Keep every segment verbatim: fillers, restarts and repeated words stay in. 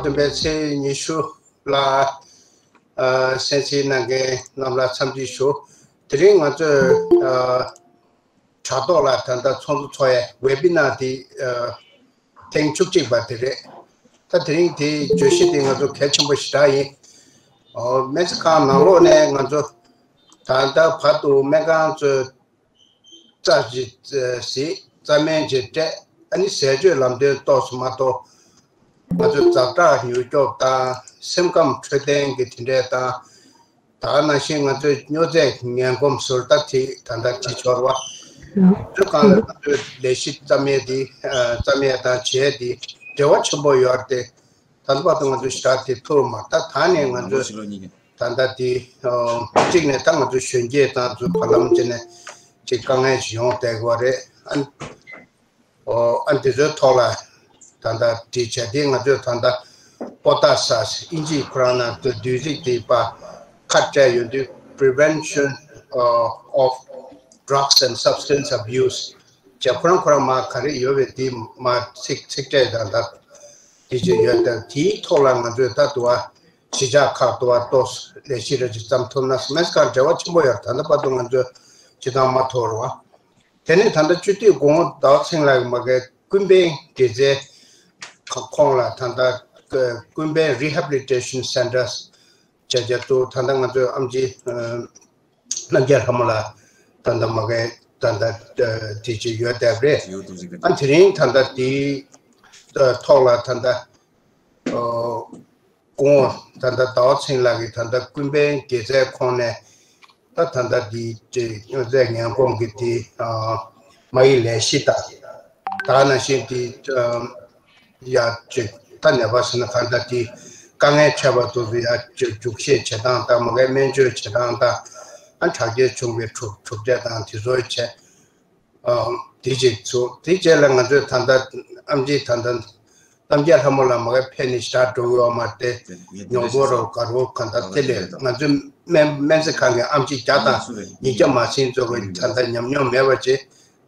སྟོན་པའི་ཚེས་ཉི་ཤུ་ལ་ཨ་གསན་གཟིགས་གནང་མཁན་རྣམས་ལ་འཚམས་འདྲི་ཞུ། དེ་རིང་ང་ཚོས་ཨ་དྲ་ཐོག་ལ་ད་ལྟ་ཚོགས་འདུ་འཚོགས་ཡས་ཝེ་བི་ནར་དེ་ཨ་ཐེངས་བཅུ་གཅིག་པ་དེ་རེད། ད་དེ་རིང་དེའི་བརྗོད་གཞི་དེ་ང་ཚོ་གལ་ཆེན་པོ་ཞེ་དྲག་ཡིན། ཨོ་སྨན་རྩིས་ཁང་ནང་ལོགས་ནས་ང་ཚོ་ད་ལྟ་བར་དུ་སྨན་ཁང་ཚོས་རྩ་ཅིག་གཟིགས། རྩ་སྨན་ཅིག་སྤྲད། ཨ་ནི་ཟས་སྤྱོད་ལམ་སྟོན་ཏོག་ཙམ་མ་གཏོགས་ང་ཚོས་ཛ་དྲག་མྱུར་སྐྱོབ་དང་སེམས་ཁམས་འཕྲོད་བསྟེན་གྱི་དེ་འདྲས་དང་། ད་ག་ནང་བཞིན་ང་ཚོས་སྨྱོ་རྫས་ངན་གོམས་ཟུར་ལྟ་དེ་ད་ལྟ་བྱེད་ཆོག་རེད་བ། ང་ཚོའི་སྒང་ལ་ང་ཚོའི་ལས་གཞི་རྩ་མེད་འདི་རྩ་མེད་དང་བྱས་འདི་འབྲེལ་བ་ཆེན་པོ་ཡོད་རེད་དེ། ད་ལྟ་བར་དུ་ང་ཚོས་ཞེ་དྲག་དེ་ཐུབ་མ། ད་ད་ནས་ང་ཚོས་ད་ལྟ་དེ་གཅིག་ནས་ད་ང་ཚོ་གཞོན་སྐྱེས་དང་ཚོ་བར་ལམ་ཅིག་ནས་ཅིག་དཀའ་ངལ་ཞིག་ཡོང་བསྡད་ཀྱི་ཡོད་རེད། ཨ་ཨ་འདི་ཚོའི་ཐོག་ལ་ད་ལྟ་འདི་བྱས་ཏེ་ང་ཚོས་ད་ལྟ་པོ་ཏཱ་ས་ཨིན་ཇི་ཁོ་རང་ནང་དུ་བསྡུས་ཚིག་དེ་པ་ཁ་བྲལ་ཡོང་དུས་Prevention of Drugs and Substance Abuse བྱས། ཁོ་རང་ཁོ་རང་མ་ག་རེ་ཡོད་པའི་དེ་མ་ཚིག་ཚིག་ཕྲད་དང་ད་དེ་ཅིག་ཡོད་དང་། དེའི་ཐོག་ལ་ང་ཚོས་ད་དུ་བ་གཞིས་ཆགས་ཁག་ཏུ་བ་ཏོག་ལས་གཞི་ར་ཅིག་བརྩམས་ཐུབ་ན་སྨན་རྩིས་ཁང་འབྲེལ་བ་ཆེན་པོ་ཡོད། ད་ལྟ་བར་དུ་ང་ཚོས་སྤྱི་བཏང་མ་ཐོབ་རེད་བ། དེ་ནས་ད་ལྟ་སྤྱི་འཐུས་སྐུ་ངོ་ཟླ་བ་ཚེ་རིང་ལགས་ཀྱིས་མ་གི་ཀུན་ཕན་དགེ་རྩའི་ཁ་ཁོངས་ལ་ད་ལྟ་ཀུན་ཕན་Rehabilitation Centres་བྱ་རྒྱུ་དུ་ད་ལྟ་ང་ཚོའི་ཨམ་ཆི་རྣམ་རྒྱལ་ལྷ་མོ་ལགས་ད་ལྟ་མ་གི་ད་ལྟ་དེ་ཅིག་ཡོད་བསྡད་པ་རེད། ཨ་དེ་རིང་ད་ལྟ་དེའི་ཐོག་ལ་ད་ལྟ་སྐུ་ངོ་ད་ལྟ་ཟླ་བ་ཚེ་རིང་ལགས་ཀྱིས་ད་ལྟ་ཀུན་ཕན་དགེ་རྩའི་ཁོངས་ནས་ད་ད་ལྟ་འདི་ཅིག་སྨྱོ་རྫས་ངན་གོམས་ཀྱི་འདི་མ་ཡི་ལས་གཞི་དང་། ད་ནང་བཞིན་འདི་ཡ་ཅིག་ད་ནད་པ་ཟེར་ན་གང་ལྟར་འདི་དཀའ་ངལ་འཕྲད་པ་དེ་ཚོ་ཡ་ཅིག་འཇུག་བཤེར་བྱེད་སྟངས་དང་མ་གི་སྨན་བཅོས་བྱེད་སྟངས་དང་། ཨ་དྲག་སྐྱེད་བྱུང་བའི་གྲུབ་གྲུབ་འབྲས་དང་དེ་ཚོ་བྱས། ཨ་དེ་གཅིག་ཚུགས། དེ་རྗེས་ལ་ང་ཚོས་ད་ལྟ་ཨམ་ཆི་ད་ལྟ་རྣམ་རྒྱལ་ལྷ་མོ་ལགས་མ་གི་ཕེབས་ནས་ཞེ་དྲག་འགྲོ་གི་ཡོད་མ་རེད་དེ། ཉོ་སྒོ་རོགས་ག་རོགས་ག་ད་དེ་ལས་ང་ཚོའི་སྨན་སྨན་རྩིས་ཁང་གི་ཨམ་ཆི་བརྒྱ་དང་ཉིས་བརྒྱ་མ་ཟིན་ཚོ་གི་ད་ལྟ་ཉམས་མྱོང་མེད་པ་ཅིག་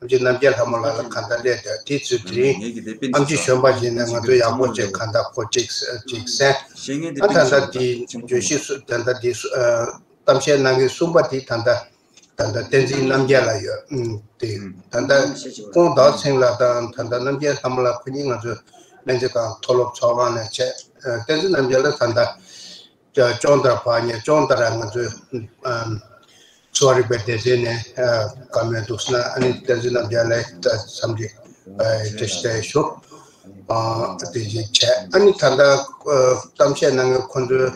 ཨམ་ཆི་རྣམ་རྒྱལ་ལྷ་མོ་ལགས་ལ་ག་ད་སླེབས་ཏེ་དེ་ཚོའི་དེ་རིང་ཨམ་ཆི་གཞོན་པ་ཞིག་ནས་ང་ཚོ་ཡག་པོ་ཅིག་ག་ད་ཁོ་ཅིག་ཅིག་གསན། ཨ་ད་ལྟ་དེ་བརྗོད་གཞི་སུ་ད་ལྟ་དེ་སུ་ཨ་གཏམ་བཤད་གནང་མཁན་གསུམ་པ་དེ་ད་ལྟ། ད་ལྟ་བསྟན་འཛིན་རྣམ་རྒྱལ་ལགས་ཡོད། ཨུམ། དེ་ད་ལྟ་ཁོང་ཟླ་བ་ཚེ་རིང་ལགས་དང་ད་ལྟ་རྣམ་རྒྱལ་ལྷ་མོ་ལགས་ཁོ་གཉིས་ང་ཚོའི་སྨན་རྩིས་ཁང་མཐོ་སློབ་ཚོགས་ཁང་ནས་བྱས། ཨ་བསྟན་འཛིན་རྣམ་རྒྱལ་ལགས་ད་ལྟ་ཅོང་ཏ་བ་ཉེ་ཅོང་ཏ་ར་ང་ཚོའི་ཨམ་གསོ་བ་རིག་པའི་སྡེ་ཚན་ནས་ཨ་བཀའ་མོལ་འདུག་ཟེར་ན། ཨ་ནི་བསྟན་འཛིན་རྣམ་རྒྱལ་ལགས་ད་འཚམས་འདྲི་ཨ་བཀྲ་ཤིས་བདེ་ལེགས་ཞུ། ཨ་དེ་བཞིན་བྱས། ཨ་ནི་ད་ལྟ་ཨ་གཏམ་བཤད་གནང་མཁན་ཁོང་ཚོའི་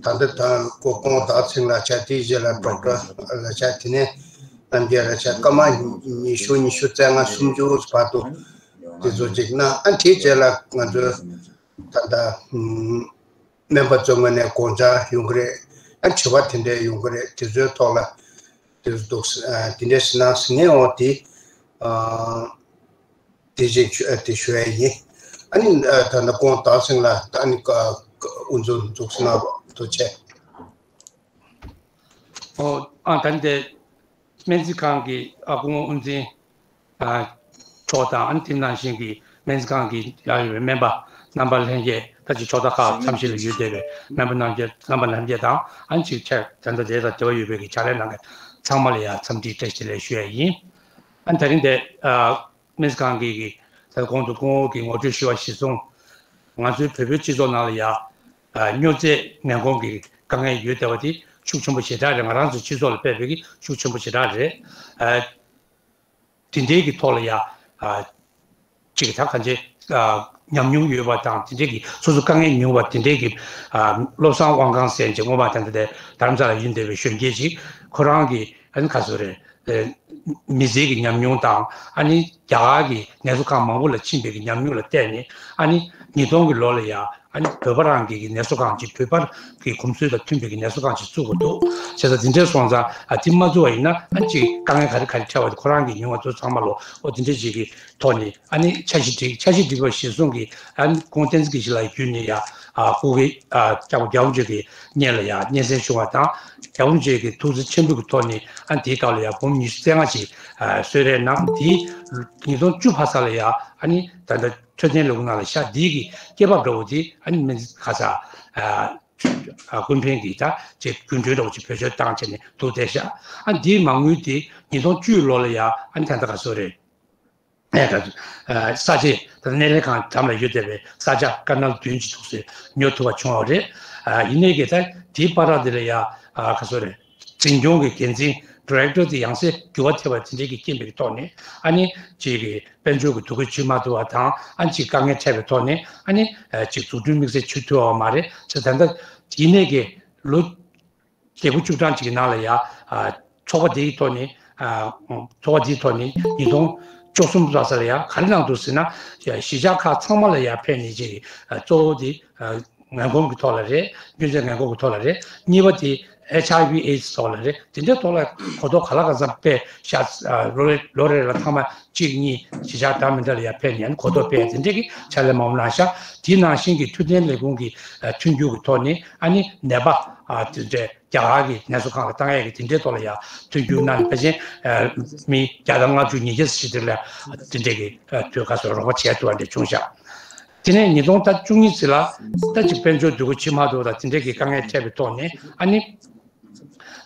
ད་ལྟ་ད་ཁོ་ཁོང་ཟླ་བ་ཚེ་རིང་ལགས་བྱས། དེའི་རྗེས་ལ་ཌོག་ཊར་ལགས་བྱས། དེ་ནས་རྣམ་རྒྱལ་ལགས་བྱས། སྐར་མ་ཉི་ཤུ་ཉི་ཤུ་རྩ་ལྔ་སུམ་ཅུ་བར་དུ་དེ་ཚོ་ཅིག་གནང་། ཨ་དེའི་རྗེས་ལ་ང་ཚོའི་ད་ལྟ་ཨམ་སྨན་པ་ཚོའི་ངོས་ནས་དགོངས་འཆར་ཡོང་གི་རེད། ཨ་དྲི་བ་དེ་འདྲས་ཡོང་གི་རེད། དེ་ཚོའི་ཐོག་ལ་དེ་ཚོ་འདུག་ཨ་དེ་འདྲས་ཟེར་ན་ཟེར་ངས་འོ་དེ་ཨ། དེ་བཞིན་ཞུ་ཨ་དེ་ཞུ་ཡ་ཡིན། ཨ་ནི་ཨ་ད་ནི་ཁོང་ཟླ་བ་ཚེ་རིང་ལགས་ད་ནི་ཀ་ཀ་དབུ་འཛུགས་འཛུགས་གནང་བ་ཐུགས་རྗེ་ཆེ། ཨོ་ཨ་ད་ནི་དེ་སྨན་རྩིས་ཁང་གི་ཨ་སྐུ་ངོ་དབུ་འཛིན་ཨ་མཆོག་དང་། ཨ་ནི་དེ་ནང་བཞིན་གྱི་སྨན་རྩིས་ཁང་གི་ཡང་ཡོད་པའི་སྨན་པ་རྣམ་པ་ལྷན་རྒྱས། ད་ཅིག་ཕྱོགས་མཐའ་ཁག་མཚམས་ཤིག་ལ་ཡོད་བསྡད་པའི་སྨན་པ་རྣམ་རྒྱས་རྣམ་པ་ལྷན་རྒྱས་དང་། ཨ་ནི་ཅིག་ཆེད་ད་ལྟ་དེ་དང་འབྲེལ་བ་ཡོད་པའི་གི་ཕྱག་ལས་གནང་མཁན་ཚང་མ་ལ་ཡང་འཚམས་འདྲི་བཀྲ་ཤིས་བདེ་ལེགས་ཞུ་ཡ་ཡིན། ཨ་ནི་ད་རིང་དེ་ཨ། སྨན་རྩིས་ཁང་གི་གི་ད་གོང་དུ་སྐུ་ངོ་གིས་ངོ་སྤྲོད་ཞུས་པ་གཞིར་བཟུང་། ང་ཚོའི་བོད་པའི་སྤྱི་ཚོགས་ནང་ལ་ཡ་ཨ་སྨྱོ་རྫས་ངན་གོམས་ཀྱི་དཀའ་ངལ་ཡོད་བསྡད་པ་དེ་ཤུགས་ཆེན་པོ་ཞེ་དྲག་རེད། ང་རང་ཚོའི་སྤྱི་ཚོགས་ལ་ཕན་པའི་གི་ཤུགས་ཆེན་པོ་ཞེ་དྲག་རེད། ཨ་དེ་འདྲའི་གི་ཐོག་ལ་ཡ་ཨ་ཅིག་ད་གང་ཅི་ཨ་ཉམས་མྱོང་ཡོད་པ་དང་། དེ་འདྲའི་གི་སོ་སོ་དཀའ་ངལ་མྱོང་བ་དེ་འདྲའི་གི་ཨ་བློ་བཟང་དབང་ཁང་ཟེར་ཅིག་སྔོན་མ་ད་ལྟ་དེ་རྡ་རམ་ས་ལ་ཡིན་བསྡད་པའི་གཞོན་སྐྱེས་ཅིག་ཁོ་རང་གི་ཨ་ནི་ག་ཚོད་རེད། ཨེ་མི་ཚེ་གི་ཉམས་མྱོང་དང་། ཨ་ནི་རྒྱ་གར་གྱི་ནད་གསོ་ཁང་མང་པོ་ལ་ཕྱིན་པའི་གི་ཉམས་མྱོང་ལ་བརྟེན་ནས། ཨ་ནི་ཉིས་སྟོང་གི་ལོ་ལ་ཡ་ཨ་ནི་བོད་པ་རང་གི་གི་ནད་གསོ་ཁང་ཅིག་བོད་པ་གི་གོམས་སྲོལ་དང་མཐུན་པའི་གི་ནད་གསོ་ཁང་ཅིག་བཙུགས་དགོས་འདུག་བྱས་ཙང་། དེ་འདྲས་སོང་ཙང་ཨ་དེ་མ་བཙུགས་པ་ཡིན་ན་ཨ་ནི་ཅིག་དཀའ་ངལ་ག་རེ་ག་རེ་འཕྲད་པ་དེ་ཁོ་རང་གི་མྱོང་བ་དེ་ཚང་མ་ལོ། འོ་དེ་འདྲས་ཅིག་གི་ཐོག་ནས་ཨ་ནི་འཆར་གཞི་བསྒྲིགས། འཆར་གཞི་བསྒྲིགས་པ་གཞིར་བཟུང་གི་ཨ་ནི་ཁོང་བསྟན་འཛིན་དགེ་བཤེས་ལགས་བརྒྱུད་ནས་ཡ་ཨ་སྐུ་སྒེར་ཨ་སྐྱབས་མགོན་རྒྱལ་བ་རིན་པོ་ཆེ་གི་སྙན་ལ་ཡ་སྙན་སེང་ཞུ་བ་དང་། རྒྱལ་བ་རིན་པོ་ཆེ་གི་ཐུགས་བརྩེ་ཆེན་པོའི་གི་ཐོག་ནས་ཨ་ནི་དེའི་སྐབས་ལ་ཡ་འབུམ་ཉི་ཤུ་རྩ་ལྔ་ཅིག་ཨ་གསོལ་རས་གནང་། དེའི་ཉིས་སྟོང་བཅུ་ཕར་ཚ་ལ་ཡ་ ཨ་ནི་ད་ལྟ་འཕྲོད་བསྟེན་ལས་ཁུངས་ནང་ལ་ཤག་འདི་གི་སྐྱེས་པ་འདྲ་བོ་དེ་ཨ་ནི་སྨན་རྩིས་ཁ་ས་ཨ་ཨ་ཀུན་ཕན་གྱི་ད་ཅིག་རྒྱུན་གྲོན་འདྲ་བོ་ཅིག་བེད་སྤྱོད་བཏང་བྱས་ནས་འདུག་བསྡད་ཤག་ཨ་འདིའི་མ་དངུལ་དེ་ཉིས་སྟོང་བཅུ་ལོ་ལ་ཡ་ཨ་ནི་ད་ལྟ་ག་ཚོད་རེད། ཨ་ད་ཨ་ས་ཆའི་ད་སྣེ་ལེན་ཁང་འགྲམ་ལ་ཡོད་བསྡད་པའི་ས་ཆ་ཀ་ནལ་བདུན་གྱི་ཐོག་སོ་ཉོ་ཐུབ་པ་བྱུང་བ་རེད། ཨ་ཡིན་ནའི་གི་ད་དེའི་བར་དེ་ལ་ཡ་ཨ་ག་ཚོད་རེད། འཛིན་སྐྱོང་གི་འགན་འཛིན་ཌི་རེག་ཊར་དེ་ཡང་སེ་འགྱུར་བ་ཐེབས་པ་དེ་འདྲའི་གི་རྐྱེན་པའི་ཐོག་ནས་ཨ་ནི་ཅིག་གི་དཔལ་འབྱོར་གྱི་འདུ་འགོད་བྱེད་མ་ཐུབ་པ་དང་ཨ་ནི་ཅིག་དཀའ་ངལ་འཕྲད་པའི་ཐོག་ནས་ཨ་ནི་ཅིག་འཛུགས་སྐྲུན་དམིགས་བསལ་བྱེད་ཐུབ་པ་མ་རེད་ཟེར། ད་ལྟ་ཡིན་ནའི་གི་ལོ་བརྒྱད་དགུ་བཅུ་གྲངས་ཅིག་གི་ནང་ལ་ཡ་ཨ་ཚོགས་པ་དེའི་ཐོག་ནས་ཨ་ཚོགས་པ་དེའི་ཐོག་ནས་ཉིས་སྟོང་བཅུ་གསུམ་ལ་ས་ལ་ཡ་ག་རེ་གནང་འདུག་ཟེར་ན། གཞིས་ཆགས་ཁག་ཚང་མ་ལ་ཡ་ཕེབས་ནས་ཅིག་ཨ་གཙོ་བོ་དེ་ཨ་ངན་གོམས་ཀྱི་ཐོག་ལ་རེད། སྨྱོ་རྫས་ངན་གོམས་ཀྱི་ཐོག་ལ་རེད། གཉིས་པ་དེ་ཨེཆ་ཨའི་ཝི་ཨེ་ཌི་སི་ཐོག་ལ་རེད། དེ་འདྲའི་ཐོག་ལ་གོ་རྟོགས་ག་ལ་ག་ཚང་སྤེལ་ཤག་ཨ་ལོ་རེ་ལོ་རེ་ལ་ཐེངས་མ་གཅིག་གཉིས་གཞིས་ཆགས་འདྲ་མི་འདྲ་ལ་ཡ་ཕེབས་ནས་ཨ་ནི་གོ་རྟོགས་སྤེལ་དེ་འདྲའི་གི་ཕྱག་ལས་མང་པོ་གནང་ཤག་དེ་ནང་བཞིན་གྱི་འཕྲོད་བསྟེན་ལས་ཁུངས་ཀྱི་ཨ་མཐུན་འགྱུར་གྱི་ཐོག་ནས་ཨ་ནི་ནད་པ་ཨ་དེ་འདྲའི་རྒྱ་གར་གྱི་ནད་གསོ་ཁང་ལ་བཏང་ཡས་ཀྱི་དེ་འདྲའི་ཐོག་ལ་ཡ་མཐུན་འགྱུར་གནང་ནས་ཕལ་ཆེར་ཨ་མི་བརྒྱ་དང་ལྔ་བཅུ་ཉིས་བརྒྱ་ཙམ་ཞིག་དེ་ལ་དེ་འདྲའི་གི་ཨ་དུས་སྐབས་སུ་རོགས་པ་བྱས་ཐུབ་པ་འདྲ་བྱུང་ཤག་དེ་ནས་ཉིས་སྟོང་བཅུ་གཉིས་ཙམ་ལ་ད་ཅིག་དཔལ་འབྱོར་འདུ་འགོད་བྱེད་མ་ཐུབ་པ་དང་དེ་འདྲའི་གི་དཀའ་ངལ་འཕྲད་པའི་ཐོག་ནས་ཨ་ནི།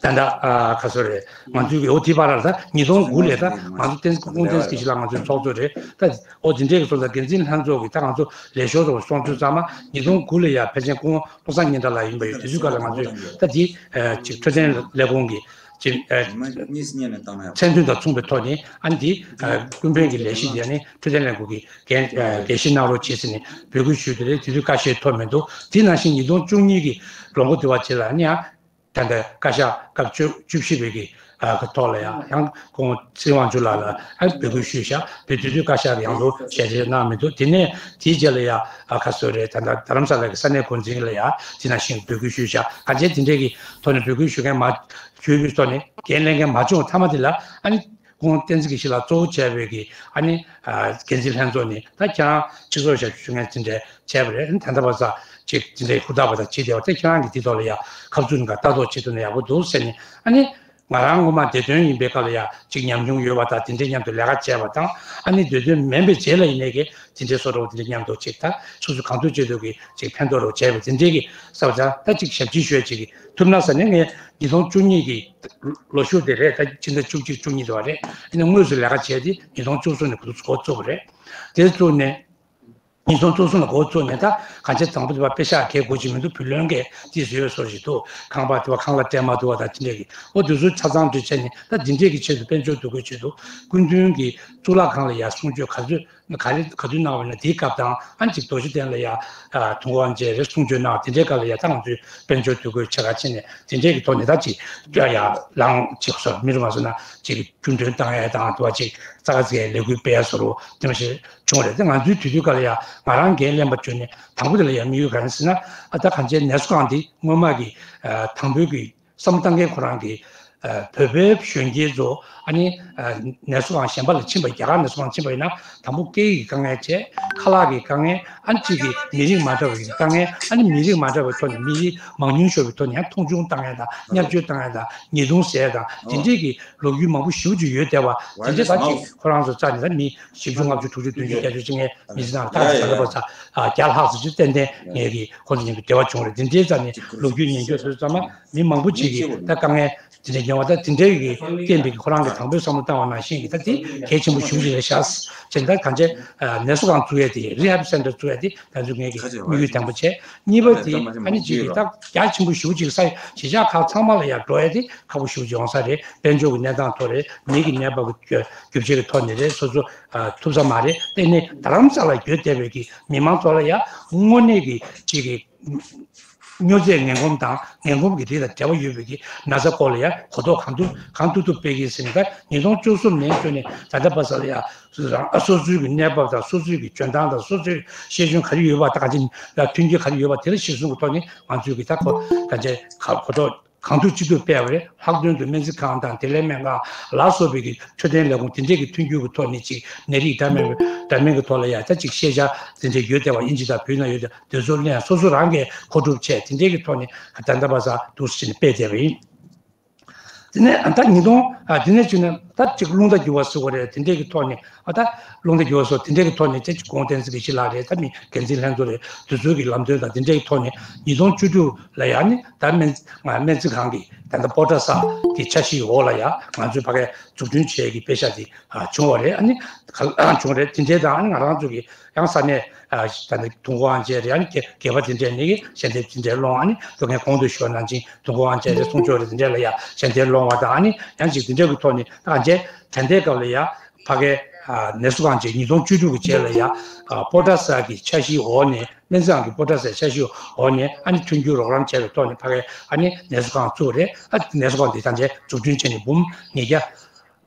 ད་ལྟ་ཨ་ག་ཚོད་རེད། ང་ཚོའི་འོ་དེ་བར་ལ་ད་ཉིས་སྟོང་དགུ་ལས་ད་ང་ཚོ་བསྟན་ཁོང་བསྟན་འཛིན་དགེ་བཤེས་ལགས་ང་ཚོའི་ཚོགས་གཙོ་རེད། ད་འོ་དེ་འདྲའི་གི་ཚོགས་ད་འགན་འཛིན་ལྷན་ཚོགས་ཀྱི་ད་ང་ཚོ་ལས་ཤོར་རོགས་སོང་དུས་ཙམ་མ་ཉིས་སྟོང་དགུ་ལ་ཡ་ཕལ་ཆེར་ཁོང་བློ་བཟང་སྙན་གྲགས་ལགས་ཡིན་པ་ཡོད། དེ་དུས་སྐབས་ལ་ང་ཚོས་ད་དེ་ཨ་ཅིག་འཕྲོད་བསྟེན་ལས་ཁུངས་ཀྱི་ཅིག་ཨ་མཚན་མཐུན་དང་མཚུངས་པའི་ཐོག་ནས་ཨ་ནི་དེ་ཨ་ཀུན་ཕན་གྱི་ལས་གཞི་དེ་ནི་འཕྲོད་བསྟེན་ལས་ཁུངས་ཀྱི་འགན་ཨ་འགན་བཞེས་གནང་རོགས་བྱེད་ཟེར་ནས་འབོད་སྐུལ་ཞུས་དེ་རེད། དེ་དུས་བཀའ་ཤོག་ཐོབ་མི་འདུག་དེ་ནང་བཞིན་ཉིས་སྟོང་བཅུ་གཉིས་ཀྱི་ལོ་འགོ་བསྡུ་བ་བྱེད་ལ་ནི་ཡང་། ད་ལྟ་བཀའ་ཤག་སྐབས་བཅུ་བཅུ་བཞི་པའི་གི་ཨ་གི་ཐོག་ལ་ཡང་ཡང་ཁོང་ཚེ་རིང་དབང་ཕྱུག་ལགས་ལ་ཨ་འབོད་སྐུལ་ཞུས་བཞག་དེ་དུས་ཚོད་བཀའ་ཤག་གི་ཡང་ལོ་ཞལ་བཞེས་གནང་མི་འདུག་དེ་ནས་དེའི་རྗེས་ལ་ཡང་ཨ་ག་ཚོད་རེད། ད་ལྟ་རྡ་རམ་ས་ལ་གི་ས་གནས་འགོ་འཛིན་ལ་ཡང་དེ་ནང་བཞིན་འབོད་སྐུལ་ཞུས་བཞག་གང་ཅི་དེ་འདྲའི་གི་ཐོག་ནས་འབོད་སྐུལ་ཞུ་མཁན་མ་ཞུས་པའི་ཐོག་ནས་འགན་ལེན་མཁན་མ་བྱུང་། མཐའ་མ་དེ་ལ་ཨ་ནི། ཁོང་བསྟན་འཛིན་དགེ་བཤེས་ལགས་གཙོ་བོ་བྱས་པའི་གི་ཨ་ནི་ཨ་འགན་འཛིན་ལྷན་ཚོགས་ནས་ད་ཁྱེད་རང་སྤྱི་ཚོགས་ཞབས་ཞུ་མཁན་དེ་འདྲ་བྱས་པ་རེད། ད་ལྟ་བར་ཙམ་ཅིག་དེ་འདྲའི་ཧུར་ཐག་པ་དང་བྱེད་བསྡད་པ་དེ་ཁྱེད་རང་གིས་དེ་ཐོག་ལ་ཡ་ཁ་བཙུམ་ག་ལྟ་རྟོག་བྱེད་ཐུབ་ན་ཡག་པོ་འདུག་ཟེར་ནས་ཨ་ནི་ང་རང་ངོ་མ་སྡེ་དོན་ཡིན་པའི་སྐབས་ལ་ཡ་ཅིག་ཉམས་མྱོང་ཡོད་པ་དང་དེ་འདྲའི་མཉམ་དུ་ལས་ཀ་བྱས་པ་དང་ཨ་ནི་སྡེ་དོན་མིན་པའི་རྗེས་ལ་ཡིན་ནའི་གི་དེ་འདྲའི་བཟོ་འདྲ་བོ་དེ་འདྲའི་མཉམ་དུ་ཅིག་ད་སོ་སོ་གང་ཐུབ་ཅི་ཐུབ་ཀྱིས་ཅིག་ཕན་ཐོགས་རོགས་བྱས་པ་དེ་འདྲའི་གི་ས་བ་ད་ད་ཅིག་ཞབས་ཕྱི་ཞུ་ཡ་ཅིག་གི་ཐུབ་ན་ཟེར་ནས་ངས་ཉིས་སྟོང་བཅུ་གཉིས་ཀྱི་ལོ་ཤུགས་དེ་རེད། ད་ཕྱི་ཟླ་བཅུ་གཅིག་བཅུ་གཉིས་དེ་བ་རེད། ཨ་ནི་དངོས་སུ་ལས་ཀ་བྱས་ཏེ་ཉིས་སྟོང་བཅུ་གསུམ་ནས་འགོ་ཚུགས་འགོ་བཙུགས་པ་རེད། དེ་བཙུགས་ནས་ཉིས་སྟོང་བཅུ་གསུམ་ལ་འགོ་བཙུགས་ནས་ད་གང་ཆེ་དང་པོ་དེ་བ་པེ་ཤག་གས་དགོས་ཀྱི་མི་འདུག་བུ་ལོན་གས་དེ་བཟོས་ཡོད་སོ་ཞིག་འདུག་ཁང་པ་དེ་བ་ཁང་གླ་སྤྲད་མ་ཐུབ་པ་དང་དེ་འདྲས་ཀྱི་ཨོ་དེ་ཚོ་ཆ་ཚང་དུ་བྱས་ནས་ད་དེ་འདྲས་ཀྱི་ཆེད་དུ་དཔལ་འབྱོར་འདུ་འགོད་ཆེད་དུ་སྐུ་མདུན་གྱི་གཙུག་ལག་ཁང་ལ་ཡར་གསུང་ཆོས་ག་ཚོད། ག་རེ་ག་དུས་གནང་བ་ཡིན་ན་དེའི་སྐབས་དང་ཨ་ཅིག་རྡོ་རྗེ་གདན་ལ་ཡ་ཐུགས་དགོངས་མཇལ་རེ་གསུང་ཆོས་གནང་དེ་འདྲའི་སྐབས་ལ་ཡ་ད་ང་ཚོའི་དཔལ་འབྱོར་འདུ་འགོད་བྱེད་ག་ཕྱིན་ནས་དེ་འདྲའི་གི་ཐོག་ནས་ད་ཅིག་ཡ་ཡ་ལངས་ཅིག་སོ་མི་རུ་མ་སོང་ན་ཅིག་རྒྱུན་འདོན་བཏང་ཡ་དང་དུ་བ་ཅིག་རྩ་ཁ་ཚིག་ཡ་ལས་འགུལ་སྤེལ་ཡ་སོ་རུ་དེ་མ་ཞིག་བྱུང་རེད། དེ་ང་ཚོའི་དུས་དུས་སྐབས་ལ་ཡ་ང་རང་འགན་ལེན་པ་བྱོས་ནས་དང་པོ་དེ་ལ་ཡ་དམིགས་ཡུལ་ག་རེ་ཟེར་ན་ཨ་ད་གང་ཅི་ནད་གསོ་ཁང་འདི་སྔོན་མ་གི་དང་པོའི་གི་བསམ་བློ་བཏང་མཁན་ཁོ་རང་གིས་ཨ་བོད་པའི་གཞོན་སྐྱེས་ཚོ་ཨ་ནི་ཨ་ནད་གསོ་ཁང་གཞན་པ་ལ་ཕྱིན་པ་རྒྱ་གར་ནད་གསོ་ཁང་ཕྱིན་པ་ཡིན་ན་དང་པོ་སྐད་ཡིག་གི་དཀའ་ངལ་བྱས། ཁ་ལག་གི་དཀའ་ངལ། ཨ་ནི་གཅིག་གིས་མི་རིགས་མ་འདྲ་བའི་དཀའ་ངལ། ཨ་ནི་མི་རིགས་མ་འདྲ་བའི་ཐོག་ནས་མི་རིགས་མང་ཉུང་ཤོར་བའི་ཐོག་ནས་ཡང་མཐོང་ཆུང་བཏང་ཡ་དང་བརྙས་བཅོས་བཏང་ཡ་དང་ཉེས་རྡུང་ཟེར་ཡ་དང་དེ་འདྲས་ཀྱི་ལོ་རྒྱུས་མང་པོ་ཞེ་པོ་ཅིག་ཡོད་བསྡད་པ་དེ་འདྲས་ད་ཅིག་ཁོ་རང་ཚོ་རྩ་ནས་ད་མི་བཞི་བཅུ་ལྔ་བཅུ་དྲུག་ཅུ་བདུན་ཅུ་བརྒྱད་ཅུ་ཅིག་ངས་མི་ཚེ་ནང་ལ་ད་ད་ལྟ་བར་ཙམ་བརྒྱ་ལྷག་ཙམ་ཅིག་ཏན་ཏན་ངས་ཀྱི་ཁོ་ཚོ་མཉམ་དུ་འབྲེལ་བ་བྱུང་རེད། དེ་འདྲའི་རྩ་ནས་ལོ་རྒྱུས་ཉན་རྒྱུ་དེ་ཚོ་ཚང་མ་མི་མང་པོ་ཅིག་གིས་ད་དཀའ་ངལ། དེ་འདྲའི་མྱོང་བ་ད་དེ་འདྲའི་གི་བསྟན་པའི་གི་ཁོ་རང་གི་དང་པོའི་བསམ་བློ་བཏང་བ་ནང་བཞིན་གི་ད་དེ་གལ་ཆེན་པོ་ཞེ་པོ་ཅིག་རེད་ཤག་ཅེས་ད་གང་ཅི་ནད་གསོ་ཁང་བཙུགས་ཡས་དེ་རི་ཧེབ་སེན་ཊར་བཙུགས་ཡས་དེ་ད་ཚོད་ངས་གི་དམིགས་ཡུལ་དང་པོ་བྱས། གཉིས་པ་དེ་ཨ་ནི་ཅིག་གི་ད་རྒྱ་ཆེན་པོ་ཞེ་པོ་ཅིག་ས་གཞིས་ཆགས་ཁག་ཚང་མ་ལ་ཡར་འགྲོ་ཡས་དེ་ཁག་པོ་ཞེ་པོ་ཅིག་ཡོང་ས་རེད། དཔལ་འབྱོར་གི་གནས་སྟངས་ཐོག་རེད། མི་གི་གནས་བབ་གི་རྒྱུ་རྒྱུ་ཆ་གི་ཐོག་ནས་རེད། སོ་སོ་ཐུབ་ས་མ་རེད། དེ་ནི་རྡ་རམ་ས་ལ་ཡོད་བསྡད་པའི་གི་མི་མང་ཚོ་ལ་ཡ་དངོས་གནས་གི་ཅིག་གི་སྨྱོ་རྫས་ངན་གོམས་དང་ངན་གོམས་ཀྱི་རིགས་དང་འབྲེལ་བ་ཡོད་པའི་གི་ན་ཚ་སྐོར་ལ་ཡང་གོ་རྟོགས་གང་ཐུབ་གང་ཐུབ་ཐུབ་སྤེལ་གྱིན་ཟིན་ད་ཉིས་སྟོང་བཅུ་གསུམ་ནས་བཟུང་ནས་ད་ལྟ་བར་ས་ལ་ཡང་རང་སོ་སོའི་གི་གནས་བབ་དང་སོ་སོའི་གི་འཇོན་ཐང་དང་སོ་སོའི་ཤེས་འཇོན་ག་རེ་ཡོད་པ་དང་ག་ཅི་མཐུན་རྐྱེན་ག་རེ་ཡོད་པ་དེ་ལ་གཞིར་བཟུང་གི་ཐོག་ནས་ང་ཚོའི་གི་ད་གོ་ག་ཅི་གོ་རྟོགས་གང་ཐུབ་ཅི་ཐུབ་སྤེལ་བ་རེད། ལྷག་དོན་དུ་སྨན་རྩིས་ཁང་དང་བདེ་ལེགས་སྨན་ཁང་ལ་སོགས་པའི་གི་འཕྲོད་བསྟེན་ལས་ཁུངས་དེ་འདྲས་ཀྱི་མཐུན་འགྱུར་གྱི་ཐོག་ནས་ཅིག་ནད་རིགས་འདྲ་མིན་འདྲ་མིན་གྱི་ཐོག་ལ་ཡང་ད་ཅིག་ཤེས་བྱ་དེ་འདྲས་ཡོད་བསྡད་པ་དབྱིན་ཇི་དང་བོད་ནང་ཡོད་བསྡད་དེ་ཚོ་ལ་ཡང་སོ་སོ་རང་གིས་མཁོ་སྒྲུབ་བྱས་དེ་འདྲས་ཀྱི་ཐོག་ནས་ད་ལྟ་བར་ཙམ་འདུག་སེ་བྱས་ནས་སྤེལ་བསྡད་པ་ཡིན། དེ་ནས་ད་ཉིས་སྟོང་ཨ་དེ་ནས་བྱུང་ནས་ད་ཅིག་རླུང་རྟ་རྒྱུག་པ་ཟེར་བ་རེད། དེ་འདྲས་ཀྱི་ཐོག་ནས་ཨ་ད་རླུང་རྟ་རྒྱུག་པ་སོགས་དེ་འདྲས་ཀྱི་ཐོག་ནས་ཅིག་གོང་བསྟན་འཛིན་དགེ་བཤེས་ལགས་རེད། ད་མི་འགན་འཛིན་ལྷན་ཚོགས་རེད། དེ་ཚོའི་གི་ལམ་སྟོན་དང་དེ་འདྲས་ཀྱི་ཐོག་ནས་ཉིས་སྟོང་བཅུ་དྲུག་ལ་ཡང་ནི་ད་སྨན་སྨན་རྩིས་ཁང་གི་ད་ལྟ་པོ་ཏཱ་ས་གི་འཆར་གཞིའི་འོག་ལ་ཡང་ང་ཚོས་ཕ་གིར་འཛུགས་སྐྲུན་བྱས་ཀྱི་དཔེ་ཤག་དེ་ཨ་བྱུང་བ་རེད། ཨ་ནི་ག་ལ་བྱུང་རེད། དེ་འདྲས་དང་ཨ་ནི་ང་རང་ཚོ་གི་ཡང་ས་གནས་ཨ་ད་ནི་དུས་འཁོར་དབང་ཆེན་རེད། ཨ་ནི་དགེ་དགེ་བ་དེ་འདྲས་ནི་ཞལ་འདེབས་དེ་འདྲས་སློང་། ཨ་ནི་དུ་ངས་གོང་དུ་ཞུས་ནང་བཞིན་དུས་འཁོར་དབང་ཆེན་རེད། གསུང་ཆོས་རེད། དེ་འདྲས་ལ་ཡང་ཞལ་འདེབས་སློང་བ་དང་། ཨ་ནི་ཡང་ཅིག་དེ་འདྲས་ཀྱི་ཐོག་ནས་ད་ག་འཇལ་ད་ལྟའི་སྐབས་ལ་ཡང་ཕ་གའི་ཨ་ནད་གསོ་ཁང་ཅིག་ཉིས་སྟོང་བཅུ་དྲུག་གི་རྗེས་ལ་ཡང་ཨ་པོ་ཏཱ་ས་གི་འཆར་གཞིའི་འོག་ནས་སྨན་རྩིས་ཁང་གི་པོ་ཏཱ་སའི་འཆར་གཞིའི་འོག་ནས་ཨ་ནི་མཐུན་འགྱུར་རོགས་རམ་བྱས་པའི་ཐོག་ནས་ཕ་གའི་ཨ་ནི་ནད་གསོ་ཁང་བཙུགས་རེད། ཨ་ནད་གསོ་ཁང་འདི་ད་ཆ་འཛུགས་སྐྲུན་བྱས་ནས་འབུམ་ཉིས་བརྒྱ་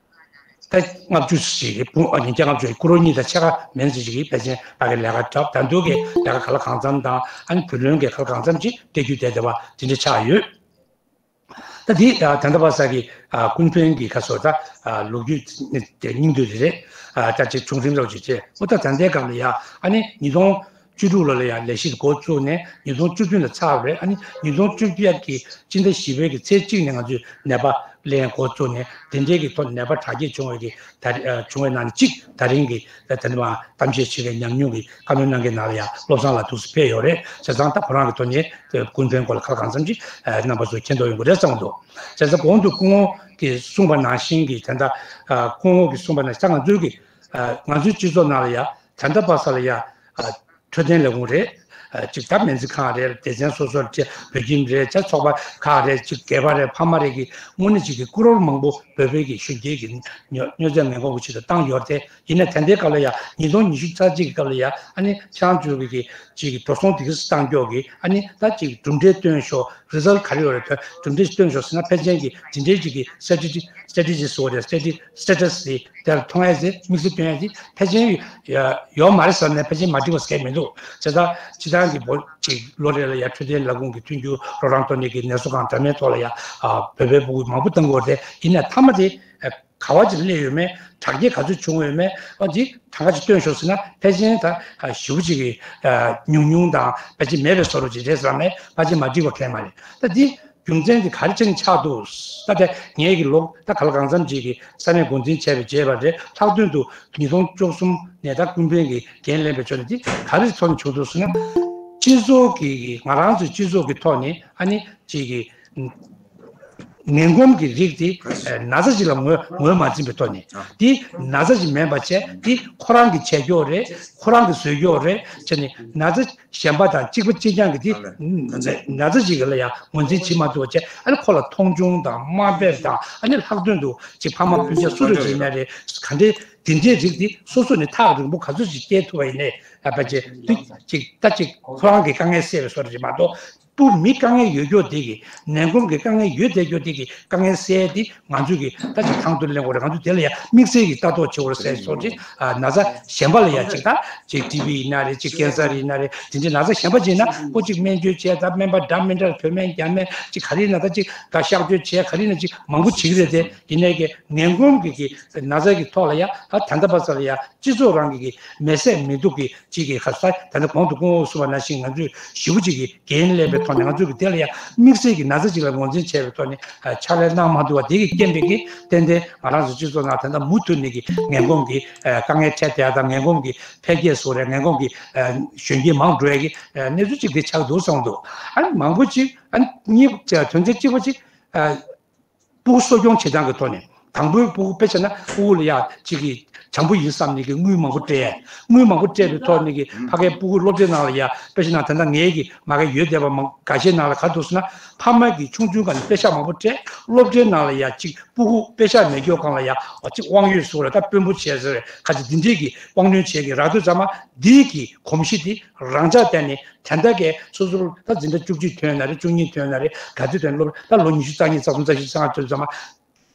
ད་ལྔ་བཅུ་ཞིག་རེད། འབུམ་ཨ་ཉིས་བརྒྱ་ལྔ་བཅུ་ཡི་ཀོ་རོ་གཉིས་དང་ཕྱེད་ཀ་མན་ཙམ་ཞིག་གིས་ཕལ་ཆེར་ཕ་གའི་ལས་ཀ་བསྒྲུབས། ད་དུང་གི་ལས་ཀ་ག་ལ་གང་འཚམ་དང་ཨ་ནི་བུ་ལོན་གྱི་ག་ལ་གང་འཚམ་ཅིག་སྤྲད་རྒྱུ་དེ་དེ་བ་དེ་འདྲ་ཆགས་ཡོད། ད་འདི་ད་ལྟ་བར་ས་གི་ཨ་ཀུན་ཕན་གྱི་ཁ་སོ་ད་ཨ་ལོ་རྒྱུས་དེ་སྙིང་བསྡུས་རེད། ཨ་ད་ཅིག་ཆུང་ཆུང་རོགས་ཅིག་བྱས། འོ་ད་ད་ལྟའི་སྐབས་ལ་ཡ་ཨ་ནི་ཉིས་སྟོང་བཅུ་དྲུག་ལོ་ལ་ཡ་ལས་གཞི་འགོ་བཙུགས་ནས་ཉིས་སྟོང་བཅུ་བདུན་ལ་ཚར་བ་རེད། ཨ་ནི་ཉིས་སྟོང་བཅུ་བརྒྱད་ཀྱི་སྤྱི་ཟླ་བཞི་པའི་གི་ཚེས་གཅིག་ནས་ང་ཚོས་ནད་པ་ལེན་འགོ་བཙུགས་ནས་དེ་འབྲེལ་གྱི་ཐོག་ནད་པ་དྲག་སྐྱེད་བྱུང་བའི་གི་ད་ཨ་བྱུང་བའི་ནང་ནས་གཅིག་ད་རིང་གི་ད་ད་ནི་མ་གཏམ་བཤད་བྱེད་པའི་ཉམས་མྱོང་གི་བཀའ་མོལ་གནང་མཁན་ནང་ལ་ཡང་བློ་བཟང་ལགས་འདུག་སེ་ཕེབས་ཡོད་རེད། བྱས་ཙང་ད་ཁོ་རང་གི་ཐོག་ནས་ཀུན་ཕན་སྐོར་ལ་ཁ་གང་འཚམ་ཅིག་རྣམ་པ་ཚོ་མཁྱེན་རྟོགས་ཡོང་གི་རེད་བསམ་གྱི་འདུག་བྱས་ཙང་གོང་དུ་སྐུ་ངོ་གིས་གསུངས་པ་ནང་བཞིན་གྱི་ད་ལྟ་སྐུ་ངོ་གིས་གསུངས་པ་ནང་བཞིན་ད་ང་ཚོའི་གི་ང་ཚོའི་སྤྱི་ཚོགས་ནང་ལ་ཡང་ད་ལྟ་བར་ས་ལ་ཡང་འཕྲོད་བསྟེན་ལས་ཁུངས་རེད། གཅིག་ད་སྨན་རྩིས་ཁང་རེད། སྡེ་ཚན་སོ་སོར་བཅས་བོད་ཁྱིམ་རེད། ཆ་ཚོགས་པ་ཁག་རེད། གཅིག་སྒེར་པ་རེད། ཕ་མ་རེད་ཀྱི་དངོས་གནས་གཅིག་གི་སྐུ་རོགས་མང་པོ་བོད་པའི་གི་གཞོན་སྐྱེས་ཀྱི་ཉོ་ཉོ་ཚོང་ངན་གོང་གི་ཆེད་དུ་བཏང་ཡོད་རེད། དེ་ཡིན་ན་ད་ལྟའི་སྐབས་ལ་ཡ་ཉིས་སྟོང་ཉི་ཤུ་རྩ་གཅིག་གི་སྐབས་ལ་ཡ་ཨ་ནི་ཕྱི་ནང་བཅུ་གི་གཅིག་གི་འགྲོ་སོང་དེ་གི་བཏང་ཀྱོག་གི་ཨ་ནི་ད་གཅིག་གྲུབ་འབྲས་སྟོན་ཤོག་རི་ཛལ་ག་རེ་ཡོད་རེད། དོན་གྲུབ་འབྲས་སྟོན་ཤོག་ཟེར་ན་ཕལ་ཆེར་གྱི་དེ་འདྲའི་གཅིག་གི་སི་ཊེ་ཊི་སི་ཊེ་ཊི་ཇི་ཟེར་བ་རེད། སི་ཊེ་ཊི་སི་ཊེ་ཊ་སི་དེར་མཐོང་ཡས་ཟེར་དམིགས་བསལ་སྟོན་ཡས་དེ་ཕལ་ཆེར་ཡོད་མ་རེད་ཟེར་ནས་ཕལ་ཆེར་མ་འགྲིག་པ་ཟེར་མི་འདུག་བྱས་ཙང་སྤྱི་བཏང་གི་བོད་ཀྱི་ལོ་རེ་ལ་ཡ་འཕྲོད་བསྟེན་ལས་ཁུངས་ཀྱི་མཐུན་འགྱུར་རོགས་རམ་ཐོག་ནས་ཀྱི་ནད་གསོ་ཁང་འདྲ་མིན་ཐོག་ལ་ཡ་བོད་པའི་ཕྲུ་གུ་མང་པོ་བཏང་དགོས་རེད། ཡིན་ནའི་མཐའ་མ་དེ་ག་བ་ཅིག་སླེབས་ཡོད་མེད། དྲག་སྐྱེད་ག་ཚོད་བྱུང་ཡོད་མེད། ཨ་འདི་གྲངས་ཀ་ཅིག་སྟོན་ཤོག་ཟེར་ན་ཕལ་ཆེར་ད་ཞེ་པོ་ཅིག་གི་ཉུང་ཉུང་དང་ཕལ་ཆེར་མེད་པའི་བཟོ་འདྲ་ཅིག་རེད་ཟེར་ནས་ཕལ་ཆེར་མ་འགྲིག་པ་གང་ཡང་མ་རེད། ད་འདི་རྒྱུ་མཚན་དེ་ག་རེ་བྱས་ནས་ཆགས་འདུག་ད་ལྟ་ངས་ཀྱི་ལོ་ད་ག་ལ་གང་འཚམ་ཅིག་གི་ས་གནས་འགོ་འཛིན་བྱས་པའི་རྗེས་ལ་རེད། ལྷག་དོན་དུ་ཉིས་སྟོང་བཅུ་གསུམ་ནས་ད་ཀུན་ཕན་གྱི་འགན་ལེན་པའི་ཕྱོགས་ནས་འདི་ག་རེ་ཐོག་ནས་བྱུང་འདུག་ཟེར་ན། སྤྱི་ཚོགས་ཀྱི་ང་རང་ཚོའི་སྤྱི་ཚོགས་ཀྱི་ཐོག་ནས་ཨ་ནི་ཅིག་གི་ངན་གོམས་ཀྱི་རིགས་དེ་ཨ་ན་ཚ་ཅིག་ལ་ངོས་ངོས་མ་འཛིན་པའི་ཐོག་ནས་ཨ་དེ་ན་ཚ་ཅིག་མིན་པ་བྱས། དེ་ཁོ་རང་གི་བྱས་ཀྱོག་རེད། ཁོ་རང་གི་བཟོས་ཀྱོག་རེད་བྱས་ནས་ན་ཚ་གཞན་པ་དང་གཅིག་པ་གཅིག་རྐྱང་གི་དེ་ཨ་ལས་ཐོན་རྫས་ན་ཚ་ཅིག་ལ་ཡང་ངོས་འཛིན་བྱེད་མ་ཐུབ་པ་བྱས། ཨ་ནི་ཁོ་ལ་མཐོང་ཆུང་དང་དམའ་འབེབས་དང་ཨ་ནི་ལྷག་དོན་དུ་ཅིག་ཕ་མ་སྤུན་ཀྱག་སུ་རུ་ཅིག་ཡིན་ན་རེད། ག་འདྲའི་དེ་འདྲའི་རིགས་དེ་སོ་སོ་ནས་ཐག་རིང་པོ་ག་ཚོད་ཅིག་བསྐྱལ་ཐུབ་པ་ཡིན་ནའི་ཨ་ཕལ་ཆེར་དུས་ཅིག་ད་ཅིག་ཁོ་རང་གི་དཀའ་ངལ་སེལ་བའི་བཟོ་འདྲ་ཅིག་མ་གཏོགས། སྤུ་མི་དཀའ་ངལ་ཡོད་ཀྱོག་དེ་གི་ངན་གོམས་ཀྱི་དཀའ་ངལ་ཡོད་བསྡད་ཀྱོག་དེ་གི་དཀའ་ངལ་སེལ་ཏེ་ང་ཚོས་ཀྱི་ད་ཅིག་དང་དུ་ལེན་དགོས་རེད། ང་ཚོས་དེ་ལ་ཡང་དམིགས་བསལ་གྱི་ལྟ་རྟོག་བྱེད་དགོས་རེད་ཟེར་སོགས་ཀྱི་ཨ་ན་ཚ་གཞན་པ་ལ་ཡང་ཅིག་ད་ཅིག་ཊི་བི་ཡིན་ན་རེད། ཅིག་ཀེན་སར་ཡིན་ན་རེད། དེ་འདྲའི་ན་ཚ་གཞན་པ་ཅིག་ཡིན་ན་ཁོ་ཅིག་སྨན་བཅོས་བྱས། ད་སྨན་པ་འདྲ་མི་འདྲ་བོད་སྨན་རྒྱ་སྨན་ཅིག་ག་རེ་ཡིན་ན་ད་ཅིག་ད་གཤག་བཅོས་བྱས། ག་རེ་ཡིན་ན་ཅིག་མང་པོ་བྱེད་ཀྱི་རེད་དེ། ཡིན་ནའི་གི་ངན་གོམས་ཀྱི་གི་ན་ཚ་གི་ཐོག་ལ་ཡང་ད་ད་ལྟ་བར་ས་ལ་ཡང་སྤྱི་ཚོགས་རང་གི་གི་མེ་སྲེག་མེ་དུག་གི་ཅིག་གི་ཁ་ས་ད་ནི་གོང་དུ་སྐུ་ངོ་གསུངས་པ་ནང་བཞིན་ང་ཚོས་ཞེ་པོ་ཅིག་གི་འགན་ལེན་པའི་ཐོག་ནས་ང་ཚོས་ཀྱི་དེ་ལ་ཡང་དམིགས་བསལ་གྱི་ན་ཚ་ཅིག་ལ་ངོས་འཛིན་བྱས་པའི་ཐོག་ནས་ཕྱག་ལས་གནང་མ་ཐུབ་པ་དེ་གི་རྐྱེན་པས་ཀྱི་ཏན་ཏན་ང་རང་ཚོ་སྤྱི་ཚོགས་ནང་ད་ལྟ་མུ་མཐུད་ནས་ཀྱི་ངན་གོམས་ཀྱི་དཀའ་ངལ་འཕྲད་བསྡད་ཡ་དང་། ངན་གོམས་ཀྱི་འཕེལ་རྒྱས་སོགས་རེད། ངན་གོམས་ཀྱི་གཞོན་སྐྱེས་མང་འགྲོ་ཡ་གི་གནས་ཚུལ་ཅིག་དེ་ཆགས་འདུག་བསམ་འདུག་ཨ་ནི་མང་པོ་ཅིག་ཨ་ནི་གཉིས་དོན་ཚན་གཅིག་པ་ཅིག་སྤུ་གུ་གསོ་སྐྱོང་བྱེད་སྟངས་ཀྱི་ཐོག་ནས། དང་པོའི་སྤུ་གུ་དཔེ་བྱས་ན་སྤུ་གུ་ལ་ཡ་གཅིག་གིས་བྱང་བུ་ཡིན་བསམ་ནས་ཀྱི་དངུལ་མང་པོ་སྤྲད། དངུལ་མང་པོ་སྤྲད་པའི་ཐོག་ནས་ཀྱི་ཕ་གའི་སྤུ་གུ་སློབ་གྲྭའི་ནང་ལ་ཡ་དཔེ་བྱས་ན་ད་ལྟ་ངའི་གི་མ་ག་ཡོད་བསྡད་པ་མང་འགའ་ཤས་ནང་ལ་ག་འདུག་ཟེར་ན། ཕ་མ་གིས་ཆུང་ཆུང་སྒང་ནས་པེ་ཤག་མང་པོ་སྤྲད། སློབ་གྲྭའི་ནང་ལ་ཡ་གཅིག་སྤུ་གུ་པེ་ཤག་མེད་སྐྱོ་སྒང་ལ་ཡ་གཅིག་དབང་ཡོད་སོགས་ལ་ད་དཔོན་པོ་བྱས་ཟེར་ཁ་ཅིག་འདི་འདྲས་ཀྱི་དབང་རྣོན་བྱས་ཀྱི་རག་དུས་ཙམ་པ་འདིའི་གི་གོམས་གཤིས་འདི་རང་འཇགས་བསྡད་ནས། དེ་འདྲ་གས་སོ་སོར་ད་འཛིན་གྲྭ་བཅུ་གཅིག་ཐོན་ན་རེད། བཅུ་གཉིས་ཐོན་ན་རེད། ག་ཚོད་ཐོན། སློབ་ད་ལོ་ཉི་ཤུ་རྩ་གཉིས་རྩ་གསུམ་རྩ་བཞི་རྩ་ལྔ་ཐོན་ཙམ་པ།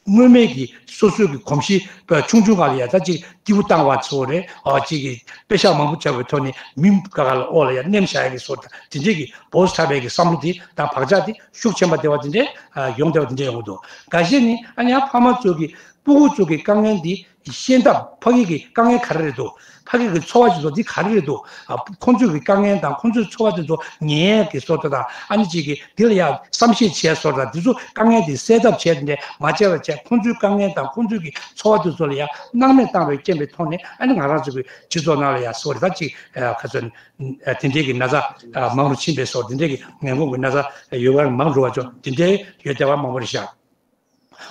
སྔོན་མའི་གི་སོ་སོའི་གི་གོམས་གཤིས་ཆུང་ཆུང་སྒང་ལ་ཡ་ད་ཅིག་སྐྱིད་པོ་བཏང་བ་ཚོ་རེད། ཨ་ཅིག་གི་པེ་ཤག་མང་པོ་བྱ་བའི་ཐོག་ནས་མི་ག་ག་ལ་འོག་ལ་ཡ་མནན་བཞག་ཡ་གི་སོ་ད་དེ་འདྲས་གི་བོ་ས་ཐག་པའི་གི་བསམ་བློ་དེ་དང་བག་ཆགས་དེ་ཤུགས་ཆེན་པོ་དེ་བ་དེ་འདྲས་ཡོང་བསྡད་པ་དེ་འདྲས་ཡོང་གི་འདུག་འགའ་ཤས་ནི་ཨ་ནི་ཕ་མ་ཚོ་གི་སྤུ་གུ་ཚོ་གི་དཀའ་ངལ་འདི་ ཤེས་ཐབས། ཕ་གི་གི་དཀའ་ངལ་ག་རེ་རེད་འདུག་ཕ་གི་གི་ཚོར་བ་དེ་ཚོ་འདི་ག་རེ་རེད་འདུག་ཨ། ཁོང་ཚོའི་གི་དཀའ་ངལ་དང་ཁོང་ཚོའི་ཚོར་བ་དེ་ཚོ་ཉན་ཡས་ཀྱི་བཟོ་འདྲ་དང་། ཨ་ནི་ཅིག་གི་འདི་ལ་ཡ་བསམ་ཤེས་བྱས་བཟོ་འདྲ་དང་། འདི་ཚོ་དཀའ་ངལ་དེ་སེལ་ཐབས་བྱས་ནས་མ་བྱས་པ་བྱས། ཁོང་ཚོའི་དཀའ་ངལ་དང་ཁོང་ཚོའི་གི་ཚོར་བ་དེ་ཚོ་ལ་ཡ་སྣང་མེད་བཏང་བའི་རྐྱེན་པའི་ཐོག་ནས། ཨ་ནི་ང་རང་ཚོ་གི་སྤྱི་ཚོགས་ནང་ལ་ཡ་སོ་རེ་ད་ཅིག་ཨ། ག་ཚོད། དེ་འདྲའི་གི་ན་ཚ་མང་རུ་ཕྱིན་པའི་སོགས། དེ་འདྲའི་གི་ངན་གོམས་ཀྱི་ན་ཚ་ཡོད་པ་མང་རུ་བ་ཅོག་དེ་འདྲའི་ཡོད་བསྡད་པ་མང་པོ་རེད་ཤག་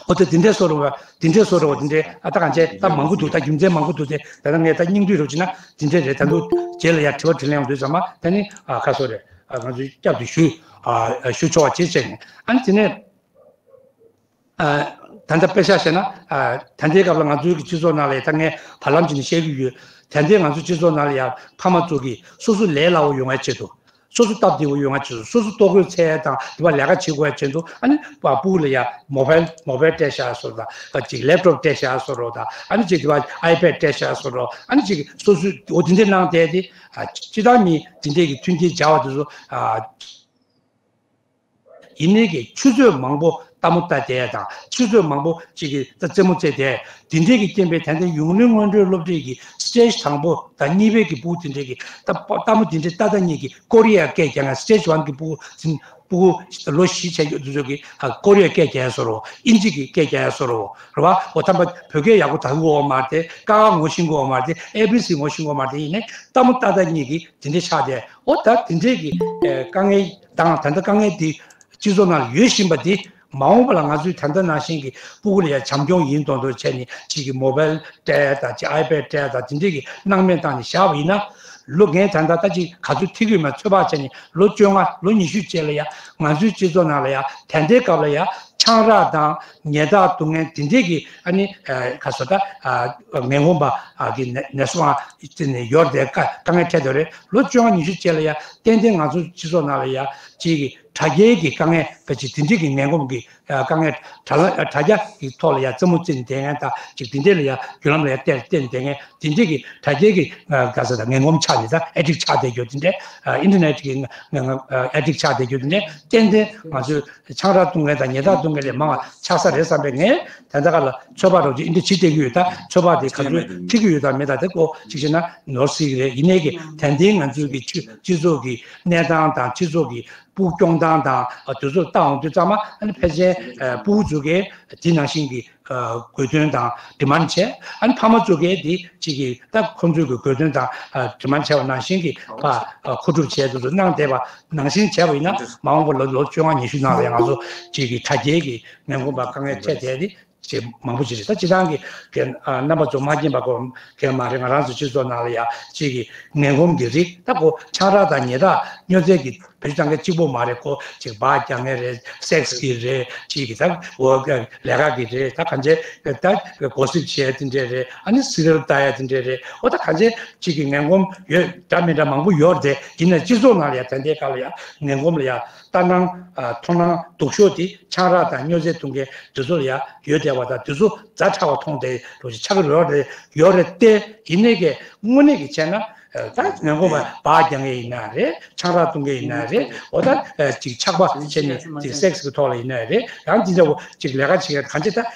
འོ་དེ་དེ་འདྲའི་སོགས་རེད་བ། དེ་འདྲའི་སོགས་རེད་བ། དེ་འདྲའི་ཨ། ད་གང་བྱས་ད་མང་པོ་འདུག་ད་རྒྱུ་མཚན་མང་པོ་འདུག་སྟེ། ད་ལྟ་ངས་ད་སྙིང་བསྡུས་རོགས་བྱས་ན་དེ་འདྲའི་རེད། ད་འདུག་རྗེས་ལ་ཡ་དྲི་བ་དྲིས་ལན་ཡོང་དུས་ཙམ་པ་ད་ནི་ཨ། ཁ་སོ་རེད། ཨ། ང་ཚོས་བསྐྱར་དུ་ཞུ། ཨ། ཞུ་ཆོག་པ་བྱེད་བྱས་ནས། ཨ་ནི་དེ་ནས། ཨ། ད་ལྟ་དཔེ་ཆ་བཞག་ན། ཨ། ད་ལྟའི་སྐབས་ལ་ང་ཚོའི་གི་སྤྱི་ཚོགས་ནང་ལ་ཡ། ད་ངས་བར་ལམ་ཅིག་ནས་བཤད་ཀྱི་ཡོད། ད་ལྟའི་ང་ཚོའི་སྤྱི་ཚོགས་ནང་ལ་ཡ་ཕ་མ་ཚོ་གིས་སོ་སོ་ལས་སླ་བོ་ཡོང་བའི་ཆེད་དུ། སོ་སོ་སྟབས་བདེ་བོ་ཡོང་བའི་ཆེད་དུ། སོ་སོ་ལྟོ་གོས་འཚོལ་ཡ་དང་དེ་བ་ལས་ཀ་བྱེད་དགོས་པའི་ཆེད་དུ། ཨ་ནི་ཕྲུ་གུ་ལ་ཡ་མོ་བལ་མོ་བལ་སྤྲད་བཞག་བཟོ་འདྲ། ཅིག་ལེབ་ཊོབ་སྤྲད་བཞག་བཟོ་འདྲ་དང་། ཨ་ནི་ཅིག་དེ་བ་ཨའི་པེཌ་སྤྲད་བཞག་བཟོ་འདྲ། ཨ་ནི་ཅིག་སོ་སོའི་འོ་དེ་འདྲ་གནང་བསྡད་དེ། ཨ། སྤྱིར་བཏང་མི་དེ་འདྲས་ཀྱི་མཐུན་རྐྱེན་སྦྱར་བ་དེ་ཚོ། ཨ། ཡིན་ནའི་གི་ཆུ་ཚོད་མང་པོ་ལྟད་མོ་ལྟ་བསྡད་དང་། ཆུ་ཚོད་མང་པོ་ཅིག་གི་ད་རྩེད་མོ་རྩེ་བསྡད། དེ་འདྲའི་གི་རྐྱེན་པས་ད་ལྟའི་ཡོངས་གླིང་སྔོན་འགྲོའི་སློབ་གྲྭའི་གི་སི་ཊེ་ཇི་དང་པོ་དང་གཉིས་པའི་གི་ཕྲུ་གུ་དེ་འདྲའི་གི་ད་ལྟད་མོ་དེ་འདྲའི་ལྟ་ལྟ་གཉིས་ཀྱི་ཀོ་རི་ཡ་སྐད་རྒྱག་ཡ། སི་ཊེ་ཇི་ཝན་གི་ཕྲུ་གུ་ཕྲུ་གུ་ལོ་བཞི་བྱས་ཡོད་དུས་ཚོད་ཀྱི་ཨ། ཀོ་རི་ཡ་སྐད་རྒྱག་ཡ་བཟོ་འདྲ། ཨིན་ཇི་གི་སྐད་རྒྱག་ཡ་བཟོ་འདྲ་རེད་བ། འོ་ཐ་མ་བོད་སྐད་ཡག་པོ་ད་གི་ཡོད་མ་རེད་དེ། ཀ་ཁ་ངོ་ཤེས་ཀྱི་ཡོད་མ་རེད་དེ། ཨེ་བི་སི་ངོ་ཤེས་ཀྱི་ཡོད་མ་རེད་དེ། ཡིན་ནའི་ལྟད་མོ་ལྟ་ལྟ་གཉིས་ཀྱི་དེ་འདྲའི་ཆགས་བསྡད། འོ་ད་དེ་འདྲའི་གི་ཨེ། དཀའ་ངལ་དང་། ད་ལྟ་དཀའ་ངལ་དེ་སྤྱི་ཚོགས་ནང་ལ་ཡོད་བཞིན་པ་དེ། མ་འོངས་པ་ལ་ང་ཚོས་ད་ལྟ་ནང་བཞིན་གྱི་ཕྲུ་གུ་ལ་ཡ་བྱམས་སྐྱོང་ཡིན་མདོག་མདོག་བྱས་ནས། གཅིག་གི་མོ་བལ་སྤྲད་དང་། གཅིག་ཨའི་པེཌ་སྤྲད་དང་། དེ་འདྲའི་གི་སྣང་མེད་བཏང་ནས་བཞག་པ་ཡིན་ན། ལོ། ངས་ད་ལྟ་ད་ཅིག་ག་ཚོད་ཐིག་གི་མ་ཚོད་དཔག་བྱས་ནས། ལོ་བཅོ་ལྔ་ལོ་ཉི་ཤུ་རྗེས་ལ་ཡ་ང་ཚོའི་སྤྱི་ཚོགས་ནང་ལ་ཡ་ད་ལྟའི་སྐབས་ལ་ཡ་ཆང་རག་དང་ཉལ་ཐག་བརྡུང་མཁན་དེ་འདྲའི་གི། ཨ་ནི་ཨ། ག་ཚོད་ད། ཨ། ངན་གོམས་པ་གི་ནད་གནས་ཚུལ་ཨ་ནི་ཡོད་རེད་དེ། དཀའ་དཀའ་ངལ་འཕྲད་བསྡད་རེད། ལོ་བཅོ་ལྔ་ཉི་ཤུ་རྗེས་ལ་ཡ་ཏན་ཏན་ང་ཚོའི་སྤྱི་ཚོགས་ནང་ལ་ཡ་གཅིག་གི་དྲ་རྒྱའི་གི་དཀའ་ངལ་ག་ཅིག་དེ་འདྲའི་གི་ངན་གོམས་ཀྱི་དཀའ་ངལ། དྲ་ལ་དྲ་རྒྱ་གི་ཐོག་ལ་ཡ་རྩེད་མོ་རྩེ་ནས་བསྡད་མཁན་དང་། ཅིག་དེ་འདྲའི་ལ་ཡ་བརྒྱུད་ལམ་ལ་ཡ་བལྟས་བལྟས་ནས་བསྡད་མཁན་དེ་འདྲའི་གི་དྲ་རྒྱའི་གི་ག་ཚོད་ད་ངན་གོམས་ཆགས་ནས། ད་ཨེ་ཌིག་ཆགས་བསྡད་རྒྱུ་དེ་འདྲའི། ཨ། ཨིན་ཊར་ནེཊ་གི་ཨེ་ཌིག་ཆགས་བསྡད་རྒྱུ་དེ་འདྲའི་ཏན་ཏན་ང་ཚོའི་ཆང་རག་བརྡུང་མཁན་དང་ཉལ་ཐག་བརྡུང་མཁན་ལས་མང་བ་ཆགས་ས་རེད་བསམ་པའི། ངས་ད་ལྟ་ག་ལ་ཚོད་དཔག་རོགས་ཅིག་འདི་འདྲ་བྱེད་བསྡད་ཀྱི་ཡོད། ད་ཚོད་དཔག་དེ་ག་ཚོད་འཁྲི་གི་ཡོད་དང་མེད་དང་དེ་སྐོར་ཅིག་བཤད་ན་ནོར་སྲིད་ཀྱི་རེད། ཡིན་ནའི་གི་ད་ལྟའི་ང་ཚོའི་གི་སྤྱི་སྤྱི་ཚོགས་ཀྱི་གནས་སྟངས་དང་། སྤྱི་ཚོགས་ཀྱི་ཕྲུ་གུ་སྐྱོང་སྟངས་དང་། ཨ། དེ་ཚོ་ལྟ་འོང་དུས་ཙམ་པ། ཨ་ནི་ཕལ་ཆེར་ཨ་ཕྲུ་གུ་ཚོ་གིས་དེ་ནང་བཞིན་གྱི་ཨ་དགོས་འདུན་དང་ཌི་མཱན་ཌི་བྱས། ཨ་ནི་ཕ་མ་ཚོ་གིས་དེ་གཅིག་གི་ད་ཁོང་ཚོའི་གི་དགོས་འདུན་དང་ཨ་ཌི་མཱན་ཌི་བྱས་པ་ནང་བཞིན་གྱི་ཕར་ཨ་མཁོ་སྒྲུབ་བྱས། དེ་ཚོ་གནང་བསྡད་པ་ནང་བཞིན་བྱས་པ་ཡིན་ན། མ་འོངས་པ་ལོ་ལོ་བཅོ་ལྔ་ཉི་ཤུ་ནང་ལ་ཡང་ང་ཚོ་གཅིག་གི་དྲ་རྒྱའི་གི་ངན་གོམས་པ་དཀའ་ངལ་འཕྲད་བསྡད་དེ། ཅིག་མང་པོ་ཅིག་རེད། ད་སྤྱིར་བཏང་གི་གི་ཨ་རྣམ་པ་ཚོ་མ་མཁྱེན་པ་ཁོ་གལ་མ་རེད། ང་རང་ཚོ་སྤྱི་ཚོགས་ནང་ལ་ཡ་གཅིག་གི་ངན་གོམས་ཀྱི་རིགས། ད་ཁོ་ཆང་རག་དང་ཉལ་ཐག་སྨྱོ་རྫས་ཀྱི་བེད་སྤྱོད་བཏང་མཁན་གཅིག་པོ་མ་རེད། ཁོ་ཅིག་སྦ་རྒྱག་མཁན་རེད། སེག་སི་གི་རེད། གཅིག་གི་ད་འོ་ལས་ཀ་གི་རེད། ད་གང་ཅི་ད་གོ་སིབ་བྱེད་ཡ་དེ་འདྲས་རེད། ཨ་ནི་སི་རི་ཡལ་ལྟ་ཡ་དེ་འདྲས་རེད། འོ་ད་གང་ཅི་གཅིག་གི་ངན་གོམས་ཡོད། འདྲ་མི་འདྲ་མང་པོ་ཡོད་རེད་དེ། ཡིན་ན་སྤྱི་ཚོགས་ནང་ལ་ཡ་ད་ལྟའི་སྐབས་ལ་ཡ་ངན་གོམས་ལ་ཡ་ལྟ་སྣང་ཨ་མཐོང་སྣང་སྡུག་ཤོས་དེ་ཆང་རག་དང་སྨྱོ་རྫས་འཐུང་མཁན་དེ་ཚོ་ལ་ཡ་ཡོད་བསྡད་པ་དང་། དེ་ཚོ་ཛ་དྲག་པ་མཐོང་བསྡད་རོགས་ཅིག་ཆགས་ཀྱི་ཡོད་རེད། ཡོད་རེད་དེ། ཡིན་ནའི་གི་དངོས་གནས་ཀྱི་བྱས་ན་ཨ་ད་ངན་གོམས་པ་སྦ་རྒྱག་མཁན་ཡིན་ན་རེད། ཆང་རག་འཐུང་མཁན་ཡིན་ན་རེད། འོ་ད་ཨ་ཅིག་ཆགས་པ་བྱས་ནས་ཅིག་སེག་སི་གི་ཐོག་ལ་ཡིན་ན་རེད། ཡང་འདི་འདྲ་བོ་ཅིག་ལས་ཀ་བྱེད་མཁན་གང་ཅི། ད་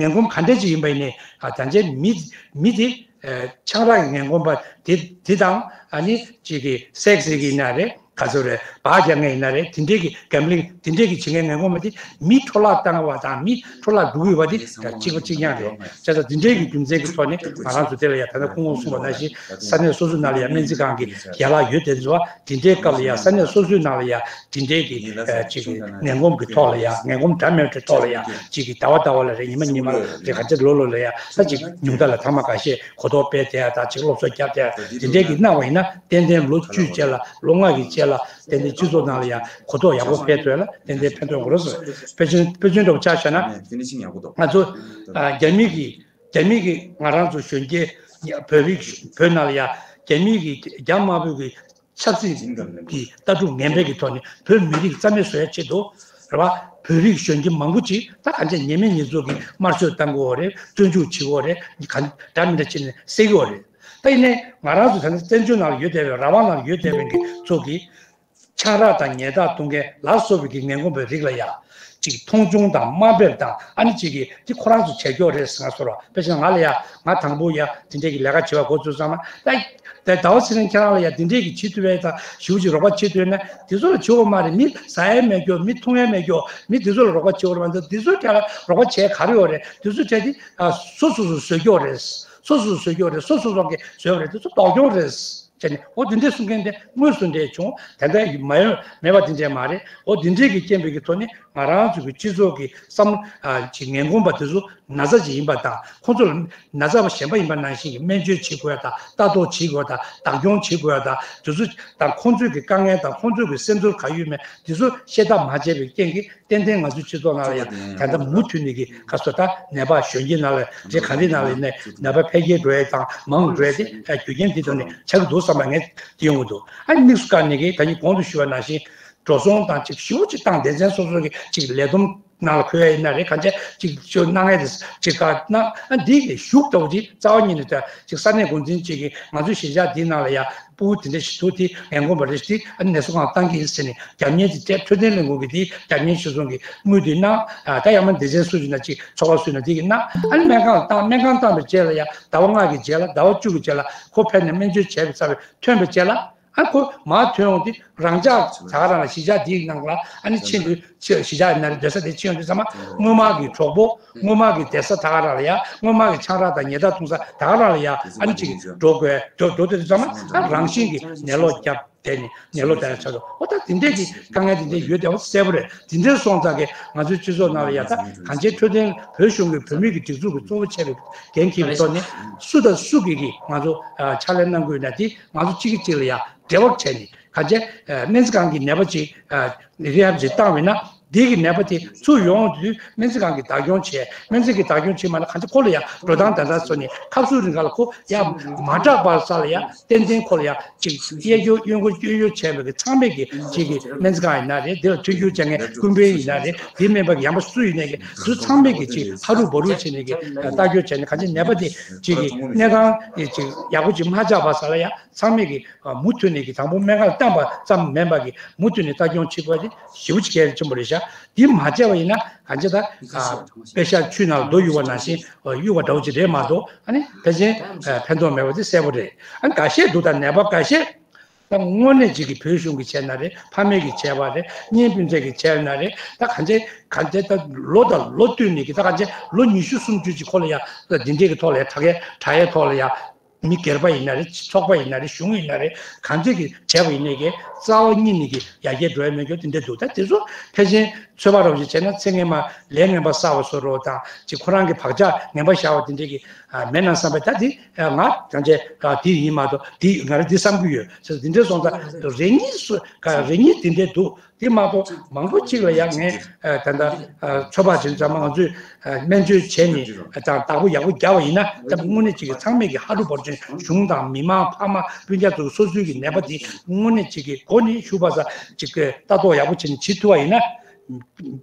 ངན་གོམས་ག་འདྲས་ཅིག་ཡིན་པ་ཡིན་ནའི་ཨ་ད་ཅི་མི་མི་དེ་ཨ་ཆང་རག་གི་ངན་གོམས་པ་དེ་དེ་དང་། ཨ་ནི་ཅིག་གི་སེག་སི་གི་ཡིན་ན་རེད། ག་ཚོད་རེད། སྦ་རྒྱག་མཁན་ཡིན་ན་རེད། དེ་འདྲས་ཀྱི་གེམ་བི་ལིང་དེ་འདྲས་ཀྱི་བྱེད་མཁན་ངན་གོམས་པ་དེ་མི་འཕྲོ་བརླག་བཏང་བ་དང་མི་འཕྲོ་བརླག་འགྲོ་གི་ཡོད་པ་དེ་གཅིག་པ་གཅིག་རྐྱང་རེད། བྱས་ཙང་དེ་འདྲས་ཀྱི་རྒྱུ་མཚན་གྱི་ཐོག་ནས་ང་རང་ཚོ་དེ་ལ་ཡ་ད་ལྟ་སྐུ་ངོ་གསུངས་པ་ནང་བཞིན་ས་གནས་སོ་སོའི་ནང་ལ་ཡ་སྨན་རྩིས་ཁང་གི་ཡན་ལག་ཡོད་དེ་ཚོ། དེ་འདྲའི་སྐབས་ལ་ཡ་ས་གནས་སོ་སོའི་ནང་ལ་ཡ་དེ་འདྲའི་གི་ཨ་ཅིག་གི་ངན་གོམས་ཀྱི་ཐོག་ལ་ཡ། ངན་གོམས་འདྲ་མི་འདྲའི་ཐོག་ལ་ཡ་ཅིག་གི་ཟླ་བ་ཟླ་བ་ལ་རེད། ཉི་མ་ཉི་མ་ལ་རེད། ག་ཚོད་ལོ་ལོ་ལ་ཡ་ད་ཅིག་ཉུང་མཐའ་ལ་ཐ་མག་འགའ་ཤས་གོ་རྟོགས་སྤེལ་བསྡད་ཡ་དང་། ཅིག་སློབ་གསོ་བརྒྱབ་བསྡད་ཡ་དེ་འདྲའི་གི་གནང་བ་ཡིན་ན། ཏན་ཏན་ལོ་བཅུའི་རྗེས་ལ་ལོ་ལྔ་གི་རྗེས་ལ་ཏན་ཏན་སྤྱི་ཚོགས་ནང་ལ་ཡང་གོ་རྟོགས་ཡག་པོ་སྤེལ་ཐུབ་ཡ་ལ་ཏན་ཏན་ཕན་ཐོགས་འགྲོ་སྲིད། དཔེ་མཚོན་དཔེ་མཚོན་འདྲ་པོ་ཆ་བཞག་ན། ང་ཚོ་ཨ་རྒྱ་མི་གི་རྒྱ་མི་གི་ང་རང་ཚོ་གཞོན་སྐྱེས་བོད་རིགས་བོད་ནང་ལ་ཡ་རྒྱ་མི་གི་རྒྱ་དམར་པོའི་གི་ཆབ་སྲིད་ཀྱི་ལྟ་གྲུབ་ངན་པའི་གི་ཐོག་ནས་བོད་མི་རིགས་རྩ་མེད་བཟོ་ཡ་ཆེད་དུ་རེད་བ། བོད་རིགས་གཞོན་སྐྱེས་མང་པོ་ཅིག་ད་གང་ཅི་ཉེས་མེད་ཉེས་འཛུགས་ཀྱི་དམར་གསོད་བཏང་གི་ཡོད་རེད། བཙོན་འཇུག་བྱེད་ཀྱི་ཡོད་རེད། གང་འདྲ་མི་འདྲ་བྱས་ནས་བསད་ཀྱི་ཡོད་རེད། ད་ཡིན་ནའི་ང་རང་ཚོ་ད་ནི་བཙན་བྱོལ་ནང་ལ་ཡོད་བསྡད་པའི་རང་དབང་ནང་ལ་ཡོད་བསྡད་པའི་གི་ཚོ་གི་ཆང་རག་དང་ཉལ་ཐག་འཐུང་མཁན་ལ་སོགས་པའི་གི་ངན་གོམས་པའི་རིགས་ལ་ཡ། ཅིག་མཐོང་ཆུང་དང་དམའ་འབེབས་དང་ཨ་ནི་ཅིག་གི་འདི་ཁོ་རང་ཚོ་བྱེད་ཀྱོག་རེད་ཟེར་ང་ཚོར་བ། དཔེ་བཞག་ན་ང་ལ་ཡ་ང་དང་པོ་ཡ་དེ་འདྲས་ཀྱི་ལས་ཀ་བྱེད་པ་འགོ་ཚུགས་ཙང་མ་ད་ད་ཟླ་བ་ཚེ་རིང་ཁྱེད་རང་ལ་ཡ་དེ་འདྲས་ཀྱི་བྱེད་ཐུབ་ཡས་དང་ཞེ་པོ་ཅིག་རོགས་པ་བྱེད་ཐུབ་ཡས་ན་དེ་ཚོ་ལ་བྱེད་འོ་མ་རེད། མི་ཟ་ཡས་མེད་ཀྱོག་མི་འཐུང་ཡས་མེད་ཀྱོག་མི་དེ་ཚོ་ལ་རོགས་པ་བྱེད་འོ་རེད་མ་གཏོགས་དེ་ཚོའི་གྲས་ལ་རོགས་པ་བྱེད་ག་རེ་ཡོད་རེད། དེ་ཚོའི་གྲས་དེ་ཨ་སོ་སོ་སོ་བཟོས་ཀྱོག་རེད། སོ་སོ་བཟོས་ཀྱོག་རེད། སོ་སོ་སོ་གི་བཟོས་པ་རེད། དེ་ཚོ་ལྡོག་ཀྱོག་རེད། བྱས་ནས་འོ་དེ་འདྲས་གསུང་མཁན་དེ་དངོས་སུ་འདྲས་བྱུང་། དེ་འདྲ་ཡི་མ་ཡོད་མེད་པ་དེ་འདྲས་མ་རེད། འོ་དེ་འདྲས་ཀྱི་རྐྱེན་པའི་གི་ཐོག་ནས་ང་རང་ཚོ་གི་སྤྱི་ཚོགས་ཀྱི་བསམ་ཨ་ཅིག་ངན་གོམས་པ་དེ་ཚོ་ན་ཚ་ཅིག་ཡིན་པ་དང་ཁོང་ཚོ་ལ་ན་ཚ་བ་གཞན་པ་ཡིན་པ་ནང་བཞིན་གྱི་སྨན་བཅོས་བྱེད་དགོས་ཡ་དང་ལྟ་རྟོག་བྱེད་དགོས་ཡ་དང་བདག་སྐྱོང་བྱེད་དགོས་ཡ་དང་དེ་ཚོ་དང་ཁོང་ཚོའི་གི་དཀའ་ངལ་དང་ཁོང་ཚོའི་གི་སེམས་ཚོར་ག་ཡོད་མེད་དེ་ཚོ་ཤེས་ཐབས་མ་བྱས་པའི་རྐྱེན་གྱིས། ཏན་ཏན་ང་ཚོའི་སྤྱི་ཚོགས་ནང་ལ་ཡང་ད་ལྟ་མུ་མཐུད་ནས་ཀྱི་ཁ་སོ་ད་ནད་པ་གཞོན་སྐྱེས་ནང་ལ་རེད། ག་རེ་ནང་ལ་ཡིན་ནའི་ནད་པ་འཕེལ་རྒྱས་འགྲོ་ཡས་དང་མང་འགྲོ་ཡས་དེ་རྒྱུ་རྐྱེན་དེ་ཐོག་ནས་ཆགས་ཀྱི་འདུག་བསམ་པ་ངས་དེ་ཡོང་གི་འདུག་ཨ་ནི་དམིགས་སུ་བཀར་ནས་ཀྱི་ད་ནི་གོང་དུ་ཞུས་པ་ནང་བཞིན་འགྲོ་སོང་དང་ཅིག་ཞེ་པོ་ཅིག་བཏང་། སྡེ་ཚན་སོ་སོ་གི་ཅིག་ལས་བསྡོམས་ནང་ལ་འཁོད་ཡས་ཡིན་ན་རེད། གང་ཅི་ཅིག་ཅོ་གནང་ཡས་དེ་ཅིག་ག་ན་ཨ་འདི་གི་ཞུགས་ལྟ་བུ་ཅིག་རྩ་བ་ཉིད་ནས་ད་ཅིག་ས་གནས་འགོ་འཛིན་ཅིག་གིས་ང་ཚོའི་གཞིས་ཆགས་འདི་ནང་ལ་ཡ། སྤུ་གུ་དེ་འདྲ་ཞིག་འདུག་དེ་ངན་གོམས་པ་རེ་ཞིག་དེ་ཨ་ནི་ནད་གསོ་ཁང་བཏང་གི་ཡིན་ཟེར་ནས་རྒྱབ་གཉེར་དེ་སྤྲད། འཕྲོད་བསྟེན་ལས་ཁུངས་ཀྱི་དེ་རྒྱབ་གཉེར་ཞུ་སོང་གི་དངུལ་དེ་གནང་། ཨ་ད་ཡང་མ་སྡེ་ཚན་སུ་ཞིག་ན་ཅིག་ཚོགས་པ་སུ་ན་དེ་གི་གནང་། ཨ་ནི་སྨན་ཁང་ལ་བཏང་། སྨན་ཁང་བཏང་བའི་རྗེས་ལ་ཡང་ཟླ་བ་ལྔ་གི་རྗེས་ལ་ཟླ་བ་བཅུ་གི་རྗེས་ལ་ཁོ་ཕེབས་ནས་སྨན་བཅོས་བྱས་པའི་ཚར་བའི་ཐོན་པའི་རྗེས་ལ་ཨ་ཁོ་མར་ཐོན་འོང་དེ་རང་འཇགས་ད་ག་རང་ལ་གཞིས་ཆགས་དེའི་ནང་ལ་ཨ་ནི་ཕྱིན་དུས་གཞིས་ཆགས་ཡིན་ན་རེད། སྡོད་ས་དེ་ཕྱིན་འོང་དུས་ཚང་མ་སྔོན་མ་གི་གྲོགས་པོ། སྔོན་མ་གི་བསྡད་ས་ད་ག་རང་ལ་ཡ། སྔོན་མ་གི་ཆང་རག་དང་ཉལ་ཐ་འཐུང་ས་ད་ག་རང་ལ་ཡ། ཨ་ནི་ཅིག་འགྲོ་དགོས། འགྲོ་འགྲོ་དེ་དུས་ཙམ་མ་ཨ་རང་བཞིན་གྱིས་ནད་ལོག་བརྒྱབ་བསྡད་ནས་ནད་ལོག་བསྡད་ཡ་ཆགས་འགྲོ། འོ་ད་དེ་འདྲས་ཀྱི་དཀའ་ངལ་དེ་འདྲས་ཡོད་བསྡད་པ་གསལ་པོ་རེད། དེ་འདྲས་སོང་ཙང་གི་ང་ཚོའི་སྤྱི་ཚོགས་ནང་ལ་ཡ་ད་གང་ཅིའི་འཕྲོད་བསྟེན་བོད་གཞུང་གི་བོད་མི་གི་སྒྲིག་འཛུགས་ཀྱི་གཙོ་བོ་བྱས་པའི་འགན་འཁྱེར་བའི་ཐོག་ནས་སུ་དང་སུ་གིས་ཀྱིས་ང་ཚོ་ཕྱག་ལས་གནང་དགོས་ན་དེ་ང་ཚོ་གཅིག་གིས་གཅིག་ལ་ཡ་འབྲེལ་བ་བྱས་ནས་གང་ཅི་སྨན་རྩིས་ཁང་གི་ནད་པ་ཅིག་རི་ཧབ་ཅིག་བཏང་བས་ན། འདི་གི་ནད་པ་དེ་ཚུར་ཡོང་དུས་སྨན་རྩིས་ཁང་གིས་བདག་སྐྱོང་བྱས། སྨན་རྩིས་ཀྱིས་བདག་སྐྱོང་བྱས་མ་ན་གང་ཅི་ཁོ་ལ་ཡང་འགྲོ་སྟངས་དེ་འདྲ་བཟོས་ནས་ཁ་སུ་རིང་ག་ལ་ཁོ་ཡང་མ་སྐྲག་པར་ས་ལ་ཡང་ཏན་ཏན་ཁོ་ལ་ཡང་ཅིག་གཡས་སྐྱོར་གཡོན་སྐྱོར་གཡོན་སྐྱོར་བྱས་པའི་གི་ཚང་མས་ཀྱི་ཅིག་གི་སྨན་རྩིས་ཁང་ཡིན་ན་རེད། འདི་ལ་མཐུན་འགྱུར་བྱས་མཁན་ཀུན་ཕན་ཡིན་ན་རེད། འདི་སྨན་པ་གི་ཡང་པ་སུ་ཡིན་ནའི་གི་དུ་ཚང་མས་ཀྱི་ཅིག་ཧ་རུ་བ་རུ་བྱས་ནས་ཀྱི་ལྟ་སྐྱོར་བྱས་ནས་གང་ཅི་ནད་པ་དེ་ཅིག་གི་གནས་སྟངས་ཅིག་ཡག་པོ་ཅིག་མ་ཆགས་པར་ས་ལ་ཡང་ཚང་མས་ཀྱི་མུ་མཐུད་ནས་ཀྱི་དང་པོ་སྨན་ཁང་བཏང་པ་ཙམ་མིན་པ་གི་མུ་མཐུད་ནས་ལྟ་སྐྱོང་བྱེད་དགོས་པ་དེ་ཞེ་པོ་ཅིག་གལ་ཆེན་པོ་རེད་ཤག་འདི་མ་བྱས་པ་ཡིན་ན་གང་ཅི་ད་ཨ་དཔེ་ཤག་ཆུ་ནང་ལ་རྡོ་གཡུག་པ་ནང་བཞིན་གཡུག་པ་འདྲ་བོ་ཅིག་རེད་མ་གཏོགས་ཨ་ནི་ཕལ་ཆེར་ཕན་ཐོགས་མེད་པ་དེ་གསལ་པོ་རེད། ཨ་ནི་འགའ་ཤས་འདུག་ད་ནད་པ་འགའ་ཤས་ད་དངོས་གནས་ཅིག་གི་བོད་གཞུང་གི་བྱས་ན་རེད། ཕ་མེས་ཀྱི་བྱས་པ་རེད། གཉེན་སྤུན་མཆེད་ཀྱི་བྱས་ན་རེད། ད་གང་ཅི་གང་ཅི་ད་ལོ་དང་ལོ་བསྟུད་ནས་ཀྱི་ད་གང་ཅི་ལོ་ཉི་ཤུ་སུམ་ཅུ་ཅིག་ཁོ་ལ་ཡ་ད་འདི་འདྲས་ཀྱི་ཐོག་ལ་ཡ་དྲག་ཡ་དྲག་ཡའི་ཐོག་ལ་ཡ། མི་སྒེར་པ་ཡིན་ན་རེད། ཚོགས་པ་ཡིན་ན་རེད། གཞུང་ཡིན་ན་རེད། གང་ཅི་གི་བྱས་པ་ཡིན་ནའི་གི་རྩ་བ་ཉིད་ནས་ཀྱི་ཡར་རྒྱས་འགྲོ་ཡ་མེད་རྒྱུ་དེ་འདྲ་འདུག་ད་དེ་ཚོ་ཕལ་ཆེར་ཚོད་དཔག་རོབ་ཅིག་བྱས་ན་ཚེ་སྔོན་མ་ལས་ངན་པ་བསགས་པ་བཟོ་འདྲ་དང་ཅིག་ཁོ་རང་གི་བག་ཆགས་ངན་པ་བཞག་པ་དེ་འདྲ་གི་མེད་ན་བསམ་པའི་ད་དེ་ང་གང་ཅི་དེ་ཡིན་མ་གཏོགས་དེ་ང་རང་འདི་བསམ་གྱི་ཡོད་ཟེར་དེ་འདྲ་སོང་ཙང་རེ་གཉིས་སུ་རེ་གཉིས་དེ་འདྲ་འདུག་དེ་མ་གཏོགས་མང་པོ་གཅིག་ལ་ཡང་ངས་ད་ལྟ་ཚོད་དཔག་བྱས་ཙང་མ་ང་ཚོས་སྨན་བཅོས་བྱས་ནས་དང་བདག་པོ་ཡག་པོ་བརྒྱབ་པ་ཡིན་ན་ད་དངོས་གནས་གཅིག་གི་ཚང་མས་ཀྱི་ཧ་རུ་བ་རུ་ཅན་གཞུང་དང་མི་མང་ཕ་མ་སྤུན་ཀྱག་ཚོ་སོ་སོའི་གི་ནད་པ་དེ་དངོས་གནས་གཅིག་གི་འགོ་ནས་ཤུགས་པ་ས་གཅིག་གི་ལྟ་རྟོག་ཡག་པོ་བྱས་ནས་བྱེད་ཐུབ་པ་ཡིན་ན་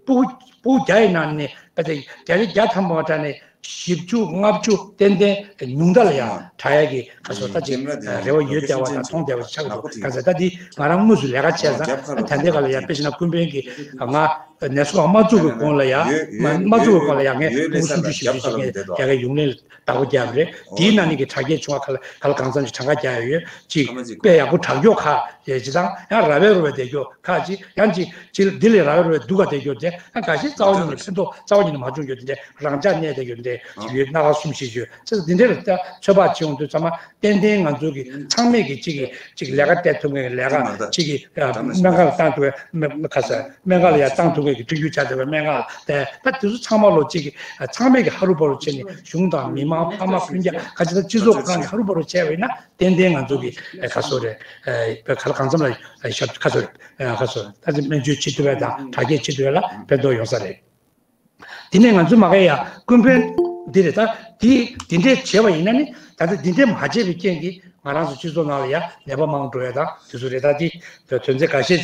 སྤུ་གུ་སྤུ་གུ་བརྒྱ་ཡི་ནང་ནས་ད་ལྟ་བརྒྱ་རེ་བརྒྱ་ཐམ་པ་དྲག་ནས། བཞི་བཅུ་ལྔ་བཅུ་ཏན་ཏན་ཉུང་མཐའ་ལ་ཡང་དྲག་ཡ་གི་ཁ་སོ་ད་ཅིག་རེ་བ་ཡོད་བསྡད་པ་དང་མཐོང་བསྡད་པ་ཆགས་འདུག་གང་ཟེར་ད་འདི་ང་རང་དངོས་སུ་ལས་ཀ་བྱས་ཙང་ད་ལྟའི་སྐབས་ལ་ཡང་དཔེ་བྱས་ན་ཀུན་ཕན་གྱི་ང་ནད་གསོ་ཁང་མ་བཙུགས་པའི་གོང་ལ་ཡང་མ་མ་བཙུགས་པའི་གོང་ལ་ཡང་ངས་སྤུ་གུ་སུམ་ཅུ་བཞི་བཅུ་ཞིག་ངས་ཡ་གི་ཡོང་ལེན་བདག་པོ་བརྒྱབ་རེད། དེའི་ནང་ནས་ཀྱི་དྲག་སྐྱེད་བྱུང་བ་ག་ལ་ག་ལ་གང་འཚམ་ཞིག་གྲངས་ཀ་རྒྱག་ཡ་ཡོད་ཅིག་དཔེ་ཡག་པོ་དྲག་སྐྱོག་ཁ་ཡ་ཅི་དང་ཡང་ར་བའི་རུ་བའི་བསྡད་སྐྱོག་ཁ་ཅིག་ཡང་ཅིག་ཅིག་འདི་ལས་ར་བའི་རུ་བའི་སྡུག་ག་བསྡད་སྐྱོག་དེ་ཡང་འགའ་ཤས་རྩ་བ་ཉིད་ནས་ཕན་ཐོགས་རྩ་བ་ཉིད་ནས་མ་བྱུང་རྒྱུ་དེ་འདྲ། རང་འཇགས་གནས་བསྡད་ཡོད་འདྲ་ཅིག་ཡོད། སྣ་ཁ་གསུམ་བཞི་ཡོད་ཚེ་འདི་འདྲ་ལ་ད་ཚོད་དཔག་བྱེད་ཡོང་དུས་ཚང་མ་ཏན་ཏན་ང་ཚོ་གི་ཚང་མས་ཀྱི་གཅིག་གིས་གཅིག་ལས་ཀ་སྤྲད་ཐུབ་མཁན་གྱི་ལས་ཀ་གཅིག་གིས་སྨན་ཁང་ལ་བཏང་ཐུབ་པའི་ཁ་ས་སྨན་ཁང་ལ་ཡར་བཏང་ཐུབ་མཁན་གྱི་མཐུན་འགྱུར་བྱ་ཐུབ་པའི་སྨན་ཁང་ལ་བལྟས་ད་དེ་ཚོ་ཚང་མ་ལོ་གཅིག་གིས་ཚང་མས་ཀྱི་ཧ་རུ་བ་རུ་བྱས་ནས་གཞུང་དང་མི་མང་ཕ་མ་སྤུན་ཀྱག་ཁ་ཅིག་ད་སྤྱི་ཚོགས་ཁོ་རང་གི་ཧ་རུ་བ་རུ་བྱས་པ་ཡིན་ན་ཏན་ཏན་ང་ཚོ་གི་ཁ་སོ་རེད་ག་ལ་གང་འཚམ་ལ་ཞབས་ཁ་སོ་ཁ་སོ་ད་ཅི་སྨན་བཅོས་བྱེད་ཐུབ་པ་དང་དྲག་སྐྱེད་བྱེད་ཐུབ་པ་ལ་ཕན་ཐོགས་ཡོང་ས་རེད། དེ་ནས་ང་ཚོ་མ་ག་ཡ་ཀུན་ཕན་འདི་རེད། ད་དེ་དེ་འདྲས་བྱས་པ་ཡིན་ན་ནི་ད་ལྟ་དེ་འདྲས་མ་བྱས་པའི་རྐྱེན་གྱིས་ང་རང་ཚོ་སྤྱི་ཚོགས་ནང་ལ་ཡ་ནད་པ་མང་འགྲོ་ཡ་དང་དེ་ཚོ་རེད། ད་དེ་དོན་ཚན་ཁ་ཤས་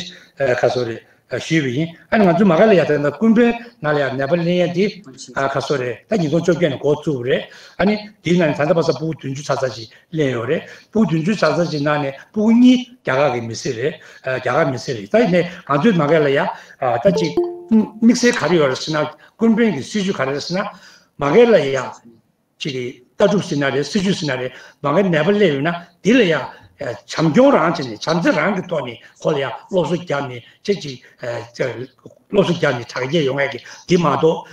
ཁ་སོ་རེད་ཞུས་པ་ཡིན། ཨ་ནི་ང་ཚོ་མ་ག་ལ་ཡ་ད་ལྟ་ཀུན་ཕན་ནང་ལ་ཡ་ནད་པ་ལེན་ཡ་དེ་ཁ་སོ་རེད། ད་ཉིས་སྟོང་བཅོ་བརྒྱད་ནས་འགོ་བཙུགས་པ་རེད། ཨ་ནི་དེའི་ནང་ནས་ད་ལྟ་བར་སྤུ་གུ་བདུན་ཅུ་ཚ་ཚ་ཅིག་ལེན་ཡོད་རེད། སྤུ་གུ་བདུན་ཅུ་ཙམ་ཙམ་ཅིག་ནང་ནས་སྤུ་གུ་གཉིས་རྒྱ་གར་གྱི་མི་སེར་རེད། ཨ་རྒྱ་གར་མི་སེར་རེད། ད་ཡིན་ནའི་ང་ཚོའི་མ་ག་ལ་ཡ་ཨ་ད་ཅིག་ དམིགས་བསལ་ག་རེ་ཡོད་རེད་ཟེར་ན། ཀུན་ཕན་གྱི་སྲིད་ཇུས་ག་རེ་རེད་ཟེར་ན། མ་གི་ལ་ཡ། ཅིག་གི་ལྟ་གྲུབ་ཟེར་ན་རེད། སྲིད་ཇུས་ཟེར་ན་རེད། མ་གི་ནད་པ་སླེབས་ཡོད་ན་དེ་ལ་ཡ། ཨ། བྱམས་སྐྱོང་རང་བྱས་ནས་བྱམས་བརྩེ་རང་གི་ཐོག་ནས་ཁོ་ལ་ཡ་སློབ་གསོ་བརྒྱབ་ནས་ཅིག་ཅིག་ཨ། སློབ་གསོ་བརྒྱབ་ནས་དྲག་སྐྱེད་ཡོང་ཡས་ཀྱི་དེ་མ་གཏོགས།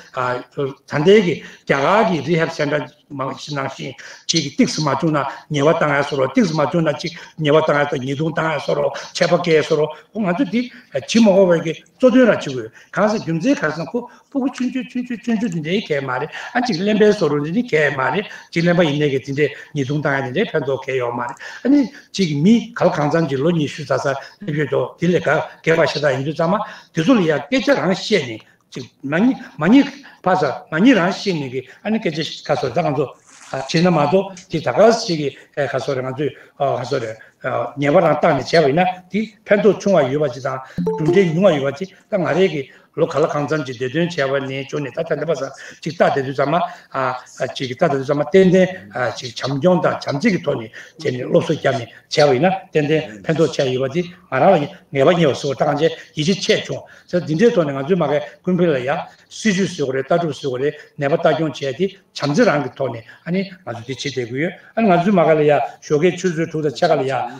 ཨ། ད་ལྟའི་གི་རྒྱ་གར་གྱི་རི་ཧེབ་སེན་ཊར་མང་ཞིག་ནང་བཞིན་ཅིག་གི་ཏོག་ཙམ་མ་བྱུང་ན་ཉེས་པ་བཏང་ཡ་བཟོ་འདྲ། ཏོག་ཙམ་མ་བྱུང་ན་ཅིག་ཉེས་པ་བཏང་ཡ་དང་ཉེས་རྡུང་བཏང་ཡ་བཟོ་འདྲ། ཆད་པ་བཀལ་བཟོ་འདྲ། ཁོ་ང་ཚོ་འདི་བྱེད་མ་དགོས་པའི་གི་གཙོ་དོན་རང་བྱེད་དགོས། གང་ཟེར་རྒྱུ་མཚན་ག་རེ་ཟེར་ན། ཁོ་ཕྲུ་གུ་ཆུང་ཆུང་ཆུང་ཆུང་ཆུང་ཆུང་དེ་འདྲའི་གལ་མ་རེད། ཨ། ཅིག་གླེན་པའི་བཟོ་འདྲ་དེ་འདྲའི་གལ་མ་རེད། ཅིག་གླེན་པ་ཡིན་ནའི་གི་དེ་འདྲའི་ཉེས་རྡུང་བཏང་ཡ་དེ་འདྲའི་ཕན་ཐོགས་གལ་ཡོད་མ་རེད། ཨ་ནི་ཅིག་མི་ག་ལ་གང་འཚམ་ཅིག་ལོ་ཉི་ཤུ་རྩ་རྩ་སླེབས་ཡོད་དོ། དེ་ལས་ག་རྒས་པ་ཤ་སྟག་ཡིན་དུས་ཙམ་པ་དེ་ཚོ་ལ་ཡ་སྐད་ཆ་རང་བཤད་ནས། ཅིག་མ་ཉེས་མ་ཉེས་ཕ་ས་མ་ཉེས་རང་བཤད་ནས་གི། ཨ་ནི་སྐད་ཆ་ག་ཟེར་ད་ང་ཚོ། ཨ། བྱེད་ན་མ་གཏོགས་དེ་ད་ག་ཞིག་གི། ཨ། ག་ཟེར་རེད། ང་ཚོས། ཨ། ག་ཟེར་རེད། ཨ། ཉེས་པ་རང་བཏང་ནས་བྱས་པ་ཡིན་ན་དེ་ཕན་ཐོགས་ཆུང་བ་ཡོད་པ་ཅིག་དང་གྲུབ་འབྲས་ཉུང་བ་ཡོད་པ་ཅིག་ད་ང་རེ་གི་ལོ་ག་ལ་གང་འཚམ་ཅིག་འདིར་ཐོན་བྱས་པ་ནས་བྱུང་ནས་ད་ད་ལྟ་བར་ཙམ་ཅིག་ལྟ་བསྡད་དུས་ཙམ་པ། ཨ། ཅིག་ལྟ་བསྡད་དུས་ཙམ་པ་ཏན་ཏན། ཨ། ཅིག་བྱམས་སྐྱོང་དང་བྱམས་བརྩེ་གི་ཐོག་ནས་བྱས་ནས་སློབ་གསོ་བརྒྱབ་ནས་བྱས་པ་ཡིན་ན་ཏན་ཏན་ཕན་ཐོགས་ཆེ་ཡོད་པ་དེ་ང་རང་ལ་ངེས་པ་རྙེད་པ་སོགས་ད་གང་བྱས་ཡིད་ཆེས་ཆེ་བྱུང་ཟེར། འདི་འདྲའི་ཐོག་ནས་ང་ཚོའི་མ་གི་ཀུན་ཕན་ལ་ཡ་སྲིད་ཇུས་བཟོ་དགོས་རེད། ལྟ་གྲུབ་བཟོ་དགོས་རེད། ནད་པ་ལྟ་སྐྱོང་བྱས་ཏེ་བྱམས་བརྩེ་རང་གི་ཐོག་ནས། ཨ་ནི་ང་ཚོ་དེ་བྱེད་བསྡད་ཀྱི་ཡོད། ཨ་ནི་ང་ཚོའི་མ་གི་ལ་ཡ་ཞོགས་ཀའི་ཆུ་ཚོད་དྲུག་དང་ཕྱེད་ཀ་ལ་ཡ། ཨ།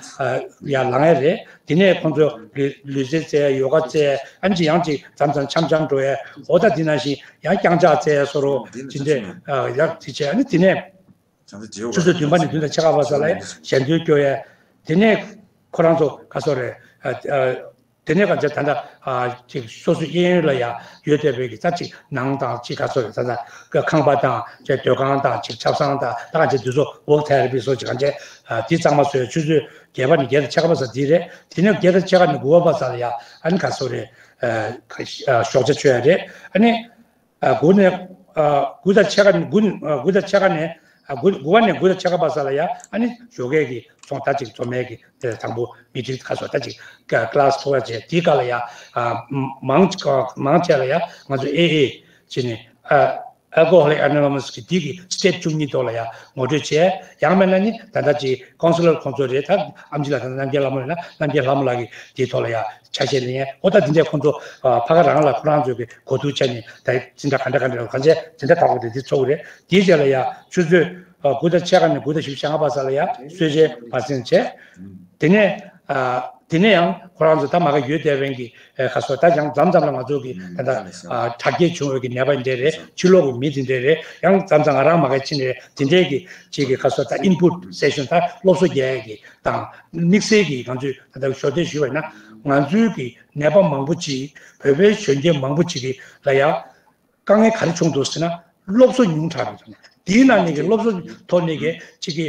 ཡར་ལངས་ཡ་རེད། དེ་ནས་ཁོང་ཚོ་ལུས་ལུས་རྩལ་རྩེ། ཡོ་ག་རྩེ། ཨ་ནི་ཅིག་ཡང་ཅིག་མཚམས་མཚམས་འཆམ་འཆམ་འགྲོ་ཡ། འོ་ད་དེ་ནང་བཞིན་ཡང་རྐྱང་ཕྱག་རྩེ་བཟོ་འདྲ་དེ་འདྲས། ཨ། ཡར་དེ་བྱས། ཨ་ནི་དེ་ནས་ཆུ་ཚོད་བདུན་པ་ནས་བདུན་དང་ཕྱེད་ཀ་བར་ཙམ་ལ་ཡ་ཞལ་འདོན་སྐྱོར་ཡ། དེ་ནས་ཁོ་རང་ཚོ་ག་ཟེར་རེད། ཨ། ཨ། དེ་ནས་ག་ཚོད་ད་ལྟ། ཨ། ཅིག་སོ་སོའི་གཡས་གཡོན་ལ་ཡ་ཡོད་བསྡད་པའི་གི་ད་ཅིག་ནང་དང་ཅིག་ག་ཟེར་རེད། ད་ལྟ་ཁང་པ་དང་ཅིག་སྡོད་ཁང་དང་ཅིག་ཆབ་གསང་དང་ད་ག་ཚོད་དེ་ཚོ་ཝོག་ཐེ་ར་པི་སོགས་ཅིག་ག་ཚོད། ཨ། དེ་གཙང་མ་བཟོས། ཆུ་ཚོད་བརྒྱད་པ་ནས་བརྒྱད་དང་ཕྱེད་ཀ་བར་ཙམ་དེ་རེད། དེ་ནས་བརྒྱད་དང་ཕྱེད་ཀ་ནས་དགུ་པ་བར་ཙམ་ལ་ཡ། ཨ་ནི་ག་ཟེར་རེད། ཨ། ཞོགས་ཇ་མཆོད་ཡ་རེད། ཨ་ནི། ཨ། དགུ་ནས། ཨ། དགུ་དང་ཕྱེད་ཀ་ནས། དགུ། ཨ། དགུ་དང་ཕྱེད་ཀ་ནས། ཨ། དགུ། དགུ་པ་ནས་དགུ་དང་ཕྱེད་ཀ་བར་ཙམ་ལ་ཡ། ཨ་ནི་ཞོགས་ཀས་ཀྱི་ཚོང་ད་ཅིག་འཛོམས་མེད་ཀྱི་དེ་དང་པོ་མི་ཊིང་ག་ཟེར་ད་ཅིག་ཀ་ཀླ་སི་ཐོག་ཡ་བྱས། དེའི་སྐབས་ལ་ཡ། ཨ། མང་ཆེ་མང་ཆེ་ལ་ཡ་ང་ཚོ་ཨེ་ཨེ་བྱས་ནས། ཨ། Alcoholic Anonymous གི་དེ་གི་སི་ཊེབ་བཅུ་གཉིས་ཐོག་ལ་ཡ་ངོ་སྤྲོད་བྱས། ཡང་མིན་ན་ནི་ད་ལྟ་ཅིག་ཀའུན་སི་ལར་ཁོང་ཚོ་རེད། ད་ཨེམ་ཆི་ལགས་དང་རྣམ་རྒྱལ་ལྷ་མོ་ཡིན་ན་རྣམ་རྒྱལ་ལྷ་མོ་ལགས་ཀྱི་དེའི་ཐོག་ལ་ཡ་ཆ་ཤས་ལེན་ཡ། འོ་ད་དེ་འདྲས་ཁོང་ཚོ། ཨ། ཕ་ག་རང་ལ་ཁོ་རང་ཚོ་གི་གོ་བསྡུར་བྱས་ནས་ད་འཛིན་གྲྭ་ག་འདྲ་ག་འདྲ་གང་ཆེ་འཛིན་གྲྭ་དག་པོ་དེ་དེ་ཚོགས་རེད། དེའི་རྗེས་ལ་ཡ་ཆུ་ཚོད། ཨ། དགུ་དང་ཕྱེད་ཀ་ནས་དགུ་དང་བཞི་བཅུ་ཞེ་ལྔ་བར་ཙམ་ལ་ཡ་གསོལ་ཇའི་བར་གསེང་བྱས། དེ་ནས། ཨ། དེ་ནས་ཡང་ཁོ་རང་ཚོ་ད་མ་གི་ཡོད་བསྡད་པའི་གི། ཨ། ག་ཟེར་ད་ཡང་མཚམས་མཚམས་ལ་ང་ཚོ་གི་ད་ལྟ། ཨ། དྲག་སྐྱེད་བྱུང་བའི་གི་ནད་པ་འདྲ་རེད། ཕྱི་ལོགས་གི་མི་དེ་འདྲ་རེད། ཡང་མཚམས་མཚམས་ང་རང་མ་གི་ཕྱིན་ནས་དེ་འདྲའི་གི་ཅིག་གི་ག་ཟེར་ད་ཨིན་པུཊ་སེ་ཤན། ད་སློབ་གསོ་རྒྱག་ཡ་གི་དང་དམིགས་བསལ་གྱི་ང་ཚོས་ད་ལྟ་ཞོར་འདེགས་ཞུས་པ་ཡིན་ན། ང་ཚོའི་གི་ནད་པ་མང་པོ་ཅིག་བོད་པའི་གཞོན་སྐྱེས་མང་པོ་ཅིག་གི་ལ་ཡ་དཀའ་ངལ་ག་རེ་བྱུང་འདུག་ཟེར་ན། སློབ་གསོ་ཉུང་དྲགས་རེད། དེའི་ནང་ནས་གི་སློབ་གསོ་ཐོག་ནས་གི་ཅིག་གི་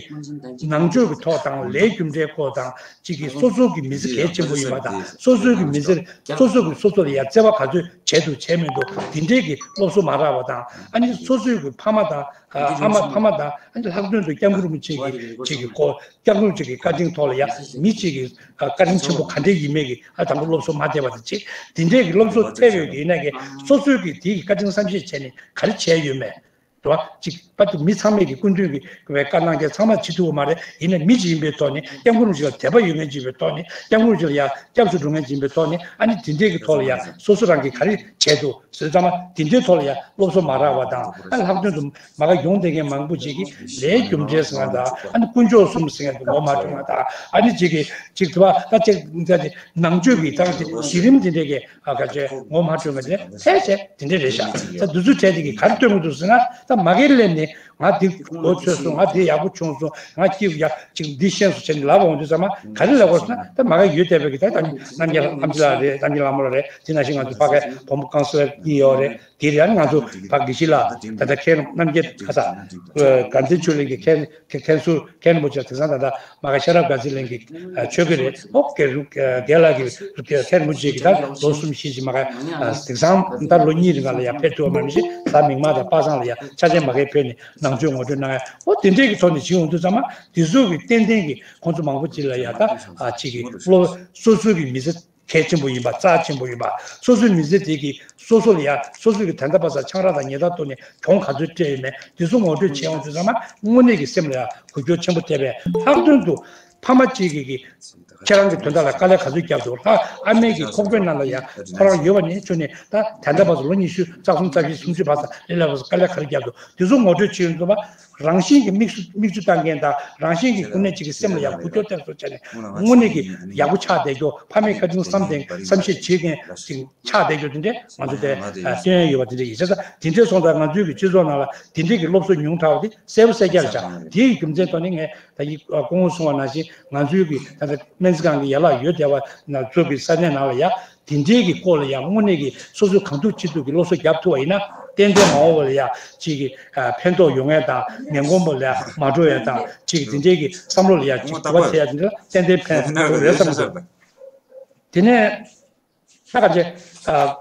ནང་ཆོས་ཀྱི་ཐོག་དང་། ལས་རྒྱུ་འབྲས་སྐོར་དང་། ཅིག་གི་སོ་སོ་གི་མི་ཚེ་གལ་ཆེན་པོ་ཡིན་པ་དང་། སོ་སོའི་གི་མི་ཚེ་སོ་སོ་གི་སོ་སོ་ལ་ཡ་བརྩེ་བ་ག་ཚོད་བྱས་འདུག་བྱས་མི་འདུག་དེ་འདྲའི་གི་སློབ་གསོ་མ་རག་པ་དང་། ཨ་ནི་སོ་སོའི་གི་ཕ་མ་དང་། ཨ། ཨ་མ་ཕ་མ་དང་། ཨ་ནི་ལྷག་དོན་དུ་སྐྱབས་མགོན་རིན་པོ་ཆེ་གི་ཅིག་གི་སྐོར། སྐྱབས་མགོན་ཅིག་གི་བཀའ་དྲིན་ཐོག་ལ་ཡ་མི་ཅིག་གི་བཀའ་དྲིན་ཆེན་པོ་ག་འདྲས་ཡིན་མིན་གྱི། ཨ། དང་པོ་སློབ་གསོ་མ་བསྡད་པ་དང་གཅིག་དེ་འདྲས་ཀྱི་སློབ་གསོ་ཐེབས་ཡོད་ཀྱི་ཡིན་ན་གི། སོ་སོའི་གི་དེ་གི་བཀའ་དྲིན་བསམ་ཤེས་བྱས་ནས་ག་རེ་བྱས་ཡོད་མེད། རེད་བ། ཅིག་པ་དུ་མི་ཚང་མས་ཀྱི་སྐུ་མདུན་གྱི་བཀའ་གནང་མཁན་ཚང་མ་བྱེད་ཐུབ་པ་མ་རེད། ཡིན་ན་མི་ཅིག་ཡིན་པའི་ཐོག་ནས། སྐྱབས་མགོན་རིན་པོ་ཆེ་ལ་དད་པ་ཡོད་མཁན་ཅིག་ཡིན་པའི་ཐོག་ནས། སྐྱབས་མགོན་རིན་པོ་ཆེ་ལ་ཡ་སྐྱབས་སུ་འགྲོ་མཁན་ཅིག་ཡིན་པའི་ཐོག་ནས། ཨ་ནི་དེ་འདྲས་ཀྱི་ཐོག་ལ་ཡ་སོ་སོ་རང་གིས་ག་རེ་བྱས་འདུག་ཟེར་ཙམ་པ་དེ་འདྲའི་ཐོག་ལ་ཡ་སློབ་གསོ་མ་རག་པ་དང་། ཨ། ལྷག་དོན་དུ་མ་ག་ཡོང་བསྡད་མཁན་མང་པོ་ཅིག་གིས་ལས་རྒྱུ་འབྲས་ཟེར་མཁན་དང་། ཨ་ནི་དཀོན་མཆོག་གསུམ་ཟེར་མཁན་དེ་ངོ་མ་འཕྲོད་མཁན་དང་། ཨ་ནི་ཅིག་གིས་ཅིག་དུ་བ་ད་ཅིག་ད་ནང་ཆོས་ཀྱི་ད་གཞི་རིམ་དེ་འདྲས་ཀྱི། ཨ། ག་ཅེ་ངོ་མ་འཕྲོད་མཁན་དེ་ཕལ་ཆེར་དེ་འདྲས་རེད་ཤག་ད་དུས་ཚོད་འཕྲད་དེ་གིས་ག་རེ་སྟོན་གྱི་འདུག་ཟེར་ན། ད་མ་གིར་སླེབས་ནས་ང་འདི་གོ་ཆོད་སོང་། ང་འདི་ཡག་པོ་བྱུང་སོང་། ང་སྐྱིད། ཡ། ཅིག་འདི་ཤེས་སོང་ཟེར་ནས་ལབ་འོང་དུས་ཙམ་པ་ག་རེ་ལབ་དགོས་ཟེར་ན། ད་མ་ག་ཡོད་བསྡད་པའི་གི་ད་ད་རྣམ་རྒྱལ་ཨེམ་ཆི་ལགས་རེད། རྣམ་རྒྱལ་ལྷ་མོ་རེད། དེ་ནང་བཞིན་ང་ཚོ་ཕ་གའི་བུ་མོ་ཀའུན་སི་ལར་གཉིས་ཡོད་རེད། དེ་རེད། ཨ་ནི་ང་ཚོ་ཕ་དགེ་བཤེས་ལགས། ད་ལྟ་མཁན་རྣམ་རྒྱལ་ཁ་ས། ཨ། དགའ་ལྡན་ཆོས་གླིང་གི་མཁན། མཁན་ཟུར། མཁན་རིན་པོ་ཆེ། དེང་སང་ད་ལྟ་མ་ག་ཤེས་རབ་དགའ་ཚལ་གླིང་གི། ཨ། ཆོས་དགེ་རེད། ཨོ། རྒན་རྒན་ལགས་ཀྱི་མཁན་རིན་པོ་ཆེ་གིས་ད་ལོ་གསུམ་བཞི་ཅིག་མ་ག། ཨ། དེང་སང་ད་ལོ་གཉིས་རིང་ག་ལ་ཡ་ཕེབས་ཐུབ་པ་མ་ནི་ཞིག་ད་མིག་དམར་དང་པ་སངས་ལ་ཡ་ཆ་ཆེན་མ་གའི་ཕེབས་ནས་ནང་ཆོས་ངོ་སྤྲོད་གནང་ཡ། ཨོ། དེ་འདྲས་ཀྱི་ཐོག་ནས་བྱེད་འོང་དུས་ཙམ་པ་དེ་ཚོ་གི་ཏན་ཏན་གྱི་ཁོང་ཚོ་མང་པོ་ཅིག་ལ་ཡ་ད། ཨ། ཅིག་གི་སློབ། སོ་སོའི་གི་མི་ཚེ་གལ་ཆེན་པོ་ཡིན་པ། རྩ་ཆེན་པོ་ཡིན་པ། སོ་སོའི་མི་ཚེ་དེ་གི་སོ་སོ་ལ་ཡ་སོ་སོའི་གི་ད་ལྟ་བར་ཙམ་ཆང་རག་དང་ཉལ་ཐ་བཏོན་ནས་གྱོང་ག་ཚོད་སྤྲད་ཡོད་མེད་དེ་ཚོ་ངོ་སྤྲོད་བྱེད་འོང་དུས་ཙམ་པ་དངོས་གནས་ཀྱི་སེམས་ལ་ཡ་འགུལ་སྐྱོད་ཆེན་པོ་ཐེབས་པས། ལྷག་དོན་དུ་ ཕ་མ་གཅིག་གིས་ཀྱི་ཁྱེད་རང་གི་དོན་དག་ལ་དཀའ་ལས་ག་ཚོད་བརྒྱབ་འདུག་ད་ཨ་མའི་གི་ཁོག་པའི་ནང་ལ་ཡ་ཁོ་རང་ཡོད་པ་ནས་ཆུ་ནས་ད་ད་ལྟ་བར་དུ་ལོ་ཉི་ཤུ་རྩ་གསུམ་རྩ་བཞི་སུམ་ཅུ་བར་དུ་ལས་སླ་བོ་དཀའ་ལས་ག་རེ་བརྒྱབ་འདུག་དེ་ཚོ་ངོ་སྤྲོད་བྱེད་ཡོང་དུས་མ་རང་བཞིན་གྱི་མིག་ཆུ་མིག་ཆུ་བཏང་མཁན་དང་རང་བཞིན་གྱི་དངོས་གནས་གཅིག་གི་སེམས་ལ་ཡ་འགུལ་སྐྱོད་ཐེབས་སོ་བྱས་ནས་དངོས་གནས་ཀྱི་ཡག་པོ་ཆགས་བསྡད་རྒྱུ་ཕ་མའི་བཀའ་དྲིན་བསམ་བསྡད་བསམ་ཤེས་བྱེད་མཁན་ཅིག་ཆགས་བསྡད་རྒྱུ་དེ་འདྲས་ང་ཚོ་དེ་སྟོན་ཡ་ཡོད་པ་དེ་འདྲས་ཡིན་ཙང་དེ་འདྲས་སོང་ཙང་ང་ཚོའི་གི་སྤྱི་ཚོགས་ནང་ལ་དེ་འདྲས་ཀྱི་སློབ་གསོ་ཉུང་དྲགས་པ་དེ་གསལ་པོ་གསལ་རྐྱང་རེད་ཤག་དེའི་རྒྱུ་མཚན་ཐོག་ནས་ངས་ད་ཡིག་སྐུ་ངོ་གསུངས་པ་ནང་བཞིན་ང་ཚོའི་གི་ད་ལྟ་སྨན་རྩིས་ཁང་གི་ཡན་ལག་ཡོད་བསྡད་པ་ན་ཚོ་གི་ས་གནས་ནང་ལ་ཡ་དེ་འདྲས་ཀྱི་སྐོར་ལ་ཡ་དངོས་གནས་ཀྱི་སོ་སོས་གང་ཐུབ་ཅི་ཐུབ་ཀྱི་སློབ་གསོ་བརྒྱབ་ཐུབ་པ་ཡིན་ན་ཏན་ཏན་མ་འོངས་པ་ལ་ཡ་ཅིག་གི་ཕན་ཐོགས་ཡོང་ཡ་དང་ངན་གོམས་པ་ལ་ཡ་མ་འགྲོ་ཡ་དང་ཅིག་དེ་འདྲས་ཀྱི་བསམ་བློ་ལ་ཡ་ཅིག་འགྱུར་བ་ཐེབས་ཡ་དེ་འདྲ་ཏན་ཏན་ཕན་ཐོགས་རེད་བསམ་གྱི་འདུག་དེ་ནས། ད་ག་ཅི། ཨ།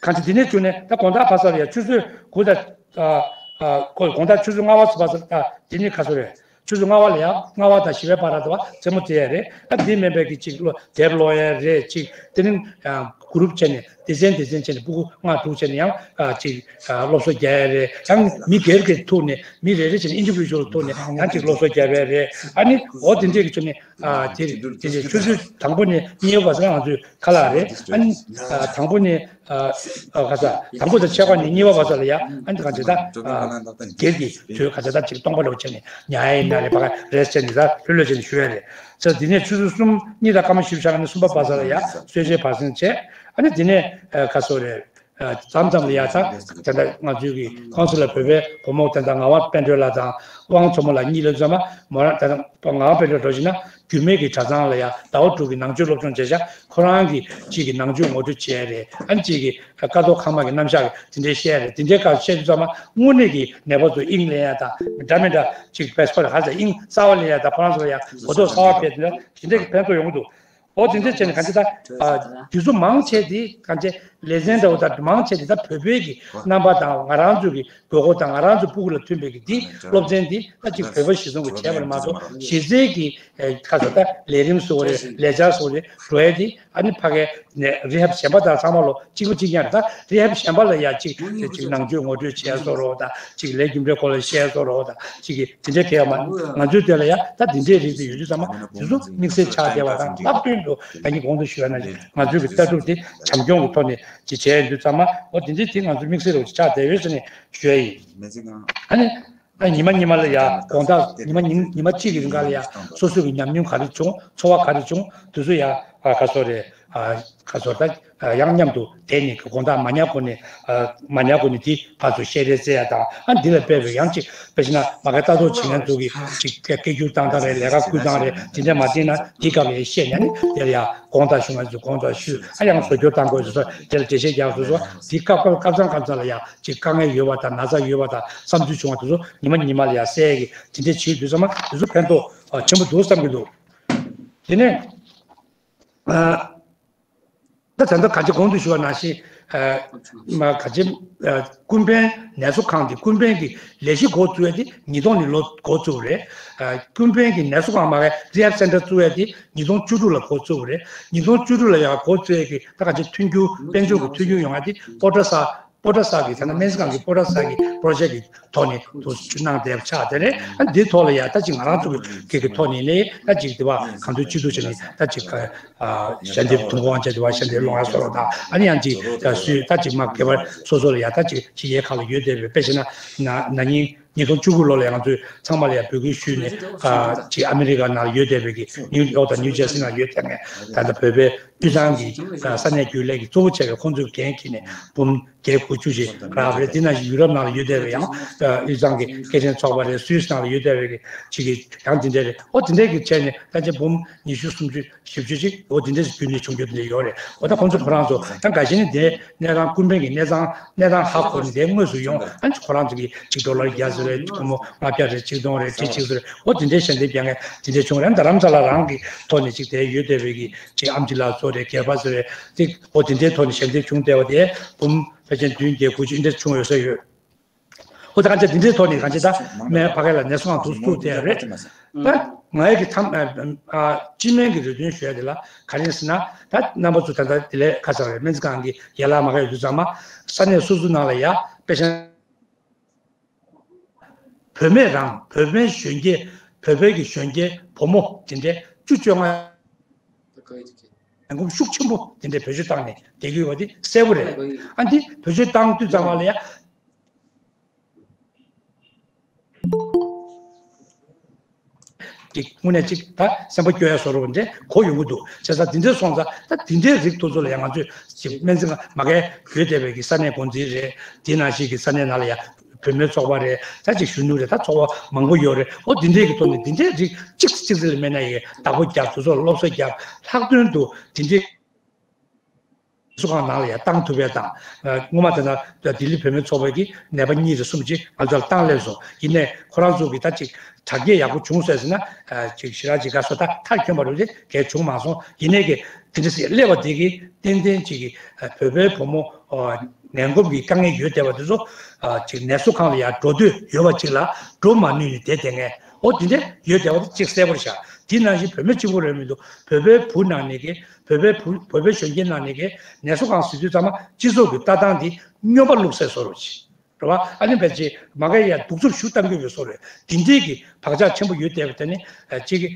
གང་ཅི་འདི་ནས་བྱུང་ནས་ད་དགོང་དག་བར་ས་ལ་ཡ་ཆུ་ཚོད་དགུ་དང་། ཨ། ཨ། དགོང་དག་ཆུ་ཚོད་ལྔ་པ་ཚོ་བར་ས་ལ་ད་འདི་ནས་ག་ཚོད་རེད། ཆུ་ཚོད་ལྔ་པ་ལ་ཡ་ལྔ་པ་དང་བཞི་པའི་བར་ལ་དུ་བ་རྩེད་མོ་རྩེ་ཡ་རེད། ཨ། འདི་མིན་པའི་གི་ཅིག་ལོ་དེབ་ཀློག་ཡ་རེད་ཅིག་དེ་རིང་ཨ་གུ་རུབ་བྱས་ནས་སྡེ་ཚན་སྡེ་ཚན་བྱས་ནས་ཕྲུ་གུ་ལྔ་དྲུག་བྱས་ནས་ཡང་ཨ་ཅིག་ཨ་སློབ་གསོ་རྒྱག་ཡ་རེད། ཡང་མི་སྒེར་སྒེར་ཐུག་ནས་མི་རེ་རེ་བྱས་ནས་ཨིན་ཌི་བི་ཌུ་ཨལ་ཐུག་ནས་ཡང་ཅིག་སློབ་གསོ་རྒྱག་ཡ་རེད། ཨ་ནི་འོ་དེ་འདྲས་ཀྱི་ཆུ་ནས། ཨ། དེ་དེ་ཆུ་ཚོད་དང་པོ་ནས་གཉིས་པ་བར་ང་ཚོའི་ཁ་ལག་རེད། ཨ་ནི་ཨ་དང་པོ་ནས་ཨ་ཨ་ག་ས་དང་པོ་དང་ཕྱེད་ཀ་ནས་གཉིས་པ་བར་ལ་ཡ་ཨ་ནི་ག་ཚོད་ད་ཨ་སྒེར་གྱི་དུས་ག་ཚོད་ད་ཅིག་སྟོང་པ་ལོག་བྱས་ནས་ཉལ་ཡ་ཡིན་ན་རེད། ཕ་ག་རེ་སི་བྱས་ནས་ད་ལྷོད་ལྷོད་བྱས་ནས་བཞུགས་ཡ་རེད། ས་དེ་ནས་ཆུ་ཚོད་གསུམ་གཉིས་དང་སྐར་མ་བཞི་བཅུ་ཞེ་ལྔ་ནས་གསུམ་པ་བར་ལ་ཡ་གསོལ་ཇའི་བར་གསེང་བྱས། ཨ་ནི་དེ་ནས་ཨ་ག་ཚོད་རེད། མཚམས་མཚམས་ལ་ཡ་ད་དེ་འདྲ་ང་ཚོའི་གི་ཀོན་སུ་ལ་བོད་པའི་བུ་མོ་དེ་འདྲ་ངག་དབང་དཔལ་སྒྲོན་ལགས་དང་དབང་མཚོ་མོ་ལགས་གཉིས་ལ་འཛོམས་མ་མོ་རང་དེ་འདྲ་ངག་དབང་དཔལ་སྒྲོན་འགྲོ་བཞིན་ན་རྒྱུད་སྨད་ཀྱི་གྲྭ་ཚང་ལ་ཡ་ཟླ་བ་དྲུག་གི་ནང་ཆོས་སློབ་སྦྱོང་བྱས་ཤག་ཁོ་རང་གི་ཅིག་གི་ནང་ཆོས་ངོ་སྤྲོད་བྱས་རེད། ཨ་ནི་ཅིག་གི་ཀ་ཐོག་ཁང་མ་གི་རྣམ་གཞག་གི་དེ་འདྲའི་བཤད་རེད། དེ་འདྲའི་སྐབས་བཤད་དུས་ཙམ་མ་དངོས་གནས་ཀྱི་ནད་པ་ཚོ་དབྱིངས་ལེན་ཡ་དང་འདྲ་མི་འདྲ་ཅིག་པེ་སི་པོར་ཧ་ཙང་དབྱིངས་གསར་བ་ལེན་ཡ་དང་ཁོ་རང་ཚོ་ལ་ཡ་གོ་རྟོགས་གསར་བ་སྤེལ་དེ་འདྲ་དེ་འདྲའི་གི་ཕན་ཐོགས་ཡོང་གི་འདུག་འོ་དེ་འདྲ་བྱས་ནས་གང་ཅི་ད། ཨ། དུས་ཚོད་མང་ཆེ་དེ་གང་ཅི་ལེ་ཚན་འདྲ་བོ་དང་མང་ཆེ་དེ་ད་བོད་པའི་གི་རྣམ་པ་དང་ང་རང་ཚོ་གི་དགོས་མཁོ་དང་ང་རང་ཚོ་ཕྲུ་གུ་ལ་ཐོན་པའི་གི་དེ་སློབ་ཚན་དེ་ད་ཅིག་བོད་པ་གཞི་བཟུང་གི་བྱས་པ་རེད་མ་གཏོགས་གཞི་རྩའི་གི་ཁ་ཚ་ད་ལས་རིམ་སོགས་རེད། ལས་འཆར་སོགས་རེད་འགྲོ་ཡ་དེ་ཨ་ནི་ཕ་གའི་ནས་རི་ཧབ་གཞན་པ་དང་ཚང་མ་ལོ་གཅིག་པ་གཅིག་རྐྱང་རེད། ད་རི་ཧབ་གཞན་པ་ལ་ཡ་གཅིག་གཅིག་ནང་ཆོས་ངོ་སྤྲོད་བྱས་སོགས་རོགས་དང་གཅིག་ལས་རྒྱུ་འབྲས་སྐོར་ལ་བཤད་སོགས་རོགས་དང་གཅིག་གི་དེ་འདྲའི་གལ་ཡོད་མ་རེད། ང་ཚོའི་དོན་ལ་ཡ་ད་དེ་འདྲའི་རིགས་དེ་ཡོད་དུས་ཙམ་མ་དེ་ཚོ་དམིགས་བསལ་ཆགས་བསྡད་པ་དང་ལྷག་དོན་དུ་ད་གིན་གོང་དུ་ཞུས་པ་ནང་བཞིན་ང་ཚོའི་གི་ལྟ་གྲུབ་དེ་བྱམས་སྐྱོང་གི་ཐོག་ནས་ཅིག་བྱས་ཡོད་དུས་ཙམ་མ་འོ་དེ་འདྲའི་དེ་ང་ཚོ་དམིགས་བསལ་རུ་ཆགས་བསྡད་ཡོད་ཟེར་ནས་ཞུ་ཡ་ཡིན། ཨ་ནི། ཨ་ཉི་མ་ཉི་མ་ལ་ཡ་དགོང་དག་ཉི་མ་ཉིན་ཉི་མ་གཅིག་གི་རིང་ག་ལ་ཡ་སོ་སོ་གི་ཉམས་མྱོང་ག་རེ་བྱུང་ཚོར་བ་ག་རེ་བྱུང་དེ་ཚོ་ཡ་ཨ་ག་ཚོད་རེད། ཨ་ག་ཚོད་ད་ཡང་མཉམ་དུ་བསྡད་ནས་དགོང་དག་མ་ཉལ་གོང་ནས་ཨ་མ་ཉལ་གོང་ནས་དེ་ག་ཚོད་བཤད་རེས་རྩེ་ཡ་དང་ཨ་འདི་ལ་དཔེ་བའི་ཡང་ཅིག་དཔེ་བྱས་ན་མ་ག་ལྟ་རྟོག་བྱེད་མཁན་ཚོ་གི་ཅིག་སྐད་སྐད་སྒྱུར་བཏང་སྟངས་རེད། ལས་ཀ་སྐུལ་སྟངས་རེད། དེ་འདྲ་མ་བྱས་ན་དེ་སྐབས་ལ་བཤད་ཉན་ནས་དེ་ལ་ཡ་དགོང་དག་ཞུ་མཁན་ཚོ་དགོང་དག་ཞུ་ཨ་ཡང་བཟོ་བསྒྱུར་བཏང་དགོས་ཚོ་དེ་ལ་འགྲེལ་བཤད་རྒྱག་ཚོ་ཚོ་དེ་སྐབས་སྐབས་སྐབས་མཚམས་སྐབས་མཚམས་ལ་ཡ། ཅིག་དཀའ་ངལ་ཡོད་པ་དང་ན་ཚ་ཡོད་པ་དང་བསམ་ཚུལ་བྱུང་བ་དེ་ཚོ་ཉི་མ་ཉི་མ་ལ་ཡང་གསལ་གི་དེ་འདྲས་བྱེད་དུས་ཙམ་མ་དེ་ཚོ་ཕན་ཐོགས་ཆེན་པོ་འདུག་བསམ་གི་འདུག་དེ་ནས་ཨ་ད་ད་ལྟ་གང་ཅི་གོང་དུ་ཞུ་བ་ནང་བཞིན་ཨ་མ་ག་ཅི་ཨ་ཀུན་ཕན་ནད་གསོ་ཁང་དེ་ཀུན་ཕན་གྱི་ལས་གཞི་འགོ་བཙུགས་ཡ་དེ་ཉིས་སྟོང་ནས་ལོ་འགོ་བཙུགས་རེད། ཨ་ཀུན་ཕན་གྱི་ནད་གསོ་ཁང་མ་ག་རི་ཧབ་སེན་ཊར་བཙུགས་ཡ་དེ་ཉིས་སྟོང་བཅུ་དྲུག་ལ་འགོ་བཙུགས་རེད། ཉིས་སྟོང་བཅུ་དྲུག་ལ་ཡང་འགོ་བཙུགས་ཡ་གི་ད་ག་ཅི་མཐུན་འགྱུར་དཔལ་འབྱོར་གྱི་མཐུན་འགྱུར་ཡོང་ཡ་དེ་པོ་ཊ་ས། པོ་ཊ་ས་གི་ད་ལྟ་སྨན་རྩིས་ཁང་གི་པོ་ཊ་ས་གི་པོ་རོ་ཇེག་གི་ཐོག་ནས་དུ་གནང་བསྡད་པ་ཆགས་དེ་རེད། ཨ་འདིའི་ཐོག་ལ་ཡ་ད་ཅིག་ང་རང་ཚོ་གི་གི་ཐོག་ནས་ནས་ད་ཅིག་དེ་བ་གང་ཐུབ་ཅི་ཐུབ་བྱས་ནས་ད་ཅིག་ཨ་ཞལ་འདེབས་ཐོན་ཁུངས་བྱས་དེ་བ་ཞལ་འདེབས་སློང་ཡ་བཟོ་རོགས་དང་ཨ་ནི་ཡང་ཅིག་ད་སུས་ད་ཅིག་མ་སྒེར་པ་སོ་སོ་ལ་ཡ་ད་ཅིག་ཕྱི་རྒྱལ་ཁག་ལ་ཡོད་བསྡད་པའི་དཔེ་བྱས་ན་ན་ན་ནིང་ཉིས་སྟོང་བཅུ་དགུ་ལོ་ལ་ང་ཚོས་ཚང་མ་ལ་ཡ་འབོད་སྐུལ་ཞུས་ནས་ཨ་ཅིག་ཨ་མི་རི་ཀ་ནང་ལ་ཡོད་བསྡད་པའི་གི་ནིའུ་ཡོག་དང་ནིའུ་ཇར་སི་ནང་ཡོད་བསྡད་མཁན་ད་ལྟ་བོད་པའི་དབུས་གཙང་གི་ས་གནས་རྒྱུན་ལས་ཀྱི་གཙོ་བོ་བྱས་པའི་ཁོང་ཚོའི་འགན་འཁྱེར་ནས་འབུམ་བརྒྱད་དགུ་བཅུ་ཞིག་རག་རེད། དེ་ནང་བཞིན་ཡུ་རོབ་ནང་ལ་ཡོད་བསྡད་པའི་ཡང་དབུས་གཙང་གི་སྐད་འཕྲིན་ཚོགས་པ་རེད། སུད་སི་ནང་ལ་ཡོད་བསྡད་པའི་གི་ཅིག་གི་ཡང་དེ་འདྲ་རེད། ཨོ་དེ་འདྲ་གི་བྱས་ནས་ད་ཆ་འབུམ་ཉི་ཤུ་སུམ་ཅུ་བཞི་བཅུ་ཅིག་ཨོ་དེ་འདྲ་ཞིག་བརྒྱུད་ནས་བྱུང་རྒྱུ་དེ་འདྲ་ཡོད་རེད། ཨོ་ད་ཁོང་ཚོ་ཁོ་རང་ཚོ་ཡང་འགའ་ཤས་ནི་དེ་གནས་སྟངས་ཀུན་ཕན་གྱི་གནས་སྟངས་གནས་སྟངས་ཧ་གོ་ནས་དེ་དངོས་སུ་ཡོང་ཨ་ཁོ་རང་ཚོ་གི་ཅིག་ཌོ་ལར་བརྒྱ་ཟེར་རེད། སྒོར་མོ་ལྔ་བརྒྱ་རེད། ཆིག་སྟོང་རེད། ཁྲི་གཅིག་ཟེར་རེད། ཨོ་དེ་འདྲའི་ཞལ་འདེབས་རྒྱག་མཁན་དེ་འདྲ་བྱུང་རེད། རྡ་རམ་ས་ལ་རང་གི་ཐོག་ནས་ཅིག་དེ་ཡོད་བསྡད་པའི་གི་ཅིག་ཨམ་ཆི་ལགས་ཚོ་རེད། སྒེར་པ་ཚོ་རེད། ཅིག་ཨོ་དེ་འདྲའི་ཐོག་ནས་ཞལ་འདེབས་བྱུང་བསྡད་པ་དེ་འབུམ་ཕལ་ཆེར་བདུན་བརྒྱད་དགུ་བཅུ་འདྲ་བྱུང་ཡོད་ས་ཡོད། ཨོ་ད་གང་ཅི་དེ་འདྲའི་ཐོག་ནས་གང་ཅི་ད་སྨན་ཕ་གི་ལ་ནད་གསོ་ཁང་དུ་བཙུགས་བསྡད་རེད། ད་ང་ཡི་གི་ཐམ་ཨ་ཨ་སྤྱི་སྨན་གྱི་རེ་འདུན་ཞུ་ཡ་དེ་ལ་ག་རེ་ཟེར་ན་ད་རྣམ་པ་ཚོ་ད་ལྟ་དེ་ལས་ཁ་ཚ་རེད། སྨན་རྩིས་ཁང་གི་ཡན་ལག་མ་ག་ཡོད་དུས་ཙམ་མ་ས་གནས་སོ་སོ་ནང་ལ་ཡ་དཔེ་ཆ་བུད་མེད་རང་བོད་པའི་གཞོན་སྐྱེས་བོད་པའི་གི་གཞོན་སྐྱེས་བུ་མོ་དེ་འདྲའི་ བཅུ་བཅོ་ལྔ། ལས་ཁུངས་ཤུགས་ཆེན་པོ་དེ་འདྲའི་བེད་སྤྱོད་བཏང་ནས་བསྡད་ཀྱི་ཡོད་པ་དེ་གསལ་པོ་རེད། ཨ་འདི་བེད་སྤྱོད་བཏང་དུས་ཙམ་པ་ལ་ཡ། ཅིག་དངོས་གནས་ཅིག་ད་སེམས་པ་སྐྱོ་ཡ་བཟོ་འདྲ་འདྲ་གོ་ཡོང་གི་འདུག་བྱས་ཙང་འདི་འདྲ་སོང་ཙང་ད་འདི་འདྲའི་རིགས་དེ་ཚོ་ལ་ཡང་ང་ཚོས་ཅིག་སྨན་རྩིས་ཁང་མ་གའི་ཡོད་བསྡད་པའི་གི་ས་གནས་འགོ་འཛིན་རེད། དེ་ནང་བཞིན་གྱི་ས་གནས་ནང་ལ་ཡང་བུད་མེད་ཚོགས་པ་རེད། ད་ཅིག་གཞོན་ནུ་རེད། ད་ཚོགས་པ་མང་པོ་ཡོད་རེད། འོ་འདི་འདྲའི་གི་ཐོག་ནས་འདི་འདྲའི་རིགས་གཅིག་གཅིག་ཙི་ལ་མེད་ན་ཡི་བདག་པོ་རྒྱབ། དེ་ཚོར་སློབ་གསོ་རྒྱབ། ལྷག་དོན་དུ་འདི་འདྲའི་ཚོགས་ཁང་ནང་ལ་ཡང་བཏང་ཐུབ་པའི་དང་། སྔོན་མ་དེ་ན་ལྡི་ལི་བུད་མེད་ཚོགས་པ་གིས་ནད་པ་གཉིས་རེ་གསུམ་ཅིག་ང་ཚོར་བཏང་སླེབས་སོང་། ཡིན་ནའི་ཁོ་རང་ཚོ་གིས་ད་ཅིག་དྲག་སྐྱེད་ཡག་པོ་བྱུང་ཟེར་ཟེར་ན། ཅིག་ཞེ་དྲག་ཅིག་དགའ་བསུ་ད་མཐར་འཁྱོལ་བ་རེད་དེ་གལ་བྱུང་མ་སོང་། ཡིན་ནའི་གི་དེ་འདྲ་ཞིག་སླེབས་པ་དེ་གིས་ཏན་ཏན་ཅིག་གི་བོད་པའི་བུ་མོ་ངན་གོམས་ཀྱི་དཀའ་ངལ་ཡོད་བསྡད་པ་དེ་ཚོ་ཅིག་ནད་གསོ་ཁང་ལ་ཡར་འགྲོ་འདོད་ཡོད་པ་ཅིག་ལ་འགྲོ་མ་ནུས་ནས་བསྡད་བསྡད་མཁན། འོ་དེ་འདྲ་ཡོད་བསྡད་པ་དེ་གཅིག་གསལ་པོར་བཞག་དེ་ནང་བཞིན་བུད་མེད་གཅིག་པོ་རེད་མི་འདུག་བོད་པའི་བུ་ནང་ནས་ཀྱི་བོད་པའི་བུ་བོད་པའི་གཞོན་སྐྱེས་ནང་ནས་ཀྱི་ནད་གསོ་ཁང་ཟེར་དུས་ཙམ་པ་སྤྱི་ཚོགས་ཀྱི་ལྟ་སྟངས་འདི་སྨྱོན་པ་བླུགས་སའི་བཟོ་འདྲ་ཅིག་རེད་བ། ཨ་ནི་ཕལ་ཆེར་མ་ག་ཡ་གདུག་རྩུབ་ཞུ་གཏང་གི་ཡོད་བཟོ་འདྲ། དེ་འདྲའི་གི་བག་ཆགས་ཆེན་པོ་ཡོད་བསྡད་པ་དེ་ནི་ཅིག་གི་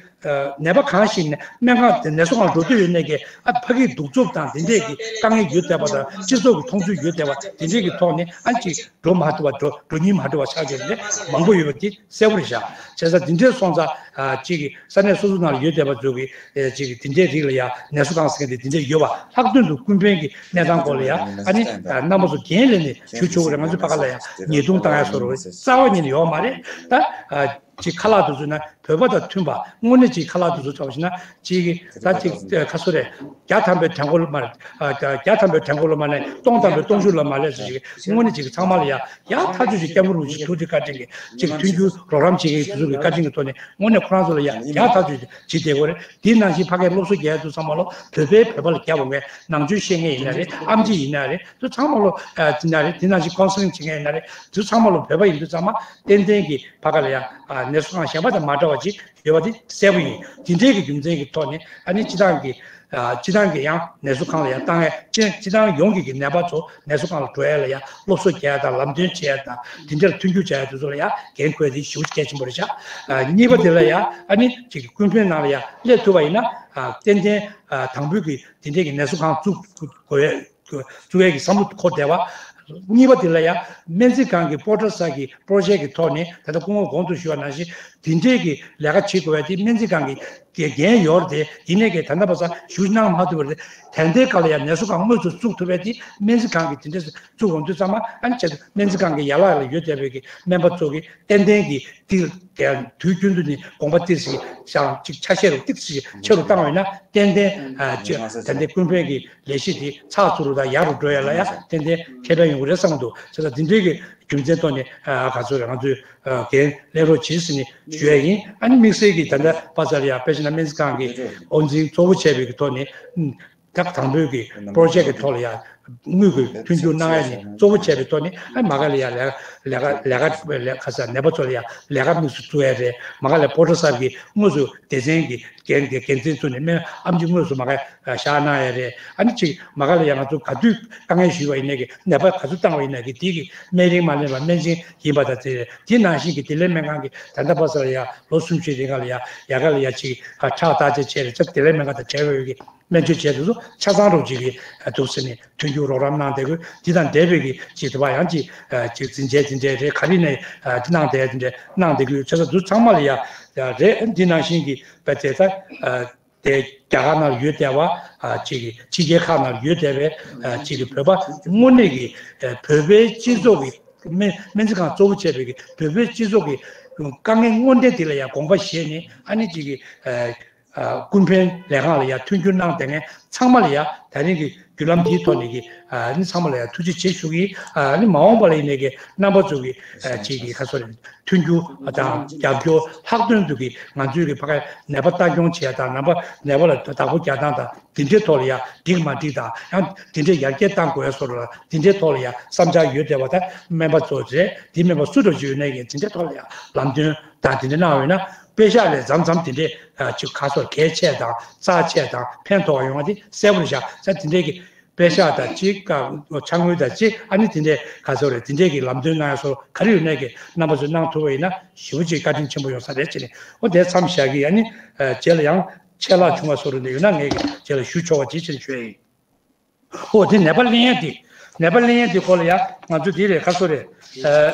ནད་པ་གང་ཞིག་ནས་སྨན་ཁང་དེ་ནད་གསོ་ཁང་འགྲོ་འདོད་ཡོད་ནས་ཀྱི་ཨ་ཕ་གིའི་གདུག་རྩུབ་དང་དེ་འདྲའི་གི་དཀའ་ངལ་ཡོད་བསྡད་པ་དང་སྤྱི་ཚོགས་ཀྱི་མཐོང་ཚུལ་ཡོད་བསྡད་པ་དེ་འདྲའི་གི་ཐོག་ནས་ཨ་ཅིག་འགྲོ་མ་ཐུབ་པ་འགྲོ་འགྲོ་སྙིང་མ་བྲོ་བ་ཆགས་ཀྱི་རེད། མང་པོ་ཡོད་པ་དེ་གསལ་པོ་རེད་བཞག་བྱས་ཙང་འདི་འདྲས་སོང་ཙང་ཨ་གཅིག་གི་ས་གནས་སོ་སོ་ནང་ལ་ཡོད་བསྡད་པ་ཚོ་གི་ཨ་གཅིག་གི་འདི་འདྲས་རིགས་ལ་ཡང་ནད་གསོ་ཁང་ཟེར་མཁན་དེ་འདི་འདྲས་ཡོད་པ། ལྷག་དོན་དུ་ཀུན་ཕན་གྱི་གནས་སྟངས་སྐོར་ལ་ཡང་ཨ་ནི་ཨ་རྣམ་པ་ཚོ་འགན་ལེན་ནས་ཞུ་ཆོག་གི་རེད། ང་ཚོའི་ཕ་ག་ལ་ཡང་ཉེས་རྡུང་བཏང་ཡ་བཟོ་འདྲ་རྩ་བ་ཉིད་ནས་ཡོད་མ་རེད། ད་ཨ་གཅིག་ཁ་ལག་དེ་ཚོ་ན་བོད་པ་དང་མཐུན་པ་དངོས་གནས་གཅིག་ཁ་ལག་དེ་ཚོ་ཚོགས་ཞིག་ན་གཅིག་གི་ད་གཅིག་ཁ་སོ་རེད། བརྒྱ་ཐམ་པའི་གྲངས་འབོར་ལ་མ་རེད། ཨ་བརྒྱ་ཐམ་པའི་གྲངས་འབོར་ལ་མ་ནས་སྟོང་ཐམ་པའི་སྟོང་ཕྲག་ལ་མ་ལས་ཟེར་ཞིག་དངོས་གནས་གཅིག་ཚང་མ་ལ་ཡ་ཡག་ཐག་ཆོད་ཅིག་སྐྱབས་མགོན་རིན་པོ་ཆེ་ཐུགས་རྗེ་བཀའ་དྲིན་གྱིས་གཅིག་མཐུན་འགྱུར་རོགས་རམ་བྱེད་མཁན་དེ་ཚོ་གི་བཀའ་དྲིན་གྱི་ཐོག་ནས་དངོས་གནས་ཁོ་རང་ཚོ་ལ་ཡ་ཡག་ཐག་ཆོད་ཅིག་བྱེད་བསྡད་ཀྱི་ཡོད་རེད། དེ་ནང་བཞིན་ཕ་གིར་སློབ་གསོ་རྒྱག་ཡ་དེ་ཚང་མ་ལོ་བོད་པའི་བོད་པ་ལ་རྒྱབ་འོང་མཁན་ནང་ཆོས་ཤེས་མཁན་ཡིན་ན་རེད། ཨེམ་ཆི་ཡིན་ན་རེད། དེ་ཚང་མ་ལོ་ཨ་དེ་ན་རེད། དེ་ནང་བཞིན་ཀའུན་སི་ལིང་བྱེད་མཁན་ཡིན་ན་རེད། དེ་ཚང་མ་ལོ་བོད་པ་ཡིན་དུས་ཚང་མ་ཏན་ཏན་གྱི་ཕ་ག་ལ་ཡ་ཨ་ནད་གསོ་ཁང་གཞན་པ་དང་མ་འདྲ་བ་ཅིག་ཡོད་པ་དེ་གསལ་པོ་ཡིན། དེ་འདྲའི་གི་རྒྱུ་མཚན་གྱི་ཐོག་ནས་ཨ་ནི་སྤྱི་བཏང་གི་ཨ་སྤྱི་བཏང་གི་ཡང་ནད་གསོ་ཁང་ལ་ཡང་བཏང་ཡ་སྤྱི་སྤྱི་བཏང་ཡོངས་ཀྱི་གི་ནད་པ་ཚོ་ནད་གསོ་ཁང་ལ་འགྲོ་ཡ་ལ་ཡང་སློབ་གསོ་རྒྱག་ཡ་དང་ལམ་སྟོན་བྱེད་ཡ་དང་དེ་འདྲར་མཐུན་འགྱུར་བྱ་ཡ་དེ་ཚོ་ལ་ཡང་འགན་འཁུར་ཡ་དེ་ཞེ་པོ་ཅིག་གལ་ཆེན་པོ་རེད་ཤག་ཨ་གཉིས་པ་དེ་ལ་ཡང་ཨ་ནི་ཅིག་ཀུན་ཕན་ནང་ལ་ཡང་སླེབས་ཐུབ་པ་ཡིན་ན་ཨ་ཏན་ཏན་ཨ་དང་པོའི་གི་དེ་འདྲའི་གི་ནད་གསོ་ཁང་བཙུགས་དགོས་ཡ། བཙུགས་ཡས་ཀྱི་བསམ་བློ་འཁོར་བསྡད་པ། གཉིས་པ་དེ་ལ་ཡང་སྨན་རྩིས་ཁང་གི་པོར་ཊལ་གསར་གྱི་པྲོ་ཇེཀ་གི་ཐོག་ནས་ད་ལྟ་སྐུ་ངོ་གོང་དུ་ཞུས་པ་ནང་བཞིན་དེ་འདྲས་ཀྱི་ལས་ཀ་བྱེད་དགོས་པ་དེ་སྨན་རྩིས་ཁང་གི་འགན་ཡོད་རེད་དེ། ཡིན་ནའི་གི་ད་ལྟ་བར་ཙམ་ཞུ་གནང་མ་ཐུབ་པ་རེད། ད་ལྟའི་སྐབས་ལ་ཡང་ནད་གསོ་ཁང་དངོས་སུ་བཙུགས་ཐུབ་པ་དེ་སྨན་རྩིས་ཁང་གི་དེ་འདྲས་བཙུགས་འོང་དུས་ཙམ་པ་ཨ་ནི་བྱས་ཏེ་སྨན་རྩིས་ཁང་གི་ཡན་ལག་ལ་ཡོད་བསྡད་པའི་གི་སྨན་པ་ཚོ་གི་ཏན་ཏན་གྱི་ཏིལ་དེ་དུས་རྒྱུན་དུ་ནི་དགོངས་པ་ཏིལ་ཞིག་བཞག་ཅིག་ཆ་ཤས་རུ་ཏིལ་ཞིག་ཆེ་རུ་བཏང་བས་ན་ཏན་ཏན་ཨ་ཅིག་ད་ལྟའི་ཀུན་ཕན་གྱི་ལས་གཞི་དེ་ཚགས་ཚུད་རུ་དང་ཡག་རུ་འགྲོ་ཡ་ལ་ཡ་ཏན་ཏན་ཁེ་ཕན་ཡོང་གི་རེད་བསམ་གྱི་འདུག་བྱས་ཙང་འདི་འདྲའི་གི་རྒྱུ་མཚན་ཐོག་ནས་ཨ་ག་ཚོད་རེད། ང་ཚོས་ཨ་འགན་ལེན་རོགས་གྱིས་ཟེར་ནས་ཞུ་ཡ་ཡིན། ཨ་ནི་དམིགས་བསལ་གྱི་ད་ལྟ་པ་ཚ་ལ་ཡ་དཔེ་བྱས་ན་སྨན་རྩིས་ཁང་གི་དབུ་འཛིན་གཙོ་བོ་བྱས་པའི་གི་ཐོག་ནས་ཨ་ད་དང་པོའི་གི་པྲོ་ཇེཀ་གི་ཐོག་ལ་ཡ་དངུལ་གྱི་མཐུན་འགྱུར་གནང་ཡ་ནས་གཙོ་བོ་བྱས་པའི་ཐོག་ནས་ཨ་མ་ག་ལ་ཡ་ལས་ཀ་ལས་ཀ་ལས་ཀ་ལས་ཁ་ས་ནད་པ་ཚོ་ལ་ཡ་ལས་ཀ་དམིགས་སུ་བཙུགས་ཡ་རེད། མ་ག་ལ་པོར་ཊལ་གསར་གྱི་དངོས་སུ་སྡེ་ཚན་གྱི་འགན་འགན་འཛིན་ཚོ་ནས་སྨན་ཨེམ་ཆི་དངོས་སུ་མ་ག་བཞག་གནང་ཡ་རེད། ཨ་ནི་གཅིག་མ་ག་ལ་ཡ་ང་ཚོ་ག་དུས་དཀའ་ངལ་ཞུས་པ་ཡིན་ནའི་གི་ནད་པ་ག་ཚོད་བཏང་བ་ཡིན་ནའི་གི་དེ་གི་སྨན་རིན་མ་ལེན་པར་སྨན་ཆེན་ཡིན་པ་དང་དེ་རེད། དེ་ནང་བཞིན་གྱི་བདེ་ལེགས་སྨན་ཁང་གི་ད་ལྟ་བར་སར་ཡ་ལོ་གསུམ་བཞི་རིང་ག་ལ་ཡ་ཡ་ག་ལ་ཡ་གཅིག་ཁྲག་བརྟག་དཔྱད་བྱས་རེད། ཚ་བདེ་ལེགས་སྨན་ཁང་དང་བྲལ་བའི་གི་སྨན་བཅོས་བྱས་དུས་སུ་ཆ་ཚང་རོགས་གཅིག་གི་འདུག་ཟེར་ནས་མཐུན་འགྱུར་རོགས་རམ་གནང་བསྡད་དགོས། འདི་དང་འབྲེལ་བའི་གི་ཅིག་དུ་བ་ཡང་ཅིག་ཅིག་འཛིན་ཆས་འདི་འདྲའི་རེད། ག་རེ་ནས་གནང་བསྡད་འདི་འདྲའི་གནང་བསྡད་དགོས། བྱས་ཙང་འདུག་ཚང་མ་ལ་ཡ་རེད། འདི་ནང་བཞིན་གྱི་བས་དེ་ད་དེ་རྒྱ་གར་ནང་ཡོད་བསྡད་པ་ཅིག་གི་ཕྱི་རྒྱལ་ཁག་ནང་ཡོད་བསྡད་པའི་ཅིག་གི་བོད་པ་དངོས་གནས་ཀྱི་བོད་པའི་སྤྱི་ཚོགས་ཀྱི་སྨན་སྨན་རྩིས་ཁང་གཙོ་བོ་བྱས་པའི་གི་བོད་པའི་སྤྱི་ཚོགས་ཀྱི་དཀའ་ངལ་དངོས་འབྲེལ་དེ་ལ་ཡང་དགོངས་པ་བཞེས་ནས་ཨ་ནི་ཅིག་གི་ཨ་ཀུན་ཕན་ལས་ཁང་ལ་ཡ་མཐུན་འགྱུར་གནང་བསྡད་མཁན་ཚང་མ་ལ་ཡ་ད་རིང་གི་བརྒྱུད་ལམ་འདིའི་ཐོག་ནས་ཀྱི་ཨ་ནི་ཚང་མ་ལ་ཡ་ཐུགས་རྗེ་ཆེ་ཞུ་གི་ཡིན། ཨ་ནི་མ་འོངས་པ་ལ་ཡིན་ནའི་གི་རྣམ་པ་ཚོ་གི་ཨ་ཅིག་གི་ཁ་སོ་རེ་མཐུན་འགྱུར་དང་རྒྱབ་སྐྱོར་ལྷག་དོན་དུ་གི་ང་ཚོའི་གི་ཕ་ག་ནད་པ་ལྟ་སྐྱོང་བྱེད་ཡ་དང་ནད་པ་ནད་པ་ལ་བདག་པོ་རྒྱག་སྟངས་དང་དེ་འདྲའི་ཐོག་ལ་ཡ་འགྲིག་མ་འགྲིག་དང་ཡང་དེ་འདྲའི་ཡར་རྒྱས་གཏང་དགོས་ཡ་སོགས་ལ་དེ་འདྲའི་ཐོག་ལ་ཡ་བསམ་འཆར་ཡོད་བསྡད་པ་དང་སྨན་པ་ཚོ་རེད། དེ་སྨན་པ་སུ་འདྲ་ཅིག་ཡོད་ནའི་གི་དེ་འདྲའི་ཐོག་ལ་ཡ་ལམ་སྟོན་དང་དེ་འདྲ་གནང་བ་ཡིན་ན་པེ་ཤག་ལས་མཚམས་མཚམས་དེ་འདྲའི་ཅིག་ག་སོགས་གལ་ཆེ་དང་རྩ་ཆེ་དང་ཕན་ཐོགས་པ་ཡོང་བ་དེ་གསལ་པོ་རེད་ཤག་ས་དེ་འདྲའི་གི་པེ་ཤག་དང་ཅིག་ཕྱག་དངུལ་དང་ཅིག་ཨ་ནི་དེ་འདྲའི་ག་སོགས་རེད། དེ་འདྲའི་གི་ལམ་སྟོན་གནང་ཡ་སོགས་ག་རེ་ཡོད་ནའི་གི་རྣམ་པ་ཚོས་གནང་ཐུབ་པ་ཡིན་ན་ཞེ་པོ་ཅིག་བཀའ་དྲིན་ཆེན་པོ་ཡོང་ས་རེད་ཅེས་ནས་འོ་དེ་མཚམས་བཞག་གི་ཨ་ནི་རྗེས་ལ་ཡང་། ཆད་ལྷག་བྱུང་བ་སོགས་རེ་འདི་ཡོད་ན་ངས་ཀྱི་རྗེས་ལ་ཞུ་ཆོག་པ་ཅིག་ཅེས་ཞུ་ཡ་ཡིན། ཨོ་དེ་ནད་པ་ལེན་ཡ་དེ། ནད་པ་ལེན་ཡ་དེ་སྐོར་ལ་ཡ་ང་ཚོ་དེ་རེད་ཁ་སོ་རེད།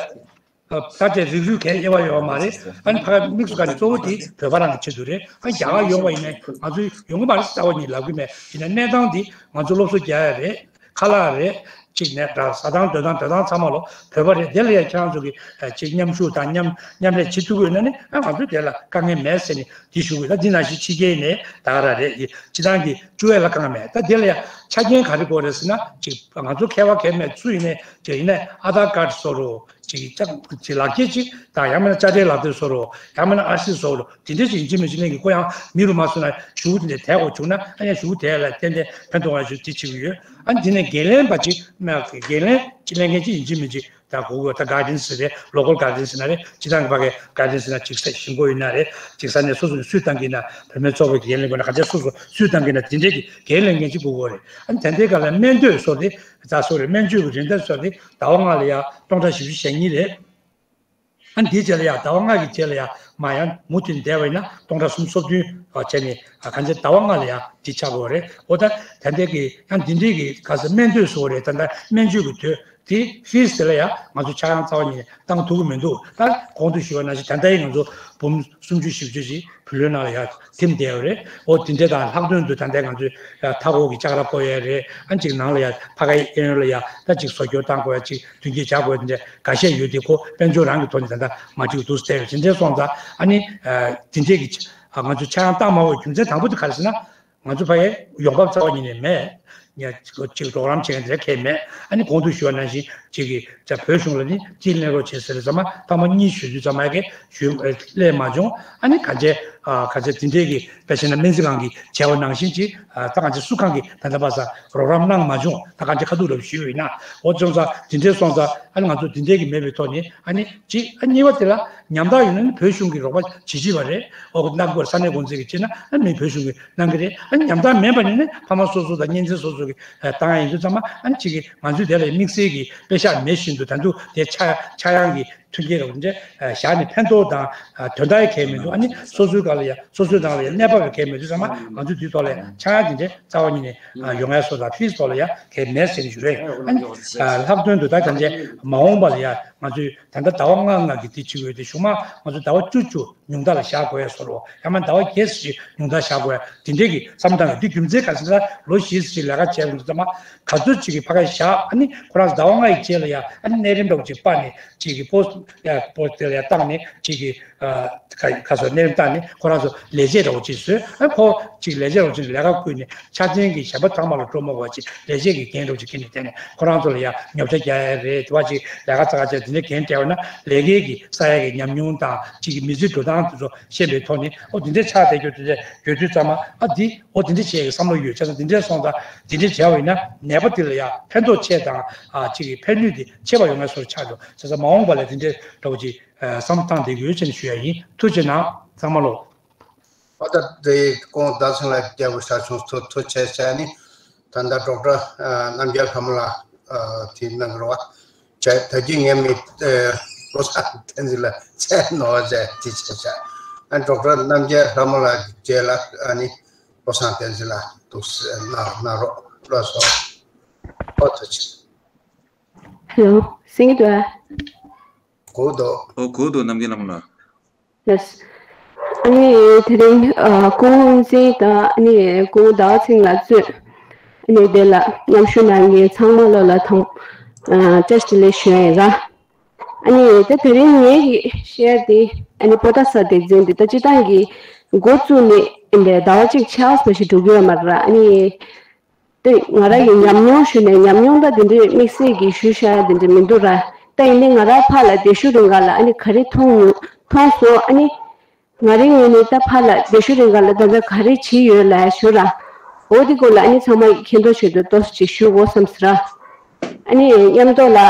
ཨ་ད་དེ་རིགས་རུས་གས་དབྱེ་བ་ཡོད་མ་རེད། ཨ་ནི་ཕ་ག་དམིགས་སུ་བཀར་ནས་གཙོ་བོ་དེ་བོད་པ་རང་གི་ཆེད་དུ་རེད། ཨ་རྒྱ་གར་ཡོང་བ་ཡིན་ན་ང་ཚོ་ཡོང་གི་མ་རེད་རྩ་བ་ཉིད་ལབ་གི་མེད། ཡིན་ན་གནས་སྟངས་དེ་ང་ཚོ་སློབ་གསོ་རྒྱག་ཡ་རེད། ཁ་ལག་རེད། གཅིག་ནས་ད་ཟ་སྟངས་སྡོད་སྟངས་སྡོད་སྟངས་ཚང་མ་ལོ་བོད་པ་རེད། དེ་ལ་ཡང་ཁྱེད་རང་ཚོ་གི་ཨ་གཅིག་མཉམ་ཞུགས་དང་མཉམ་མཉམ་ལས་བྱེད་ཐུབ་ཀྱི་ཡོད་ན་ནི་ཨ་ང་ཚོ་དེ་ལ་དཀའ་ངལ་མེད་ཟེར་ནས་དེ་ཞུ་གི་ཡོད། ད་འདི་ནང་བཞིན་ཕྱི་རྒྱལ་ནས་ད་ག་རང་རེད། སྤྱི་བཏང་གི་བཅུག་ཡས་ལ་དཀའ་ངལ་མེད། ད་དེ་ལ་ཡང་ཆ་རྐྱེན་ག་རེ་དགོས་རེད་ཟེར་ན་གཅིག་ང་ཚོ་མཁས་པ་མཁས་མེད་སུ་ཡིན་ནའི་གཅིག་ཡིན་ནའི་ཨ་དྷར་ཀར་བཟོ་རོགས། ཅིག་ཅག་ཅིག་ལག་འཁྱེར་ཅིག་དང་ཡང་མིན་ན་དཔྱ་ཁྲལ་ལག་དེབ་བཟོ་རོགས། ཡང་མིན་ན་ཨར་སི་བཟོ་རོགས། དེ་འདྲ་ཅིག་ཡིན་གཅིག་མིན་གཅིག་ལེན་གྱི་ཁོ་ཡང་མི་རུ་མ་སོང་ན་ཞུ་དེ་འདྲ་དལ་གོ་བྱུང་ན་ཨ་ཡང་ཞུ་དལ་ལ་ཏན་ཏན་ཕན་ཐོགས་ཡ་ཞུ་དེ་བྱེད་ཀྱི་ཡོད། ཨ་ནི་དེ་ནས་འགན་ལེན་པ་ཅིག་མ་འགན་ལེན་ཅིག་ལེན་མཁན་ཅིག་ཡིན་གཅིག་མིན་གཅིག་ད་གོ་གོ་ད་གྷའི་ཌན་སི་རེད། ལོ་ཀལ་གྷའི་ཌན་སི་ན་རེད། སྤྱི་བཏང་གི་ཕ་གའི་གྷའི་ཌན་སི་ན་ཅིག་ས་ཞིང་སྒོ་ཡིན་ན་རེད། ཅིག་ས་ནས་སོ་སོ་ནས་སུས་བཏང་གི་ན་བུད་མེད་ཚོགས་པའི་འགན་ལེན་དགོས་ན་ག་ཚད་སོ་སོ་སུས་བཏང་གི་ན་དེ་འདྲའི་གི་འགན་ལེན་མཁན་ཅིག་དགོས་གོ་རེད། ཨ་ནི་དེ་འདྲའི་སྒང་ལ་སྨན་དོད་སོགས་དེ་ད་སོ་རེད། སྨན་བཅོས་ཀྱི་རིན་ཐང་སོགས་དེ་ཟླ་བ་ལྔ་ལ་ཡ་སྟོང་ཕྲག་བཞི་བཅུ་ཞེ་གཉིས་རེད། ཨ་ནི་དེའི་རྗེས་ལ་ཡ་ཟླ་བ་ལྔ་གི་རྗེས་ལ་ཡ་མ་ཡང་མུ་མཐུད་བསྡད་པ་ཡིན་ན་སྟོང་ཕྲག་སུམ་ཅུ་སོ་བདུན་བྱས་ནས་གང་ཅི་ཟླ་བ་ལྔ་ལ་ཡ་དེ་ཆགས་དགོས་རེད། འོ་ད་ད་ལྟའི་གི་ཡང་འདི་འདྲའི་གི་ག་ས་སྨན་དོད་སོགས་རེད། ད་ལྟ་སྨན་བཅོས་ཀྱི་དོད་དེ་ཕིས་དེ་ལ་ཡ་ང་ཚོ་ཆག་ཡང་རྩ་བ་ཉིད་ནས་བཏང་ཐུབ་ཀྱི་མི་འདུག་ད་གོང་དུ་ཞུས་པ་ནང་བཞིན་ད་ལྟའི་ང་ཚོ་འབུམ་སུམ་ཅུ་བཞི་བཅུ་ཞིག་བུ་ལོན་ནང་ལ་ཡ་ཐིམ་བསྡད་ཡོད་རེད། འོ་དེ་འདྲ་དང་ལྷག་དོན་དུ་ད་ལྟའི་ང་ཚོའི་མཐའ་འཁོར་གྱི་ལྕགས་ར་བཀོལ་ཡས་རེད། ཨ་ཅིག་ནང་ལ་ཡ་ཕ་གའི་གཡས་གཡོན་ལ་ཡ་ད་ཅིག་བཟོ་བཀོད་བཏང་དགོས་ཡ་ཅིག་མདུན་སྐྱོད་བྱ་དགོས་དེ་འདྲ་འགའ་ཤས་ཡོད་དེ་ཁོ་དཔལ་འབྱོར་རང་གི་ཐོག་ནས་ད་ལྟ་མ་འགྲིག་འདུག་ཟེར་དེ་འདྲ་སོང་ཙང་ཨ་ནི་དེ་འདྲས་ཀྱི་ང་ཚོ་ཆག་ཡང་བཏང་མ་དགོས་རྒྱུ་མཚན་དང་པོ་དེ་ག་རེ་ཟེར་ན་ང་ཚོ་ཕ་གའི་ཡོང་འབབ་རྩ་བ་ཉིད་ནས་མེད། ཡ་ཅིག་རོགས་རམ་བྱེད་མཁན་དེ་འདྲ་གང་ཡང་མེད། ཨ་ནི་གོང་དུ་ཞུས་པ་ནང་བཞིན་ཅིག་གི་ཅག་བོད་གཞུང་ལ་ནི་ཅིག་ལེན་རོགས་བྱེད་ཟེར་ཙམ་མ་ཐེངས་མ་གཉིས་ཞུ་དུས་ཙམ་མ་གི་ཞུ་སླེབས་མ་བྱུང་། ཨ་ནི་ག་ཅེ་ག་ཅེ་དེ་འདྲས་ཀྱི་དཔེ་བྱས་ན་སྨན་རྩིས་ཁང་གིས་བྱས་པ་ནང་བཞིན་ཅིག་ད་ག་ཅེ་སུ་གང་གིས་ད་ལྟ་བར་ས་རོགས་རམ་གནང་མ་བྱུང་། ད་ག་ཅེ་ཁ་ཐུག་རབ་ཞུས་ཡིན་ན་འོ་བྱུང་ཙང་དེ་འདྲས་སོང་ཙང་ཨ་ནི་ང་ཚོ་དེ་འདྲས་ཀྱི་མེད་པའི་ཐོག་ནས་ཨ་ནི་ཅིག་ཨ་གཉིས་པ་དེ་ལ་ཉམ་ཐག་ཡོད་ན་ནི་བོད་གཞུང་གིས་རོགས་པ་བྱེད་ཀྱི་ཡོད་པ་རེད། འོ་ན་གོ་ས་གནས་འགོ་འཛིན་གྱིས་བྱས་ན་ཨ་ནི་བོད་གཞུང་གིས་གནང་གི་རེད། ཨ་ནི་ཉམ་ཐག་མེད་པ་ནི་ནི་ཕ་མ་སོ་སོ་དང་གཉེན་ཚན་སོ་སོ་གིས་བཏང་ཡ་ཡིན་དུས་ཙམ་མ་ཨ་ནི་ཅིག་གིས་ང་ཚོའི་དེ་ལ་དམིགས་བསལ་གྱི་དཔེ་ཤག་མེད་བཞིན་དུ་ད་དུང་དེ་ཆག་ཆག་ཡང་གི་མཐུན་རྐྱེན་རོགས་འདྲ་བཞག་ནས་ཕན་ཐོགས་དང་དོན་དག་གལ་མི་འདུག་ཨ་ནི་སོ་སོའི་སྒང་ལ་ཡ་སོ་སོའི་ནང་ལ་ཡ་གནས་པ་བའི་གལ་མི་འདུག་ཙམ་མ་ང་ཚོའི་དུས་ཐོག་ལ་ཡ་ཆག་ཡང་དེ་འདྲ་རྩ་བ་ཉིད་ནས་ཡོང་ཡ་སོགས་དང་ཕིས་ཐོག་ལ་ཡ་གལ་མེད་ཟེར་ནས་ཞུ་རེད། ཨ་ནི་ལྷག་དོན་དུ་ད་གང་ཅེ་མ་འོངས་པ་ལ་ཡ་ང་ཚོས་ད་ལྟ་ཟླ་བ་ལྔ་ལྔ་གི་དེ་བྱེད་དགོས་ཏེ་གཞུག་མ་ང་ཚོ་ཟླ་བ་བཅུ་བཅུ་ཉུང་མཐའ་ལ་བཞག་དགོས་ཡ་བཟོ་འདྲ་ཡང་མིན་ཟླ་བ་བརྒྱད་ཙམ་ཞིག་ཉུང་མཐའ་བཞག་དགོས་ཡ་དེ་འདྲས་ཀྱི་བསམ་བློ་བཏང་ཡོད། དེ་རྒྱུ་མཚན་ག་རེ་ཟེར་ན་ལོ་བཞི་ཙམ་ཞིག་ལས་ཀ་བྱས་པ་ཡིན་དུས་ཙམ་མ་ག་ཚོད་ཅིག་གི་ཕ་ག་བཞག་ཨ་ནི་ཁོ་རང་ཟླ་བ་ལྔ་ཡི་རྗེས་ལ་ཡ་ཨ་ནི་གནས་རིམ་འདྲ་བོ་ཅིག་སྤར་ནས་ཅིག་གི་པོ་ཡ་པོ་དེ་ལ་ཡ་བཏང་ནས་ཅིག་གི་ཁ་ཁ་སོ་གནས་རིམ་བཏང་ནས་ཁོ་རང་ཚོ་ལས་བྱེད་འདྲ་བོ་ཅིག་བཟོས། ཨ་ཁོ་ཅིག་ལས་བྱེད་འདྲ་བོ་ཅིག་ལས་ཀ་བསྐུལ་ནས་ཆ་ཚང་གི་གཞན་པ་ཚང་མ་ལ་སྤྲོ་མོ་བ་ཅིག་ལས་བྱེད་ཀྱི་འགན་འདྲ་བོ་ཅིག་འཁྱེར་ནས་བསྡད་ནས་ཁོ་རང་ཚོ་ལ་ཡ་ཉོ་ཆ་རྒྱག་ཡ་རེད། དེ་བ་ཅིག་ལས་ཀ་ཙག་ཙག་དེ་འདྲ་འགན་སྤྲད་པ་ན་ལས་ཀའི་གི་ས་ཡ་གི་ཉམས་མྱོང་དང་ཅིག་གི་མི་ཚེ་འགྲོ་སྟངས་དེ་ཚོ་ཤེས་པའི་ཐོག་ནས་ཨོ་དེ་འདྲ་ཆགས་བསྡད་རྒྱུ་དེ་འདྲ་ཡོད་དུས་ཙམ་མ་ཨ་འདི་ཨོ་དེ་འདྲ་བྱས་ཀྱི་བསམ་བློ་ཡོད་བྱས་ཙང་དེ་འདྲ་སོང་ཙང་དེ་འདྲ་བྱས་པ་ཡིན་ན་ནད་པ་དེ་ལ་ཡ་ཕན་ཐོགས་ཆེ་དང་ཨ་ཅིག་གི་ཕན་ནུས་དེ་ཆེ་བ་ཡོང་ངེས་སོར་ཆགས་འགྲོ་བྱས་ཙང་མ་འོངས་པ་ལ་དེ་འདྲ་འདྲ་བོ་ཅིག་བསམ་བློ་བཏང་བསྡད་དགོས་ཅེས་ཞུ་ཡ་ཡིན། ཐུགས་རྗེ་གནང་ཚང་མ་ལོ། ཨ་ད་དེ་ཁོང་བདག་ཚང་ལ་རྒྱལ་པོ་ཤར་བྱུང་ཐུགས་ཐུགས་རྗེ་ཆེ་ནི་ད་ལྟ་ཌོག་ཊར་རྣམ་རྒྱལ་ལྷ་མོ་ལགས་དེ་གནང་རོགས། ད་གིན་ངའི་མི་བློ་བཟང་བསྟན་འཛིན་ལ་མཚན་ནོར་བྱས་དེ་བྱས་བྱས། ཨ་ཌོག་ཊར་རྣམ་རྒྱལ་ལྷ་མོ་ལགས་ཀྱི་རྗེས་ལ་ཨ་ནི་བློ་བཟང་བསྟན་འཛིན་ལགས་འདུག་གནང་གནང་རོགས་ལགས་སོ། ཨོ་ཐུགས་རྗེ་ཆེ། ཧེ་ལོ། གསན་གྱི་འདུག་ཨ། གོ་འདུག་ཨོ་གོ་འདུག་རྣམ་རྒྱལ་ལྷ་མོ་ལགས། ལགས། ཨ་ནི་དེ་རིང་ཨ་སྐུ་ངོ་ཚེ་དང་ཨ་ནི་སྐུ་ངོ་ཟླ་བ་ཚེ་རིང་ལགས་གཙོས་ཨ་ནི་དེ་ལ་མཉམ་ཞུགས་གནང་མཁན་ཚང་མ་ལོ་ལ་དང་ཨ་བཀྲ་ཤིས་བདེ་ལེགས་ཞུ་ཡ་ཡིན་ར། ཨ་ནི་ད་དེ་རིང་ངེད་ཀྱི་བཤད་དེ་ཨ་ནི་པོ་ཏཱ་ས་སྡེ་ཚན་དེ་ད་སྤྱི་བཏང་གི་འགོ་བཙུགས་ནས་ཨ་ནི་ཟླ་བ་གཅིག་ཕྱེད་ཀ་ཙམ་ཞིག་འགྲོ་གི་ཡོད་མ་རེད་ར། ཨ་ནི་དེ་ང་རང་གི་ཉམས་མྱོང་ཞུས་ནས་ཉམས་མྱོང་ད་དེ་འདྲའི་དམིགས་བསལ་གྱི་ཞུ་བཞག་ཡ་དེ་འདྲ་མི་འདུག་ར། ད་ཡིན་ནའི་ང་རང་ཕར་ལ་བསྡད་ཤུལ་རིང་ག་ལ་ཨ་ནི་ག་རེ་མཐོང་མྱོང་མཐོང་སོང་། ཨ་ནི་ང་རའི་ངོས་ནས་ད་ཕར་ལ་བསྡད་ཤུལ་རིང་ག་ལ་ད་ལྟ་ག་རེ་བྱེད་ཡོད་ལ་ཞུ་ར། འོ་དེ་སྐོར་ལ་ཨ་ནི་ཚང་མ་མཁྱེན་རྟོགས་ཆེད་དུ་ཏོག་ཙམ་ཅིག་ཞུ་དགོས་བསམ་ཟེར་ར། ཨ་ནི་མཉམ་དུ་ལ་ཨ་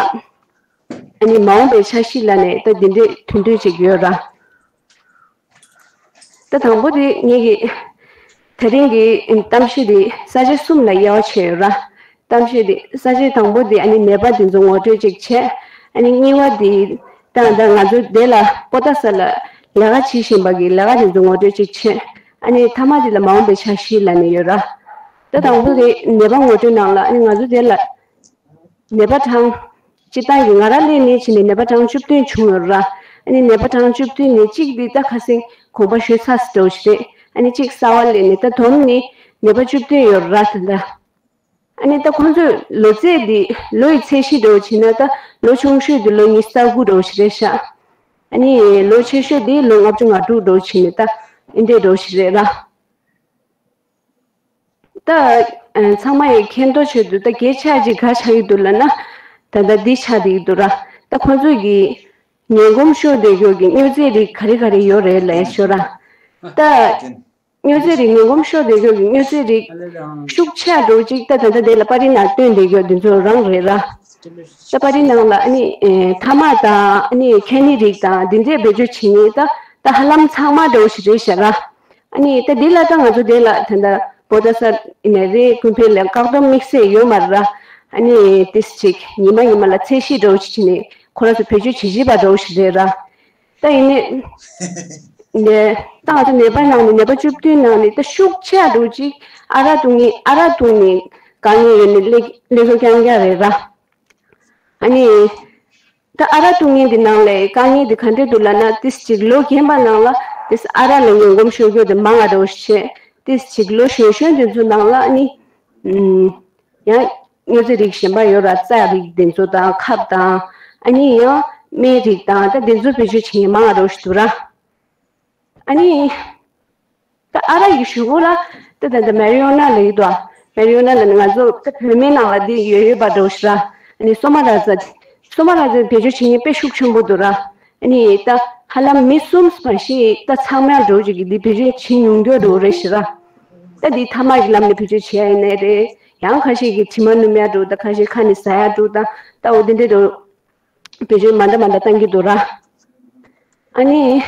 ནི་མ་འོངས་པའི་འཆར་གཞི་ལ་ནས་ད་འདི་འདྲའི་དོན་འདོད་ཅིག་ཡོད་ར། ད་དང་པོ་དེ་ངེད་ཀྱི་དེ་རིང་གི་གཏམ་བཤད་དེ་ས་བཅད་གསུམ་ལ་དབྱེ་བ་ཕྱེ་ཡོད་ར། གཏམ་བཤད་དེ་ས་བཅད་དང་པོ་དེ་ཨ་ནི་ནད་པ་དེ་ཚོ་ངོ་སྤྲོད་ཅིག་བྱས། ཨ་ནི་གཉིས་པ་དེ་ད་ད་ང་ཚོ་དེ་ལ་པོ་ཏཱ་ས་ལ་ལས་ཀ་བྱེད་བཞིན་པ་གི་ལས་ཀ་དེ་ཚོ་ངོ་སྤྲོད་ཅིག་བྱས། ཨ་ནི་ཐ་མ་དེ་ལ་མ་འོངས་པའི་འཆར་གཞི་ལབ་ནས་ཡོད་ར། ད་དང་པོ་དེ་ནད་པ་ངོ་སྤྲོད་ནང་ལ་ཨ་ནི་ང་ཚོ་དེ་ལ་ནད་པ་གྲངས་སྤྱིར་བཏང་གི་ང་རང་སླེབས་ནས་བྱས་ནས་ནད་པ་གྲངས་བཅུ་བདུན་བྱུང་ཡོད་ར། ཨ་ནི་ནད་པ་གྲངས་བཅུ་བདུན་ནས་གཅིག་དེ་ད་ཁ་སང་དགོངས་པ་ཞུས་ཚར་ཟེར་འདྲ་བོ་ཞིག་རེད། ཨ་ནི་གཅིག་གསར་པ་སླེབས་ནས་ད་བསྡོམས་ནས་ནད་པ་བཅུ་བདུན་ཡོད་ར་ད་ལྟ། ཨ་ནི་ད་ཁོང་ཚོས་ལོ་ཚད་འདི་ལོ་ཡི་ཚད་གཞི་འདྲ་བོ་བྱས་ན་ད་ལོ་ཆུང་ཤོས་འདི་ལོ་ཉི་ཤུ་རྩ་དགུ་འདྲ་བོ་ཞིག་རེད་ཤག་ཨ་ནི་ལོ་ཆེ་ཤོས་འདི་ལོ་ལྔ་བཅུ་ང་དྲུག་འདྲ་བོ་བྱས་ནས་ད་ཨེ་འདྲས་འདྲ་བོ་ཞིག་རེད་ར། ད་ཨ་ཚང་མ་ཡི་མཁྱེན་རྟོགས་ཆེད་དུ་ད་གལ་ཆེ་ཅིག་ག་ཆགས་ཀྱི་འདུག་ལབ་ན། ད་ལྟ་འདི་ཆགས་བསྡད་ཀྱི་འདུག་ར། ད་ཁོང་ཚོས་ཀྱི་ངན་གོམས་ཤོར་བསྡད་ཡོད་ཀྱི་མྱོས་རྫས་རིགས་ག་རེ་ག་རེ་ཡོད་རེད་ལབ་ཤོད་ར། ད་མྱོས་རྫས་རིགས་ངན་གོམས་ཤོར་བསྡད་ཡོད་ཀྱི་མྱོས་རྫས་རིགས་ཤུགས་ཆེ་འདྲ་བོ་ཅིག་ད་ད་ལྟ་དེ་ལ་པར་རིས་ནང་སྟོན་བསྡད་ཡོད་འདི་ཚོ་རང་རེད་ར། ད་པར་རིས་ནང་ལ་ཨ་ནི་ཨེ་ཐ་མག་དང་ཨ་ནི་ཁྱད་ནི་རིགས་དང་འདི་འདྲས་བེད་སྤྱོད་བྱེད་མཁན་ད་ད་ཧ་ལམ་ཚང་མ་འདྲ་བོ་ཞིག་རེད་ཤག་ར། ཨ་ནི་ད་འདི་ལ་ད་ང་ཚོ་དེ་ལ་ད་ད་བོད་ཟླ་གསར་ཡིན་ནའི་རེད། ཀུན་ཕན་ལ་བཀག་སྡོམ་དམིགས་བསལ་ཡོད་མ་རེད་ར། ཨ་ནི་ཏིས་ཅིག་ཉི་མ་ཉི་མ་ལ་ཚད་གཞི་འདྲ་བོ་ཞིག་བྱས་ནས་ཁོ་རང་ཚོ་བེད་སྤྱོད་བྱེད་བཞིན་པ་འདྲ་བོ་ཞིག་རེད་ར། ད་ཡིན་ནའི་ནས་ད་ང་ཚོ་ནད་པ་ནང་ནས་ནད་པ་བཅུ་བདུན་ནང་ནས་ད་ཤུགས་ཆེ་འདྲ་བོ་ཅིག་ཨ་རག་འཐུང་མཁན་ཨ་རག་འཐུང་ནས་དཀའ་ངལ་ཡོད་ནས་སླེབས་སླེབས་སོ་རྐྱང་རྐྱང་རེད་ར། ཨ་ནི། ད་ཨ་རག་འཐུང་མཁན་འདི་ནང་ལས་དཀའ་ངལ་འདི་ག་འདྲས་འདུག་ལབ་ན་ཏིས་ཅིག་ལོ་རྒན་པ་ནང་ལ་ཏིས་ཨ་རག་ལ་ངན་གོམས་ཤོར་རྒྱུ་དེ་མང་ང་འདྲ་བོ་ཞིག་བྱས། ཏིས་ཅིག་ལོ་གཞོན་གཞོན་འདི་ཚོ་ནང་ལ་ཨ་ནི། ཨུམ། ཡང་མྱོས་རྫས་རིགས་གཞན་པ་ཡོད་ར། རྩ་རིགས་འདི་ཚོ་དང་ཁབ་དང་། ཨ་ནི་ཡང་སྨན་རིགས་དང་ད་འདི་ཚོ་བེད་སྤྱོད་བྱེད་མཁན་མང་ང་འདྲ་བོ་ཞིག་འདུག་ར། ཨ་ནི། ད་ཨ་རག་གི་གཞུག་གུ་ལ་ད་ད་ད་མེ་རི་ཡོ་ན་ལབ་ཀྱི་འདུག་མེ་རི་ཡོ་ན་ལབ་ན་ང་ཚོ་ད་བོད་སྨན་ནང་ལ་འདི་ཡོད་ཡོད་པ་འདྲ་བོ་ཞིག་ར། ཨ་ནི་སོ་མ་ར་ཛ། སོ་མ་ར་ཛ་བེད་སྤྱོད་བྱེད་མཁན་དཔེ་ཤུགས་ཆེན་པོ་འདུག་ར། ཨ་ནི་ད་ཧ་ལམ་མི་གསུམ་མ་ཞིག་ད་ཚང་མ་འདྲ་བོ་ཅིག་གིས་འདི་བེད་སྤྱོད་བྱེད་མྱོང་རྒྱུ་འདྲ་བོ་རེད་ཤག་ར། ད་འདི་ཐ་མག་གི་ལམ་ནས་བེད་སྤྱོད་བྱེད་ཡ་ཡིན་ནའི་རེད། ཡང་ཁ་ཤས་ཀྱིས་དྲི་མ་སྣོམ་ཡ་འདྲ་བོ་ད་ཁ་ཤས་ཁ་ནས་ཟ་ཡ་འདྲ་བོ་ད་ད་འོ་འདི་འདྲ་འདྲ་བོ་བེད་སྤྱོད་མ་འདྲ་མ་འདྲ་བཏང་གི་འདུག་ར། ཨ་ནི།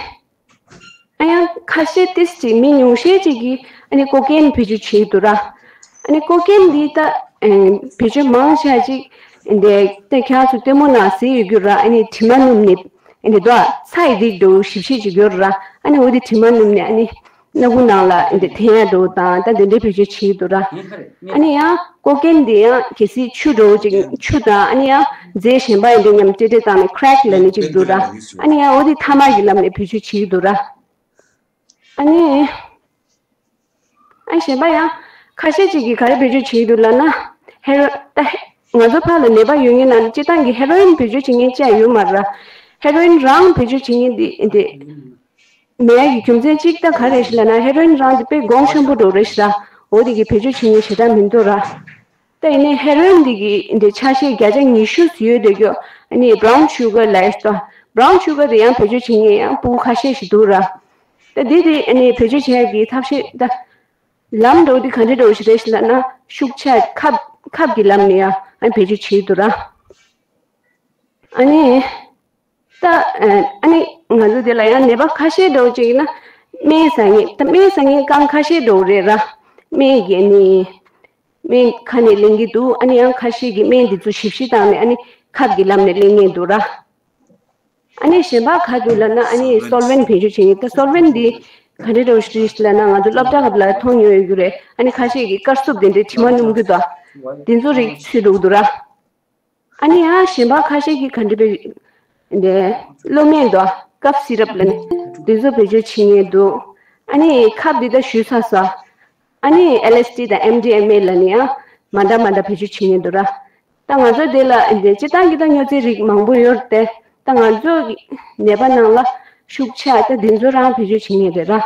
ཨ་ཡང་ཁ་ཤས་ཏིས་ཅིག་མི་ཉུང་ཤས་ཅིག་གིས་ཨ་ནི་ཀོ་ཀེན་བེད་སྤྱོད་བྱེད་ཀྱི་འདུག་ར། ཨ་ནི་ཀོ་ཀེན་འདི་ད་ཨེ་བེད་སྤྱོད་མང་ཆེ་ཅིག་འདི་ད་ཁྱེད་ཚོ་ལྟད་མོ་ནང་གཟིགས་ཡོད་རྒྱུ་ར། ཨ་ནི་དྲི་མ་སྣོམ་ནས་ཨ་ནི་དོ་ཚྭ་ཡི་རིགས་འདྲ་བོ་ཞིབ་ཞིབ་ཅིག་ཡོད་ར། ཨ་ནི་འོ་དེ་དྲི་མ་སྣོམ་ནས་ཨ་ནི་སྣ་ཁུག་ནང་ལ་འདི་འཐེན་ཡ་འདྲ་བོ་དང་ད་འདི་འདྲའི་བེད་སྤྱོད་བྱེད་ཀྱི་འདུག་ར། ཨ་ནི་ཡང་ཀོ་ཀེན་འདི་ཡང་གལ་སྲིད་ཆུ་འདྲ་བོ་ཅིག་ཆུ་དང་ཨ་ནི་ཡང་རྫས་གཞན་པ་ཡིན་དུས་མཉམ་སྤྲེལ་སྤྲེལ་བཏང་ནས་ཁྲེག་ལབ་ནས་ཅིག་འདུག་ར། ཨ་ནི་ཡང་འོ་དེ་ཐ་མག་གི་ལམ་ནས་བེད་སྤྱོད་བྱེད་ཀྱི་འདུག་ར། ཨ་ནི། ཨ་གཞན་པ་ཡང་ཁ་ཤས་ཅིག་གིས་ག་རེ་བེད་སྤྱོད་བྱེད་ཀྱི་འདུག་ལབ་ན། ཧེ་རོ་ད་ཧེ་ང་ཚོ་ཕར་ལ་ནད་པ་ཡོད་མཁན་ནང་ནས་སྤྱིར་བཏང་གི་ཧེ་རོ་ཨིན་བེད་སྤྱོད་བྱེད་མཁན་ཅིག་ཡོད་མ་རེད། ཧེ་རོ་ཨིན་རང་བེད་སྤྱོད་བྱེད་མཁན་འདི་འདི་མེད་ཡ་གི་རྒྱུ་མཚན་གཅིག་ད་ག་རེ་ཞིག་ལབ་ན་ཧེ་རོ་ཨིན་རང་འདི་དཔེ་གོང་ཆེན་པོ་འདྲ་བོ་རེད་ཤག་འོ་དེ་གི་བེད་སྤྱོད་བྱེད་མཁན་ཞེ་དྲག་མི་འདུག་ར། ད་ཡིན་ནའི་ཧེ་རོ་ཨིན་འདི་གི་འདི་ཆ་ཤས་བརྒྱ་ཆ་ཉི་ཤུ་ཡོད་འདོད་རྒྱུ་ཨ་ནི་བྷ་རའུན་ཤུ་གར་ལབ་ཡ་ཞིག་འདུག་བྷ་རའུན་ཤུ་གར་དེ་ཡང་བེད་སྤྱོད་བྱེད་མཁན་ཡང་ཕྲུ་གུ་ཁ་ཤས་ཤིག་འདུག་ར། ད་འདི་དེ་ཨ་ནི་བེད་སྤྱོད་བྱེད་ཡ་གི་ཐབས་ཤེས་ད། ལམ་འགྲོ་དུས་ག་འདྲ་འགྲོ་ཞིག་རེད་ཞིག་ལབ་ན་ཤུགས་ཆེ་ཁབ་ཁབ་ཀྱི་ལམ་ནས་ཡང་ཨ་ནི་བེད་སྤྱོད་བྱེད་འདུག་ར། ཨ་ནི་ད་ཨ་ནི་ང་ཚོ་དེ་ལ་ཡང་ནད་པ་ཁ་ཤས་འགྲོ་ཅིག་ཡིན་ན་སྨན་ཟ་མཁན་ད་སྨན་ཟ་མཁན་རྐང་ཁ་ཤས་འགྲོ་རེད་ར། སྨན་གྱི་ཨ་ནི་སྨན་ཁ་ནས་ལེན་གྱི་འདུག་ཨ་ནི་ཡང་ཁ་ཤས་ཀྱིས་སྨན་འདི་ཚོ་ཞིབ་ཞིབ་བཏང་ནས་ཨ་ནི་ཁབ་ཀྱི་ལམ་ནས་ལེན་མཁན་འདུག་ར། ཨ་ནི་གཞན་པ་ག་འདུག་ལབ་ན་ཨ་ནི་སོལ་ཝེན་བེད་སྤྱོད་བྱེད་མཁན་ད་སོལ་ཝེན་འདི་ག་འདྲ་འདྲ་བོ་ཞིག་རེད་ལབ་ན་ང་ཚོ་སློབ་གྲྭ་སྐབས་ལ་མཐོང་མྱོང་ཡོད་རྒྱུ་རེད། ཨ་ནི་ཁ་ཤས་ཀྱིས་དཀར་སུབ་དེ་འདྲའི་དྲི་མ་སྣོམ་གྱི་འདུག་དེ་ཚོ་རིགས་ཚུད་འགྲོ་གི་འདུག་ར། ཨ་ནི་ཡང་གཞན་པ་ཁ་ཤས་ཀྱིས་ག་འདྲ་བེད་འདི་གློ་སྨན་འདུག་ཀབ་སི་རབ་ལབ་ནས་དེ་ཚོ་བེད་སྤྱོད་བྱེད་མཁན་འདུག་ཨ་ནི་ཁབ་འདི་ད་ཞུས་ཚར་སོང་། ཨ་ནི་ཨེལ་ཨེས་ཌི་དང་ཨེམ་ཌི་ཨེམ་ཨེ་ལབ་ནས་ཡང་མ་འདྲ་མ་འདྲ་བེད་སྤྱོད་བྱེད་མཁན་འདུག་ར། ད་ང་ཚོ་འདི་ལ་འདི་སྤྱིར་བཏང་གི་ད་མྱོས་རྫས་རིགས་མང་པོ་ཡོད་རེད་དེ། ད་ང་ཚོ་གི་ནད་པ་ནང་ལ་ཤུགས་ཆེ་ད་འདི་ཚོ་རང་བེད་སྤྱོད་བྱེད་མཁན་རེད་ར།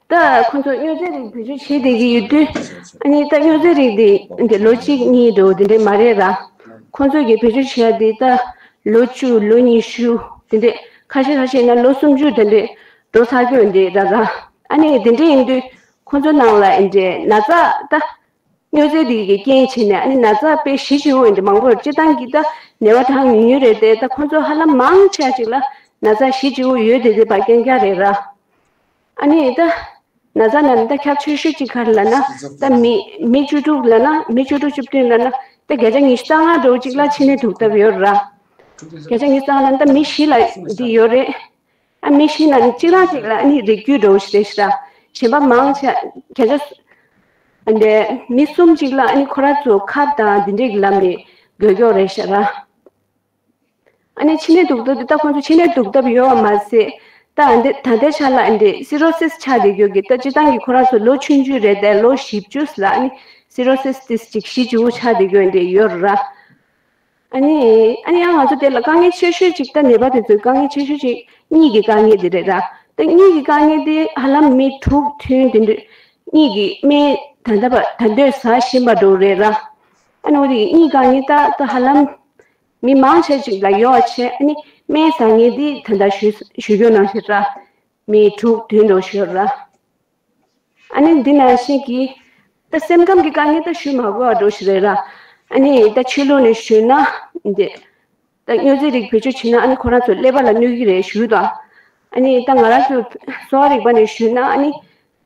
ད་ཁོ་ཚོ་མྱོས་རྫས་རིགས་བེད་སྤྱོད་བྱེད་བསྡད་ཀྱི་ཡོད་དུས་ཨ་ནི་ད་མྱོས་རྫས་རིགས་འདི་འདི་ལོ་གཅིག་གཉིས་འགྲོ་འདི་འདྲས་མ་རེད་ར། ཁོ་ཚོ་གིས་བེད་སྤྱོད་བྱེད་ཡ་འདི་ད་ལོ་བཅུ་ལོ་ཉི་ཤུ་འདི་འདྲས་ཁ་ཤས་ཁ་ཤས་ན་ལོ་སུམ་ཅུ་འདི་འདྲས་འགྲོ་ཚར་གྱི་ཡོད་འདི་ར་ར། ཨ་ནི་འདི་འདྲས་ཡིན་དུས་ཁོ་ཚོ་ནང་ལ་འདི་འདྲས་ན་ཚ་ད། མྱོས་རྫས་འདི་གི་རྐྱེན་བྱས་ནས་ཨ་ནི་ན་ཚ་དཔེ་ཞེ་ལྗིད་པོ་འདི་མང་པོ་ཡོད། སྤྱིར་བཏང་གི་ད་ནད་པ་གྲངས་ཉུང་ཉུང་རེད་དེ། ད་ཁོ་ཚོ་ཧ་ལམ་མང་ཆེ་ཅིག་ལ་ན་ཚ་ཞེ་ལྗིད་པོ་ཡོད་དེ་དེ་བ་རྐྱང་རྐྱང་རེད་ར། ཨ་ནི་ད་ན་ཚ་ན་ནི་ད་ཁྱབ་ཆེ་ཤོས་ཅིག་ག་རེ་ལབ་ན་ད་མི་མི་བཅུ་དྲུག་ལབ་ན་མི་བཅུ་དྲུག་བཅུ་བདུན་ལབ་ན་ད་བརྒྱ་ཆ་ཉི་ཤུ་རྩ་ལྔ་འདྲ་བོ་ཅིག་ལ་མཆིན་ནད་ཐུག་ཐབས་ཡོད་ར། བརྒྱ་ཆ་ཉི་ཤུ་རྩ་ལྔ་ལབ་ན་ད་མི་བཞི་ལ་འདི་ཡོད་རེད། ཨ་མི་ཤི་ན་ནི་གཅིག་རང་གཅིག་ལ་ཨ་ནི་རིགས་རྒྱུད་འདྲ་བོ་ཞིག་རེད་ཤག་ར། གཞན་པ་མང་ཆེ་ཁྱེད་ཚོ་ཨ་འདྲ་མི་གསུམ་གཅིག་ལ་ཨ་ནི་ཁོ་རང་ཚོ་ཁབ་དང་འདི་འདྲས་ཀྱི་ལམ་ནས་འགོས་འགོས་རེད་ཤག་ར། ཨ་ནི་མཆིན་ནད་དུག་ལྡབ་དེ་ད་ཁོང་ཚོ་མཆིན་ནད་དུག་ལྡབ་ཡོད་པ་མ་ཟད། ད་ཨ་འདི་ད་ལྟའི་ཆ་ལ་ཨ་འདི་སི་རོ་སིས་ཆགས་བསྡད་ཡོད་ཀྱི། ད་སྤྱིར་བཏང་གི་ཁོ་རང་ཚོ་ལོ་ཆུང་ཆུང་རེད་དེ། ལོ་བཞི་བཅུ་ལ་ཨ་ནི་སི་རོ་སིས་ཏིས་ཅིག་ཞི་བཅུ་ཆགས་བསྡད་ཡོད་འདི་ཡོད་ར། ཨ་ནི་ཨ་ནི་ཡང་ང་ཚོ་དེ་ལ་དཀའ་ངལ་ཆེ་ཤོས་ཅིག་ད་ནད་པ་དེ་ཚོའི་དཀའ་ངལ་ཆེ་ཤོས་ཅིག་གཉིད་ཀྱི་དཀའ་ངལ་དེ་རེད་ར། ད་གཉིད་ཀྱི་དཀའ་ངལ་དེ་ཧ་ལམ་མི་དྲུག་ཐོན་དེ་འདྲ་གཉིད་ཀྱི་སྨན་ད་ལྟ་བ་ད་འདོད་ཟ་བཞིན་པ་འདྲ་བོ་རེད་ར། ཨ་ནི་འོ་དེ་གཉིད་དཀའ་ངལ་ད་ད་ཧ་ལམ་མི་མང་ཆེ་ཅིག་ལ་ཡོད་བྱས། ཨ་ནི་སྨན་ཟ་མཁན་འདི་ད་ལྟ་ཞུ་ཞུ་རྒྱུ་ནང་བཞིན་ར། མི་དྲུག་བདུན་འདྲ་ཞུ་ར། ཨ་ནི་འདི་ནང་བཞིན་གྱི་ད་སེམས་ཁམས་ཀྱི་དཀའ་ངལ་ད་ཞུ་མ་དགོས་པ་འདྲ་ཞིག་རེད་ར། ཨ་ནི་ད་ཕྱི་ལོགས་ནས་ཞུས་ན་འདི་ད་སྨྱོ་རྫས་རིགས་བེད་སྤྱོད་བྱས་ན་ཨ་ནི་ཁོ་རང་ཚོ་ཀླད་པ་ལ་གནོད་ཀྱི་རེད་ཞུས་དང་། ཨ་ནི་ད་ང་རང་ཚོ་གསོ་བ་རིག་པ་ནས་ཞུས་ན་ཨ་ནི།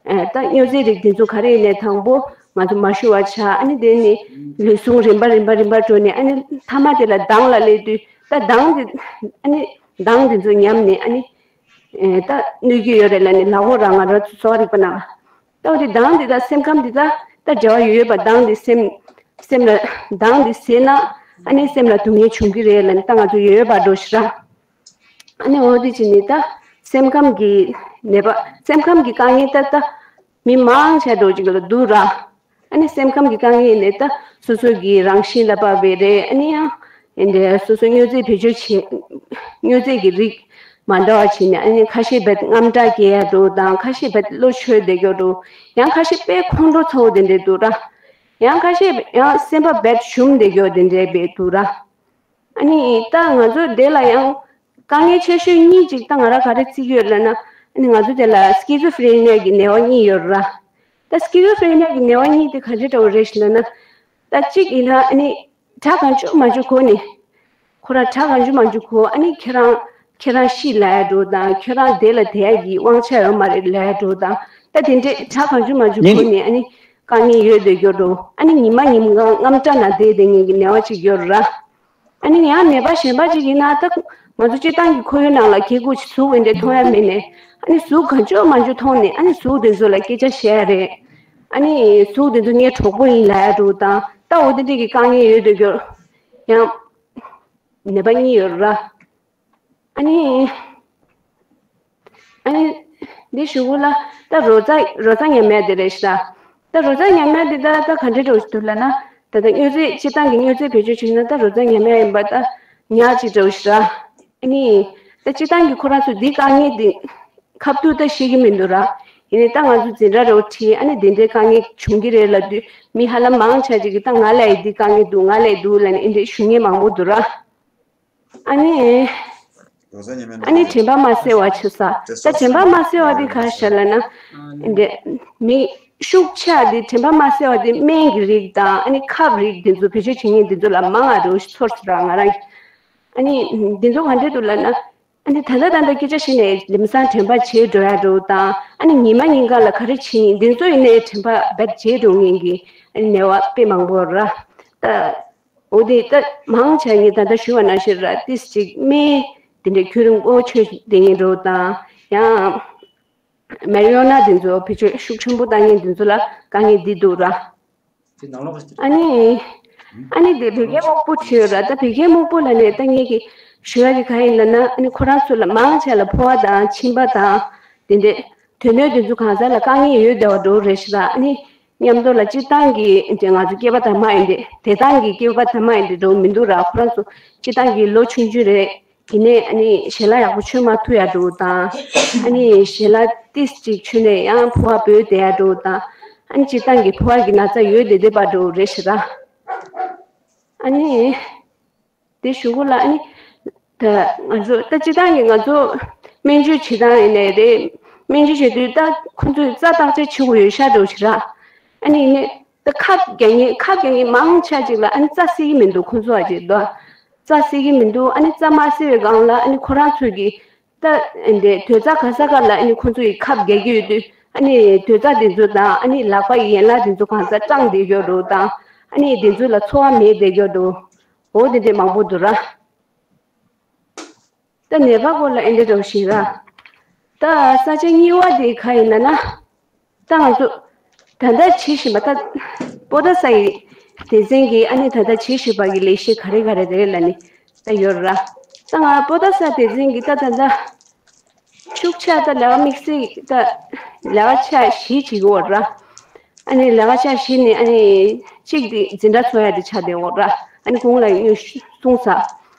ཨ་ད་སྨྱོ་རྫས་རིགས་དེ་ཚོ་ག་རེ་ཡིན་ནའི་དང་པོ་ང་ཚོ་མ་ཞུ་བ་བྱ། ཨ་ནི་དེ་ནི་ལུས་ཟུངས་རིམ་པ་རིམ་པ་རིམ་པ་འགྲོ་ནས། ཨ་ནི་མཐའ་མ་དེ་ལ་མདངས་ལ་སླེབས་དུས་ད་མདངས་དེ་ཨ་ནི་མདངས་དེ་ཚོ་ཉམས་ནས་ཨ་ནི་ཨེ་ད་གནོད་ཀྱི་ཡོད་རེད་ལབ་ནས་ལབ་ཡོད་ར། ང་རང་ཚོ་གསོ་བ་རིག་པ་ནང་ལ་ད་འོ་དེ་མདངས་དེ་ད་སེམས་ཁམས་དེ་ད་ད་འབྲེལ་བ་ཡོད་པ། མདངས་དེ་སེམས་སེམས་ལ་མདངས་དེ་ཟད་ན་ཨ་ནི་སེམས་ལ་སྡུག་བསྔལ་བྱུང་གི་རེད་ལབ་ནས་ད་ང་ཚོ་ཡོད་པ་འགྲོ་ཞིག་ར། ཨ་ནི་འོ་དེ་བྱས་ནས་ད་སེམས་ཁམས་ཀྱི་ནད་པ་སེམས་ཁམས་ཀྱི་དཀའ་ངལ་ད་ད་མི་མང་ཆེ་འགྲོ་ཅིག་ལ་འདུག་ར། ཨ་ནི་སེམས་ཁམས་ཀྱི་དཀའ་ངལ་ནི་ད་སོ་སོ་གི་རང་བཞིན་ལ་དཔག་པའི་རེད། ཨ་ནི་ཡང་ཨེ་འདྲ་སོ་སོ་སྨྱོ་རྫས་བེད་སྤྱོད་བྱེད་སྨྱོ་རྫས་ཀྱི་རིགས་མ་འདྲ་བ་བྱས་ནས། ཨ་ནི་ཁ་ཤས་བད་དངངས་སྐྲག་སྐྱེ་ཡ་འགྲོ་དང་། ཁ་ཤས་བད་བློ་ཆོས་བསྡད་རྒྱུ་འགྲོ། ཡང་ཁ་ཤས་དཔེ་ཁོང་ཁྲོ་ཚ་བོ་དེ་འདྲས་འདུག་ར། ཡང་ཁ་ཤས་ཡང་སེམས་པ་བད་ཞུམ་བསྡད་རྒྱུ་དེ་འདྲས་བད་འདུག་ར། ཨ་ནི་ད་ང་ཚོ་འདི་ལ་ཡང་དཀའ་ངལ་ཆེ་ཤོས་གཉིས་ཅིག་ད་ང་རང་ག་རེ་བརྩི་གི་ཡོད་ལབ་ན། ཨ་ནི་ང་ཚོ་དེ་ལ་སྐི་ཛོ་ཧྥི་རེ་ནི་ཡ་གི་ནད་པ་གཉིས་ཡོད་ར། ད་སྐི་ཛོ་ཧྥི་རེ་ནི་ཡ་གི་ནད་པ་གཉིས་དེ་ག་འདྲ་འདྲ་བོ་རེད་ཞེ་ན། ད་གཅིག་ཡིན་ན་ཨ་ནི་གྲ་གང་བྱུང་མང་བྱུང་གོ་ནས། ཁོ་རང་གྲ་གང་བྱུང་མང་བྱུང་གོ། ཨ་ནི་ཁྱེད་རང་ཁྱེད་རང་ཤི་ལབ་ཡ་འགྲོ་དང་། ཁྱེད་རང་དེ་ལ་བསྡད་ཡ་གི་དབང་ཆ་ཡོད་མ་རེད་ལབ་ཡ་འགྲོ་དང་། ད་དེ་འདྲས་གྲ་གང་བྱུང་མང་བྱུང་གོ་ནས། ཨ་ནི་དཀའ་ངལ་ཡོད་བསྡད་རྒྱུ་འགྲོ། ཨ་ནི་ཉི་མ་ཉིན་གང་དངངས་སྐྲག་ནང་བསྡད་བསྡད་མཁན་གྱི་ནད་པ་ཅིག་ཡོད་ར། ཨ་ནི་ཡང་ནད་པ་གཞན་པ་ཅིག་ཡིན་ན་ད་ང་ཚོ་སྤྱིར་བཏང་གི་ཁོར་ཡུག་ནང་ལ་སྐྱེ་དགུ་ཅིག་གཟུགས་འདི་འདྲ་མཐོང་ཡ་མེད་ནས། ཨ་ནི་གཟུགས་གང་བྱུང་མང་བྱུང་མཐོང་ནས། ཨ་ནི་གཟུགས་དེ་ཚོ་ལ་སྐད་ཆ་བཤད་ཡ་རེད། ཨ་ནི་གཟུགས་དེ་ཚོ་ངའི་གྲོགས་པོ་ཡིན་ལབ་ཡ་འགྲོ་དང་། ད་འོ་དེ་འདྲས་ཀྱི་དཀའ་ངལ་ཡོད་བསྡད་རྒྱུ། ཡང་ནད་པ་གཉིས་ཡོད་ར། ཨ་ནི། ཨ་ནི། འདི་གཞུག་གུ་ལ་ད་རོ་ཙ་རོ་ཙ་ཉ་མེད་དེ་རེད་ཤག་ད་རོ་ཙ་ཉ་མེད་དེ་ད་ད་ག་འདྲ་འདྲ་བོ་ཞིག་འདུག་ལབ་ན། ད་ད་སྨྱོ་རྫས་སྤྱིར་བཏང་གི་སྨྱོ་རྫས་བེད་སྤྱོད་བྱས་ན་ད་རོ་ཙ་ཉ་མེད་ཡིན་པ་ད་ཉག་ཅིག་འདྲ་བོ་ཞིག་ར། ཨ་ནི། ད་སྤྱིར་བཏང་གི་ཁོ་རང་ཚོ་འདི་དཀའ་ངལ་འདི་ཁ་ཐུག་ད་ཤེས་ཀྱི་མི་འདུག་ར། ཡིན་ནའི་ད་ང་ཚོ་འཛིན་གྲྭ་འདྲ་བོ་ཁྲིད། ཨ་ནི་འདི་འདྲའི་དཀའ་ངལ་བྱུང་གི་རེད་ལབ་དུས་མི་ཧ་ལམ་མང་ཆེ་ཅིག་གིས་ད་ང་ལ་ཡི་འདི་དཀའ་ངལ་འདུག་ང་ལ་ཡི་འདུག་ལབ་ནས་འདི་འདྲའི་ཞུ་མཁན་མང་པོ་འདུག་ར། ཨ་ནི། ཨ་ནི་དྲན་པ་མ་གསལ་བ་བྱེད་ས། ད་དྲན་པ་མ་གསལ་བ་དེ་ག་རེ་ལབ་ན། འདི་མི་ཤུགས་ཆེ་བ་དེ་དྲན་པ་མ་གསལ་བ་དེ་སྨན་གྱི་རིགས་དང་། ཨ་ནི་ཁབ་རིགས་དེ་ཚོ་བེད་སྤྱོད་བྱེད་མཁན་དེ་ཚོ་ལ་མང་ང་རུ་ཚོར་སོང་ར་ང་རང་གིས། ཨ་ནི་དེ་ཚོ་ག་འདྲ་འདུག་ལབ་ན། ཨ་ནི་ད་ལྟ་ད་ལྟ་སྐད་ཆ་བཤད་ནས་ལམ་སང་དྲན་པ་བརྗེད་འགྲོ་ཡ་འདྲ་བོ་དང་། ཨ་ནི་ཉི་མ་ཉིན་གང་ལ་ག་རེ་བྱེད་ཡིན་དེ་ཚོ་ཡིན་ནའི་དྲན་པ་བརྗེད་འགྲོ་མཁན་གྱི་ཨ་ནི་ནད་པ་དཔེ་མང་པོ་ར། ད། འོ་དེ་ད་མང་ཆེ་ངས་ད་ལྟ་ཞུས་པ་ནང་བཞིན་ར། ཏིས་ཅིག་སྨན་དེ་འདྲའི་རྒྱུན་རིང་པོ་མཆོད་བསྡད་མཁན་འདྲ་བོ་དང་། ཡང་མེ་རི་ཡོ་ན་དེ་ཚོ་བེད་སྤྱོད་ཤུགས་ཆེན་པོ་བཏང་མཁན་དེ་ཚོ་ལ་དཀའ་ངལ་འདི་འདུག་ར། ཨ་ནི། ཨ་ནི་དེ་བོད་རྒྱལ་སྨུག་པོ་བྲིས་ཡོད་ར། ད་བོད་རྒྱལ་སྨུག་པོ་ལབ་ནས་ད་ངས་ཀྱི་ཞུ་ཡ་གི་ག་ཡིན་ལབ་ན། ཨ་ནི་ཁོ་རང་ཚོ་ལ་མང་ཆེ་ལ་ཕོ་བ་དང་མཆིན་པ་དང་དེ་འདྲའི་དོན་སྣོད་དེ་ཚོ་གང་ཟག་ལ་དཀའ་ངལ་ཡོད་བསྡད་པ་འདྲ་བོ་རེད་ཤག་ར། ཨ་ནི། མཉམ་དུ་ལ་སྤྱིར་བཏང་གི་ང་ཚོ་སྐྱེས་པ་དང་མ་ཡིན་ཏེ། དེང་སང་གི་སྐྱེས་པ་དང་མ་ཡིན་ཏེ་འགྲོ་མི་འདུག་ར། ཁོ་རང་ཚོ་སྤྱིར་བཏང་གི་ལོ་ཆུང་ཆུང་རེད། དེ་ནས་ཨ་ནི་ཞལ་ལག་ཡག་པོ་མཆོད་མ་ཐུབ་ཡ་འགྲོ་དང་། ཨ་ནི་ཞལ་ལག་ཏིས་ཅིག་མཆོད་ནས་ཡང་ཕོ་བ་བོས་བསྡད་ཡ་འགྲོ་དང་། ཨ་ནི་སྤྱིར་བཏང་གི་ཕོ་བ་གི་ན་ཚ་ཡོད་བསྡད་བསྡད་པ་འདྲ་བོ་རེད་ཤག་ར། ཨ་ནི། དེ་གཞུག་གུ་ལ་ཨ་ནི། ད་ང་ཚོ་ད་སྤྱིར་བཏང་གི་ང་ཚོ་སྨན་བཅོས་བྱེད་སྟངས་ཡིན་ནའི་རེད། སྨན་བཅོས་བྱེད་དུས་ད་ཁོང་ཚོས་རྩ་བརྟག་དཔྱད་བྱེད་དགོས་ཡོད་ཤག་འདྲ་བོ་ཞིག་ར། ཨ་ནི་ཡིན་ནའི་ད་ཁབ་རྒྱག་མཁན་ཁབ་རྒྱག་མཁན་མང་ཆེ་ཅིག་ལ་ཨ་ནི་རྩ་གཟིགས་ཀྱི་མི་འདུག་ཁོང་ཚོ་ཨ་ཅིག་ད་རྩ་གཟིགས་ཀྱི་མི་འདུག་ཨ་ནི་རྩ་མ་གཟིགས་པའི་སྒང་ལ་ཨ་ནི་ཁོ་རང་ཚོས་ཀྱི་ད་འདི་དོས་རྩ་ག་ས་ག་ལ་ཨ་ནི་ཁོང་ཚོ་ཡི་ཁབ་རྒྱག་གི་ཡོད་དུས། ཨ་ནི་དོས་རྩ་དེ་ཚོ་དང་ཨ་ནི་ལག་པ་ཡི་ཡན་ལག་དེ་ཚོ་གང་ས་སྐྲངས་བསྡད་ཡོད་འགྲོ་དང་། ཨ་ནི་དེ་ཚོ་ལ་ཚོར་བ་མེད་བསྡད་ཡོད་འགྲོ། འོ་དེ་འདྲས་མང་པོ་འདུག་ར། ད་ནད་པ་སྐོར་ལ་ཨེ་འདྲ་འདྲ་བོ་ཞིག་ར། ད་ས་ཆ་གཉིས་པ་དེ་ག་ཡིན་ན་ན། ད་ང་ཚོ་ད་ལྟ་བྱེད་བཞིན་པ་ད་པོ་ཏ་ས་ཡི་སྡེ་ཚན་གྱི་ཨ་ནི་ད་ལྟ་བྱེད་བཞིན་པ་གི་ལས་གཞི་ག་རེ་ག་རེ་རེད་ལ་ནི་ད་ཡོད་ར། ད་ང་པོ་ཏ་ས་སྡེ་ཚན་གྱི་ད་ད་ལྟ་ཤུགས་ཆེ་ད་ལས་ཀ་དམིགས་བསལ་ད་ལས་ཀ་ཆ་བཞི་བྱེད་ཀྱི་ཡོད་ར། ཨ་ནི་ལས་ཀ་ཆ་བཞི་ནི་ཨ་ནི་གཅིག་དེ་འཛིན་གྲྭ་འཚོགས་ཡ་དེ་ཆགས་བསྡད་ཡོད་ར། ཨ་ནི་གོང་ལ་ཡོད་གསུངས་ས།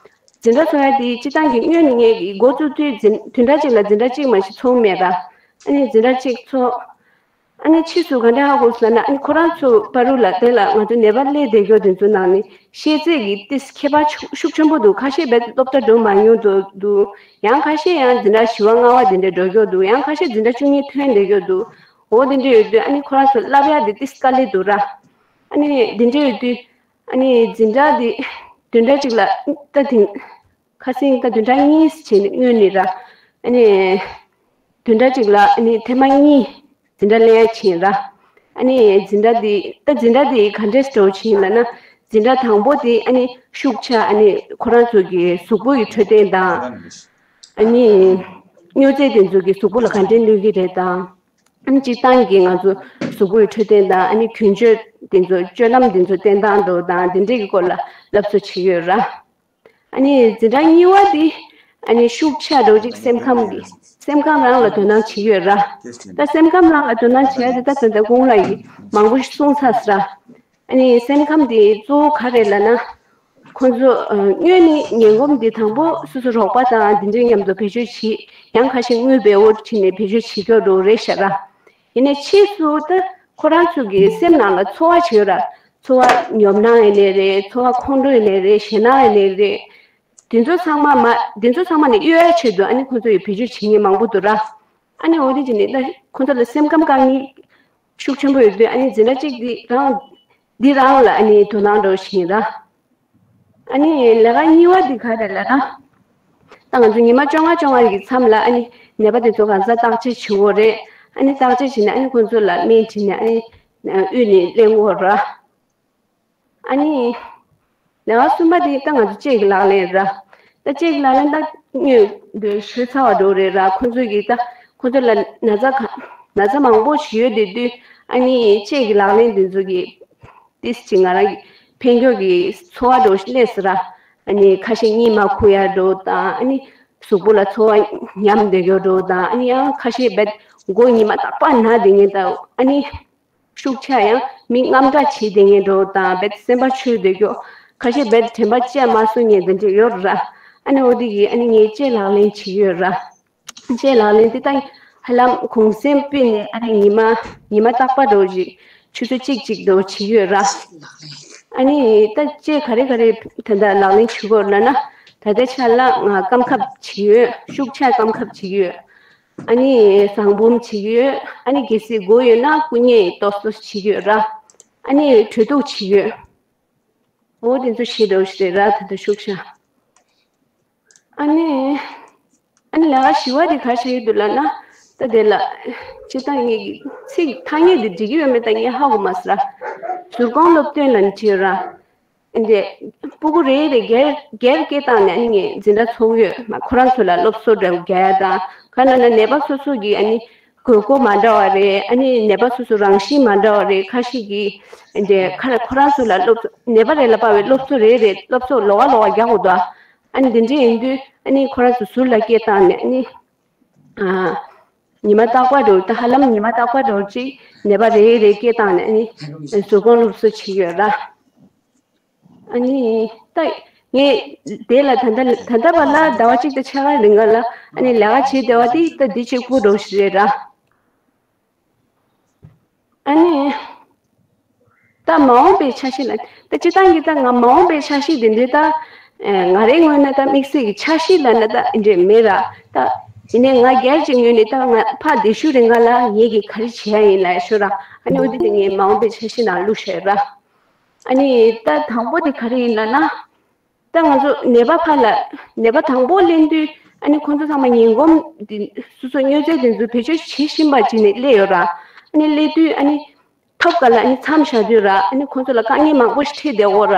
འཛིན་གྲྭ་འཚོགས་ཡ་དེ་སྤྱི་བཏང་གི་སྔོན་ནས་ངས་ཀྱི་འགོ་བཙུགས་དུས་འཛིན་བདུན་ཕྲག་གཅིག་ལ་འཛིན་གྲྭ་གཅིག་མ་ཞིག་ཚོགས་མེད་ར། ཨ་ནི་འཛིན་གྲྭ་གཅིག་ཚོགས། ཨ་ནི་ཕྱིས་སུ་ག་འདྲ་ཧ་གོ་སོང་ལབ་ན་ཨ་ནི་ཁོ་རང་ཚོ་བར་དུ་ལ་དེ་ལ་ང་ཚོ་ནད་པ་སླེབས་བསྡད་རྒྱུ་དེ་ཚོ་ནང་ནས་ཤེས་ཚད་ཀྱི་ཏིས་ཁྱད་པར་ཤུགས་ཤུགས་ཆེན་པོ་འདུག་ཁ་ཤས་རྦད་དེ་སློབ་གྲྭ་འགྲོ་མ་མྱོང་འདུག་འདུག་ཡང་ཁ་ཤས་ཡང་འཛིན་གྲྭ་བཞི་པ་ལྔ་པ་དེ་འདྲ་འགྲོ་རྒྱུ་འདུག་ཡང་ཁ་ཤས་འཛིན་གྲྭ་བཅུ་གཉིས་ཐོན་བསྡད་རྒྱུ་འདུག་འོ་དེ་འདྲ་ཡོད་དུས་ཨ་ནི་ཁོ་རང་ཚོ་བསླབ་ཡ་དེ་ཏིས་དཀའ་ལས་འདུག་ར། ཨ་ནི་དེ་འདྲ་ཡོད་དུས་ཨ་ནི་འཛིན་གྲྭ་དེ་བདུན་ཕྲག་གཅིག་ལ་ད་དེང་ཁ་སང་ད་བདུན་ཕྲག་གཉིས་བྱས་ནས་སྔོན་ནས་ར། ཨ་ནི་བདུན་ཕྲག་གཅིག་ལ་ཨ་ནི་ཐེངས་མ་གཉིས་འཛིན་གྲྭ་ལེན་ཡ་ཕྱིན་ར། ཨ་ནི་འཛིན་གྲྭ་དེ་ད་འཛིན་གྲྭ་དེ་ག་འདྲས་འགྲོ་ཕྱིན་ལབ་ན། འཛིན་གྲྭ་དང་པོ་དེ་ཨ་ནི་ཤུགས་ཆེ་ཨ་ནི་ཁོ་རང་ཚོ་གི་གཟུགས་པོ་ཡི་འཕྲོད་བསྟེན་དང་། ཨ་ནི་མྱོས་རྫས་དེ་ཚོ་གི་གཟུགས་པོ་ལ་ག་འདྲས་གནོད་ཀྱི་རེད་དང་། ཨ་ནི་སྤྱིར་བཏང་གི་ང་ཚོ་གཟུགས་པོ་ཡི་འཕྲོད་བསྟེན་དང་ཨ་ནི་གྱོན་ཆས་དེ་ཚོ་སྤྱོད་ལམ་དེ་ཚོ་བསྟེན་སྟངས་དང་དང་དེ་འདྲས་ཀྱི་སྐོར་ལ་སློབ་གསོ་བྱེད་ཀྱི་ཡོད་ར། ཨ་ནི་འཛིན་གྲྭ་གཉིས་པ་དེ་ཨ་ནི་ཤུགས་ཆེ་འགྲོ་ཅིག་སེམས་ཁམས་ཀྱི་སེམས་ཁམས་རང་ལ་དོ་སྣང་བྱེད་ཀྱི་ཡོད་ར། ད་སེམས་ཁམས་རང་ལ་དོ་སྣང་བྱེད་ཡ་དེ་ད་ད་ལྟ་གོང་ལ་ཡི་མང་པོ་ཞིག་གསུངས་ཚར་ས་ར། ཨ་ནི་སེམས་ཁམས་དེ་གཙོ་བོ་ག་རེ་ལབ་ན། ཁོང་ཚོ་ཨ་སྔོན་ནས་ངན་གོམས་དེ་དང་པོ་སོ་སོ་རོགས་པ་དང་དེ་འདྲའི་མཉམ་དུ་བེད་སྤྱོད་བྱེད། ཡང་ཁ་ཤས་དངུལ་འབེལ་པོ་ཁྲིད་ནས་བེད་སྤྱོད་བྱེད་རྒྱུ་རོ་རེད་ཤག་ར། ཡིན་ནའི་ཕྱིས་སུ་ད་ཁོ་རང་ཚོ་གི་སེམས་ནང་ལ་ཚོར་བ་བྱེད་ཡོད་ར། ཚོར་བ་ཉོབ་སྣང་ཡིན་ནའི་རེད། ཚོར་བ་ཁོང་ཁྲོ་ཡིན་ནའི་རེད། ཞེད་སྣང་ཡིན་ནའི་རེད། དེ་ཚོ་ཚང་མ་མ་དེ་ཚོ་ཚང་མ་ནས་གཡོལ་ཡ་ཆེད་དུ་ཨ་ནི་ཁོང་ཚོ་ཡི་བེད་སྤྱོད་བྱེད་མཁན་མང་པོ་འདུག་ར། ཨ་ནི་འོ་དེ་བྱས་ནས་ད་ཁོང་ཚོ་ལ་སེམས་ཁམས་དཀའ་ངལ་ཤུགས་ཆེན་པོ་ཡོད་དུས་ཨ་ནི་འཛིན་གྲྭ་གཅིག་འདི་རང་འདི་རང་ལ་ཨ་ནི་དོ་སྣང་འགྲོ་བཞིན་ར། ཨ་ནི་ལས་ཀ་གཉིས་པ་འདི་ག་རེ་ལབ་ན། ད་ང་ཚོ་ཉི་མ་བཅོ་ལྔ་བཅོ་ལྔ་གི་མཚམས་ལ་ཨ་ནི་ནད་པ་དེ་ཚོ་གང་ཟག་བརྟག་དཔྱད་བྱེད་དགོས་རེད། ཨ་ནི་བརྟག་དཔྱད་བྱས་ནས་ཨ་ནི་ཁོང་ཚོ་ལ་སྨན་བྱས་ནས་ཨ་ནི་དབུས་ནས་ལེན་དགོས་ར། ཨ་ནི། ལས་ཀ་གསུམ་པ་དེ་ད་ང་ཚོ་ལྕེ་གི་ལག་ལེན་ར། ད་ལྕེ་གི་ལག་ལེན་ད་སྔོན་དུ་ཞུས་ཚར་བ་འགྲོ་རེད་ར། ཁོང་ཚོས་ཀྱི་ད་ཁོང་ཚོ་ལ་ན་ཚ་ག་ན་ཚ་མང་པོ་ཞིག་ཡོད་དེ་དུས་ཨ་ནི་ལྕེ་གི་ལག་ལེན་དེ་ཚོ་གི་ཏིས་ཅིག་ང་རང་གི་ཕན་ཁྱོ་གི་ཚོར་བ་འགྲོ་ཞིག་སླེབས་སི་ར། ཨ་ནི་ཁ་ཤས་གཉིད་མ་ཁུག་ཡ་འགྲོ་དང་ཨ་ནི་གཟུགས་པོ་ལ་ཚོར་བ་ཉམས་བསྡད་ཀྱོ་འགྲོ་དང་ཨ་ནི་ཡང་ཁ་ཤས་རྦད་མགོ་ཉི་མ་རྟག་པར་ན་བསྡད་མཁན་དང་ཨ་ནི། ཤུགས་ཆེ་ཡང་མི་རྔམ་སྐྲག་བྱེད་བསྡད་མཁན་འགྲོ་དང་རྦད་སེམས་པ་ཆོད་བསྡད་ཀྱོ། ཁ་ཤས་རྦད་དྲན་པ་བཅད་མ་སོང་མཁན་དེ་འདྲ་ཡོད་ར། ཨ་ནི་འོ་དེ་གིས་ཨ་ནི་ངས་ལྕེ་ལག་ལེན་བྱེད་ཀྱི་ཡོད་ར། ལྕེ་ལག་ལེན་དེ་ད་ཧ་ལམ་གུང་སེང་ཕུད་ནས་ཨ་ནི་ཉི་མ་ཉི་མ་རྟག་པར་འགྲོ་ཅིག་ཆུ་ཚོད་གཅིག་གཅིག་འགྲོ་བྱེད་ཀྱི་ཡོད་ར། ཨ་ནི་ད་ལྕེ་ག་རེ་ག་རེ་ད་ལྟ་ལག་ལེན་བྱེད་དགོས་ལབ་ན། ད་ལྟའི་ཆ་ལ་ང་རྐང་ཁབ་བྱེད་ཀྱི་ཡོད། ཤུགས་ཆེ་རྐང་ཁབ་བྱེད་ཀྱི་ཡོད། ཨ་ནི་ཟངས་བུམ་བྱེད་ཀྱི་ཡོད། ཨ་ནི་གལ་སྲིད་དགོས་ཡོད་ན་སྐུ་མཉེ་ཏོག་ཙམ་བྱེད་ཀྱི་ཡོད་ར། ཨ་ནི་དྲོད་བཏུག་བྱེད་ཀྱི་ཡོད། འོ་དེ་ཚོ་བྱེད་འགྲོ་ཞིག་རེད་ར་ད་ལྟ་ཤུགས་ཆེ། ཨ་ནི། ཨ་ནི་ལས་ཀ་བཞི་པ་དེ་ག་རེ་བྱེད་ཀྱི་འདུག་ལབ་ན། ད་དེ་ལ། སྤྱིར་བཏང་ངས་ཀྱི་ཚིག་ཐ་སྙད་དེ་འགྲིག་གི་ཡོད་མེད་ད་ངས་ཧ་གོ་མ་སོང་ར། ཟུར་བཀོང་སློབ་སྟོན་ལབ་ནས་བྲིས་ཡོད་ར། འདི། སྤུ་གུ་རེ་རེ་སྒེར་སྒེར་སྐད་བཏང་ནས་ཨ་ནི་ངས་འཛིན་གྲྭ་ཚོགས་ཡོད་མ་ཁོ་རང་ཚོ་ལ་སློབ་གསོ་འདྲ་བོ་རྒྱག་ཡ་དང་ག་ན་ན་ནད་པ་སོ་སོ་གི་ཨ་ནི་དགོས་མཁོ་མ་འདྲ་བ་རེད། ཨ་ནི་ནད་པ་སོ་སོ་རང་བཞིན་མ་འདྲ་བ་རེད། ཁ་ཤས་ཀྱིས་འདི་ཁ་ཁོ་རང་ཚོ་ལ་སློབ་གསོ་ནད་པ་རེ་ལ་དཔག་པའི་སློབ་གསོ་རེ་རེ་སློབ་གསོ་ལོགས་ཀ་ལོགས་ཀ་རྒྱག་དགོས་འདུག་ཨ་ནི་འདི་འདྲ་ཡིན་དུས་ཨ་ནི་ཁོ་རང་ཚོ་ཟུར་ལ་སྐད་བཏང་ནས་ཨ་ནི། ཉི་མ་རྟག་པར་འགྲོ་ད་ཧ་ལམ་ཉི་མ་རྟག་པར་འགྲོ་ཅིག་ནད་པ་རེ་རེ་སྐད་བཏང་ནས་ཨ་ནི་ཟུར་བཀོང་སློབ་གསོ་བྱེད་ཀྱི་ཡོད་ར། ཨ་ནི་ད་ངས་དེ་ལ་ད་ལྟ་ད་ལྟ་བར་ལ་ཟླ་བ་གཅིག་དང་ཕྱེད་ཀ་རིང་ག་ལ་ཨ་ནི་ལས་ཀ་བྱེད་བསྡད་པ་དེ་ད་འདི་གཅིག་པུ་འགྲོ་ཞིག་རེད་ར། ཨ་ནི། ད་མ་འོངས་པའི་འཆར་གཞི་ལ་ད་སྤྱིར་བཏང་གི་ད་ང་མ་འོངས་པའི་འཆར་གཞི་དེ་འདྲའི་ད་ང་རའི་ངོས་ནས་ད་དམིགས་བསལ་གྱི་འཆར་གཞི་ལབ་ན་ད་འདྲ་མེད་ར། ད་ཡིན་ནའི་ང་སྒེར་གྱི་ངོས་ནས་ད་ང་ཕར་འདས་ཤུལ་རིང་ག་ལ་ངེད་ཀྱིས་ག་རེ་བྱེད་ཡ་ཡིན་ལབ་ཤོད་ར། ཨ་ནི་འོ་དེ་དེ་ངའི་མ་འོངས་པའི་འཆར་གཞི་ནང་བླུགས་བཞག་ར། ཨ་ནི་ད་དང་པོ་དེ་ག་རེ་ཡིན་ལབ་ན། ད་ང་ཚོ་ནད་པ་ཕར་ལ་ནད་པ་དང་པོ་ལེན་དུས་ཨ་ནི་ཁོང་ཚོ་ཚང་མ་ངན་གོམས་འདི་སོ་སོ་མྱོས་རྫས་དེ་ཚོ་བེད་སྤྱོད་བྱེད་བཞིན་པ་ཅིག་ནས་སླེབས་ཡོད་ར། ཨ་ནི་སླེབས་དུས་ཨ་ནི་ཐོབ་ག་ལ་ཨ་ནི་མཚམས་བཞག་དུས་ར་ཨ་ནི་ཁོང་ཚོ་ལ་དཀའ་ངལ་མང་པོ་ཞིག་འཕྲད་བསྡད་ཡོད་ར།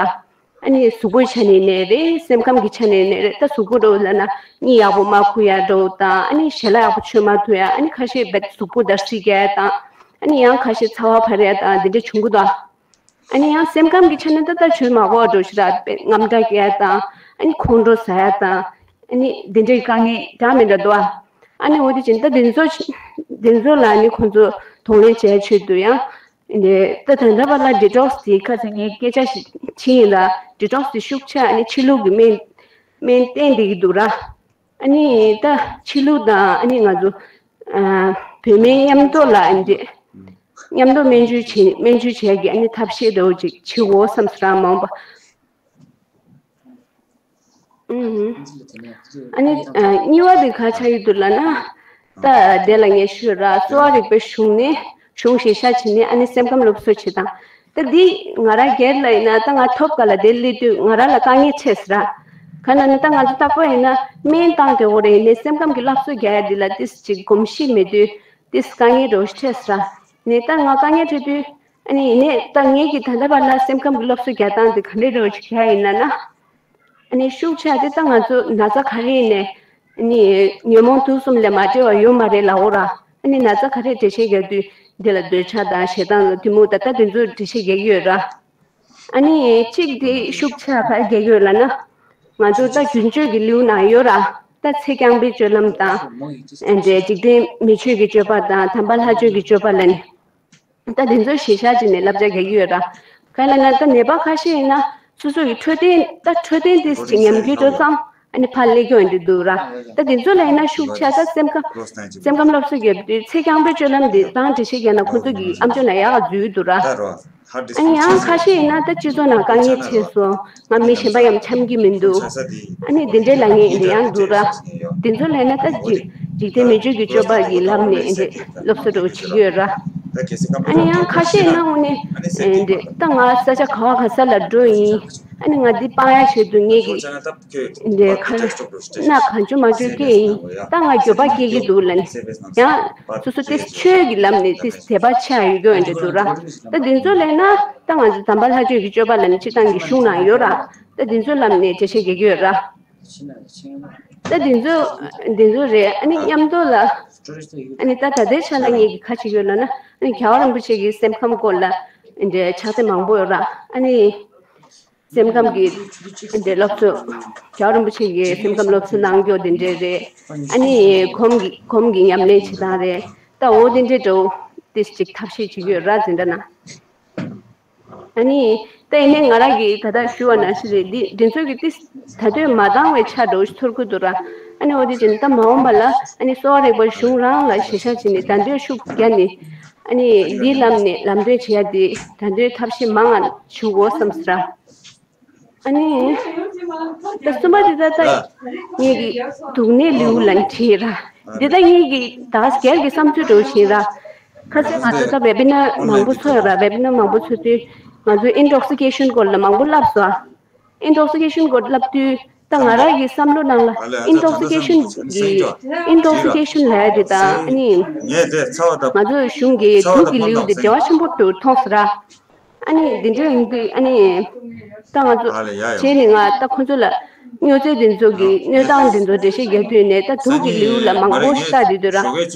ཨ་ ཨ་ནི་གཟུགས་པོའི་ཆ་ནས་ནས་རེད། སེམས་ཁམས་ཀྱི་ཆ་ནས་ནས་རེད། ད་གཟུགས་པོ་འདྲ་བོ་ལབ་ན་གཉིད་ཡག་པོ་མ་ཁུག་ཡ་འདྲ་བོ་དང་། ཨ་ནི་ཞལ་ལག་ཡག་པོ་མཆོད་མ་ཐུབ་ཡ། ཨ་ནི་ཁ་ཤས་རྦད་གཟུགས་པོ་འདར་སིག་རྒྱག་ཡ་དང་། ཨ་ནི་ཡང་ཁ་ཤས་ཚ་བ་འཕར་ཡ་དང་འདི་འདྲ་བྱུང་གི་འདུག་ཨ་ནི་ཡང་སེམས་ཁམས་ཀྱི་ཆ་ནས་ད་ལྟ་བྱུས་མ་གོ་བ་འགྲོ་ཞིག་ར། དངངས་སྐྲག་སྐྱེ་ཡ་དང་། ཨ་ནི་ཁོང་ཁྲོ་ཟ་ཡ་དང་། ཨ་ནི་འདི་འདྲའི་དཀའ་ངལ་འདྲ་མི་འདྲ་འདུག་ཨ་ཨ་ནི་འོ་དེ་བཞིན་ད་འདི་ཚོ་འདི་ཚོ་ལ་ནི་ཁོང་ཚོ་གདོང་ལེན་བྱས་ཆེད་དུ་ཡང་ནི་ད་ད་ལྟ་བར་ལ་ཌི་ཊོག་སི་དེ་ཁ་ཚ་ངས་སྐད་ཆ་ཞིག་ཕྱིན་ཡིན་ལ། ཌི་ཊོག་སི་དེ་ཤུགས་ཆེ། ཨ་ནི་ཕྱི་ལུགས་ཀྱི་སྨན་སྨན་བསྟེན་བསྡད་ཀྱི་འདུག་ར། ཨ་ནི་ད་ཕྱི་ལུགས་དང་ཨ་ནི་ང་ཚོ་ཨ་བོད་སྨན་མཉམ་དུ་ལ་ཨ་ནི་མཉམ་དུ་སྨན་བཅོས་བྱེད་སྨན་བཅོས་བྱས་ཀྱི་ཨ་ནི་ཐབས་ཤེས་འདྲ་བོ་ཅིག་བྱེད་དགོས་བསམ་སོང་ར། མ་འོངས་པ། ཨུམ། ཨ་ནི་ཨ་གཉིས་པ་དེ་ག་ཆགས་ཡོད་འདུག་ལབ་ན། ད་དེ་ལ་ངས་ཞུས་ར། གསོ་བ་རིག་པའི་གཞུང་ནས་གཞུང་ཞིག་ཤེས་བྱས་ནས་ཨ་ནི་སེམས་ཁམས་སློབ་གསོ་བྱེད་སྟངས། ད་འདི་ང་རང་སྒེར་ལ་ཡིན་ན་ད་ང་ཐོབ་ག་ལ་དེ་སླེབས་དུས་ང་རང་ལ་དཀའ་ངལ་འཕྲད་སོང་ར། ག་ལབ་ན་ད་ང་ཚོ་རྟག་པར་ཡིན་ན་སྨན་བཏང་དེ་འོ་རེད། ཡིན་ནའི་སེམས་ཁམས་ཀྱི་སློབ་གསོ་རྒྱག་ཡ་འདི་ལ་ཏིས་ཅིག་གོམས་གཤིས་མེད་དུས་ཏིས་དཀའ་ངལ་འདྲ་བོ་ཞིག་འཕྲད་སོང་ར། ནས་ད་ང་དཀའ་ངལ་འཕྲད་དུས་ཨ་ནི་ཡིན་ནའི་ད་ངེད་ཀྱིས་ད་ལྟ་བར་ལ་སེམས་ཁམས་ཀྱི་སློབ་གསོ་རྒྱག་སྟངས་དེ་ག་འདྲས་འདྲ་བོ་ཞིག་རྒྱག་ཡིན་ན་ན། ཨ་ནི་ཤུགས་ཆེ་དེ་ད་ང་ཚོ་ན་ཚ་ག་རེ་ཡིན་ནའི་ཨ་ནི་ཉོན་མོངས་དུག་གསུམ་ལས་མ་བྲལ་བ་ཡོད་མ་རེད་ལབ་འོ་ར། ཨ་ནི་ན་ཚ་ག་རེ་འགྲེལ་བཤད་རྒྱག་དུས་འདི་ལ་འདོད་ཆགས་དང་ཞེ་སྡང་དང་གཏི་མུག་ད་ལྟ་དེ་ཚོ་འགྲེལ་བཤད་རྒྱག་གི་ཡོད་ར། ཨ་ནི་གཅིག་དེ་ཤུགས་ཆེ་ག་རེ་རྒྱག་གི་ཡོད་ལབ་ན། ང་ཚོ་ད་རྒྱུན་སྤྱོད་ཀྱི་ལེའུ་ནང་ཡོད་ར། ད་ཚེ་རྐྱང་པའི་སྤྱོད་ལམ་དང་། ཨ་འདྲའི་འཇིག་རྟེན་མི་ཆོས་ཀྱི་སྤྱོད་པ་དང་དམ་པ་ལྷ་ཆོས་ཀྱི་སྤྱོད་པ་ལབ་ནས། ད་དེ་ཚོ་གཞི་བཞག་བྱས་ནས་བསླབ་བྱ་རྒྱག་གི་ཡོད་ར། ག་ལབ་ན་ད་ནད་པ་ཁ་ཤས་ཡིན་ན་སོ་སོ་ཡི་འཕྲོད་བསྟེན་ད་འཕྲོད་བསྟེན་དེ་ཅིག་ཉམས་རྒུད་འགྲོ་ཙང་ཨ་ནི་ཕར་སླེབས་ཀྱི་ཡོད་འདྲ་འདུག་ར། ད་དེ་ཚོ་ལ་ཡིན་ན་ཤུགས་ཆེ་ད་སེམས་ཁམས་སེམས་ཁམས་སློབ་གསོ་རྒྱབ་དུས་ཚེ་རྐྱང་པའི་སྤྱོད་ལམ་འདི་རང་འགྲེལ་བཤད་རྒྱག་ན་ཁོ་ཚོ་གི་ཨམ་ཅོག་ནང་ཡག་ག་འཛུལ་འདུག་ར། ཨ་ནི་ཡང་ཁ་ཤས་ཡིན་ན་ད་སྤྱི་ཚོགས་ནང་དཀའ་ངལ་འཕྲད་སོང་། ང་མི་གཞན་པ་ཡང་འཆམ་གྱི་མི་འདུག་ཨ་ནི་འདི་འདྲའི་ལབ་མཁན་འདི་ཡང་འདུག་ར། འདི་ཚོ་ལབ་ན་ད་འཇིག་འཇིག་རྟེན་མི་ཆོས་ཀྱི་སྤྱོད་པ་གི་ལམ་ནས་འདི་སློབ་གསོ་འདྲ་བོ་བྱེད་ཀྱི་ཡོད་ར། ཨ་ནི་ཡང་ཁ་ཤས་ཡིན་ན་འོ་ནི་འདི་ད་ང་ས་ཆ་ག་བ་ག་ས་ལ་འགྲོ་ཡིན། ཨ་ནི་ང་འདི་སྤང་ཡ་ཆེད་དུ་ངེད་ཀྱི་འདི་ཁ་སྣ་གང་བྱུང་མང་བྱུང་སྐྱེ་ཡིན། ད་ང་འགྱོད་པ་སྐྱེ་གི་འདུག་ལབ་ནས་ཡང་སོ་སོ་དེ་ཆོས་ཀྱི་ལམ་ནས་དེ་དད་པ་ཆེ་ཡོད་རྒྱུ་འདྲ་འདུག་ར། ད་འདི་ཚོ་ལབ་ན་ད་ང་ཚོ་དམ་པ་ལྷ་ཆོས་ཀྱི་སྤྱོད་པ་ལབ་ནས་སྤྱིར་བཏང་གི་གཞུང་ནང་ཡོད་ར། ད་འདི་ཚོ་ལམ་ནས་འགྲེལ་བཤད་རྒྱག་གི་ཡོད་ར། ད་འདི་ཚོ་འདི་ཚོ་རེད། ཨ་ནི་མཉམ་དུ་ལ་ཨ་ནི་ད་ད་ལྟའི་ཆ་ལ་ངེད་ཀྱི་ཁ་ཅིག་ཡོད་ལབ་ན། ཨ་ནི་རྒྱལ་བ་རིན་པོ་ཆེ་གི་སེམས་ཁམས་སྐོར་ལ་འདི་ཕྱག་དེབ་མང་པོ་ཡོད་ར། ཨ་ནི། སེམས་ཁམས་ཀྱི་འདི་སློབ་གསོ། རྒྱལ་བ་རིན་པོ་ཆེ་གི་སེམས་ཁམས་སློབ་གསོ་གནང་རྒྱུ་འདི་འདྲས་རེད། ཨ་ནི་གོམས་ཀྱི་གོམས་ཀྱི་ཉམས་ལེན་བྱེད་སྟངས་རེད། ད་འོ་འདི་འདྲས་འདྲ་བོ་ཏིས་ཅིག་ཐབས་ཤེས་བྱེད་ཀྱི་ཡོད་ར་འཛིན་གྲྭ་ནང་། ཨ་ནི་ད་ཡིན་ནའི་ང་རང་གིས་ད་ལྟ་ཞུ་བ་ནང་བཞིན་རེད། འདི་འདི་ཚོ་གི་ཏིས་ད་དུང་མ་འདང་བའི་ཆ་འདྲ་བོ་ཞིག་ཚོར་གྱི་འདུག་ར། ཨ་ནི་འོ་དེ་བྱས་ནས་ད་མ་འོངས་པ་ལ་ཨ་ནི་གསོ་བ་རིག་པ་གཞུང་རང་ལ་གཞི་བཞག་བྱས་ནས་ད་དུང་ཤུགས་བརྒྱབ་ནས། ཨ་ནི་འདིའི་ལམ་ནས་ལམ་སྟོན་བྱེད་ཡ་དེ་ད་དུང་ཐབས་ཤེས་མང་ང་ཞུ་དགོས་བསམ་སོང་ར། ཨ་ནི། ད་གསུམ་པ་དེ་ད་ལྟ་ངེད་ཀྱི་དུག་ནད་ལེའུ་ལ་བྲིས་ར། འདི་ད་ངེད་ཀྱི་ད་སྒེར་གྱི་བསམ་ཚུལ་འདྲ་བོ་ཞིག་ར། ཁ་སང་ང་ཚོ་ད་བེ་བི་ནར་མང་པོ་ཚོགས་ཡོད་ར། བེ་བི་ནར་མང་པོ་ཚོགས་དུས་ང་ཚོས་ཨིན་ཊོག་སི་ཀེ་ཤན་སྐོར་ལ་མང་པོ་བསླབས་སོང་ཨ། ཨིན་ཊོག་སི་ཀེ་ཤན་སྐོར་བསླབས་དུས་ད་ང་རང་གི་བསམ་བློ་ནང་ལ་ཨིན་ཊོག་སི་ཀེ་ཤན་གྱི་ཨིན་ཊོག་སི་ཀེ་ཤན་ལབ་ཡ་དེ་ད་ཨ་ནི་ང་ཚོ་གཞུང་གི་དུག་གི་ལེའུ་དེ་བདེ་བ་ཆེན་པོ་འདྲ་བོ་མཐོང་སོང་ར། ཨ་ནི་འདི་འདྲ་ཡིན་དུས་ཨ་ནི་ད་ང་ཚོ་ཨ་ལ་ཡ་ཡ། བྱས་ནས་ང་ད་ཁོ་ཚོ་ལ་སྨྱོ་རྫས་འདི་ཚོ་གི་གནོད་སྟངས་འདི་ཚོ་འགྲེལ་བཤད་རྒྱག་དུས་ནས་ད་དུག་གི་ལེའུ་ལ་མང་པོ་ཞིག་བལྟ་བསྡད་དུས་ར།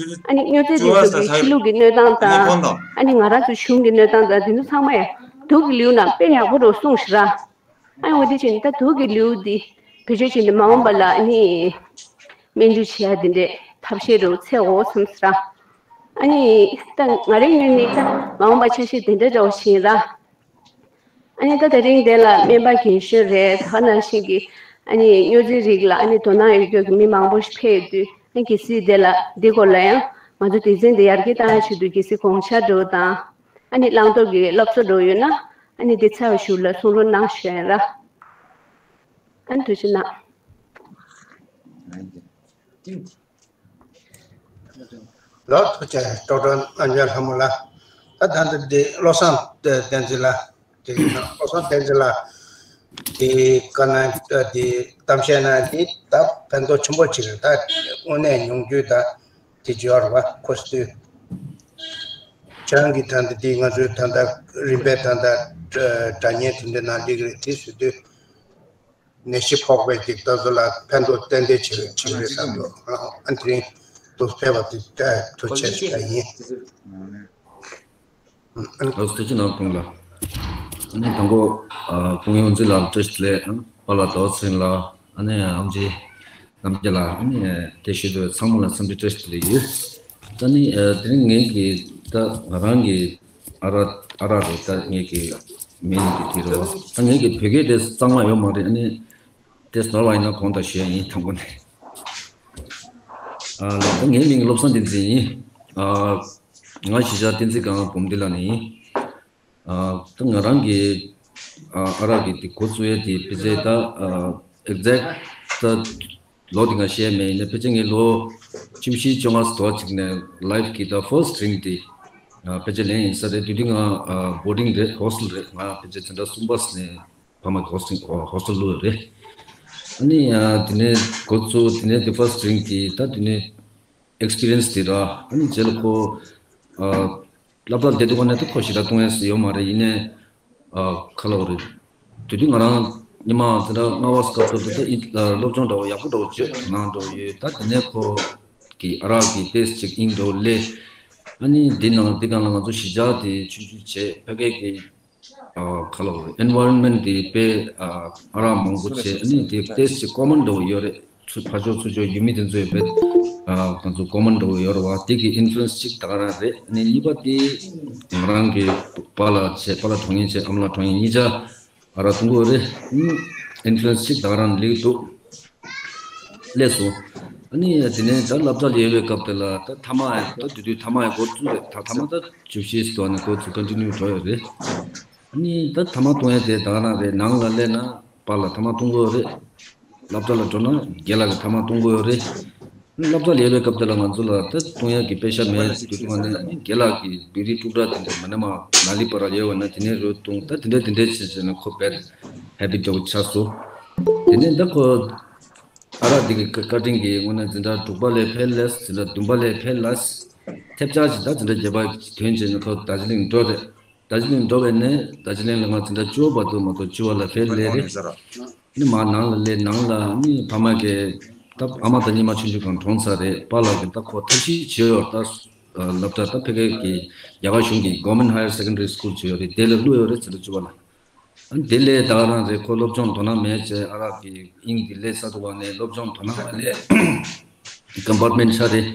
ཨ་ནི་སྨྱོ་རྫས་འདི་ཚོ་གི་ཕྱི་ལུགས་ཀྱི་གནོད་སྟངས་དང་ཨ་ནི་ང་རང་ཚོ་གཞུང་གི་གནོད་སྟངས་དང་འདི་ཚོ་ཚང་མ་ཡ་དུག་གི་ལེའུ་ནང་དཔེ་ཡག་པོ་རུ་གསུངས་ཤག་ར། ཨ་ནི་འོ་དེ་བྱས་ནས་ད་དུག་གི་ལེའུ་འདི་བེད་སྤྱོད་བྱས་ནས་མ་འོངས་པ་ལ་ཨ་ནི་སྨན་བཅོས་བྱེད་ཡ་འདི་འདྲས་ཐབས་ཤེས་རུ་འཚོལ་དགོས་བསམ་ཤག་ར། ཨ་ནི་ད་ང་རའི་ངོས་ནས་ད་མ་འོངས་པ་ཆ་ཤས་དེ་འདྲ་འདྲ་བོ་ཞིག་ར། ཨ་ནི་ད་དེ་རིང་འདི་ལ་སྨན་པ་རྒན་གཞོན་རེད། ད་ག་ནང་བཞིན་གྱི་ཨ་ནི་སྨྱོ་རྫས་རིགས་ལ་ཨ་ནི་དོ་སྣང་ཡོད་རྒྱུ་གི་མི་མང་པོ་ཞིག་ཕེབས་ཡོད་དུས་ཨ་ནི་གལ་སྲིད་འདི་ལ་འདི་སྐོར་ལ་ཡང་ང་ཚོ་སྡེ་ཚན་འདི་ཡར་རྒྱས་གཏང་ཡ་ཆེད་དུ་གལ་སྲིད་དགོངས་འཆར་འདྲ་བོ་དང་ཨ་ནི་བླང་དོར་གྱི་སློབ་གསོ་འདྲ་བོ་ཡོད་ན་ཨ་ནི་འདི་ཚར་བའི་གཞུག་ལ་གསུང་རོགས་གནང་ཞུ་ཡ་ཡིན་ར། ཨ་ནི་ཐུགས་རྗེ་གནང་། ལགས་ཐུགས་རྗེ་ཆེ་ཌོག་ཊར་རྣམ་རྒྱལ་ལྷ་མོ་ལགས། ད་ད་ལྟ་འདི་བློ་བཟང་བསྟན་འཛིན་ལགས་དེ་ཡིན་ན་བློ་བཟང་བསྟན་འཛིན་ལགས་དེ་བཀའ་གནང་དེ་གཏམ་བཤད་གནང་དེ་ད་ཕན་ཐོགས་ཆེན་པོ་ཅིག་རེད། ད་དངོས་གནས་མྱོང་རྒྱུ་ད་དེ་བརྗོད་ར་བ་ཁོ་སྟོད་ཁྱེད་རང་གིས་ད་ལྟ་དེ་ང་ཚོའི་ད་ལྟ་རིམ་པས་ད་ལྟ་དྲ་བརྙན་དེ་འདྲ་གནང་བསྡད་ཀྱི་རེད། དེ་བཟོ་དུས། ནད་གཞི་ཕོག་པའི་ཅིག་ད་ཚོ་ལ་ཕན་ཐོགས་ཏན་ཏན་བྱེད་བྱེད་རེད་བསམ་འདུག་ཨ་དེ་རིང་དུ་ཕེབས་པ་དེ་ད་ཐུགས་རྗེ་ཆེ་ཞུ་ཡ་ཡིན། ཨ་ཐུགས་རྗེ་གནང་ཁོང་ལ། ཨ་ནི་དང་པོ་ཨ་ཁོང་ཡོངས་འཛིན་ལ་བཀྲ་ཤིས་བདེ་ལེགས། ཨ་པཱ་ལགས་རྡོ་རྗེ་ཚེ་རིང་ལགས། ཨ་ནི་ཨེམ་ཆི་རྣམ་རྒྱལ་ལགས། ཨ་ནི་དེ་བཞིན་དུ་ཚང་མ་ལ་འཚམས་འདྲི་བཀྲ་ཤིས་བདེ་ལེགས་ཡོད། ད་ནི་ཨ་དེ་རིང་ངེད་ཀྱི་ད་ང་རང་གི་ཨ་རག་ཨ་རག་རེད། ད་ངེད་ཀྱི་མིང་གི་དེ་རེད་བ། ད་ངེད་ཀྱི་བོད་སྐད་དེ་གཙང་མ་ཡོད་མ་རེད། ཨ་ནི་དེ་ནོར་བ་ཡིན་ན་དགོངས་དག་ཞུ་ཡ་ཡིན། དང་པོ་ནས། ཨ་ལགས། ད་ངའི་མིང་བློ་བཟང་བསྟན་འཛིན་ཡིན། ཨ་ང་གཞིས་ཆགས་བསྟན་འཛིན་སྒང་འབུམ་སྡེ་ལ་ནས་ཡིན། ཨ་ད་ང་རང་གི་ཨ་ཨ་རག་གི་དེ་འགོ་བཙུགས་ཡས་དེ་ཕལ་ཆེར་ད་ཨ་ཨེག་ཛེག་ད་ལོ་དེ་ང་ཤེས་མེད། ཡིན་ན་ཕལ་ཆེར་ངས་ལོ་བཅུ་བཞི་བཅོ་ལྔ་ཙམ་ཅིག་ནས་ལའིབ་གི་ད་ཕར་སི་ཊི་ཌི་རིང་དེ་ཨ་ཕལ་ཆེར་ལེན་ཡིན་ས་རེད། དེ་དུས་ང་ཨ་བོར་ཌིང་རེད། ཧོ་སི་ཊལ་རེད། ང་ཕལ་ཆེར་འཛིན་གྲྭ་གསུམ་པ་ནས་ཕ་མ་གི་ཧོ་སི་ཊལ་ཧོ་སི་ཊལ་བླུགས་ཡོད་རེད། ཨ་ནི་ཨ་དེ་ནས་འགོ་བཙུགས། དེ་ནས་དེ་ཕར་སི་ཊི་ཌི་རིང་གི་ད་དེ་ནས་ཨེག་སི་པི་རི་ཡན་སི་དེ་ར། ཨ་ནི་རྗེས་ལ་ཁོ་ཨ་སློབ་གྲྭ་བསྡད་དུས་ཀ་ནས་ད་ཁོ་ཞེ་དྲག་གཏོང་ཡས་ཡོད་མ་རེད། ཡིན་ནའི་ཨ་ག་ལབ་དགོས་རེད། དེ་དུས་ང་རང་ཉི་མ་དེ་འདྲ་སྔ་བ་སྐབས་དུ་ད་ཨིན་ཨ་སློབ་སྦྱོང་འདྲ་བོ་ཡག་པོ་འདྲ་བོ་བྱེད་གནང་འདྲ་བོ་ཡོད། ད་དེ་ནས་ཁོ་གི་ཨ་རག་གི་ཊེ་སི་ཊི་ཅིག་ཨིན་འགྲོ་ལས། ཨ་ནི་འདི་ནང་འདི་སྒང་ལ་ང་ཚོ་གཞིས་ཆགས་དེ་ཆུང་ཆུང་བྱས། ཕ་གི་གི་ཨ་ག་ལབ་དགོས་རེད། ཨེན་ཝའི་རོན་མེན་ཊི་དེ་དཔེ་ཨ་ཨ་རག་མང་པོ་བྱས། ཨ་ནི་དེ་ཊེ་སི་ཊི་ཅིག་ཀོ་མན་འདྲ་བོ་ཡོད་རེད། ཚུར་ཕར་ཕྱོགས་ཚུར་ཕྱོགས་ཡུལ་མི་དེ་ཚོས་དཔེ་ཨ་ང་ཚོ་ཀོ་མན་འདྲ་བོ་ཡོད་རེད་བ། དེ་གི་ཨིན་ཕུ་ལུ་ཨེན་སི་ཅིག་ད་ག་རང་རེད། ཨ་ནི་གཉིས་པ་དེ་ང་རང་གི་པཱ་ལགས་བྱས། པཱ་ལགས་གྲོངས་མཁན་བྱས། ཨ་མ་ལགས་གྲོངས་མཁན། གཉིས་ཆ་ཨ་རག་འཐུང་གི་ཡོད་རེད། ཨིན་ཕུ་ལུ་ཨེན་སི་ཅིག་ད་ག་རང་སླེབས་འདུག་སླེབས་སོང་། ཨ་ནི་དེ་ནས་ད་སློབ་གྲྭ་ལ་ཡོད་པའི་སྐབས་དེ་ལ་ད་ཐ་མག་ད་དེ་དུས་ཐ་མག་ཡང་འགོ་བཙུགས་རེད། ད་ཐ་མག་ད་བཅུ་བཞི་ཙམ་ནས་འགོ་བཙུགས་ཀོན་ཊི་ནིའུ་འགྲོ་ཡོད་རེད། ཨ་ནི་ད་ཐ་མག་འཐུང་ཡས་དེ་ད་ག་རང་རེད། ནང་ལ་སླེབས་ན་པཱ་ལགས་ཐ་མག་འཐུང་གི་ཡོད་རེད། སློབ་གྲྭ་ལ་འགྲོ་ན་རྒན་ལགས་ཀྱིས་ཐ་མག་འཐུང་གི་ཡོད་རེད། སློབ་གྲྭ་ལ་ཡོད་པའི་སྐབས་དེ་ལ་ང་ཚོ་ལ་ད་འཐུང་ཡས་ཀྱི་པེ་ཤ་མེད་དུས་ཙམ་པ་ནས། ཨ་ནི་རྒན་ལགས་ཀྱིས་བི་རི་དཀྲུག་དཀྲ་དེ་འདྲ་མ་ནས་མ་ནཱ་ལི་པ་ར་ཡོད་པ་ན་དེ་ནས་རོལ་བཏུང་། ད་དེ་འདྲ་དེ་འདྲ་བྱས་བྱས་ནས་ཁོ་བེཌ་ཧེ་བིཊ་འདྲ་བོ་ཆགས་སོང་། དེ་ནས་ད་ཁོ་ཨ་རག་འདི་གི་ཀ་ཀ་ཊིང་གི་དངོས་གནས་འཛིན་གྲྭ་དྲུག་པ་ལས་ཕར་ལས། འཛིན་གྲྭ་བདུན་པ་ལས་ཕར་ལས་ཐེབས་ཆག་ཅིག་ད་འཛིན་གྲྭ་བརྒྱད་པ་ཐོན་བྱས་ནས་ཁོ་རྡོ་རྗེ་གླིང་འགྲོ་རེད། རྡོ་རྗེ་གླིང་འགྲོ་བའི་ནས་རྡོ་རྗེ་གླིང་ལ་ང་འཛིན་གྲྭ་བཅུ་པ་བར་དུ་མ་གཏོགས་བཅུ་པ་ལ་ཕར་སླེབས་རེད། ནི་མ་ནང་ལ་སླེབས། ནང་ལ་ནི་ཕ་མ་གིས་ད་ཨ་མ་ད་གཉིས་མ་ཆུང་ཆུང་སྒང་གྲོངས་ཚར་རེད། པཱ་ལགས་ཀྱིས་ད་ཁོ་ཐབས་ཤེས་བྱས་ཡོད། ད་སློབ་གྲྭ་ད་ཕ་གི་གི་རྒྱ་གར་གཞུང་གི་Government Higher Secondary School བྱས་ཡོད་རེད། དེ་ལ་བླུགས་ཡོད་རེད། འཛིན་གྲྭ་བཅུ་པ་ལ། ཨ་ནི་དེ་ལས་ད་ག་རང་རེད། ཁོ་སློབ་སྦྱོང་དོ་སྣང་མེད་བྱས། ཨ་རག་གི་དབྱིངས་འདི་སླེབས་ཚར་འདུག་ག་ནས་སློབ་སྦྱོང་དོ་སྣང་མ་སླེབས། ཀམ་པར་མེན་ཆགས་རེད།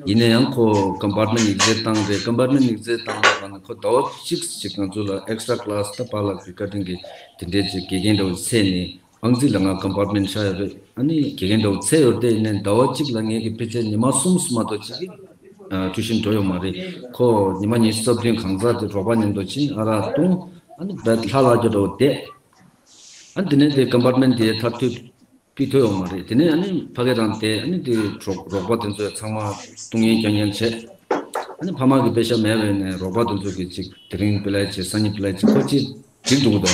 ཡིན་ན་ཡང་ཁོ་ཀམ་པར་མེན་ཡིག་ཚད་བཏང་རེད། ཀམ་པར་མེན་ཡིག་ཚད་བཏང་པ་ག་ནས་ཁོ་ཟླ་བ་གཅིག་ཅིག་ང་ཚོ་ལ་ཨེག་སི་ཊྲ་ཀི་ལ་སི་ད་པཱ་ལགས་ཀྱི་བཀའ་དྲིན་གྱིས་དེ་འདྲའི་ཅིག་དགེ་རྒན་འདྲ་བོ་བྱས་ནས། ཨང་རྩིས་ལ་ང་ཀམ་པར་མེན་ཆགས་ཡོད་རེད། ཨ་ནི་དགེ་རྒན་འདྲ་བོ་བྱས་ཡོད་རེད། དེ་ཡིན་ནའི་ཟླ་བ་གཅིག་ལ་ངེད་ཀྱི་ཕལ་ཆེར་ཉི་མ་གསུམ་མ་གཏོགས་ཅིག་གི་ཨ་ཊིའུ་ཤན་འགྲོ་ཡོད་མ་རེད། ཁོ་ཉི་མ་ཉི་ཤུ་རྩ་བདུན་གང་ཟག་དེ་རོགས་པ་མཉམ་དུ་ཕྱིན། ཨ་རག་བཏུང་། ཨ་ནི་བེཌ་ལྷ་ལྷ་རྒྱུ་འདྲ་བོ་བསྡད། ཨ་ནི་དེ་ནས་དེ་ཀམ་པར་མེན་དེ་མཐར་ཐུག་ཕུད་ཐུབ་ཡོད་མ་རེད། དེ་ནས་ཨ་ནི་ཕ་གི་རང་བསྡད། ཨ་ནི་དེ་རོགས་རོགས་པ་དེ་ཚོས་ཚང་མ་བཏུང་ཡིན་རྐྱང་རྐྱང་བྱས། ཨ་ནི་ཕ་མ་གི་པེ་ཤ་མེད་པས་ནས་རོགས་པ་དེ་ཚོ་གིས་ཅིག་དེ་རིང་ཕི་ལ་ཡི་བྱས། སང་ཉིན་ཕི་ལ་ཡི་བྱས། ཁོ་ཅིག་འགྲིག་འདུག་ད།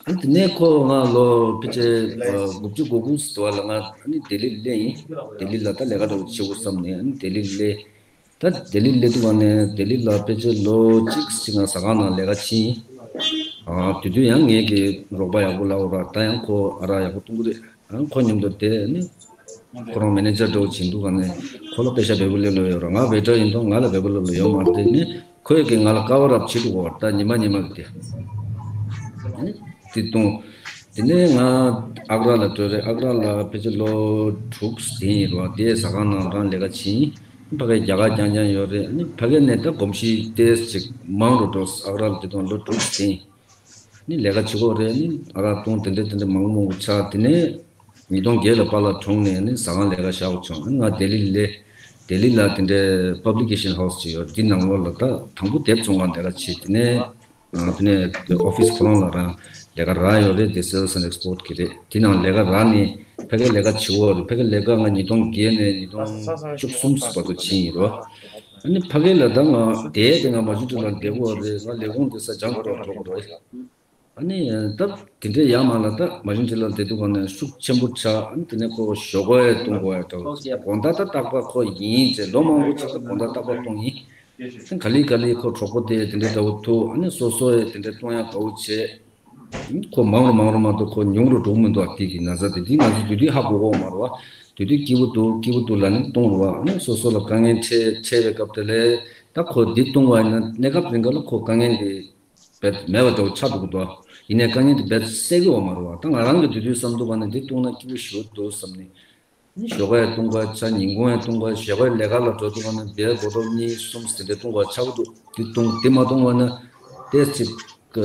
ཨ་ནི་དེ་ནས་ཁོ་ང་ལོ་ཕལ་ཆེར་ཨ་དགུ་བཅུ་གོ་དགུ་ཙམ་དུ་བ་ལ་ང་ཨ་ནི་ལྡི་ལི་སླེབས་ཡིན། ལྡི་ལི་ལ་ད་ལས་ཀ་འདྲ་བོ་བྱེད་དགོས་བསམ་ནས། ཨ་ནི་ལྡི་ལི་སླེབས། ད་ལྡི་ལི་སླེབས་དུས་ག་ནས་ལྡི་ལི་ལ་ཕལ་ཆེར་ལོ་གཅིག་ཅིག་ང་ཟ་ཁང་ནང་ལས་ཀ་ཕྱིན། ཨ་དེ་དུས་ཡང་ངེད་ཀྱི་རོགས་པ་ཡག་པོ་ལབ་དགོས་ར། ད་ཡང་ཁོ་ཨ་རག་ཡག་པོ་བཏུང་གི་རེད། ཨ་ཁོ་མཉམ་དུ་བསྡད། ཨ་ནི་ཁོ་རང་མེ་ནེ་ཇར་འདྲ་བོ་བྱེད་དུས་ག་ནས་ཁོ་ལ་པེ་ཤ་བལ་པོ་སླེབས་ལོ་ཡོད་ར། ང་ཝེ་ཊར་ཡིན་དུས་ང་ལ་བལ་པོ་སླེབས་ལོ་ཡོད་མ་རེད། དེ་ནི་ཁོས་ཀྱིས་ང་ལ་ཀ་བར་ཨབ་བྱེད་དུ་གོ་བར་ད་ཉི་མ་ཉི་མ་གི་དེ། ཨ་ནི་དེ་བཏུང་། དེ་ནས་ང་ཨག་ར་ལ་འགྲོ་རེད། ཨག་ར་ལ་ཕལ་ཆེར་ལོ་དྲུག་ཙམ་ཡིན་རོ། དེའི་ཟ་ཁང་ནང་རང་ལས་ཀ་བྱིན། ཕ་གིར་རྒྱ་གར་རྐྱང་རྐྱང་ཡོད་རེད། ཨ་ནི་ཕ་གི་ནས་ད་གོམས་གཤིས་ཏོག་ཙམ་ཅིག་མང་རུ་འགྲོ། ཨག་ར་ལ་དེ་དུས་ལོ་དྲུག་ཙམ་ཡིན། ནི་ལས་ཀ་བྱེད་ཀྱི་ཡོད་རེད། ནི་ཨ་རག་བཏུང་། དེ་འདྲ་དེ་འདྲ་མང་པོ་མང་པོ་ཆགས། དེ་ནས་ཉིས་སྟོང་བརྒྱད་ལ་པཱ་ལགས་གྲོངས་ནས་ནི་ཟ་ཁང་ལས་ཀ་བཞག་དགོས་བྱུང་། ང་ལྡི་ལི་སླེབས། ལྡི་ལི་ལ་དེ་འདྲའི་པབ་ལི་ཀེ་ཤན་ཧའུ་སི་ཅིག་ཡོད། འདི་ནང་ལོགས་ལ་ད་དང་པོ་དེབ་བཙོང་ག་ལས་ཀ་བྱས། དེ་ནས་ཨ་དེ་ནས་ཨོ་ཕི་སི་ཁོ་རང་ལ་རང་ལས་ཀ་རག་ཡོད་རེད། དེ་སེལ་སི་ཨེན་ཌི་ཨེགས་པོར་ཊི་གི་རེད། དེ་ནང་ལས་ཀ་རག་ནས་ཕ་གིར་ལས་ཀ་བྱེད་ཀྱི་ཡོད་རེད། ཕ་གིར་ལས་ཀ་ང་ཉིས་སྟོང་བརྒྱད་ནས་ཉིས་སྟོང་བཅུ་གསུམ་བར་དུ་ཕྱིན་ཡིན་རོ། ཨ་ནི་ཕ་གི་ལ་ད་ང་བསྡད་དེ་ང་མ་ཇུ་ཊི་ལ་བསྡད་ཀྱི་ཡོད་རེད། ང་ལས་ཁུངས་དེ་ས་ཇང་ཀོ་ལ་གྲོངས་ཀྱི་རེད། ཨ་ནི་ད་དེ་འདྲའི་ཡར་མར་ལ་ད་མ་ཇུ་ཊི་ལ་བསྡད་དུས་ག་ནས་ཤུགས་ཆེན་པོ་ཆགས། ཨ་ནི་དེ་ནས་ཁོ་ཞོགས་ཀས་བཏུང་དགོས་ཡ་འདྲ་བོ། དགོང་དག་ད་རྟག་པར་ཁོ་ཡིན་བྱས་ལོ་མང་པོ་ཅིག་ད་དགོང་དག་རྟག་པར་བཏུང་ཡིན། ཨ་ནི་ག་ལེ་ག་ལེ་ཁོ་གྲོགས་པོ་དེ་དེ་འདྲའི་འདྲ་བོ་ཐུག་ཨ་ནི་སོ་སོ་ཡས་དེ་འདྲའི་བཏུང་ཡ་དགའ་བོ་བྱས། ཁོ་མང་རུ་མང་རུ་མ་གཏོགས་ཁོ་ཉུང་རུ་འགྲོ་མི་འདུག་དེ་གི་ན་ཚ་དེ་དེ་ང་ཚོ་དུས་དུས་ཧ་གོ་གོ་མ་རུ་བ། དུས་དུས་སྐྱིད་པོ་འདུག་སྐྱིད་པོ་འདུག་ལ་ནི་གཏོང་རུ་བ། ཨ་ནི་སོ་སོ་ལ་དཀའ་ངལ་འཕྲད་འཕྲད་པའི་སྐབས་དེ་ལས་ད་ཁོ་འདི་གཏོང་བ་ཡིན་ན་གནས་སྐབས་རིང་ག་ལ་ཁོ་དཀའ་ངལ་འདི་བེད་མེད་པ་འདྲ་བོ་ཆགས་འདུག་གོ། ཡིན་ནའི་དཀའ་ངལ་འདི་བེད་སེལ་གི་ཡོད་མ་རེད་བ། ད་ང་རང་གི་དུས་དུས་བསམ་འདུག་ག་ན་འདི་བཏུང་ན་སྐྱིད་པོ་ཞེ་པོ་འདུག་བསམ་ནས། ཞོགས་ཀས་བཏུང་ག་ཆ། ཉིན་གུང་ཡང་བཏུང་ག་ཞོགས་ཀས་ལས་ཀ་ལ་འགྲོ་འདུག་ག་ན་བེད་སྒོ་ཐོག་གཉིས་གསུམ་ཟིན་ཏེ་བཏུང་ག་ཆགས་འདུག་འདི་བཏུང་འདི་མ་བཏུང་བ་ན་ཏེས་ཅིག་ག་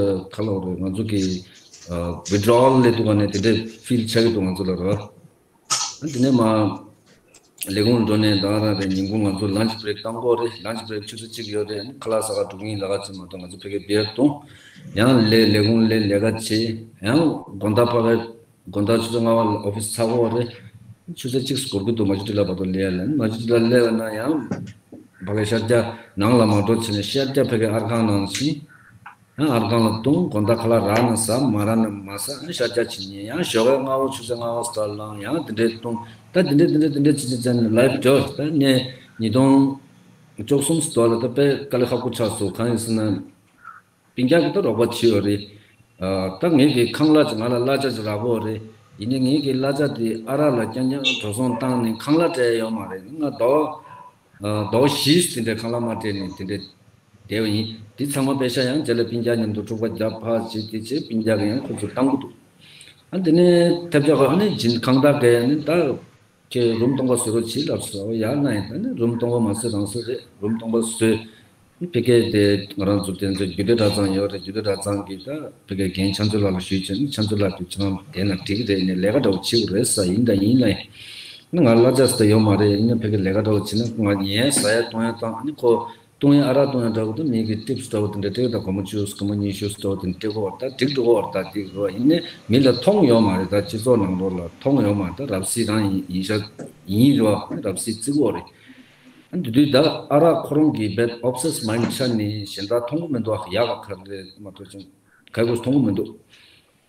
ལ་རེད། ང་ཚོ་གི་withdrawal ལས་འདུག་ག་ན་དེ་འདྲའི་feel ཆགས་ཀྱི་འདུག་ང་ཚོ་ལ་རེད་བ། དེ་ནས་མ་ལས་ཁུངས་འགྲོ་ནས་ད་རང་རེད། ཉིན་གུང་ང་ཚོ་lunch break བཏང་གོ་རེད། lunch break ཆུ་ཚོད་གཅིག་ཡོད་རེད། ཁ་ལག་ཟ་ག་འགྲོ་གི་ཡིན་ལབ་ག་ཅིག་མ་གཏོགས་ང་ཚོ་ཕ་གིར་བེད་བཏུང་། ཡང་ལས་ལས་ཁུངས་ལས་ལས་ཀ་བྱེད། ཡང་དགོང་དག་ཕ་གིར་དགོང་དག་ཆུ་ཚོད་ལྔ་པ་ལ་office ཚར་གོ་རེད། ཆུ་ཚོད་གཅིག་སྐོར་གི་འདུག་མ་ཅུ་ཏི་ལ་བར་དུ་ལས་ལ་མ་ཅུ་ཏི་ལ་སླེབས་ན་ཡང་ཕ་གིར་ཤར་རྒྱག་ནང་ལ་མ་འགྲོ་བྱས་ནས་ཤར་རྒྱག་ཕ་གིར་ཨར་ཁང་ནང་ཕྱིན། ཡང་ཨར་ཁང་ལ་བཏུང་། དགོང་དག་ཁ་ལག་རག་ན་ཟ། མ་རག་ན་མ་ཟ། ཨ་ནི་ཤར་རྒྱག་བྱེད་ཉེན། ཡང་ཞོགས་པའི་སྔ་པོ་ཆུ་ཚོད་ལྔ་པ་ཙམ་ལངས། ཡང་དེ་འདྲའི་བཏུང་། ད་དེ་འདྲའི་དེ་འདྲའི་དེ་འདྲའི་བྱེད་བྱེད་བྱས་ནས་life འགྲོ། ད་ནས་ཉིས་སྟོང་བཅུ་གསུམ་ཙམ་ལ་ད་དཔེ་དཀའ་ལས་ཁག་པོ་ཆགས་སོང་། གང་ཡིན་ཟེར་ན། སྤུན་ཀྱག་གིས་ད་རོགས་པ་བྱས་ཡོད་རེད། ཨ། ད་ངེད་ཀྱི་ཁང་གླ་ཅིག་ང་ལ་གླ་ཆ་ཅིག་རག་གི་ཡོད་རེད། ཡིན་ནའི་ངེད་ཀྱི་གླ་ཆ་དེ་ཨ་རག་ལ་རྐྱང་རྐྱང་འགྲོ་སོང་བཏང་ནས་ཁང་གླ་སྤྲད་ཡོད་མ་རེད། ང་ཟླ་བ་ཨ། ཟླ་བ་བཞི་དེ་འདྲའི་ཁང་གླ་མ་སྤྲད་ནས་དེ་འདྲའི་བསྡད་པ་ཡིན། དེ་ཚང་མ་པེ་ཤ་ཡང་རྗེས་ལ་སྤུན་ཀྱག་མཉམ་དུ་འཁྲུག་པ་རྒྱབ་ཕར་བྱས་དེ་བྱས་སྤུན་ཀྱག་གིས་ཡང་ཁོ་ཚོར་བཏང་གི་འདུག་ཨ། དེ་ནས་ཐབས་ཆག་གི་ཨ་ནི་སྦྱིན་ཁང་བདག་གིས་ཨ་ནི་ད། ཁྱེད་རུམ་སྟོང་པ་བཟོ་རོགས་བྱེད་ལབ་སོང་། ཡ་ང་ཡིན། ད་ནི་རུམ་སྟོང་པ་མ་བཟོས་རང་བཟོས་རེད། རུམ་སྟོང་པ་བཟོས། ཕ་གི་དེ་ང་རང་ཚོ་དེ་ཚོ་རྒྱུད་སྟོད་གྲྭ་ཚང་ཡོད་རེད། རྒྱུད་སྟོད་གྲྭ་ཚང་གི་ད་ཕ་གི་རྒན་ཆང་མཚོ་ལགས་ལ་ཞུས་བྱས་ནས་ཆང་མཚོ་ལགས་དེ་ཁྱེད་རང་དེ་ན་འགྲིག་རེད། ནས་ལས་ཀ་འདྲ་བོ་བྱེད་དགོས་རེད་ཟེར། ཡིན་ད་ཡིན་ལ་ཡིན། ང་གླ་ཆ་ཟེར་ཡོད་མ་རེད། ཡིན་ན་ཕ་གི་ལས་ཀ་འདྲ་བོ་བྱེད་ན་ང་ཉལ་ཟ་ཡ་བཏུང་ཡ་བཏང་། ཨ་ནི་ཁོ། བཏུང་ཡ་ཨ་རག་བཏུང་ཡ་འདྲ་བོ་དང་མི་གི་ཊིབ་སི་འདྲ་བོ་དེ་འདྲ་སྤྲད་ད་སྒོར་མོ་བཅུ་སྒོར་མོ་ཉི་ཤུ་འདྲ་བོ་དེ་འདྲ་སྤྲད་གོ་བ། ད་འགྲིག་འགྲོ་གོ་བ། ད་འགྲིག་རོ། ཡིན་ནའི་མི་ལ་མཐོང་ཡོད་མ་རེད། ད་སྤྱི་ཚོགས་ནང་ལོགས་ལ་མཐོང་ཡོད་མ་རེད། ད་རབ་སྲིད་རང་ཡིན་ཡིན་ཤག་ཡིན་རོ། རབ་སྲིད་བརྩི་གོ་རེད། ཨ་འདི་དུས་ད་ཨ་རག་ཁོ་རང་གི་བེད་obsess mind ཆགས་ནས་གཞན་དག་མཐོང་གི་མི་འདུག་ཡག་ག་ག་རེ་མ་གཏོགས་ཅང་ག་གོ་མཐོང་གི་མི་འདུག་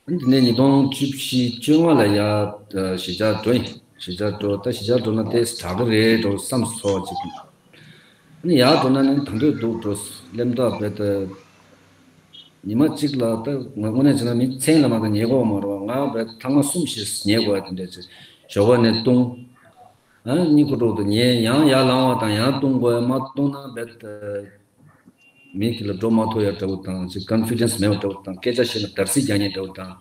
འདི་ནས་ཉིས་སྟོང་བཅུ་བཞི་བཅོ་ལྔ་ལ་ཡར་གཞིས་ཆགས་འགྲོ་ཡིན། གཞིས་ཆགས་འགྲོ། ད་གཞིས་ཆགས་འགྲོ་ན་ཏོག་ཙམ་དྲག་གི་རེད་འགྲོ་བསམ་སོང་ཅིག་ཨ་ནི་ཡར་འགྲོ་ན་ནི་ད་འདོད་འདུག་འགྲོ། སླེབས་ད་བེད་ཉི་མ་གཅིག་ལ་ད་ང་དངོས་གནས་བྱས་ན་མི་མཚན་ལ་མ་གཏོགས་ཉལ་གོ་མ་རེད་བ། ང་བེད་ཐེངས་མ་གསུམ་བཞི་ཉལ་དགོས་ཡ་དེ་འདྲ་ཅིག་ཞོགས་པ་ནས་བཏུང་། ཨ་གཉིད་ཁུག་འགྲོ་དུ་ཉལ། ཡང་ཡར་ལངས་པ་དང་ཡང་བཏུང་དགོས་ཡ། མ་བཏུང་ན་བེད། མི་དེ་ལ་འགྲོ་མ་ཐུབ་ཡ་འདྲ་བོ་དང་། ཅིག་ཀོན་ཕི་ཌེན་སི་མེད་པ་འདྲ་བོ་དང་། སྐད་ཆ་བཤད་ན་འདར་སིག་རྒྱག་མཁན་འདྲ་བོ་དང་།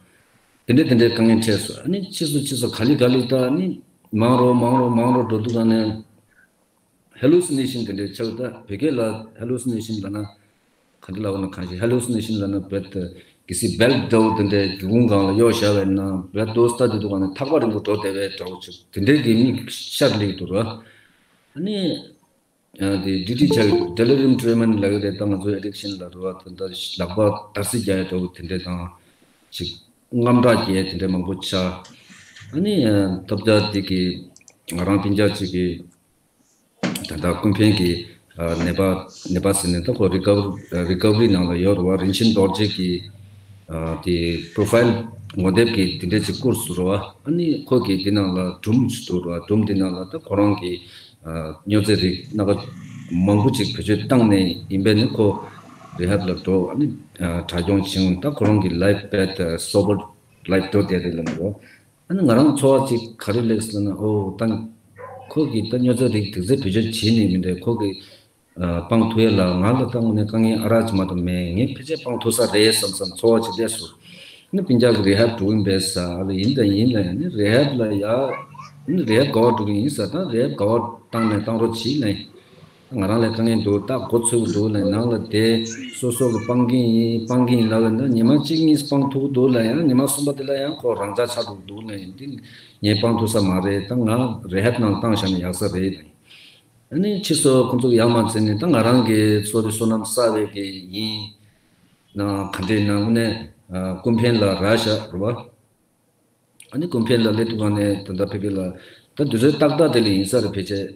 དེ་འདྲའི་དེ་འདྲའི་དཀའ་ངལ་འཕྲད་སོང་། ཨ་ནི་ཕྱིས་སུ་ཕྱིས་སུ་ག་ལེ་ག་ལེ་ད་ཨ་ནི་མང་རུ་མང་རུ་མང་རུ་འགྲོ་དུས་ག་ནས་ཧེ་ལུ་སི་ནེ་ཤན་དེ་འདྲའི་ཆགས། ད་བོད་སྐད་ལ་ཧེ་ལུ་སི་ནེ་ཤན་ལབ་ན་ག་འདྲ་ལབ་ན། གང་ཞིག་ཧེ་ལུ་སི་ནེ་ཤན་ལབ་ན་བེད་གལ་སྲིད་བེལ་འདྲ་བོ་དེ་འདྲའི་སྒེའུ་ཁུང་སྒང་ལ་གཡོག་བཞག་པ་ཡིན་ན་བེད་དོ་སྟ་དེ་དུས་ག་ནས་ཐག་པ་རིང་པོ་འགྲོ་བསྡད་པའི་འདྲ་བོ་ཅིག་དེ་འདྲའི་གི་མིག་ཤར་སླེབས་འདུག་ར། ཨ་ནི། ཨ། དེ་ཌི་ཊི་ཆགས་ཀྱི་འདུག Delirium tremens ལབ་ཀྱི་རེད། ད་ང་ཚོ་ཨེ་ཌིག་ཤན་ལབ་རེད་བ། ད་ལྟ་ལག་པ་འདར་སིག་རྒྱག་ཡ་འདྲ་བོ་དེ་འདྲ་དང་། ཅིག་དངངས་སྐྲག་སྐྱེ་ཡ་དེ་འདྲ་མང་པོ་ཆགས། ཨ་ནི་ཐབས་ཆག་དེ་གི་ང་རང་སྤུན་ཀྱག་ཅིག་གིས་ད་ལྟ་ཀུན་ཕན་གྱི་ཨ་ནད་པ་ནད་པ་ཟེར་ནས། ད་ཁོ་རི་ཀ་རི་ཀ་བ་རི་ནང་ལ་ཡོད་རེད་བ། རིན་ཆེན་རྡོ་རྗེ་གི་ཨ་དེ་པོ་རོ་ཕའིལ་ངོ་དེབ་ཀྱི་དེ་འདྲ་ཅིག་བསྐུར་སོང་རེད་བ། ཨ་ནི་ཁོ་གིས་དེ་ནང་ལ་སྒྲུང་ཞིག་འདུག་རེད་བ། སྒྲུང་དེ་ནང་ལ་ད་ཁོ་རང་གི་ཨ་སྨྱོ་རྫས་རིགས་སྣ་ཁ་མང་པོ་ཅིག་བེད་སྤྱོད་བཏང་ནས་ཡིན་པས་ནི་ཁོ་རི་ཧེབ་ལ་འགྲོ། ཨ་ནི་ཨ་གྲྭ་སྐྱོང་བྱུང་། ད་ཁོ་རང་གི་ལའིཕ་བེད་སོ་བར་ལའིཕ་འགྲོ་བསྡད་རེད་ལབ་འདུག་ཨ་ནི་ང་རང་ཚོར་བ་ཅིག་ག་རེ་སླེབས་ཟེར་ན། ཨོ་ད་ཁོ་གིས་ད་སྨྱོ་རྫས་རིགས་དེ་ཚོ་བེད་སྤྱོད་བྱས་ནས་མི་འདྲ། ཁོ་གིས་ཨ་སྤང་ཐུབ་ཡ་ལ་ང་ལ་ད་དངོས་གནས་དཀའ་ངལ་ཨ་རག་ཅིག་མ་གཏོགས་མེད། ངས་ཕལ་ཆེར་སྤང་ཐུབ་ས་རེད་བསམ་བསམ་ཚོར་བ་ཅིག་སླེབས་སོང་། ཨ་ནི་སྤུན་ཀྱག་གིས་རི་ཧེབ་འགྲོ་གི་ཡིན་པས་ཟེར། ཨ་ལ་ཡིན་ད་ཡིན་ལ། ཨ་ནི་རི་ཧེབ་ལ་ཡ། ཨ་ནི་རི་ཧེབ་ག་པར་འགྲོ་གི་ཡིན་ཟེར། ད་རི་ཧེབ་ག་པར་བཏང་ནས་བཏང་རོགས་བྱེད་ལབ། ང་རང་ལ་དཀའ་ངལ་འདུག་ད་མགོ་ཚོས་འདུག་ལབ། ནང་ལ་བསྡད། སོ་སོ་གིས་སྤང་གི་ཡིན་སྤང་གི་ཡིན་ལབ་ན་ཉི་མ་གཅིག་གཉིས་སྤང་ཐུབ་འདུག་ལབ་ཡང་ཉི་མ་གསུམ་པ་དེ་ལ་ཡང་ཁོ་རང་འཇགས་ཆགས་འདུག་འདུག་ལབ། འདི་ངས་སྤང་ཐུབ་ས་མ་རེད། ད་ང་རི་ཧེབ་ནང་བཏང་བཞག་ན་ཡག་ས་རེད་ལབ། ཨ་ནི་ཕྱིས་སུ་ཁོང་ཚོ་ཡར་མར་འཛིན་ནས། ད་ང་རང་གི་སོ་རི་སོ་ནམ་གསར་བའི་གི་ཡིན་ན་ག་འདྲས་ན་དངོས་གནས་ཨ་ཀུན་ཕན་ལ་རག་བཞག་རེད་བ། ཨ་ནི་ཀུན་ཕན་ལ་སླེབས་དུས་ག་ནས་ད་ལྟ་ཕ་གི་ལ་ད་དུས་ཚོད་ཏག་ཏག་དེ་ལ་ཡིན་ས་རེད། ཕལ་ཆེར་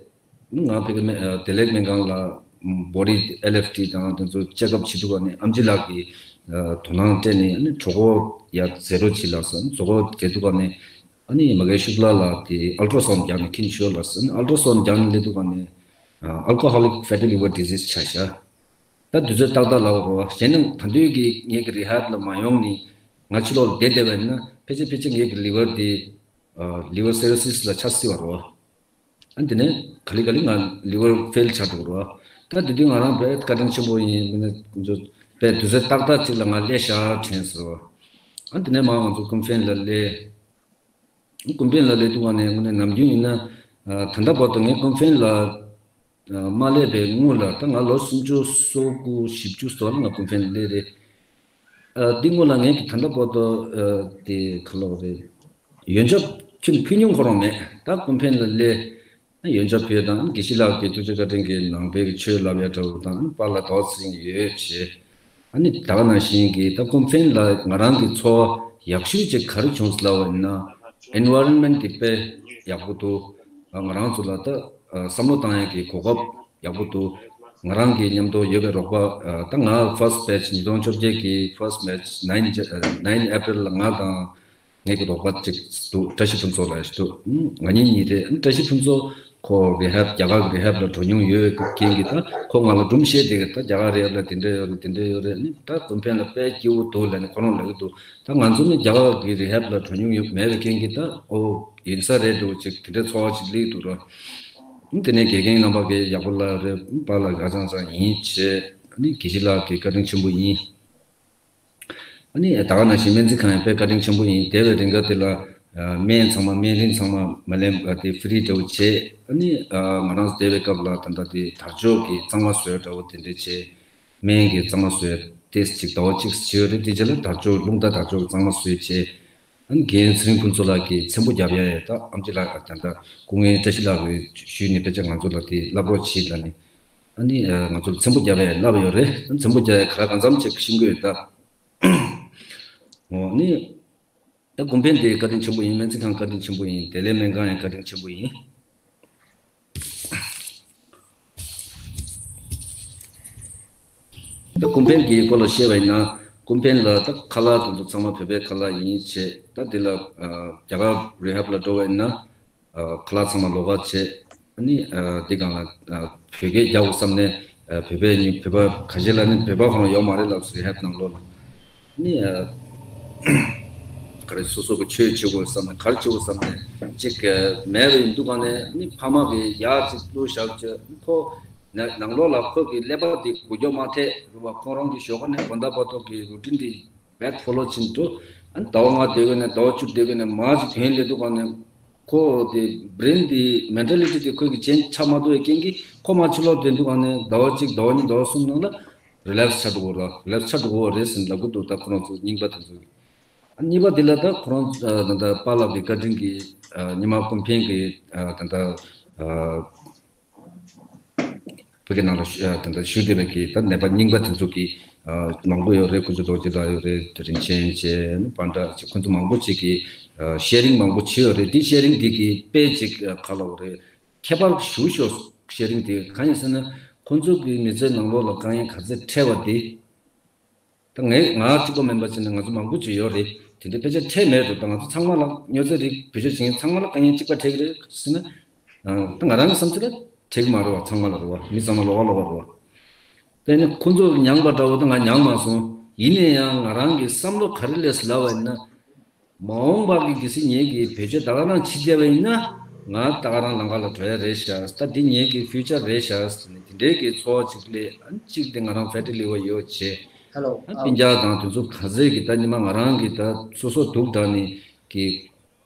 ང་ཕ་གི་སྨན་ཨ་བདེ་ལེགས་སྨན་ཁང་ལ་body L F T དང་དེ་ཚོ་ཅེག་ཨབ་བྱེད་དུས་ག་ནས་ཨེམ་ཆི་ལགས་ཀྱིས་ཨ་དོ་སྣང་སྤྲད་ནས། ཨ་ནི་གྲོད་ཁོག་ཡར་འཛེག་རོགས་བྱེད་ལབ་སོང་། གྲོད་ཁོག་འཛེག་དུས་ག་ནས་ཨ་ནི་མ་གི་ཤུགས་ལ་ལ་དེ་ཨལ་ཊ་ར་སའུན་རྒྱག་ནས་འཁྱེར་ཤོག་ལབ་སོང་། ཨ་ནི་ཨལ་ཊ་ར་སའུན་རྒྱག་ནས་སླེབས་དུས་ག་ནས་ཨ་alcoholic fatty liver disease ཆགས་ཤག་ད་དུས་ཚོད་ཏག་ཏག་ལབ་དགོས་རེད་བ། གཞན་ནི་ད་དུས་ཀྱི་ངེད་ཀྱི་རི་ཧེབ་ལ་མ་ཡོང་ནི་ ང་ཕྱི་ལོགས་ལ་བསྡད་བསྡད་པ་ཡིན་ན་ཕལ་ཆེར་ཕལ་ཆེར་ངའི་གི་ལི་ཝར་དེ་ལི་ཝར་སི་རོ་སིས་ལ་ཆགས་སྲིད་པ་རེད་བ། ཨ་དེ་ནས་ག་ལེ་ག་ལེ་ང་ལི་ཝར་ཕེལ་ཆགས་འགྲོ་གི་རེད་བ། ད་དེ་དུས་ང་རང་དཔེ་བཀའ་དྲིན་ཆེན་པོ་ཡིན། དཔེ་དུས་ཚོད་ཏག་ཏག་ཅིག་ལ་ང་སླེབས་ཤག་དྲན་སོང་། ཨ་དེ་ནས་མར་ང་ཚོ་ཀུན་ཕན་ལ་སླེབས། ཀུན་ཕན་ལ་སླེབས་དུས་ང་ནས་དངོས་གནས་ནམ་རྒྱུན་ཡིན་ན་ད་ལྟ་བར་དུ་ངས་ཀུན་ཕན་ལ་མ་སླེབས་པའི་སྔོན་ལ། ད་ང་ལོ་སུམ་ཅུ་སོ་དགུ་བཞི་བཅུ་ཙམ་ལ་ང་ཀུན་ཕན་ལ་སླེབས་རེད། ཨ་འདི་སྔོན་ལ་ངས་ཀྱི་ད་ལྟ་བར་དུ་ཨ་དེ་ག་ལབ་རེད། ཡོན་ཆབ་ཁྱོན་ཕུལ་མྱོང་ཁོ་རང་མེད། ད་ཀུན་ཕན་ལ་སླེབས། ཨ་ཡོན་ཆབ་ཕུལ་དང་། དགེ་བཤེས་ལགས་ཀྱིས་ཐུགས་རྗེ་བཀའ་དྲིན་གྱིས་ནང་པའི་གི་ཆོས་བསླབ་ཡ་འདྲ་བོ་དང་། པཱ་ལགས་དོགས་ཟིན་ཡོད་བྱས། ཨ་ནི་ད་ག་ནང་བཞིན་གྱི་ད་ཀུན་ཕན་ལ་ང་རང་གི་ཚོར་བ་ཡག་ཤོས་ཅིག་ག་རེ་བྱུང་ཟེར་ལབ་པ་ཡིན་ན། ཨེན་ཝའི་རོན་མེན་ཊི་དེ་དཔེ་ཡག་པོ་འདུག་ང་རང་ཚོ་ལ་ད་བསམ་བློ་བཏང་ཡ་གི་གོ་སྐབས་ཡག་པོ་འདུག་ང་རང་གི་མཉམ་དུ་ཡོད་པའི་རོགས་པ། ད་ང་ཕར་སི་ཊི་བེ་ཆི་ཉིས་སྟོང་བཅོ་བརྒྱད་ཀྱི་ཕར་སི་ཊི་བེ་ཆི་ནའིན་ནའིན་ཨེ་པི་རིལ་ལ་ང་དང་ངའི་གི་རོགས་པ་གཅིག་འདུག་བཀྲ་ཤིས་ཕུན་ཚོགས་ལབ་ཡ་ཞིག་འདུག་ང་གཉིས་གཉིས་རེད། བཀྲ་ཤིས་ཕུན་ཚོགས་ཁོ་རི་ཧེབ་རྒྱ་གར་གི་རི་ཧེབ་ལ་འགྲོ་མྱོང་ཡོད་པའི་རྐྱེན་གྱིས། ད་ཁོ་ང་ལ་སྒྲུང་བཤད་བསྡད་ཀྱི། ད་རྒྱ་གར་རི་ཧེབ་ལ་དེ་འདྲ་ཡོད་རེད། དེ་འདྲ་ཡོད་རེད། ཨ་ནི་ད་ཀུན་ཕན་ལ་དཔེ་སྐྱིད་པོ་འདུག་ལབ་ནས་ཁོ་རང་ལབ་ཀྱི་འདུག་ད་ང་ཚོ་ནི་རྒྱ་གར་གི་རི་ཧེབ་ལ་འགྲོ་མྱོང་ཡོད་མེད་པའི་རྐྱེན་གྱིས། ད་ཨོ་ཡིན་ས་རེད་འདུག་ཅིག་དེ་འདྲའི་ཚོར་བ་ཅིག་སླེབས་འདུག་ར། དེ་ནས་དགེ་རྒན་རྣམ་པ་གིས་ཡག་པོ་ལབ་རེད། པཱ་ལགས་ཧ་ཅང་ཧ་ཅང་ཡིན་བྱས། ཨ་ནི་དགེ་བཤེས་ལགས་ཀྱི་བཀའ་དྲིན་ཆེན་པོ་ཡིན། ཨ་ནི་ད་ག་ནང་བཞིན་སྨན་རྩིས་ཁང་ཡང་དཔེ་བཀའ་དྲིན་ཆེན་པོ་ཡིན། དེ་བས་རིང་ག་དེ་ལ་སྨན་ཚང་མ་སྨན་རིན་ཚང་མ་མ་ལེན་པ་དེ་ཧྥི་རི་འདྲ་བོ་བྱས། ཨ་ནི་ང་རང་ཚོ་བསྡད་པའི་སྐབས་ལ་ད་ལྟ་དེ་དར་ལྕོག་གི་གཙང་མ་བཟོས་འདྲ་བོ་དེ་འདྲ་བྱས། སྨན་གྱི་གཙང་མ་བཟོས་ཏེ་གཅིག་ཟླ་བ་གཅིག་བྱས་ཡོད་རེད། དེ་རྗེས་ལ་དར་ལྕོག་རླུང་རྟ་དར་ལྕོག་གི་གཙང་མ་བཟོས་བྱས། ཨ་ནི་རྒན་ཚེ་རིང་ཕུན་ཚོགས་ལགས་ཀྱིས་ཚེམ་བུ་རྒྱབ་ཡ་ཡ། ད་ཨེམ་ཆི་ལགས་ད་ལྟ་སྐུ་ངལ་བཀྲ་ཤིས་ལགས་ཀྱིས་ཞུས་ནས་ཕལ་ཆེར་ང་ཚོ་ལ་དེ་བསླབ་རོགས་བྱེད་ལབ་ནས། ཨ་ནི་ང་ཚོ་ལ་ཚེམ་བུ་རྒྱབ་ཡ་ཡ་བསླབས་ཡོད་རེད། ཚེམ་བུ་རྒྱབ་ཡ་ག་རེ་གང་འཚམ་ཅིག་ཤེས་ཀྱི་ཡོད་ད། འོ་ནི། ད་ཀུན་ཕན་དེ་བཀའ་དྲིན་ཆེན་པོ་ཡིན། སྨན་རྩིས་ཁང་བཀའ་དྲིན་ཆེན་པོ་ཡིན། བདེ་ལེགས་སྨན་ཁང་ཡང་བཀའ་དྲིན་ཆེན་པོ་ཡིན། ད་ཀུན་ཕན་གྱི་སྐོར་ལ་བཤད་པ་ཡིན་ན། ཀུན་ཕན་ལ་ད་ཁ་ལག་དེ་ཚོ་ཚང་མ་བོད་པའི་ཁ་ལག་ཡིན་བྱས། ད་དེ་ལ་རྒྱ་གར་རི་ཧེབ་ལ་འགྲོ་བ་ཡིན་ན། ཁ་ལག་ཚང་མ་ལོགས་ཀ་བྱས། ཨ་ནི་དེ་སྒང་ལ་བོད་སྐད་རྒྱག་དགོས་བསམ་ནས། བོད་པའི་ནི་བོད་པ་ཁ་ཤས་ལ་ནི་བོད་པ་ཁོ་རང་ཡོད་མ་རེད་ལབ་སོང་། རི་ཧེབ་ནང་ལོགས་ལ། ནི་ག་རེ་སོ་སོ་གི་ཆོས་བྱེད་དགོས་བསམ་ནས། ག་རེ་བྱེད་དགོས་བསམ་ནས་ཅིག་མེད་པའི་འདུག་ག་ནས། ནི་ཕ་མ་གི་ཡག་ཅིག་བླུགས་བཞག་བྱས། ཁོ་ནང་ལོགས་ལ་ཁོ་གི་ཀླད་པ་དེ་འགུལ་སྐྱོད་མ་ཐེབས་རུ་བ། ཁོ་རང་གི་ཞོགས་ཀ་ནས་དགོང་དག་བར་དུ་གི་རུ་ཊིན་དེ་བེད་ཕོ་ལོ་བྱེད་འགྲོ། ཨ་ནི་ཟླ་བ་ལྔ་སྡོད་དགོས་ནས་ཟླ་བ་བཅུ་སྡོད་དགོས་ནས་མར་ཅིག་གྱོན་སླེབས་འདུག་ག་ནས། ཁོ་དེ་བྷི་རེན་དེ་མེན་ཊ་ལི་ཊི་དེ་ཁོའི་གི་ཅེན་ཇི་ཆགས་མ་ཐུབ་པའི་རྐྱེན་གྱིས། ཁོ་མར་ཕྱི་ལོགས་བསྡད་འདུག་ག་ནས་ཟླ་བ་གཅིག་ཟླ་བ་གཉིས་ཟླ་བ་གསུམ་ནང་ལ་རི་ལེག་སི་ཆགས་འགྲོ་གི་རེད། རི་ལེག་སི་ཆགས་འགྲོ་གི་རེད་ཟེར་ལབ་གི་འདུག་ད་ཁོ་རང་ཚོ་རྙིང་པ་དེ་ཚོ་གིས། ཨ་གཉིས་པ་དེ་ལ་ད་ཁོ་རང་ད་ལྟ་པཱ་ལགས་ཀྱི་བཀའ་དྲིན་གྱིས། ཉི་མ་ཀུན་ཕན་གྱིས་ད་ལྟ་བོད་ཀྱི་ནང་ལ་ད་ལྟ་བཞུགས་བསྡད་པའི་གི་ད་ནད་པ་རྙིང་པ་དེ་ཚོ་གི་མང་པོ་ཡོད་རེད། དཀོན་མཆོག་རྡོ་རྗེ་ལགས་ཡོད་རེད། དེ་རིན་ཆེན་བྱས། པཎྜི་ཏ་བྱས། ཁོང་ཚོ་མང་པོ་ཅིག་གིས་ཤེ་རིང་མང་པོ་བྱས་ཡོད་རེད། དེ་ཤེ་རིང་དེ་གིས་དཔེ་ཅིག་ག་ལབ་དགོས་རེད། ཁྱད་པར་ཞེ་པོ་ཤོར། ཤེ་རིང་དེ་གང་ཡིན་ཟེར་ན། ཁོང་ཚོ་གི་མི་ཚེ་ནང་ལོགས་ལ་དཀའ་ངལ་ག་ཚད་འཕྲད་པ་དེ། ད་ངས་ང་གཅིག་པོ་མིན་པ་བྱས་ནས་ང་ཚོ་མང་པོ་ཅིག་ཡོད་རེད། དེ་འདྲའི་དཔེ་ཆ་འཕྲད་མེད་འགྲོ། ད་ང་ཚོ་ཚང་མ་ལ་མྱོང་ཚོར་རེད། བེད་སྤྱོད་བྱེད་མཁན་ཚང་མ་ལ་དཀའ་ངལ་གཅིག་པ་འཕྲད་ཀྱི་རེད་ཟེར་ན། ད་ང་རང་གི་བསམ་ཚུལ་ལ་འཕྲད་ཀྱི་མ་རེད་བ། ཚང་མ་ལ་རེད་བ། མི་ཚང་མ་ལོགས་ཀ་ལོགས་ཀ་རེད་བ། དེ་ནི་ཁོང་ཚོ་མྱངས་པ་འདྲ་བོ་ད་ང་མྱངས་མ་སོང་། ཡིན་ན་ཡང་ང་རང་གི་བསམ་བློ་ག་རེ་སླེབས་ལབ་པ་ཡིན་ན། མ་འོངས་པ་གི་གལ་སྲིད་ངེད་ཀྱིས་བེད་སྤྱོད་ད་ག་རང་བྱེད་བསྡད་པ་ཡིན་ན། ང་ད་ག་རང་ལམ་ཁ་ལ་འགྲོ་ཡ་རེད་ཤག་ད་འདི་ངེད་ཀྱི་ཕིའུ་ཅར་རེད་ཤག་ཟེར་ནས་དེ་འདྲའི་གི་ཚོར་བ་ཅིག་སླེབས། ཨ་གཅིག་དེ་ང་རང་ཕེ་ཊི་ལི་ཝར་ཡོད་བྱས། ཨ་སྤུན་ཀྱག་དང་དེ་ཚོ་ག་ཚད་ཀྱི་ད་ཉི་མ་ང་རང་གི་ད་སོ་སོ་སྡུག་དྲགས་ནས་གི།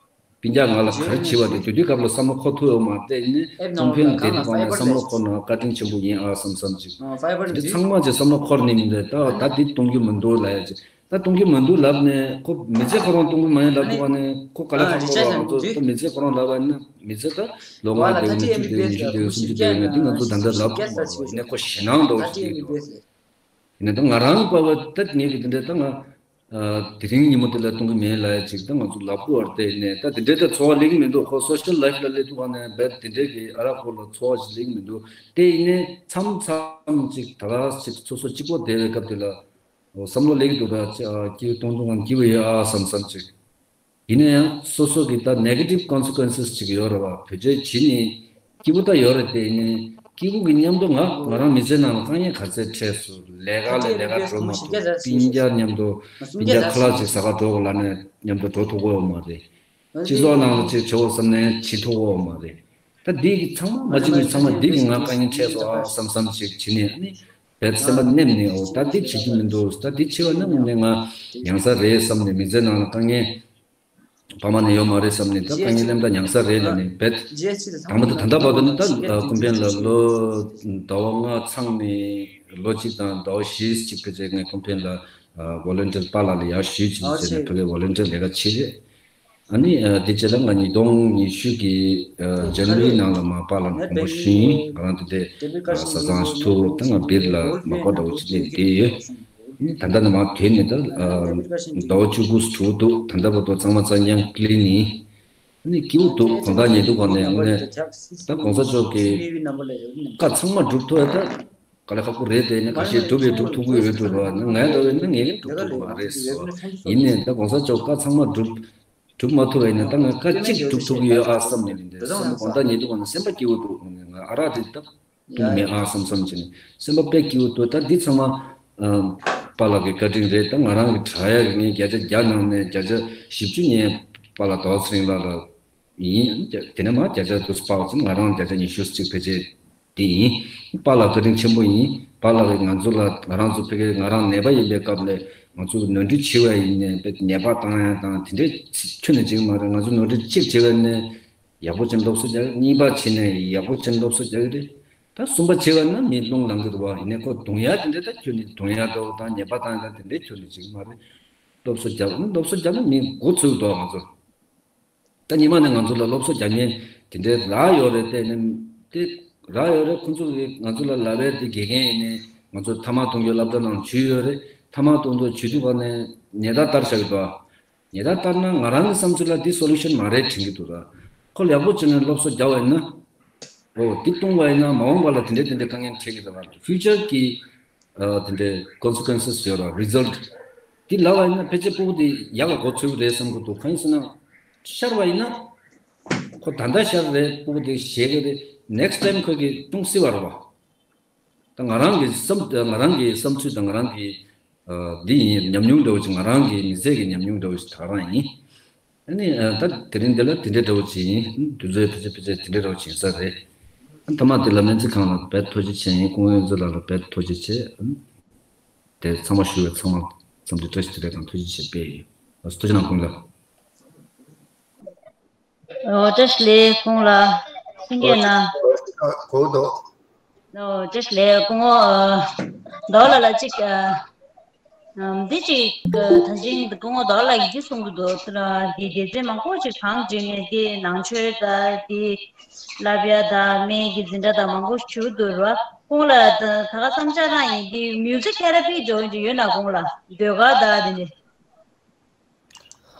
སྤུན་ཀྱག་ང་ལ་ག་རེ་བྱེད་པ་དེ་དུས་དུས་སྐབས་ལ་བསམ་བློ་འཁོར་ཐུབ་ཡོད་མ་རེད། དེ་ནི་ཀུན་ཕན་དེ་དུས་སྒང་ནས་བསམ་བློ་འཁོར་ན་བཀའ་དྲིན་ཆེན་པོ་ཡིན་ཨ་བསམ་བསམ་ཅིག་དེ་འདྲ་ཚང་མ་ཅིག་བསམ་བློ་འཁོར་ནས་མི་འདུག་ད་ད་འདི་གཏོང་རྒྱུ་མི་འདུག་ལབ་ཡ་ཅིག་ད་གཏོང་གི་མི་འདུག་ལབ་ནས་ཁོ་མི་ཚེ་ཁོ་རང་གཏོང་གི་མ་ཡིན་ལབ་འདུག་ག་ནས། ཁོ་ག་ལ་ཁག་པོ་ར། ང་ཚོ་ད་མི་ཚེ་ཁོ་རང་ལབ་པ་ཡིན་ན་མི་ཚེ་ད་ལོ་ལྔ་སྡོད་ཡོད་ན། བཅུ་སྡོད་ཡོད་ན། ཉི་ཤུ་སྡོད་ཡོད་ན། སུམ་ཅུ་སྡོད་ཡོད་ན། འདི་ང་ཚོ་ད་ལྟ་ལབ་ཐུབ་མ་རེད། ཡིན་ནའི་ཁོ་ཞེད་སྣང་འདྲ་བོ་ཞིག་སླེབས་འདུག་ཡིན་ནའི་ད་ང་རང་པ་བ་ད་ངེད་ཀྱི་འདི་འདྲ་ད་ང་དེ་རིང་ཉིན་མོ་དེ་ལ་གཏོང་གི་མེད་ལབ་ཡ་ཅིག་ད་ང་ཚོ་ལབ་དགོས་པ་རེད། དེ་ཡིན་ནའི་ད་དེ་འདྲའི་ད་ཚོར་བ་སླེབས་ཀྱི་མི་འདུག་ཁོ་སོ་ཤལ་ལའིཕ་ལ་སླེབས་དུས་ག་ནས་རྦད་དེ་འདྲའི་གི་ཨ་རག་སྐོར་ལ་ཚོར་བ་ཞིག་སླེབས་ཀྱི་མི་འདུག་དེ་ཡིན་ནའི་མཚམས་མཚམས་ཅིག་ད་ག་ཅིག་སོ་སོ་གཅིག་པོ་བསྡད་པའི་སྐབས་དེ་ལ། འོ་བསམ་བློ་སླེབས་ཀྱི་འདུག་ད་ཅི་ཨ་སྐྱིད་པོ་གཏོང་གཏོང་གང་སྐྱིད་པོ་ཡོད་ཨ་བསམ་བསམ་ཅིག་ཡིན་ན་ཡང་སོ་སོ་གི་ད་ནེ་གེ་ཊིབ་ཀོན་སི་ཀུན་སི་ཅིག་ཡོད་རེད་བ། བེད་སྤྱོད་བྱེད་ནི་སྐྱིད་པོ་ད་ཡོད་རེད། དེ་ཡིན་ནའི་ སྐྱིད་པོ་གི་མཉམ་དུ་ང་ང་རང་མི་ཚེ་ནང་ལ་དཀའ་ངལ་ག་ཚད་འཕྲད་སོང་། ལས་ཀ་ལས་ལས་ཀ་འགྲོ་མ་ཐུབ། སྤུན་ཀྱག་མཉམ་དུ་སྤུན་ཀྱག་ཁ་ལག་ཅིག་ཟ་ག་འགྲོ་དགོས་ལབ་ནས་མཉམ་དུ་འགྲོ་ཐུབ་ཀྱི་ཡོད་མ་རེད། སྤྱི་ཚོགས་ནང་ལ་ཅིག་བྱེད་དགོས་བསམ་ནས་བྱེད་ཐུབ་ཀྱི་ཡོད་མ་རེད། ད་འདི་གི་ཚང་མ་མ་བྱེད་དགོས། ཚང་མ་འདི་གི་ང་དཀའ་ངལ་འཕྲད་སོང་ཨ་བསམ་བསམ་ཅིག་བྱེད་ནས་ཨ་ནི་བེད་སེམས་པ་ནེམ་ནས་འོ་ད་འདི་བྱེད་རྒྱུ་མི་འདུག་ད་འདི་བྱེད་པ་ན་དངོས་གནས་ང་ཡང་ས་རེད་བསམ་ནས་མི་ཚེ་ནང་ལ་དཀའ་ངལ་ཕ་མ་ནས་ཡོད་མ་རེད་བསམ་ནས་ད་དཀའ་ངལ་སེམས་ད་མྱངས་ས་རེད་ལབ་ནས་བེད། དང་པོ་ད་ད་ལྟ་བར་དུ་ནི་ད་ཀུན་ཕན་ལ་ལོ་ཟླ་བ་ལྔ་ཚང་ནས་ལོ་གཅིག་དང་ཟླ་བ་བཞི་གཅིག་ཕལ་ཆེར་ངས་ཀུན་ཕན་ལ་ཝོ་ལན་ཊིར་པཱ་ལགས་ལ་ཡར་ཞུས་ཅིག་བྱས་ནས་ཕ་གིའི་ཝོ་ལན་ཊིར་ལས་ཀ་བྱེད་རེད། ཨ་ནི་དེ་རྗེས་ལ་ང་ཉིས་སྟོང་ཉི་ཤུ་གི་ཇན་ཝ་རི་ནང་ལ་མར་པཱ་ལགས་མགོ་མ་ཞུས་ཡིན། ང་རང་དེ་དེ་བཟའ་ཚང་ཞིག་ཐུག་ད་ང་བིར་ལ་མ་པ་འདྲ་བོ་ཅིག་སླེབས་བསྡད་ཡོད། ད་ལྟ་ནི་མ་དེ་ནི་ད་ཟླ་བ་བཅུ་དགུ་དྲུག་འདུག་ད་ལྟ་བར་དུ་གཙང་མ་གཙང་རྐྱང་ཀི་ལིན་ཡིན། ཨ་ནི་སྐྱིད་པོ་འདུག་དགོང་དག་ཉལ་དུས་གང་ནས་ཨ་ནི་ད་གོང་ས་མཆོག་གིས་བཀའ་ཚང་མ་སྒྲུབ་ཐུབ་ཡ་ད་དཀའ་ལས་ཁག་པོ་རེད་དེ་ནི་ཁ་ཤས་སྒྲུབ་ཡ་སྒྲུབ་ཐུབ་ཀྱི་ཡོད་འགྲོ་བ་ནི་ངས་འདྲ་བས་ནི་ངས་སྒྲུབ་ཐུབ་མ་རེད་ཟེར་བ་ཡིན་ནས་ད་གོང་ས་མཆོག་བཀའ་ཚང་མ་སྒྲུབ་སྒྲུབ་མ་ཐུབ་པ་ཡིན་ན་ད་ང་བཀའ་གཅིག་སྒྲུབ་ཐུབ་ཀྱི་ཡོད་ཨ་བསམ་ནས་ཡིན་ཏེ་བསམ་དགོང་དག་ཉལ་དུས་གང་ནས་སེམས་པ་སྐྱིད་པོ་འདུག་ང་ཨ་རག་དེ་ད། གཏོང་མེད་ཨ་བསམ་བསམ་བྱས་ནས་སེམས་པ་དཔེ་སྐྱིད་པོ་འདུག་ད་འདི་ཚང་མ་ཨ་པཱ་ལགས་ཀྱི་བཀའ་དྲིན་རེད། ད་ང་རང་གི་དྲ་ཡག་ངས་བརྒྱ་ཆ་བརྒྱ་ནང་ནས་བརྒྱ་ཆ་བཞི་བཅུ་ངས་པཱ་ལགས་རྡོ་རྗེ་ཚེ་རིང་ལགས་ལ་ཡིན། དེ་ནས་མར་བརྒྱ་ཆ་དུ་སྤར་ཙམ་ང་རང་བརྒྱ་ཆ་ཉི་ཤུ་གཅིག་ཕལ་ཆེར་འདི་ཡིན། པཱ་ལགས་བཀའ་དྲིན་ཆེན་པོ་ཡིན། པཱ་ལགས་ཀྱིས་ང་ཚོ་ལ་ང་རང་ཚོ་ཕ་གིར་ང་རང་ནད་པ་ཡིན་པའི་སྐབས་ལ་ང་ཚོ་ནོར་འཁྲུལ་བྱེད་པ་ཡིན་ནས་དཔེ་ནད་པ་བཏང་ཡ་དང་དེ་འདྲས་ཁྱོན་ནས་བྱེད་ཀྱི་མ་རེད། ང་ཚོ་ནོར་འཁྲུལ་གཅིག་བྱེད་པ་ནས་ཡག་པོ་ཅན་སློབ་གསོ་རྒྱག་གཉིས་པ་བྱས་ནས་ཡག་པོ་ཅན་སློབ་གསོ་རྒྱག་གི་རེད། ད་གསུམ་པ་བྱས་པ་ན་མི་རླུང་ལངས་ཀྱི་འདུག་བ། ཡིན་ནའི་ཁོ་རྡུང་ཡ་དེ་འདྲ་ད་ཁྱོད་ནི་རྡུང་ཡ་འདྲ་བོ་དང་ཉེས་པ་བཏང་ཡ་དེ་འདྲ་ཁྱོད་ནི་བྱེད་ཀྱི་མ་རེད། སློབ་གསོ་རྒྱག་ཨ་སློབ་གསོ་རྒྱག་ན་མི་འགོ་ཚུགས་འདུག་ང་ཚོ། ད་ཉི་མ་ནས་ང་ཚོ་ལ་སློབ་གསོ་རྒྱག་མཁན་དེ་འདྲའི་རག་ཡོད་རེད་དེ་ནི་དེ་རག་ཡོད་རེད། ཁོང་ཚོ་གིས་ང་ཚོ་ལ་ལབ་པའི་དེ་དགེ་རྒན་ཡིན་ནའི་ང་ཚོ་ཐ་མག་གཏོང་རྒྱུའི་སློབ་གྲྭ་ནང་བྱུས་ཡོད་རེད། ཐ་མག་གཏོང་དུས་བྱུས་དུས་བར་ནས་ཉལ་ཐ་བསྟར་བཞག་གི་འདུག་ཨ། ཉལ་ཐ་བསྟར་ན་ང་རང་གི་བསམ་ཚུལ་ལ་འདི་སོ་ལུ་ཤན་མ་རེད་དྲན་གྱི་འདུག་ར། ཁོ་ཡག་པོ་བྱས་ནས་སློབ་གསོ་རྒྱག་པ་ཡིན་ན། འོ་འདི་གཏོང་བ་ཡིན་ན་མ་འོངས་པ་ལ་དེ་འདྲའི་དེ་འདྲའི་དཀའ་ངལ་འཕྲད་ཀྱི་རེད་བ། ཕིའུ་ཅར་གྱི་ཨ་དེ་འདྲའི་ཀོན་སི་ཀུན་སི་ཡོད་ར། རི་ཛལ་ཊི་འདི་ལབ་པ་ཡིན་ན་ཕལ་ཆེར་སྤུ་གུ་དེ་ཡག་ག་འགོ་ཚུགས་ཀྱི་རེད་བསམ་གྱི་འདུག་གང་ཡིན་ཟེར་ན་ཤར་བ་ཡིན་ན་ཁོ་ད་ལྟ་ཤར་རེད། སྤུ་གུ་དེ་ཞེད་ཀྱི་རེད། ནེག་སི་ཊའིམ་ཁོ་གིས་གཏོང་སྲིད་པ་རེད་བ། ད་ང་རང་གི་བསམ་ང་རང་གི་བསམ་ཚུལ་དང་ང་རང་གི་ཨ་འདི་ཡིན། ཉམས་མྱོང་འདྲ་བོ་ཅིག་ང་རང་གི་མི་ཚེ་གི་ཉམས་མྱོང་འདྲ་བོ་ཞིག་ད་རང་ཡིན། ཨ་ནི་ཨ་ད་དེ་རིང་འདི་ལ་དེ་འདྲའི་འདྲ་བོ་ཅིག་ཡིན། དུས་ཚོད་ཕལ་ཆེར་ཕལ་ཆེར་དེ་འདྲའི་འདྲ་བོ་ཅིག་ཡིན་ས་རེད། ཨ་མཐའ་མ་དེ་ལ་སྨན་རྩིས་ཁང་ལ་རྦད་ཐུགས་རྗེ་ཆེ་ཡིན། སྐུ་ངོ་ཡོངས་འཛིན་ལགས་ལ་རྦད་ཐུགས་རྗེ་ཆེ། ཨ་ནི་དེ་ཚང་མ་ཞུ་བའི་ཚང་མ་འཚམས་འདྲི་བཀྲ་ཤིས་བདེ་ལེགས་དང་ཐུགས་རྗེ་ཆེ་དཔེ་ཡིན། ཨ་ཐུགས་རྗེ་གནང་སྐུ་ངོ་ལགས། ཨོ་བཀྲ་ཤིས་བདེ་ལེགས་སྐུ་ངོ་ལགས། ལྷན་རྒྱས་ན། གོ་འདུག་ཨོ་བཀྲ་ཤིས་བདེ་ལེགས་སྐུ་ངོ་ཨ་ཟླ་བ་ལགས་ལ་གཅིག་ཨ་ཨ་འདི་གཅིག་ཨ་ད་ཅིང་སྐུ་ངོ་ཟླ་བ་ལགས་ཀྱིས་འདི་གསུང་གི་འདུག་དེ་ལ་འདི་སྡེ་ཚན་མང་པོ་ཅིག་གང་བརྗོད་ནས་འདི་ནང་ཆོས་དང་འདི་བསླབ་ཡ་དང་སྨན་གྱི་འཛིན་གྲྭ་དང་མང་པོ་ཞུ་འདུག་ར། སྐུ་ངོ་ལགས་ད་ད་ག་བསམ་འཆར་རང་ཡིན། འདི་མིའུ་ཛིག་ཐེ་ར་པི་འགྲོ་འདི་ཡོད་ན་སྐུ་ངོ་ལགས་ཟློས་གར་དང་འདི་འདི།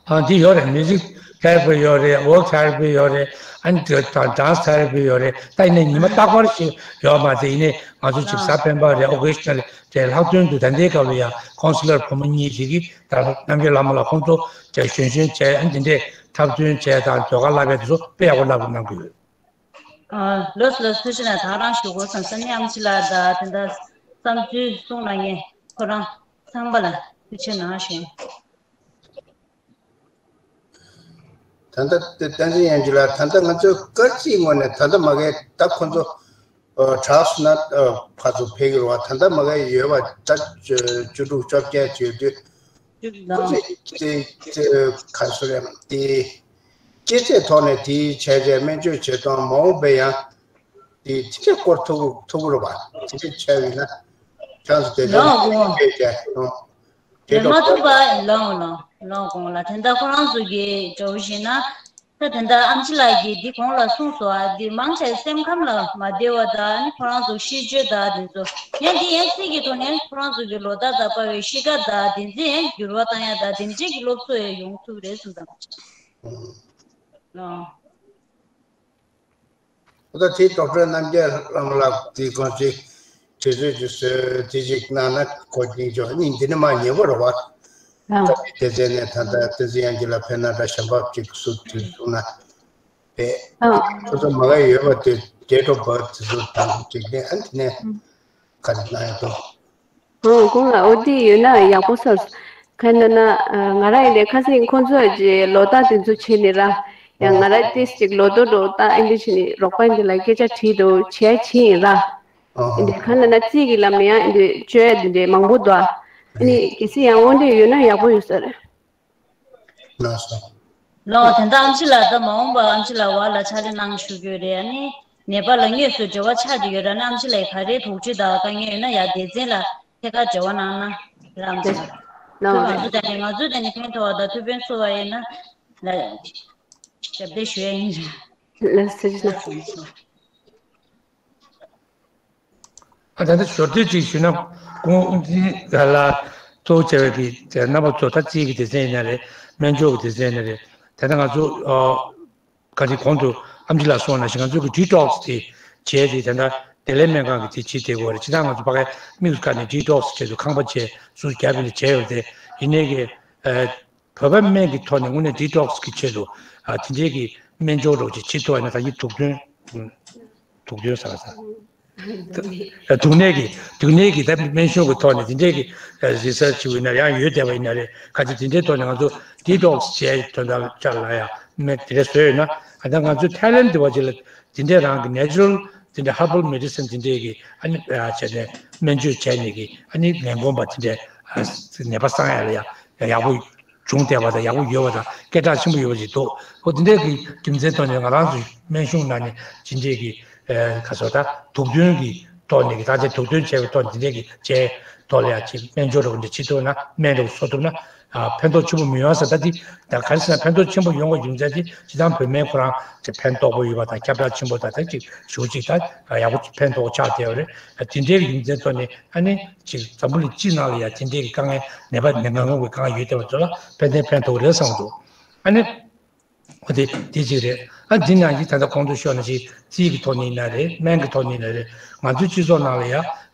ཨ་འདི་ཡོད་རེད། མིའུ་ཛིག་ཐེ་ར་པི་ཡོད་རེད། ཝོག་ཐེ་ར་པི་ཡོད་རེད། ཨ་ནི་དང་ཌན་སི་ཐེ་ར་པི་ཡོད་རེད། ད་ཡིན་ནའི་ཉི་མ་རྟག་པར་ཞིག་ཡོད་མ་རེད། ཡིན་ནའི་ང་ཚོ་ཅིག་གཟའ་སྤེན་པ་རེད། ཨོ་ཀེ་ཤ་ན་ལི་རེད། ལྷག་དོན་དུ་ད་ལྟའི་སྐབས་ལ་ཡང་ཀོན་སི་ལར་བུ་མོ་གཉིས་ཤིག་གིས་ད་རྣམ་རྒྱལ་བླ་མ་ལགས་ཁོང་ཚོ་ཅིག་གཞོན་གཞོན་བྱས། ཨ་ནི་དེ་འདྲའི་འཁྲབ་སྟོན་བྱས་དང་ཟློས་གར་བསླབ་པའི་དེ་ཚོ་དཔེ་ཡག་པོ་བསླབ་གནང་གི་ཡོད། ཨ་ལགས་ལགས་ཐུགས་རྗེ་གནང་། ད་རང་ཞུ་དགོས་བསམ་ས་ནི་ཨམ་ཆི་ལགས་དང་དེ་འདྲ་བསམ་ཚུལ་གསུང་གནང་མཁན་ཁོ་རང་ཚངས་པ་ལགས་ཐུགས་རྗེ་གནང་ཞུ། ད་ལྟ་བསྟན་འཛིན་དབྱངས་སྐྱིད་ལགས། ད་ལྟ་ང་ཚོའི་སྐར་རྩིས་ངོས་ནས་ད་ལྟ་མ་གི་ད་ཁོ་ཚོ་དྲག་སོང་ན་ཕར་ཚུར་ཕེབས་ཀྱི་རེད་བ། ད་ལྟ་མ་གི་ཡོད་པ་ད་བཅུ་དྲུག་བཅོ་བརྒྱད་ཅིག་ཡོད་དུས། ཁོ་ཚོས་ཅིག་ཅིག་ག་རེ་ཟེར་རེད། དེ་སྐྱེས་ཚེས་ཐོག་ནས་དེ་བྱས་རྗེས་སྨན་བཅོས་བྱེད་སྟངས་མ་འོངས་པའི་ཡང་དེ་དེ་འདྲས་སྐོར་ཐུབ་ཐུབ་ཀྱི་རེད་བ། དེ་འདྲས་བྱས་པ་ཡིན་ན་ཆང་སུ་དེ་ལོ་དགོང་དེ་དེ་རེད་མ་ཐུབ་པ་ལོ་ལོ་ལོ་དགོང་ལ་དེ་འདྲ་ཁོ་རང་ཚོ་གི་འགྲོ་བཞིན་ན། ད་དེ་འདྲ་ཨམ་ཆི་ལགས་ཀྱིས་འདི་གོང་ལ་གསུངས་སོང་ཨ། འདི་མང་ཆེ་སེམས་ཁམས་ལ་མ་བདེ་བ་དང་ནི་ཁོ་རང་ཚོ་ཤེས་བརྗོད་དང་དེ་ཚོ་ཡང་འདི་ཡང་ཚིག་གི་ཐོག་ནས་ཁོ་རང་ཚོ་གི་ལོ་ཟླ་དང་པ་བའི་གཤིས་ཀ་དང་དེ་ཚོ་ཡང་འགྱུར་བ་བཏང་ཡ་དང་དེ་འདྲས་ཀྱི་སློབ་གསོ་ཡང་ཡོང་ཐུབ་རེད་གསུངས་དང་། ཨོ་ད་དེ་ཌོག་ཊར་རྣམ་རྒྱལ་བླ་མ་ལགས་དེ་གང་ཅི་དུས་ཚོད་ཅིག་བཟོས་དེ་ཅིག་གནང་ན་གོ་སྙིང་རྗེ། སྙིང་འདི་ནི་མ་ཉེ་བོ་རེད་བ། ཨ། ད་དེ་ཚེ་ནས་ད་ལྟ་བསྟན་འཛིན་དབྱངས་སྐྱིད་ལགས་ཕེབས་ན་འདྲ། གཞན་པ་ཅིག་སུ་དུས་སུ་ན་ཕེབས། ཨ། ཁོ་ཚོ་མ་ག་ཡོད་པ་དེ་ date of birth དེ་ཚོ་དང་འབྲེལ་ནས་ཨ་ནི་དེ་ནས་ག་རེ་གནང་ཡ་འདུག་ཨོ་ཁོང་ལ་ཨོ་དེ་ཡོད་ན་ཡག་པོ་ས། ག་ན་ན་ང་རང་ཡིན་ནས་ཁ་སང་ཁོང་ཚོས་ཀྱི་ལོ་རྟགས་དེ་ཚོ་བྱས་ནས་ར། ཡང་ང་རང་ཏིས་ཅིག་ལོ་ཐོ་འགྲོ་རྟགས་ཨེ་འདྲ་བྱས་ནས་རོགས་པ་ཡིན་དེ་ལ་སྐད་ཆ་དྲིས་འདུག་བྱས་བྱས་ཡིན་ར། ཨེ་འདྲ་ག་ན་ན་རྩིས་ཀྱི་ལམ་ནས་ཡང་ཨེ་འདྲ་བཅོས་ཡ་དེ་འདྲ་མང་པོ་འདུག་ཨ་ནི་གལ་སྲིད་ཡང་དངོས་འབྲེལ་ཡོད་ན་ཡག་པོ་ཡོད་ས་རེད། ལགས་སོ། ལགས་དེ་འདྲ་ཨམ་ཆི་ལགས་ད་མ་འོངས་པ་ཨམ་ཆི་ལགས་བར་ལ་ཕྱག་ལས་གནང་ཞུ་རྒྱུ་རེད། ཨ་ནི་ནད་པ་ལ་དངོས་སུ་འབྲེལ་བ་ཆགས་ཀྱི་ཡོད་ར་ན་ཨམ་ཆི་ལགས་ག་རེ་དོགས་གཅོད་དང་དཀའ་ངལ་ཡོད་ན་ཡ་སྡེ་ཚན་ལ་ཐད་ཀར་འབྲེལ་བ་གནང་ན་ར་ཨམ་ཆི་ལགས། ལགས་ང་ཚོ་དེ་ནས་ང་ཚོ་དེ་ནས་ཕན་ཐོགས་པ་དང་ཐུགས་ཕན་གསོས་པ་ཡིན་ན་ལ་ཞབས་འདེགས་ཞུ་ཡ་ཡིན་ར། ལགས་སོ། ཨ་ད་ལྟ་ཞོར་དུས་ཅིག་ཞུས་ན་ཁོང་ཨུ་ཚི་ལ་གཙོ་བོ་བྱས་པའི་གི་རྣམ་པ་ཚོ་ད་རྩིས་ཀྱི་སྡེ་ཚན་ཡིན་ན་རེད། སྨན་སྦྱོར་གྱི་སྡེ་ཚན་ཡིན་ན་རེད། ད་ལྟ་ང་ཚོ་ག་རེ་གོང་དུ་ཨམ་ཆི་ལགས་གསུངས་ནང་བཞིན་ང་ཚོ་གི་ཌི་ཊོག་སི་དེ་བྱས་ཏེ་ད་ལྟ་བདེ་ལེགས་སྨན་ཁང་གི་དེ་བྱེད་བསྡད་དགོས་རེད། ཇི་ལྟར་ང་ཚོ་ཕ་གའི་དམིགས་སུ་བཀར་ནས་ཌི་ཊོག་སི་བྱས་ཏེ་ཁང་པ་བྱས་སུ་རྒྱབ་ཡིན་ནས་བྱས་ཡོད་དེ་ཡིན་ནའི་གི་བོད་པ་སྨན་གྱི་ཐོག་ནས་དངོས་གནས་ཌི་ཊོག་སི་གི་ཆེད་དུ་ཨ་དེ་འདྲའི་གི་སྨན་སྦྱོར་རོགས་ཅིག་བྱེད་ཐུབ་པ་ཡིན་ན་ད་ཡིན་དུག་འདོན་དུག་འདོན་ཟེར་བ་ཟེར། དུག་ནད་ཀྱི་དུག་ནད་ཀྱི་ད་སྨན་གཞུང་གི་ཐོག་ནས་དེ་འདྲའི་གི་རི་སར་ཆི་བྱས་ཡིན་ན་ཡང་ཡོད་བསྡད་པ་ཡིན་ན་རེད། ག་ཚོད་དེ་འདྲའི་ཐོག་ནས་ང་ཚོ་ཌི་ཊོག་སི་བྱས་དོན་དག་ལ་ཡང་སྨན་དེ་འདྲ་བཟོས་ཡོད་ན་ཨ་ད་ང་ཚོ་ཐའི་ལེན་དེ་བ་ཅིག་ལ་དེ་འདྲའི་རང་གི་ནེ་ཅུ་རལ་དེ་འདྲའི་ཧར་བལ་མེ་ཌི་སིན་དེ་འདྲའི་གི་ཨ་ནི་བྱས་ནས་སྨན་བཅོས་བྱས་ནས་གི་ཨ་ནི་ངན་གོམས་པ་དེ་འདྲའི་ནད་པ་སངས་ཡ་ལ་ཡང་ཡག་པོ། བྱུང་བསྡད་པ་དང་ཡག་པོ་ཡོད་པ་དང་སྐད་གྲགས་ཆེན་པོ་ཡོད་པ་ཞིག་འདུག་ཨོ་དེ་འདྲའི་གི་རྒྱུ་མཚན་ཐོག་ནས་ང་རང་ཚོའི་སྨན་གཞུང་ནང་ནས་ཇི་འདྲའི་གི་ཁ་སོ་ད་དུག་འདོན་གི་ཐོག་ནས་གི་ད་ཆ་དུག་འདོན་བྱས་པའི་ཐོག་ནས་དེ་འདྲའི་གི་བྱས་ཐོག་ལ་ཡང་ཅིག་སྨན་སྦྱོར་རོགས་འདྲ་བྱེད་ཐུབ་ན་སྨན་རོགས་གསོ་ཐུབ་ན་ཕན་ཐོགས་ཆེན་པོ་མི་ཡོང་ས་ད་དེ་ད་ག་རེ་ཟེར་ན་ཕན་ཐོགས་ཆེན་པོ་ཡོང་བའི་རྒྱུ་མཚན་དེ་སྤྱི་བཏང་བོད་སྨན་ཁོ་རང་ཅིག་ཕན་ཐོགས་པོ་ཡོད་པ་དང་ཁྱབ་བསྒྲགས་ཆེན་པོ་དང་ད་ཅིག་ཞུ་ཅིག་ད་ཡག་པོ་ཕན་ཐོགས་ཆགས་བསྡད་པ་རེད། དེ་འདྲའི་གི་རྒྱུ་མཚན་ཐོག་ནས་ཨ་ནི། ཅིག་འཛམ་བུ་གླིང་སྤྱི་ནང་ལ་ཡང་དེ་འདྲའི་གི་དཀའ་ངལ་ནད་པ་ནད་ངན་སློང་གི་དཀའ་ངལ་ཡོད་བསྡད་པ་ཚོ་ལ་ཕན་ཐོགས་ཕན་ཐོགས་རེད་བསམ་འདུག་ཨ་ནི། འོ་དེ་དེ་གཅིག་རེད། ཨ་འདི་ནང་བཞིན་ད་ལྟ་གོང་དུ་ཤོད་ནང་བཞིན་རྩིས་ཀྱི་ཐོག་ནས་ཡིན་ན་རེད། སྨན་གྱི་ཐོག་ནས་ཡིན་ན་རེད། ང་ཚོའི་སྤྱི་ཚོགས་ནང་ལ་ཡང་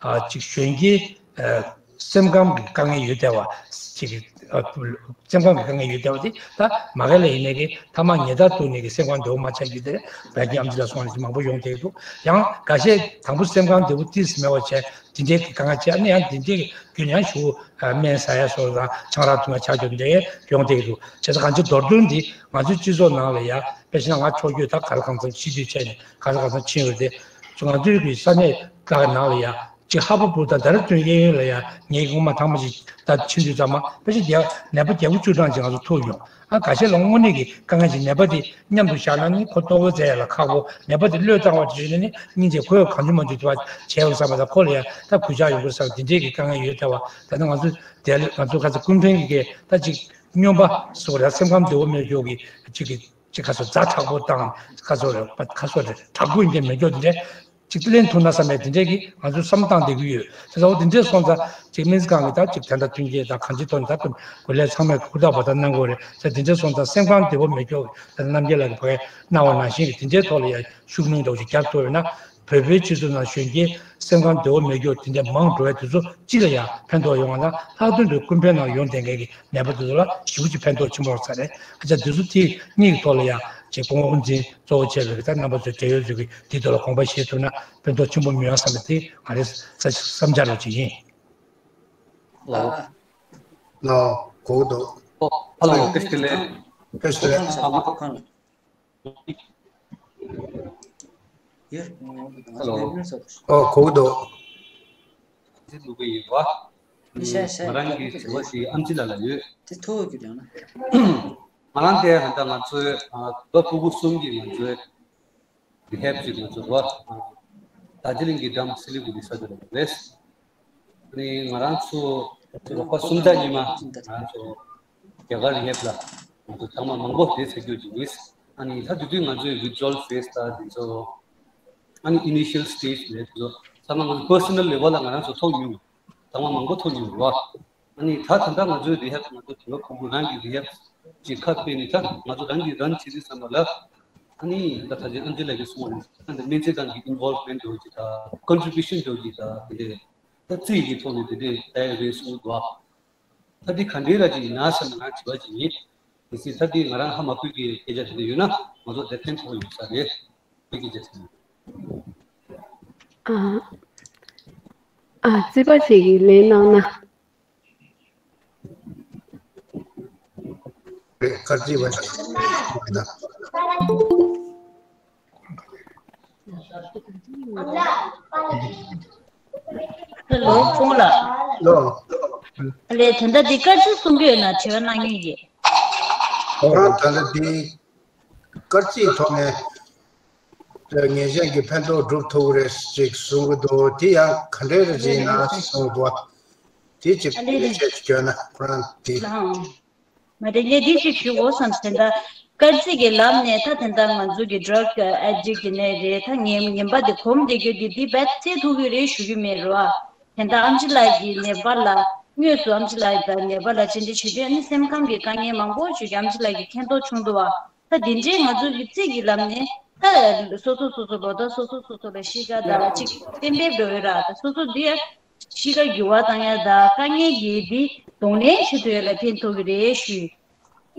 ཅིག་གཞོན་སྐྱེས་སེམས་ཁམས་ཀྱི་དཀའ་ངལ་ཡོད་བསྡད་པ་ཅིག་སེམས་ཁམས་ཀྱི་དཀའ་ངལ་ཡོད་བསྡད་པ་དེ་ད་མ་ག་ལ་ཡིན་ནའི་གི་ཐ་མག་ཉལ་ཐ་དུ་ནས་གི་སེམས་ཁམས་བདེ་བོ་མ་ཆགས་རྒྱུ་དེ་རེད། ད་གི་ཨམ་ཆི་ལ་སོང་ནས་མང་པོ་ཡོང་བསྡད་ཀྱི་འདུག་ཡང་འགའ་ཤས་དང་པོ་སེམས་ཁམས་བདེ་བོ་ཏིས་མེད་པ་བྱས། དེ་འདྲའི་གི་དཀའ་ངལ་ཆེ་ཨ་ནི་ཡང་དེ་འདྲའི་གི་རྒྱུན་ཡང་ཞུ་སྨན་ཟ་ཡ་སོགས་དང་ཆང་རག་འཐུང་ཡ་ཆགས་རྒྱུ་འདྲ་ཡོང་བསྡད་ཀྱི་འདུག་བྱས་ཙང་གང་ཅི་མདོར་བསྡུས་འདི་ང་ཚོའི་སྤྱི་ཚོགས་ནང་ལ་ཡ་དཔེ་བྱས་ན་ང་ཕྱོགས་བསྐྱོད་ད་ག་ལ་གང་འཚམ་ཤི་དུས་ཆད་ནས་ག་ལ་གང་འཚམ་ཕྱིན་ཡོད་དེ་ང་ཚོའི་གི་ས་གནས་ཁག་ནང་ལ་ཡ་ཅིག་ཧ་པ་པུར་དང་དྷ་ར་དུན་གཡས་གཡོན་ལ་ཡ་ངའི་སྔོན་མ་ཐང་མ་ཞིག་ད་ཕྱིན་དུས་ཙམ་མ་དཔེ་བྱས་ནད་པ་བརྒྱ་དགུ་བཅུ་གྲངས་ཅིག་ང་ཚོ་ཐུག་ཡོང་། ཨ་འགའ་ཤས་ལ་དངོས་གནས་ཀྱི་དཀའ་ངལ་ཅིག་ནད་པ་དེ་མཉམ་དུ་བཞག་ན་ནི་ཁོ་ལྟོ་གོས་བཙལ་ཡ་ལ་ཁག་པོ། ནད་པ་དེ་བློས་བཏང་བ་དེ་བྱས་ན་ནི་སྙིང་རྗེ་ཁོས་གང་བྱུང་མང་བྱུང་དུ་བ་བྱས་ཡོང་བསམ་པ་དང་ཁོ་ལ་ཡང་ད་གུས་ཕྱག་ཡོང་དགོས་བསམ་དེ་འདྲའི་གི་དཀའ་ངལ་ཡོད་བསྡད་པ། ད་ནི་ང་ཚོ་དེ་ལ་ང་ཚོ་ཁ་ཚ་ཀུན་ཕན་གྱི་གི་ད་ཅིག་སྨྱོན་པ་སོགས་ར་སེམས་ཁམས་བདེ་བོ་མེད་རྒྱུ་གི་ཅིག་གི་ཅིག་ཁ་སོ་ཛ་དྲག་པོ་དང་ཁ་སོ་རེ་ཁ་སོ་རེ་དྲག་པོ་ཡིན་གྱི་མེད་རྒྱུ་དེ་འདྲའི། ཅིག་ལེན་ཐུབ་ན་བསམ་པའི་དེ་འདྲའི་གི་ང་ཚོས་བསམ་བཏང་བསྡད་ཀྱི་ཡོད། དེ་ཚོ་དེ་འདྲའི་སོང་ཙང་ཅིག་སྨན་རྩིས་ཁང་གི་ད་ཅིག་དེ་འདྲ་མཐུན་རྐྱེན་དང་གང་ཅིའི་ཐོག་ནས་ད་དུང་དགོས་ལས་ཚང་མས་ཧུར་ཐག་འབད་ཐག་གནང་དགོས་རེད་ཟེར། དེ་འདྲའི་སོང་ཙང་སེམས་ཁམས་བདེ་པོ་མེད་སྐྱོ་ད་རྣམ་རྒྱལ་ལགས་ཀྱིས་ཕ་གིར་གནང་བ་ནང་བཞིན་གི་དེ་འདྲའི་ཐོག་ལ་ཡང་ཤུགས་སྣོན་འདྲ་བོ་ཞིག་རྒྱག་ཐུབ་ཡོད་ན་བོད་པའི་སྤྱི་ཚོགས་ནང་གཞོན་སྐྱེས་སེམས་ཁམས་བདེ་པོ་མེད་སྐྱོ་དེ་འདྲ་མང་འགྲོ་བའི་དུས་ཚོད་སྤྱི་ལ་ཡང་ཕན་ཐོགས་ཡོང་བ་དང་ལྷག་དོན་དུ་ཀུན་ཕན་ནང་ཡོང་བསྡད་མཁན་གྱི་ནད་པ་དེ་ཚོ་ལ་ཞེ་པོ་ཅིག་ཕན་ཐོགས་ཆེན་པོ་རག་ས་རེད། ཨ་ཅག་དེ་ཚོ་དེ་གཉིས་ཀྱི་ཐོག་ལ་ཡང་ཅིག་སྐུ་ངོ་དབུ་འཛིན་གཙོ་བོ་བྱས་པའི་ད་རྣམ་པ་ཚོའི་འབྲེལ་ཡོད་ཚོས་ཀྱིས་དེའི་ཐོག་ལ་དགོངས་པ་བཞེས་ཐུབ་ན་ཕན་ཐོགས་ཆེན་པོ་མི་ཡོང་བསམ་པ་དེ་ང་རའི་བསམ་འཆར་རོ་ཅིག་ཡིན། ལོ། ལོ། གོ་འདུག་ཨོ། ཧ་ལོ། བཀྲ་ཤིས་བདེ་ལེགས། བཀྲ་ཤིས་བདེ་ལེགས། ཨ་མ། ཡོད། ཧ་ལོ། ཨོ་གོ་གི་འདུག་འདི་འདུག་གི་ཡིན་པ། ཤ་ཤ་ང་རང་གི་དྲི་བ་ཞིག་ཨམ་ཆི་ལགས་ལ་ཡོད། དེ་ཐུག་གི་ཡོད་ན། ང་རང་དེ་ཧ་ད་ང་ཚོའི་ཨ་ད་ཕྲུ་གུ་གསུམ་གྱི་ང་ཚོའི་རི་ཧེབ་ཅིག་ང་ཚོ་རོ། ཨ་རྡོ་རྗེ་གླིང་གི་འགྲམ་སི་ལི་གུ་རི་ས་ཆ་ལ་རེད། ཨ་ནི་ང་རང་ཚོ་རོགས་པ་གསུམ་དང་ཉི་མ་ང་རང་ཚོ་རྒྱ་གར་རི་ཧེབ་ལ་ང་ཚོ་ཚང་མ་མང་པོ་དེ་ཚེ་སྐྱོད་ཅིག་ཡིན། ཨ་ནི་ད་དུས་དུས་ང་ཚོའི་ཝི་ཌི་རོལ་ཕེ་སི་ད་དེ་ཚོ་ཨ་ནི་ཨི་ནི་ཤལ་སི་ཊེ་ཇི་རེད། དེ་ཚོ་ཚང་མ་ང་ཚོ་པར་སོ་ནལ་ལེ་ཝལ་ལ་ང་རང་ཚོ་ཐོག་མྱོང་། ཚང་མ་མང་པོ་ཐོག་མྱོང་རོགས། ཨ་ནི་ད་ད་ལྟ་ང་ཚོའི་རི་ཧེབ་ང་ཚོ་དེ་བ་ཕྲུ་གུ་རང་གི་རི་ཧེབ་ཅིག་ཁ་སྤེལ་ནས་ད་ང་ཚོ་རང་གིས་རན་བྱེད་དུས་ཙམ་པ་ལ། ཨ་ནི་ད་ད་ཅི་ཨན་ཅི་ལགས་ཀྱིས་གསུངས་པ་ནང་བཞིན་ད་སྨན་རྩིས་ཁང་གི་ཨིན་ཝོལ་ཝི་མེན་ཊི་འདྲ་བོ་ཅིག་དང་ཀོན་ཊི་བྷིའུ་ཤན་འདྲ་བོ་ཅིག་དང་དེ་འདྲའི་ད་རྩིས་ཀྱི་ཐོག་ནས་དེ་འདྲའི་ད་ཡ་རེད་གསུངས་འདུག་ད་འདི་ག་འདྲའི་ར་ཅིག་ཡིན་ན་བསམ་ནས་ང་དྲི་བ་ཅིག་ཡིན། གལ་སྲིད་ད་འདི་ང་རང་ཧ་མ་གོ་གི་སྐད་ཆ་དེ་འདྲ་ཡོད་ན་ང་ཚོ་དེ་ཕན་ཐོགས་ཡོད་ས་རེད། དེ་སྐད་ཆ་དེ། ཨ། ཨ། རྩིས་པ་ཞིག་གིས་ལན་གནང་ན། རེད། སྐར་རྩིས་པ་ཞིག་གནང་། ཧེ་ལོ། ཕུང་ལགས། ལོ། ལས་དེ་འདྲ་འདི་སྐར་རྩིས་གསུང་གི་ཡོད་ན་དྲི་བ་གནང་མཁན་གྱིས། ཁོ་རང་ད་ལྟ་འདི་སྐར་རྩིས་ཐོག་ནས་ངེས་ཅན་གྱི་ཕན་ཐོགས་སྒྲུབ་ཐུབ་ཀྱི་རེད་ཅེས་གསུང་གི་འདུག་དེ་ཡང་ག་འདྲའི་རེད་ཟེར་ན་གསུང་འདུག་དེ་ཅིག་ཨ་ལེ་ལེ། ཡིད་ཆེས་ཤིག་བསྐྱོན་ན་ཁོ་རང་དེ། ལའང་། མ་རེད། ངས་འདི་ཅིག་ཞུ་དགོས་བསམ། དེ་འདྲ་སྐར་རྩིས་ཀྱི་ལམ་ནས་ད་དེ་འདྲ་ང་ཚོ་གི་drug addict་དེ་ནས་རེད། ད་ངན་ངན་པ་དེ་གོམས་བསྡད་རྒྱུ་དེ་འདི་རྦད་བཙལ་ཐུབ་ཀྱི་རེད་ཞུ་གི་མེད་རོ། ཨ། དེ་འདྲ་ཨེམ་ཆི་ལགས་ཀྱི་ནད་པ་ལ། དངོས་སུ་ཨེམ་ཆི་ལགས་དང་ནད་པ་ལ་བཅར་འདྲི་བྱེད་དུས་ཨ་ནི་སེམས་ཁམས་ཀྱི་དཀའ་ངལ་མང་པོ་ཞིག་ཨེམ་ཆི་ལགས་ཀྱིས་མཁྱེན་རྟོགས་བྱུང་འདུག་བ། ད་འདི་འདྲའི་ང་ཚོ་གི་རྩིས་ཀྱི་ལམ་ནས་ད་སོ་སོ་སོ་སོ་ལོ་ཟླ་སོ་སོ་སོ་སོ་ལ་གཤིས་ཀ་དང་གཅིག་གཏན་འབེབས་འགྲོ་ཡོད་ར། ད་སོ་སོ་འདི་ཡ་གཤིས་ཀ་འགྱུར་བ་བཏང་ཡ་དང་དཀའ་ངལ་གྱི་འདི་གདོང་ལེན་བྱེད་ཐུབ་ཡ་ལ་ཕན་ཐོགས་ཀྱི་རེད་ཞུས།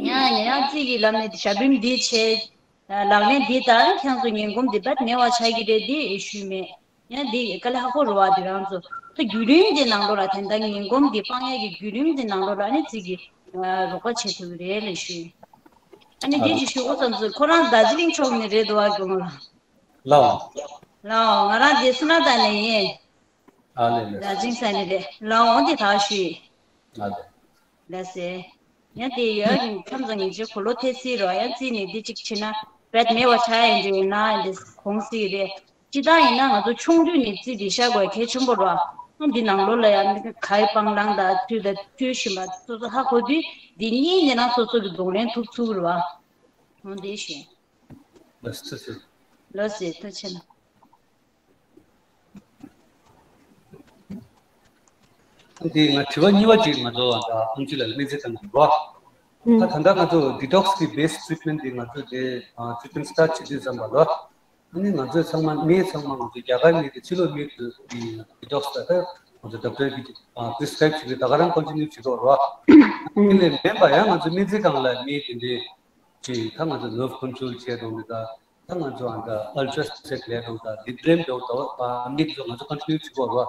ཡང་ཡང་རྩིས་ཀྱི་ལམ་ནས་ཞབས་རིམ་འདི་བྱས། ལག་ལེན་འདི་ལྟར་ཁྱེད་ཚོ་ངན་གོམས་འདི་རྦད་མེད་པ་ཆགས་ཀྱི་རེད། འདི་ཞུས་མེད། ཡང་འདི་དཀའ་ལས་ཁག་པོ་རེད་བ། འདི་རང་ཚོ་ད་བརྒྱུད་རིམ་འདི་ནང་ལོགས་ལ་དེ་འདྲ་ངན་གོམས་འདི་སྤང་ཡག་གི་བརྒྱུད་རིམ་འདི་ནང་ལོགས་ལ་ནི་རྩིས་ཀྱི་རོགས་པ་བྱེད་ཐུབ་ཀྱི་རེད་ལབ་ཞུས། ཨ་ནི་ཨ་འདི་ཅིག་ཞུ་དགོས་བསམ་ཚུལ། ཁོ་རང་རྡོ་རྗེ་གླིང་ཕྱོགས་ནས་རེད་འདུག་བ། དགོངས་ལ། ལའོ། ལའོ། ང་རང་འདི་སུ་ན་ད་ནས་ཡིན། ཨ་ལེ་ལེ། ར་ཇིང་ས་ནས་རེད། ལའོ། འོ་འདི་ཐག་ཞུས། ཨ་ལེ། ལགས་སེ། ཡང་དེ་ཡོད་ཁྱམས་ཚང་ངེས་ཅན་གོ་ལོ་ཐེ་སི་རོ། ཡང་རྩིས་ནས་འདི་གཅིག་བྱེད་ན་རྦད་མེད་པ་ཆགས་ཡ་འདྲ་ཡོད་ན་འདི་གོང་སྲིད་རེད། སྤྱི་བཏང་ཡིན་ན་ང་ཚོ་ཆུང་དུས་ནས་རྩིས་འདི་ཤར་དགོས་གལ་ཆེན་པོ་རོ། ཨང་འདི་ནང་ལོགས་ལ་ཡང་ག་ཡི་སྤང་བླང་དང་ཚུལ་དང་ཚུལ་བཞིན་པ་སོ་སོ་ཧ་གོ་དུས་འདི་གཉིས་ནས་ན་སོ་སོ་གི་གདོང་ལེན་ཐུབ་ཚུལ་རོ། འོ་འདི་ཞུ། ལགས་སེ། ལགས་སེ། ཐུགས་རྗེ་ཆེ་གནང་། འདི་ང་དྲི་བ་གཉིས་པ་ཅིག་ང་ཚོ་ཨ་ད་ཨམ་ཆི་ལགས་ལ་སྨན་རྩིས་བཏང་གི་རོ། ཨ་ད་ལྟ་ང་ཚོ་detox་གི་base treatment་འདི་ང་ཚོ་དེ་ཨ་treatment start་བྱེད་དུས་ཙམ་པ་ལ། ཨ་ནི་ང་ཚོའི་ཚང་མ་སྨན་ཚང་མ་ང་ཚོ་རྒྱ་གར་སྨན་དེ་ཕྱི་ལོགས་སྨན་དེ་detox་ད་ལྟ་ང་ཚོ་doctor་གི་ཨ་prescribe་བྱེད་དུས་ད་ག་རང་continue་བྱེད་དགོས་རོ། དེ་ལས་མིན་པ་ཡང་ང་ཚོ་སྨན་རྩིས་ཁང་ལ་སྨན་དེ་འདྲའི་ཅིག་ད་ང་ཚོ་nerve control་བྱས་འགྲོ་གི་ད། ད་ང་ཚོ་ཨ་ད་ultrasound་ལས་འགྲོ་ད་deep brain་འགྲོ་ད་བ་མིག་ཚོ་ང་ཚོ་continue་བྱེད་དགོས་རོ།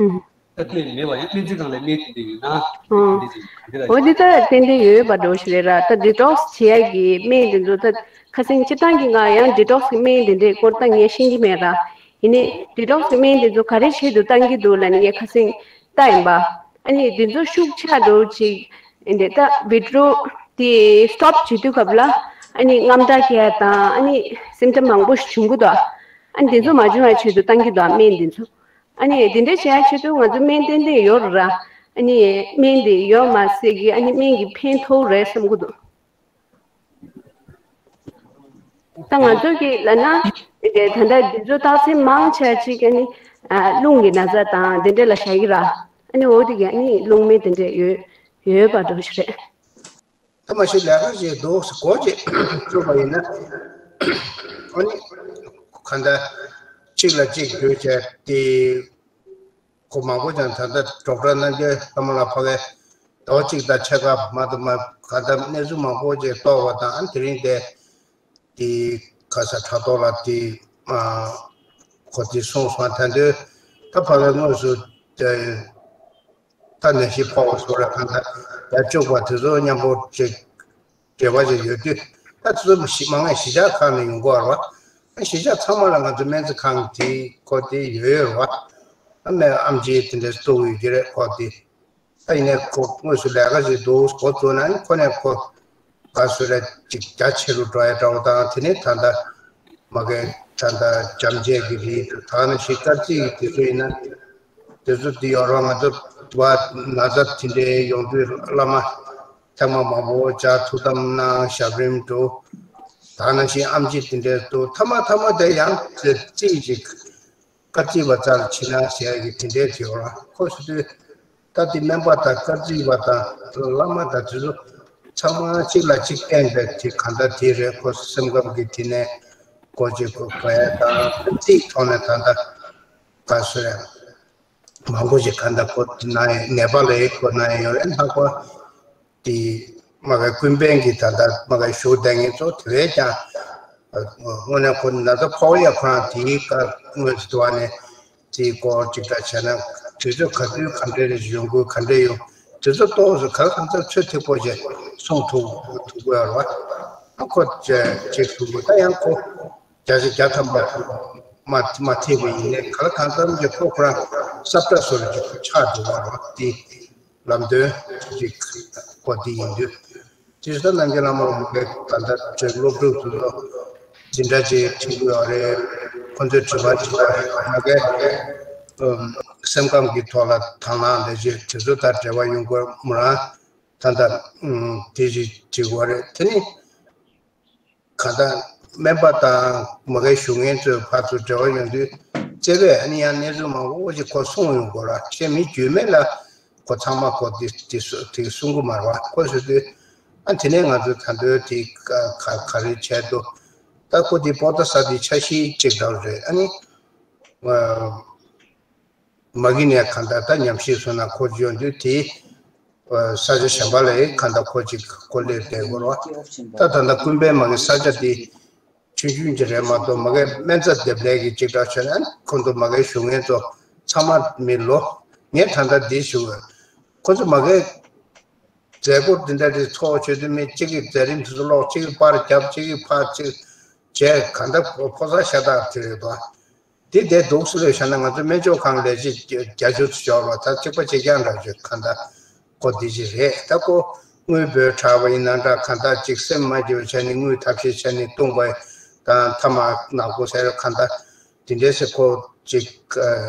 ཨུམ། ད་དེ་མེད་པ་ཡང་སྨན་རྩིས་ཁང་ལ་སྨན་དེ་འདྲ་ཡོད་ན། ཨུམ། འདི་ཅིག་འདི་ལ་འོ་འདི་ད་ཏན་ཏན་ཡོད་པ་འགྲོ་ཞིག་རེད་ར། ད་detox་བྱེད་ཡ་གི་སྨན་དེ་ཚོ་ད་ཁ་སེང་སྤྱིར་བཏང་གི་ང་ཡང་detox་གི་སྨན་དེ་འདྲའི་སྐོར་ད་ངས་ཤེས་ཀྱི་མེད་ར། ཡིན་ནའི་detox་གི་སྨན་དེ་ཚོ་ག་རེ་ཆེད་དུ་བཏང་གི་འདུག་ལབ་ནས་ངས་ཁ་སེང་ལྟ་ཡིན་པ། ཨ་ནི་འདི་ཚོ་ཤུགས་ཆག་འགྲོ་ཅིག་འདི་ད་withdrawal་དེ་stop་བྱེད་དུས་སྐབས་ལ་ཨ་ནི་རྔམ་སྐྲག་སྐྱེ་ཡ་དང་ཨ་ནི་symptom་མང་པོ་ཞིག་བྱུང་གི་འདུག་ཨ་ནི་འདི་ཚོ་མ་བྱུང་བའི་ཆེད་དུ་བཏང་གི་འདུག་སྨན་འདི་ཚོ། ཨ་ནི་འདི་འདྲ་བྱེད་ཡ་ཆེད་དུ་ང་ཚོ་སྨན་ཏན་ཏན་ཡོད་རེད་ར། ཨ་ནི་སྨན་འདི་ཡོད་མ་ཟད་ཀྱི་ཨ་ནི་སྨན་གྱི་ཕན་ཐོགས་རེད་བསམ་གི་འདུག་ད་ང་ཚོ་གི་ལབ་ན་དེ་ད་ལྟ་འདི་ཚོ་རྟགས་མཚན་མང་ཆེ་ཅིག་ཨ་ནི་རླུང་གི་ན་ཚ་དང་དེ་འདྲ་ལ་བཞག་གི་ར། ཨ་ནི་འོ་དེ་གི་ཨ་ནི་རླུང་སྨན་དེ་འདྲ་ཡོད་ཡོད་པ་འགྲོ་ཞིག་རེད། ད་མ་གཞི་ལས་ཀ་ཞིག་འདུག་སྒོ་ཅིག་བཙུགས་པ་ཡིན་ན་ཨ་ནི་ག་འདྲ་གཅིག་ལ་གཅིག་བརྒྱུད་བྱས་ཏེ། ཁོ་མང་པོ་ཀྱང་ད་ལྟ་ཌོག་ཊར་རྣམ་རྒྱལ་ལྷ་མོ་ལགས་ཕ་གིའི་ཟླ་བ་གཅིག་དང་ཕྱེད་ཀ་མ་གཏོགས་མ་ག་ད་གནས་ཚུལ་མང་པོ་ཅིག་རྟོགས་པ་དང་དེ་རིང་དེ་དེ་ག་ས་དྲ་ཐོག་ལ་དེ་ཨ་ཁོ་དེ་གསུངས་སོང་། ད་དུང་ད་ཕ་གིའི་དངོས་སུ་དེ་ད་ནད་གཞི་ཕོག་པ་སོགས་ར་གང་ལྟར་ཡར་བཅུག་པ་དེ་ཚོ་མཉམ་པོ་ཅིག་འབྲེལ་བ་ཅིག་ཡོད་དུས། ད་དེ་ཚོ་གཞི་མང་ང་གཞིས་ཆགས་ཁག་ནས་ཡོང་གི་ཡོད་རེད་བ། གཞིས་ཆགས་ཚང་མ་ལ་ང་ཚོ་སྨན་རྩིས་ཁང་དེ་ཁོ་དེ་ཡོད་ཡོད་རེད་བ། ཨ་མའི་ཨེམ་ཆི་དེ་འདྲ་གཏོགས་ཡོད་ཀྱི་རེད་ཁོ་དེ། ད་ཡིན་ནའི་ཁོ་དངོས་སུ་ལས་ཀ་ཞིག་འདུག་འགོ་བཙུགས་ན་ནི་ཁོ་ནས་ཁོ་ག་སུ་རེད་ཅིག་རྒྱ་ཆེ་རུ་འགྲོ་ཡ་འདྲ་བོ་དང་། དེ་ནས་ད་ལྟ་མ་གི་ད་ལྟ་འཇམ་བྱེད་ཀྱི་རིགས་དང་ནི་ཞིག་སྐར་རྩིས་ཀྱི་དེ་ཚོ་ཡིན་ན་དེ་ཚོ་དེ་ཡོད་རེད་བ། ང་ཚོ་བ་ན་ཚ་དེ་འདྲའི་ཡོང་དུས་བླ་མ། ཐེངས་མ་མང་པོ་བཅར། ཐུགས་དམ་གནང་། ཞབས་རིམ་སྒྲུབ། ད་ནང་བཞིན་ཨེམ་ཆི་དེ་འདྲའི་འདུག་ཐ་མ་ཐ་མ་དེ་ཡང་རྩིས་ཅིག་སྐར་རྩིས་པ་རྩ་ལ་ཕྱིན་ན་ཟེར་གྱི་དེ་འདྲའི་དེ་ཡོད་ར། ཁོ་སུ་དུས་ད་དེ་སྨན་པ་དང་སྐར་རྩིས་པ་དང་བླ་མ་དང་དེ་ཚོ་ཚང་མ་གཅིག་ལ་གཅིག་བརྟེན་པའི་དེ་ག་འདྲ་དེ་རེད། ཁོ་སེམས་ཁམས་ཀྱི་དེ་ནས་སྐོར་ཅིག་གོ་གོ་ཡ་དང་རྩིས་ཐོག་ནས་ད་ལྟ་ག་སུ་རེད། མང་པོ་ཞིག་ག་འདྲ་ཁོ་ན་ཡ་ནད་པ་ལ་ཡི་ཁོ་ན་ཡ་ཡོད་རེད། ལྷག་པ་དེ་མ་གའི་ཀུན་ཕན་གྱི་ད་ལྟ་མ་གའི་ཞུ་བསྡད་མཁན་ཚོ་དེ་བས་ཀྱང་ དངོས་གནས་ཁོ་ན་ཚ་ཕོག་ཡ་ཁོ་རང་དེའི་སྐབས་སྔོན་དུ་དུ་བ་ནས་དེའི་སྐོར་ཅིག་འདྲ་བྱས་ན་དུས་ཚོད་ག་དུས་ག་འདྲ་རེ་ཡོང་དགོས་ག་འདྲ་ཡོང་དུས་ཚོད་ཏོག་ཙམ་ག་ལ་གང་འཚམ་ཚོད་ཐིག་པོ་ཞིག་གསུང་ཐུབ་ཐུབ་དགོས་ར་བ། ཨ་ཁོ་ཅེས་ཅིག་ཐུབ་དགོས་ད་ཡང་ཁོ་བརྒྱ་ཆ་བརྒྱ་ཐམ་པ་མ་མ་ཐེབས་པ་ཡིན་ནའི་ག་ལ་གང་འཚམ་ཅིག་ཁོ་ཁོ་རང་སབ་ཀྲ་སོ་རེ་ཅིག་ཆགས་འགྲོ་བ་ར་བ་དེ། ལམ་སྟོན་ཅིག་པོ་འདི་ཡིན་དུས། དེ་ད་རྣམ་རྒྱལ་བླ་མ་རིན་པོ་ཆེ་ད་ལྟ་ཅིག་སློབ་ཕྲུག་ཚོ་འཛིན་གྲྭ་ཅིག་ཁྲིད་ཀྱི་ཡོད་རེད། ཁོ་ཚོས་དྲི་བ་དྲིས་པ་རེད། ང་གས་སེམས་ཁམས་ཀྱི་ཐོག་ལ་དང་བླངས་ལས་བྱེད་དེ་ཚོ་ད་འབྲེལ་བ་ཡོང་དགོས་མོ་རང་ད་ལྟ་དེ་ཅིག་དྲི་དགོས་རེད། དེ་ནི། གང་ལྟར་སྨན་པ་དང་མ་གིའི་ཞུ་མཁན་ཚོའི་བར་དུ་འབྲེལ་བ་ཡོང་དུས་བརྩེ་བས་ཨ་ནི་ཡང་གནས་ཚུལ་མང་པོ་ཞིག་ཁོ་གསུང་ཡོང་དགོས་ར་ཁྱེད་མི་རྒྱུས་མེད་ལ་ཁོ་ཚང་མ་ཁོ་དེ་དེ་སུ་དེ་གསུང་གི་མ་རེད་བ། ཁོ་ཟེར་དུས་ཨ་དེ་ནས་ང་ཚོ་ད་འདོད་དེ་ག་ག་རེ་བྱས་འདུག་ད་ཁོ་དེ་པོ་ཏ་ས་དེ་འཆར་གཞི་གཅིག་འདྲ་བ་རེད། ཨ་ནི། མ་གི་ནས་གང་ལྟར་ད་ཉམས་ཞིབ་སོང་ན་ཁོ་འཇོན་དུས་དེ་ས་ཆ་གཞན་པ་ལ་ཡི་གང་ལྟར་ཁོ་ཅིག་ཁོ་སླེབས་བསྡད་དགོས་རོགས། ད་ད་ལྟ་ཀུན་ཕན་མ་གི་ས་ཆ་དེ་ཆུང་ཆུང་ཅིག་རེད་མ་གཏོགས་མ་གི་སྨན་རྩྭ་འདེབས་ལས་ཀྱི་ཅིག་འདྲ་བྱས་ན་ཁོ་ཚོ་མ་གི་ཞུ་མཁན་ཚོ་ཚང་མ་མི་ལོ་ངས་ད་ལྟ་འདི་ཞུ་བས་ཁོ་ཚོ་མ་གི་མཛད་སྒོ་འདི་འདྲ་རེ་ཚོགས་བྱེད་དུས་མི་གཅིག་གིས་མཛད་རིམ་དེ་ཚོ་ཀློག་གཅིག་གིས་པར་རྒྱབ་གཅིག་གིས་ཕར་གཅིག་བྱས་གང་ལྟར་ཕོ་གསར་ཤ་སྟག་དེ་རེད་དོ། འདི་དེ་འདུག་སེ་ལས་བཞག་ན་ང་ཚོ་སྨན་བཅོས་ཁང་ལས་བྱེད་རྒྱ་ཆེ་ཚོ་འབྱོར་བ་ད་གཅིག་པ་གཅིག་རྐྱང་འདྲ་བྱེད་གང་ལྟར་ཁོ་འདི་ཅིག་རེད། ད་ཁོ་དངུལ་འབོལ་དྲགས་པ་ཡིན་ན་འདྲ་གང་ལྟར་གཅིག་སེམས་མ་སྐྱིད་པ་བྱས་ནས་དངུལ་ཐབས་ཤེས་བྱས་ནས་བཏུང་བ་དང་ཐ་མག་ནག་པོ་ཟེར་གང་ལྟར་འདི་འདྲས་སེ་ཁོ་གཅིག་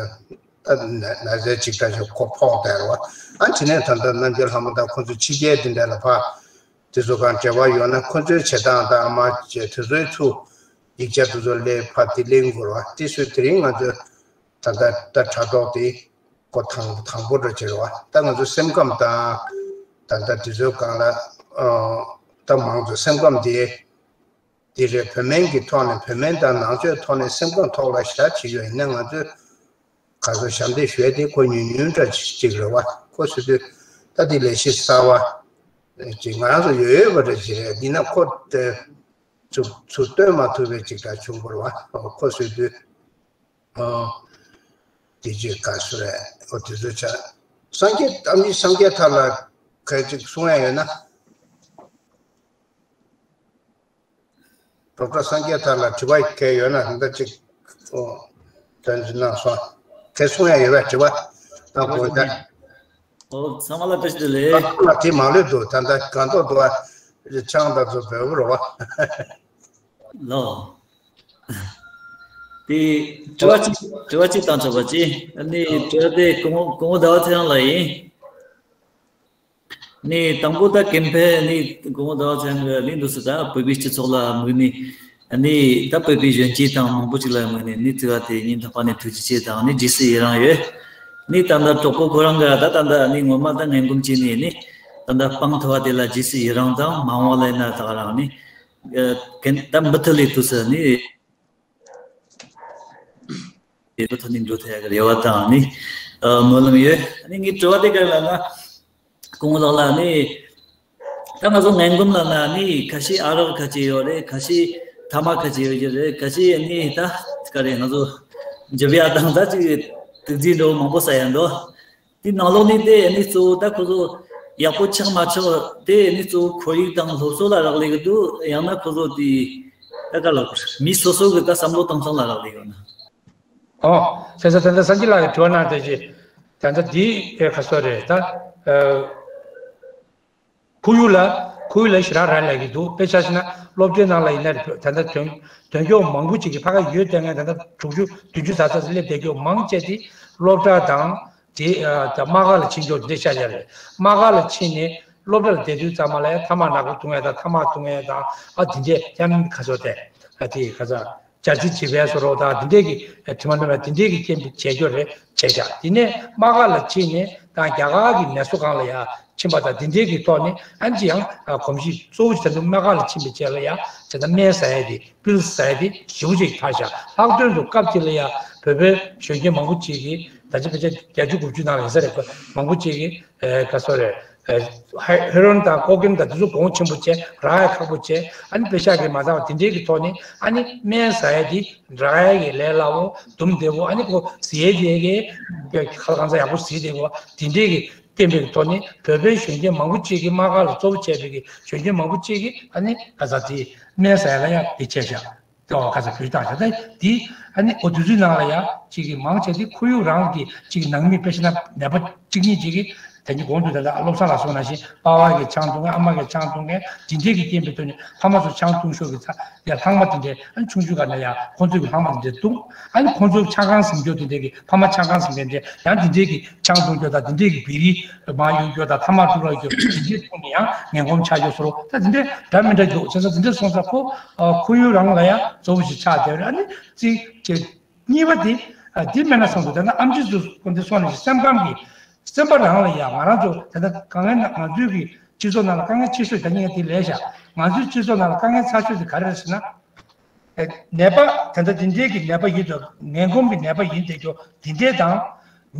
ད་ན་ན་ཟས་གཅིག་འདྲ་བྱེད་ཁོ་ཕོག་བསྡད་རེད་བ། ཨ་དེ་ནས་ད་ལྟ་རྣམ་རྒྱལ་ལྷ་མོ་དང་ཁོ་ཚོ་ཕྱི་རྒྱལ་འདི་འདྲ་ལ་ཕ། དེ་ཚོ་གང་འབྲེལ་བ་ཡོད་ན་ཁོ་ཚོའི་བྱེད་སྟངས་དང་མ་བྱེད་དེ་ཚོའི་ཚུ་ཡིག་ཆ་དེ་ཚོ་ལས་ཕ་དེ་གླེང་དགོས་ར་བ། དེ་ཚོས་དེ་རིང་ང་ཚོས་ད་ལྟ་ད་དྲ་ཐོག་དེ་ཀོ་དང་དང་པོ་འདྲ་བྱེད་ར་བ། ད་ང་ཚོ་སེམས་ཁམས་དང་ད་ལྟ་དེ་ཚོའི་སྒང་ལ་ད་མང་ཚོ་སེམས་ཁམས་དེ་དེ་རེད། བོད་སྨན་གྱི་ཐོག་ནས་བོད་སྨན་དང་ནང་ཆོས་ཐོག་ནས་སེམས་ཁམས་ཐོག་ལ་ཞབས་ཕྱི་ཡོད་ཡིན་ན་ང་ཚོས། ག་ཚོད་ཞབས་འདེགས་ཞུ་ཡ་དེ་ཁོ་ཉུང་ཉུང་འདྲ་ཅིག་རེད་བ། ཁོ་ཟེར་དུས་ད་དེ་ལས་གཞི་གསར་བ་ཅིག་ང་རང་ཚོ་ཡོད་ཡོད་པ་འདྲ་ཅིག་རེད། འདི་ན་ཁོ་དེ་ཚུར་ཚུར་སྟོན་མ་ཐུབ་པའི་ཅིག་འདྲ་བྱུང་བ་རེད་བ། ཁོ་ཟེར་དུས་ཨོ་དེ་ཅིག་ག་ཚོད་རེད། ཨོ་དེ་ཚོ་ཆ་སངས་རྒྱས་ཨ་ནི་སངས་རྒྱས་ཐར་ལ་ག་ཅིག་གསུང་ཡ་ཡོད་ན། ཌོག་ཊར་སངས་རྒྱས་ཐར་ལ་དྲི་བ་གལ་ཡོད་ན་འདི་འདྲ་ཅིག་ཨོ་དོན་ཚུལ་གནང་སོང་། གལ་གསུང་ཡ་ཡོད་པའི་དྲི་བ་གནང་དགོས་ད། ཨོ་ཚང་མ་ལ་བཀྲ་ཤིས་བདེ་ལེགས། ང་ཚོ་ལ་དྲི་མང་ལོས་འདུག་ད་ལྟ་གང་ཐོག་འདུག་བ་ཆང་ད་ཚོ་བོད་པ་རོ་བ། ལོ། དེ་དྲི་བ་གཅིག་དྲི་བ་གཅིག་བཏང་ཆོག་པ་ཅི། ཨ་ནི་དྲི་བ་དེ་སྐུ་ངོ་སྐུ་ངོ་ཟླ་བ་ཚེ་རིང་ལགས་ཡིན། ནི་དང་པོ་ད་ཀེམ་ཕེ་ནི་གོང་བོ་ཟླ་བ་ཚེ་རིང་གི་ལིང་འདུག་སེ་ད་བོད་པའི་སྤྱི་ཚོགས་ལ་དམིགས་ནས་ནི་ད་བོད་པའི་གཞོན་སྐྱེས་དང་མང་པོ་ཅིག་ལ་དམིགས་ནས་ནི་དེ་བ་དེ་ཉིན་ཐོག་པ་ནས་ཐུགས་རྗེ་ཆེ་དང་ནི་རྗེས་སུ་ཡི་རང་ཡོད། ནི་ད་ལྟ་གྲོགས་པོ་ཁོ་རང་གི་ད་ད་ལྟ་ནི་ངོ་མ་ད་ངན་གོམས་བྱས་ནས་ནི་ད་ལྟ་སྤང་ཐུབ་པ་དེ་ལ་རྗེས་སུ་ཡི་རང་དང་མ་འོངས་པ་ལ་ཡིན་ན་ད་ག་རང་ནི་ཨ་གན་ད་མུ་མཐུད་ལས་ཐུགས་སུ་ནི། དེ་ཚོ་ཐོག་ནས་འགྲོ་ཐུབ་ཡག་གི་རེ་བ་དང་ནི་ཨ་སྨོན་ལམ་ཡོད། ཨ་ནི་ངའི་དྲི་བ་དེ་ག་ལ་ན་སྐུ་ངོ་ལགས་ལ་ནི་ད་ང་ཚོ་ངན་གོམས་ལ་ན་ནི་ཁ་ཤས་ཨ་རག་ཁ་ཅིག་ཡོད་རེད། ཁ་ཤས་ཐ་མག་ཁ་ཅིག་ཡོད་ཀྱི་རེད། ཁ་ཤས་ནི་ད་ག་རེ་ང་ཚོ་འཇིབ་ཡག་དང་ད་ཅིག་དུག་རྫས་འདྲ་བོ་མང་པོ་ཟ་ཡག་འདུག་དེ་ནང་ལོགས་ནས་དེ་ནི་གཙོ་བོ་ད་ཁོ་ཚོ་ཡག་པོ་ཆགས་མ་ཆགས་དེ་ནི་གཙོ་བོ་ཁོར་ཡུག་དང་སློབ་གསོ་ལ་རག་ལས་ཀྱི་འདུག་ཡང་ན་ཁོ་ཚོ་དེ་ད་ག་ལ་མི་སོ་སོ་གི་ད་བསམ་བློ་གཏོང་སྟངས་ལ་རག་ལས་ཡོད་ན། ཨོ། ཁ་སང་ད་ལྟ་སངས་རྒྱས་ལགས་ཀྱིས་དྲི་བ་གནང་དེ་ཅི། ད་ལྟ་འདི་ཨེ་ཁ་སོ་རེད་ད། ཨ། ཁོར་ཡུག་ལ་ཁོར་ཡུག་ལ་ཞེ་དྲག་རག་ལས་ཀྱི་འདུག་དཔེ་ཆ་བཞག་ན་སློབ་གྲྭའི་ནང་ལ་ཡིན་ན་རེད། ད་ལྟ་དོན་དོན་འཁྱོག་མང་པོ་ཅིག་གིས་ཕ་ག་ཡོད་བསྡད་མཁན་ད་ལྟ་དྲུག་ཅུ་བདུན་ཅུ་ཙམ་ཙམ་སླེབས་བསྡད་རྒྱུ་མང་ཆེ་དེ་སློབ་གྲྭ་དང་དེ་ཨ་ད་དམག་སྒར་ལ་ཕྱིན་རྒྱུ་འདི་ཤ་ཤ་རེད། དམག་སྒར་ལ་ཕྱིན་ནས་སློབ་གྲྭ་ལ་བསྡད་དུས་ཙམ་པ་ལ་ཡང་ཐ་མག་ནག་པོ་འཐུང་ཡ་དང་ཐ་མག་འཐུང་ཡ་དང་ཨ་དེ་འདྲས་ཡང་ཁ་སོ་དེ་ཨ་དེ་ཁ་ས། སྦྱར་རྩི་བྱེད་པའི་བཟོ་འདྲ་དང་དེ་འདྲས་ཀྱི་དྲི་མ་གནོན་པ་དེ་འདྲས་ཀྱི་རྐྱེན་པས་བྱས་རྒྱུ་རེད་བྱས་ཤག་དེ་ནས་དམག་སྒར་ལ་ཕྱིན་ནས་ད་རྒྱ་གར་གྱི་མེ་སོ་སྒང་ལ་ཡ་ཕྱིན་པ་དང་དེ་འདྲས་ཀྱི་ཐོག་ནས་ཨ་ནི་ཅི་ཡང་གོམས་གཤིས་གཙོ་བོ་ཅིག་ད་དུང་དམག་སྒར་ལ་ཕྱིན་པའི་རྗེས་ལ་ཡ་ཇི་ལྟར་སྨན་ཟ་ཡ་དེ་པིལ་ཟ་ཡ་དེ་ཞེ་པོ་ཅིག་འཕར་ཤག་ལྷག་དོན་དུ་སྐབས་དེ་ལ་ཡ་བོད་པའི་གཞོན་སྐྱེས་མང་པོ་ཅིག་གིས་ད་ཆ་ཕལ་ཆེར་བརྒྱད་ཅུ་དགུ་བཅུ་ནང་ལ་ཡིན་ས་རེད། མང་པོ་ཅིག་གིས་ག་སོ་རེད། ཧེ་རོ་ཨིན་དང་ཀོ་ཀེན་དང་དེ་ཚོ་གོང་ཆེན་པོ་བྱས་རག་ཡ་ཁག་པོ་བྱས། ཨ་ནི་པེ་ཤག་གིས་མ་ཚར་བ་དེ་འདྲའི་གི་ཐོག་ནས། ཨ་ནི་སྨན་ཟ་ཡ་དེ་རག་ཡ་གི་ལས་སླ་བོ་དུམ་བདེ་བོ། ཨ་ནི་ཁོ་ཟས་དེ་གི་ཁ་ལག་ཁང་ཚ་ཡག་པོ་ཟས་དེ་གོ་དེ་འདྲའི་གི་བསྟན་པའི་གི་ཐོག་ནས་བོད་པའི་གཞོན་སྐྱེས་མང་པོ་ཅིག་གིས། དམག་སྒར་ལ་གཙོ་བོ་བྱས་པའི་གི་གཞོན་སྐྱེས་མང་པོ་ཅིག་གིས་ཨ་ནི་ག་ས་དེ་སྨན་ཟ་ཡ་ལ་ཡ་དེ་བྱས་བཞག་ཏོ་ག་ས་བུད་བཏང་བཞག་ད་དེ་ཨ་ནི་འོ་དུས་ཚོད་ནང་ལ་ཡ་ཅིག་གི་མང་ཆེ་དེ་ཁོར་ཡུག་རང་གི་ཅིག་ནང་མི་དཔེ་བྱས་ན་ནད་པ་གཅིག་གཉིས་ཅིག་གིས་དེ་གཉིས་གོང་དུ་ད་ལྟ་བློ་བཟང་ལགས་སོགས་ནང་བཞིན་པ་ཕ་གིས་ཆང་འཐུང་མཁན། ཨ་མ་གིས་ཆང་འཐུང་མཁན། དེ་འདྲས་ཀྱི་རྐྱེན་པས་ཐོག་ནས་ཕ་མ་ཚོ་ཆང་འཐུང་ཤོག་གི་ཚ་ཡ་ལྷག་མ་དེ་འདྲས། ཨ་ནི་ཆུང་ཆུང་ག་ན་ཡ་ཁོང་ཚོས་ཀྱི་ལྷག་མ་དེ་འདྲས་འཐུང་། ཨ་ནི་ཁོང་ཚོ་ཆང་ཁང་ཟིན་རྒྱུ་དེ་འདྲས་ཀྱི་ཕ་མ་ཆང་ཁང་ཟིན་མཁན་དེ་ཡང་དེ་འདྲས་ཀྱི་ཆང་འཐུང་རྒྱུ་དང་། དེ་འདྲས་ཀྱི་བི་རི་མར་གཡུག་རྒྱུ་དང་། ཐ་མག་འཐུང་རག་རྒྱུ་དེ་འདྲས་འཐུང་ནས་ཡང་ངན་གོམས་ཆགས་རྒྱུ་བཟོ་འདྲ་ད་དེ་འདྲས་འདྲ་མི་འདྲ་འདུག་བྱས་ཙང་དེ་འདྲས་སོང་ཙང་ཁོ་ཁོར་ཡུག་རང་ལ་ཡང་གཙོ་བོ་ཞིག་ཆགས་བསྡད་རེད། ཨ་ནི་གཅིག་བྱས། གཉིས་པ་དེ་ཨ་དེ་མེད་ན་བསམ་འདུག་ད་ནི་ཨེམ་ཆི་ཚོ་ཁོ་འདི་སོང་ནས་སེམས་ཁམས་ཀྱི་སེམས་པ་རང་ལ་ཡང་ང་རང་ཚོ་ད་ལྟ་དཀའ་ངལ་ན་ང་ཚོའི་གི་སྤྱི་ཚོགས་ནང་ལ་དཀའ་ངལ་ཆེ་ཤོས་ད་ཉིད་དེ་ལས་བཞག་ང་ཚོའི་སྤྱི་ཚོགས་ནང་ལ་དཀའ་ངལ་ཚ་ཤོས་དེ་ག་རེ་རེད་ཟེར་ན། ཨ་ནད་པ་ད་ལྟ་དེ་འདྲའི་གི་ནད་པ་ཡིན་འདུག་ངན་གོམས་ཀྱི་ནད་པ་ཡིན་བསྡད་རྒྱུ་དེ་འདྲའི་དང་།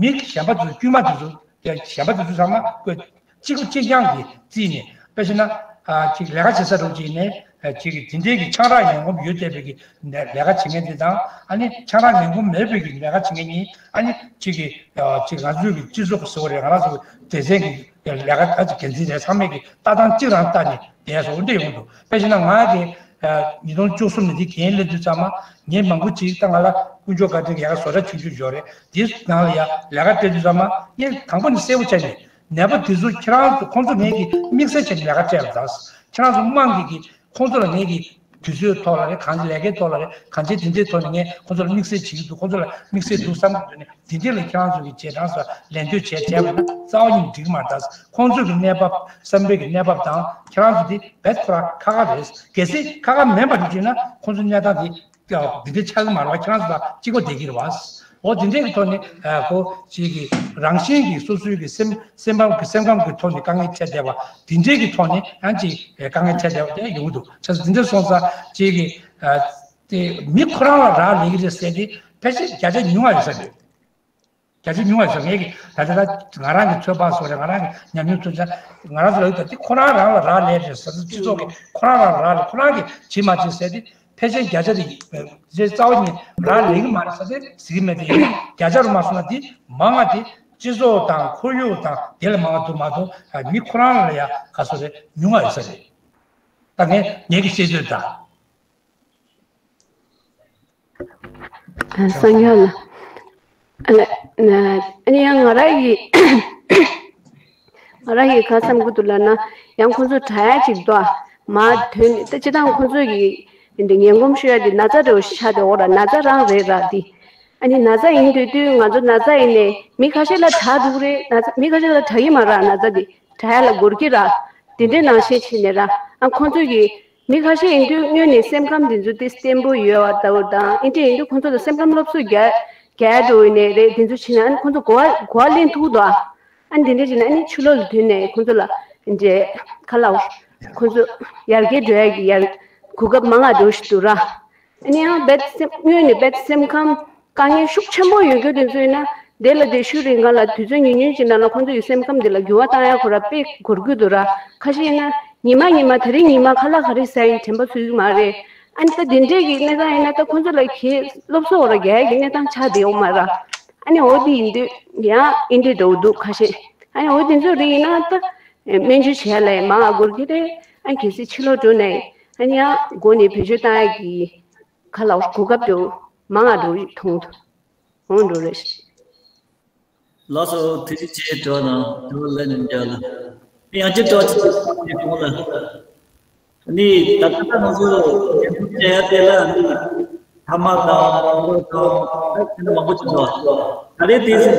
མི་གཞན་པ་ཚོ་དཀྱུས་མ་དེ་ཚོ་གཞན་པ་དེ་ཚོ་ཚང་མ་བཀོད། གཅིག་པ་གཅིག་རྐྱང་གིས་རྩིས་ནས་དཔེ་བྱས་ན། ཨ་ཅིག་ལས་ཀ་བྱེད་ས་རུ་ཅིག་ནས་ཨ་ཅིག་དེ་འདྲའི་གི་ཆང་རག་ངན་གོམས་ཡོད་བསྡད་པའི་གི་ལས་ལས་ཀ་བྱེད་མཁན་དེ་དང་། ཨ་ནི་ཆང་རག་ངན་གོམས་མེད་པའི་གི་ལས་ཀ་བྱེད་མཁན་གཉིས། ཨ་ནི་ཅིག་གི་ཨ་ཅིག་ང་ཚོའི་གི་སྤྱི་ཚོགས་ཟེར་བ་རེད། ང་རང་ཚོ་སྡེ་ཚན་གི་ལས་ཀ་ཨ་ཅིག་འགན་འཛིན་རེད། ཚང་མས་གི་ལྟ་སྟངས་གཅིག་རང་ལྟ་ནས་བསྡད་སོང་འདྲ་ཡོང་འདུག་དཔེ་བྱས་ན་ང་གི་ཨ་ཉིས་སྟོང་བཅུ་གསུམ་ནས་འདི་འགན་ལེན་དུས་ཙམ་མ་ངས་མང་པོ་ཅིག་ད་ང་ལ་དཀོན་མཆོག་བཀའ་དྲིན་གྱིས་ཡག་ག་བཟོ་གྲྭ་ཆུང་ཆུང་ཡོད་རེད། དེའི་ནང་ལ་ཡ་ལས་ཀ་སྤྲད་དུས་ཙམ་མ་ངས་དང་པོ་ནས་གསལ་པོ་བྱས་ནས། ནད་པ་དེ་ཚོ་ཁྱེད་རང་ཚོ་ཁོང་ཚོ་ངས་ཀྱི་དམིགས་བསལ་བྱས་ནས་ལས་ཀ་སྤྲད་པ་དང་། ཁྱེད་རང་ཚོ་དམངས་ཀྱི་ཀྱི་ཁོང་ཚོ་ལ་ངས་ཀྱི་དུས་ཚོད་ཐོག་ལ་རེད། གང་ལས་ཀའི་ཐོག་ལ་རེད། གང་ཅིའི་དེ་འདྲའི་ཐོག་ནས་ངས་ཁོང་ཚོ་ལ་དམིགས་བསལ་བྱེད་ཀྱི་འདུག་ཁོང་ཚོ་ལ་དམིགས་བསལ་འདུག་བསམ་གྱི་འདུག་ནས། དེ་འདྲའི་ལ་ཁྱེད་རང་ཚོ་གི་རྗེས་འབྲང་སོགས་ལད་ཟློས་བྱས་བྱས་པ་ན་རྩ་བ་ཉིད་འགྲིག་གི་མ་རེད་ད། ཁོང་ཚོ་གི་གནས་བབ་བསམ་པའི་གི་གནས་བབ་དང་ཁྱེད་རང་ཚོ་དེ་རྦད་ཁོ་རང་ཁག་ཁག་རེད། གལ་སྲིད་ཁག་ཁག་མིན་པ་རེད་བྱས་ན་ཁོང་ཚོ་གནས་སྟངས་དེ་འདི་འདྲའི་ཆགས་ཀྱི་མ་རེད་བ། ཁྱེད་རང་ཚོ་དང་གཅིག་པ་བསྡད་ཀྱི་རེད་བ། འོ་དེ་འདྲའི་གི་ཐོག་ནས་ཨ་ཁོ་ཅིག་གི་རང་བཞིན་གྱི་སོ་སོའི་གི་སེམས་སེམས་ཁམས་ཀྱི་སེམས་ཁམས་ཀྱི་ཐོག་ནས་དཀའ་ངལ་འཕྲད་བསྡད་པ་དེ་འདྲའི་གི་ཐོག་ནས་ཡང་ཅིག་དཀའ་ངལ་འཕྲད་བསྡད་པ་དེ་ཡོང་གི་འདུག་བྱས་ཙང་དེ་འདྲ་སོང་ཙང་ཅིག་གི་ཨ་དེ་མི་ཁོ་རང་ལ་རག་ལས་ཀྱི་རེད་ཟེར་དེ་ཕལ་ཆེར་བརྒྱ་ཆ་ཉུང་བ་ཡོད་ས་རེད། བརྒྱ་ཆ་ཉུང་བ་ཡོད་ས་ངས་ཀྱི་ད་ལྟ་ད་ང་རང་གི་ཚོད་དཔག་སོགས་རེད། ང་རང་གི་ཉམས་མྱོང་ཐོན་ཆ་ང་རང་ཚོ་ལ་ཡོད་ད། དེ་ཁོ་རང་རང་ལ་རག་ལས་རེད་ཟེར་ཚེ་སྤྱི་ཚོགས་ཀྱི་ཁོ་རང་རང་ལ་རག་ལས་ཁོ་རང་གིས་བྱེད་མ་བྱེད་ཟེར་དེ། ཕལ་ཆེར་བརྒྱ་ཆ་དེ་རྩ་བ་ཉིད་རག་ལས་ཀྱི་མ་རེད་ཟེར་དེ་ཟེར་གྱི་མེད་དེ། ཡིན་ན་བརྒྱ་ཆ་རུ་མ་སོང་ན་དེ་མང་བ་དེ་སྤྱི་ཚོགས་དང་ཁོར་ཡུག་དང་དེ་ལ་མང་བ་འདུག་མ་གཏོགས་མི་ཁོ་རང་ལ་ཡ་ག་ཚོད་རེད། ཉུང་བ་ཡོད་ས་རེད། ད་ངས་ངེད་ཀྱི་ཤེས་ཚོད་ད། སང་ཉིན་ལ། ཨ་ལ། ཨ་ནི་ཡང་ང་རང་གི་ང་རང་གི་ག་བསམ་གྱི་འདུག་ལབ་ན། ཡང་ཁོང་ཚོ་དྲག་ཡ་ཅིག་འདུག་ཨ། མ་དོན་ད་སྤྱི་བཏང་ཁོང་ཚོ་གི་འདི་ངན་གོམས་ཤོར་ཡ་འདི་ན་ཚ་འདྲ་བོ་ཞིག་ཆགས་བསྡད་ཡོད་ར། ན་ཚ་རང་རེད་ར་འདི། ཨ་ནི་ན་ཚ་ཡིན་དུས་དུས་ང་ཚོ་ན་ཚ་ཡིན་ནས་མི་ཁ་ཤས་ལ་དྲག་འདུག་རེད། ན་ཚ་མི་ཁ་ཤས་ལ་དྲག་གི་མ་ར། ན་ཚ་འདི་དྲག་ཡ་ལ་འགོར་གི་ར། དེ་འདྲའི་ནང་བཞིན་བྱས་ནས་ར། ཨ་ཁོང་ཚོ་གི་མི་ཁ་ཤས་ཡིན་དུས་སྔོན་ནས་སེམས་ཁམས་དེ་ཚོ་ཏིས་བརྟན་པོ་ཡོད་པ་ལྟ་བུ་དང་། ཨེ་འདྲ་ཡིན་དུས་ཁོང་ཚོ་ལ་སེམས་ཁམས་སློབ་གསོ་རྒྱག་རྒྱག་འགྲོ་ཡིན་ནའི་རེད། དེ་ཚོ་བྱས་ན་ཨ་ནི་ཁོང་ཚོ་གོ་བ་གོ་བ་ལེན་ཐུབ་འདུག་ཨ། ཨ་ནི་དེ་འདྲ་བྱས་ན་ཨ་ནི་ཕྱི་ལོགས་ལ་ཐོན་ནས་ཁོང་ཚོ་ལ་ཨེ་འདྲ་ག་ལ་ཁོང་ཚོ་ཡར་རྒྱས་འགྲོ་ཡ་གི་ཡར་གོ་སྐབས་མང་ང་འགྲོ་ཞིག་འདུག་ར། ཨ་ནི་ཡང་རྦད་སེམས་སྔོན་ནས་རྦད་སེམས་ཁམས་དཀའ་ངལ་ཤུགས་ཆེན་པོ་ཡོད་རྒྱུ་དེ་ཚོ་ཡིན་ན་དེ་ལ་དེ་ཤུལ་རིང་ག་ལ་དུས་ཚོད་ཉུང་ཉུང་ཅིག་ནང་ལ་ཁོང་ཚོ་ཡི་སེམས་ཁམས་དེ་ལ་འགྱུར་བ་བཏང་ཡ་ཁོ་ར་དཔེ་འགོར་གྱི་འདུག་ར། ཁ་ཤས་ཡིན་ན་ཉི་མ་ཉི་མ་དེ་རིང་ཉི་མ་ཁ་ལག་ག་རེ་ཟ་ཡིན་དྲན་པ་ཚུད་ཀྱི་མ་རེད། ཨ་ནི་ད་དེ་འདྲས་ཀྱི་གནས་སྟངས་ཡིན་ན་ད་ཁོང་ཚོ་ལ་གལ་སློབ་གསོ་བོར་རྒྱག་གི་གནས་སྟངས་ཆགས་བསྡད་ཡོད་མ་ར། ཨ་ནི་འོ་དེ་ཡིན་དུས་ཡང་ཨེ་འདྲས་འགྲོ་འདུག་ཁ་ཤས། ཨ་ནི་འོ་དེ་ཚོ་རིགས་ཡིན་ན་ད་སྨན་བཅོས་བྱས་ལ་མང་ང་འགོར་གྱི་རེད། ཨ་གལ་སྲིད་ཕྱི་ལོགས་འགྲོ་ནས་ཨ་ནི་ཡང་སྒོ་ནས་བེད་སྤྱོད་བཏང་ཡ་གི་ག་ལ་གོ་སྐབས་དེ་མང་ང་འགྲོ་མཐོང་འོང་འགྲོ་རེད། ལགས་སོ། ཐུགས་རྗེ་ཆེ། གྲོགས་དང་གྲོགས་ལ་ནི་འདྲ་ལ། ཡང་ཅི་གྲོགས་ཅི་ཅི་གོང་ལ། ནི་ད་ལྟ་ང་ཚོ་ཉམས་མྱོང་སྤྲད་ཡ་དེ་ལ་ནི་ཐ་མག་དང་ལོ་དང་ད་དེ་འདྲ་མང་པོ་ཅིག་འདུག་ད་རེས་དེ་ཟིན་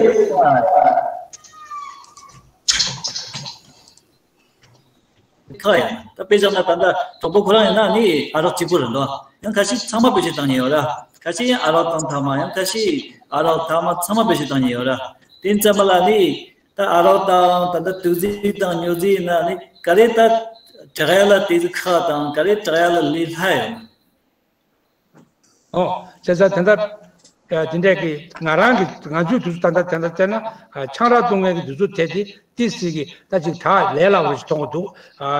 ཁ་ཡང་ད་དཔེ་བཞག་ན་ད་ལྟ་གྲོགས་པོ་ཁོ་རང་ཡིན་ན་ནི་ཨ་རག་གཅིག་པོ་རེད་འདུག་ཡང་ཁ་ཤས་ཚང་མ་བེད་སྤྱོད་བཏང་མཁན་ཡོད་ར། ཁ་ཤས་ཨ་རག་དང་ཐ་མག་ཡང་ཁ་ཤས་ཨ་རག་ཐ་མག་ཚང་མ་བེད་སྤྱོད་བཏང་མཁན་ཡོད་ར། དེ་ཙམ་པ་ལ་ནི་ད་ཨ་རག་དང་ད་ལྟ་དུག་རྫས་དང་མྱོས་རྫས་ཡིན་ན་ནི་ག་རེ་ད་དྲག་ཡ་ལ་དེ་ཚོ་ཁག་དང་ག་རེ་དྲག་ཡ་ལ་ལས་སླ་ཡོད། ཨོ། བྱས་ཙང་དེ་འདྲ་ དེ་འདྲས་ཀྱི་ང་རང་གི་ང་ཚོའི་དུས་ཚོད་ད་ལྟ་དེ་འདྲ་བལྟས་ན་ཆང་རག་བཏུང་མཁན་གྱི་དུས་ཚོད་དེ་དེ་ཏི་སི་གི་ད་ཅིག་ད་ལས་སླ་བོ་ཞིག་མཐོང་གི་འདུག་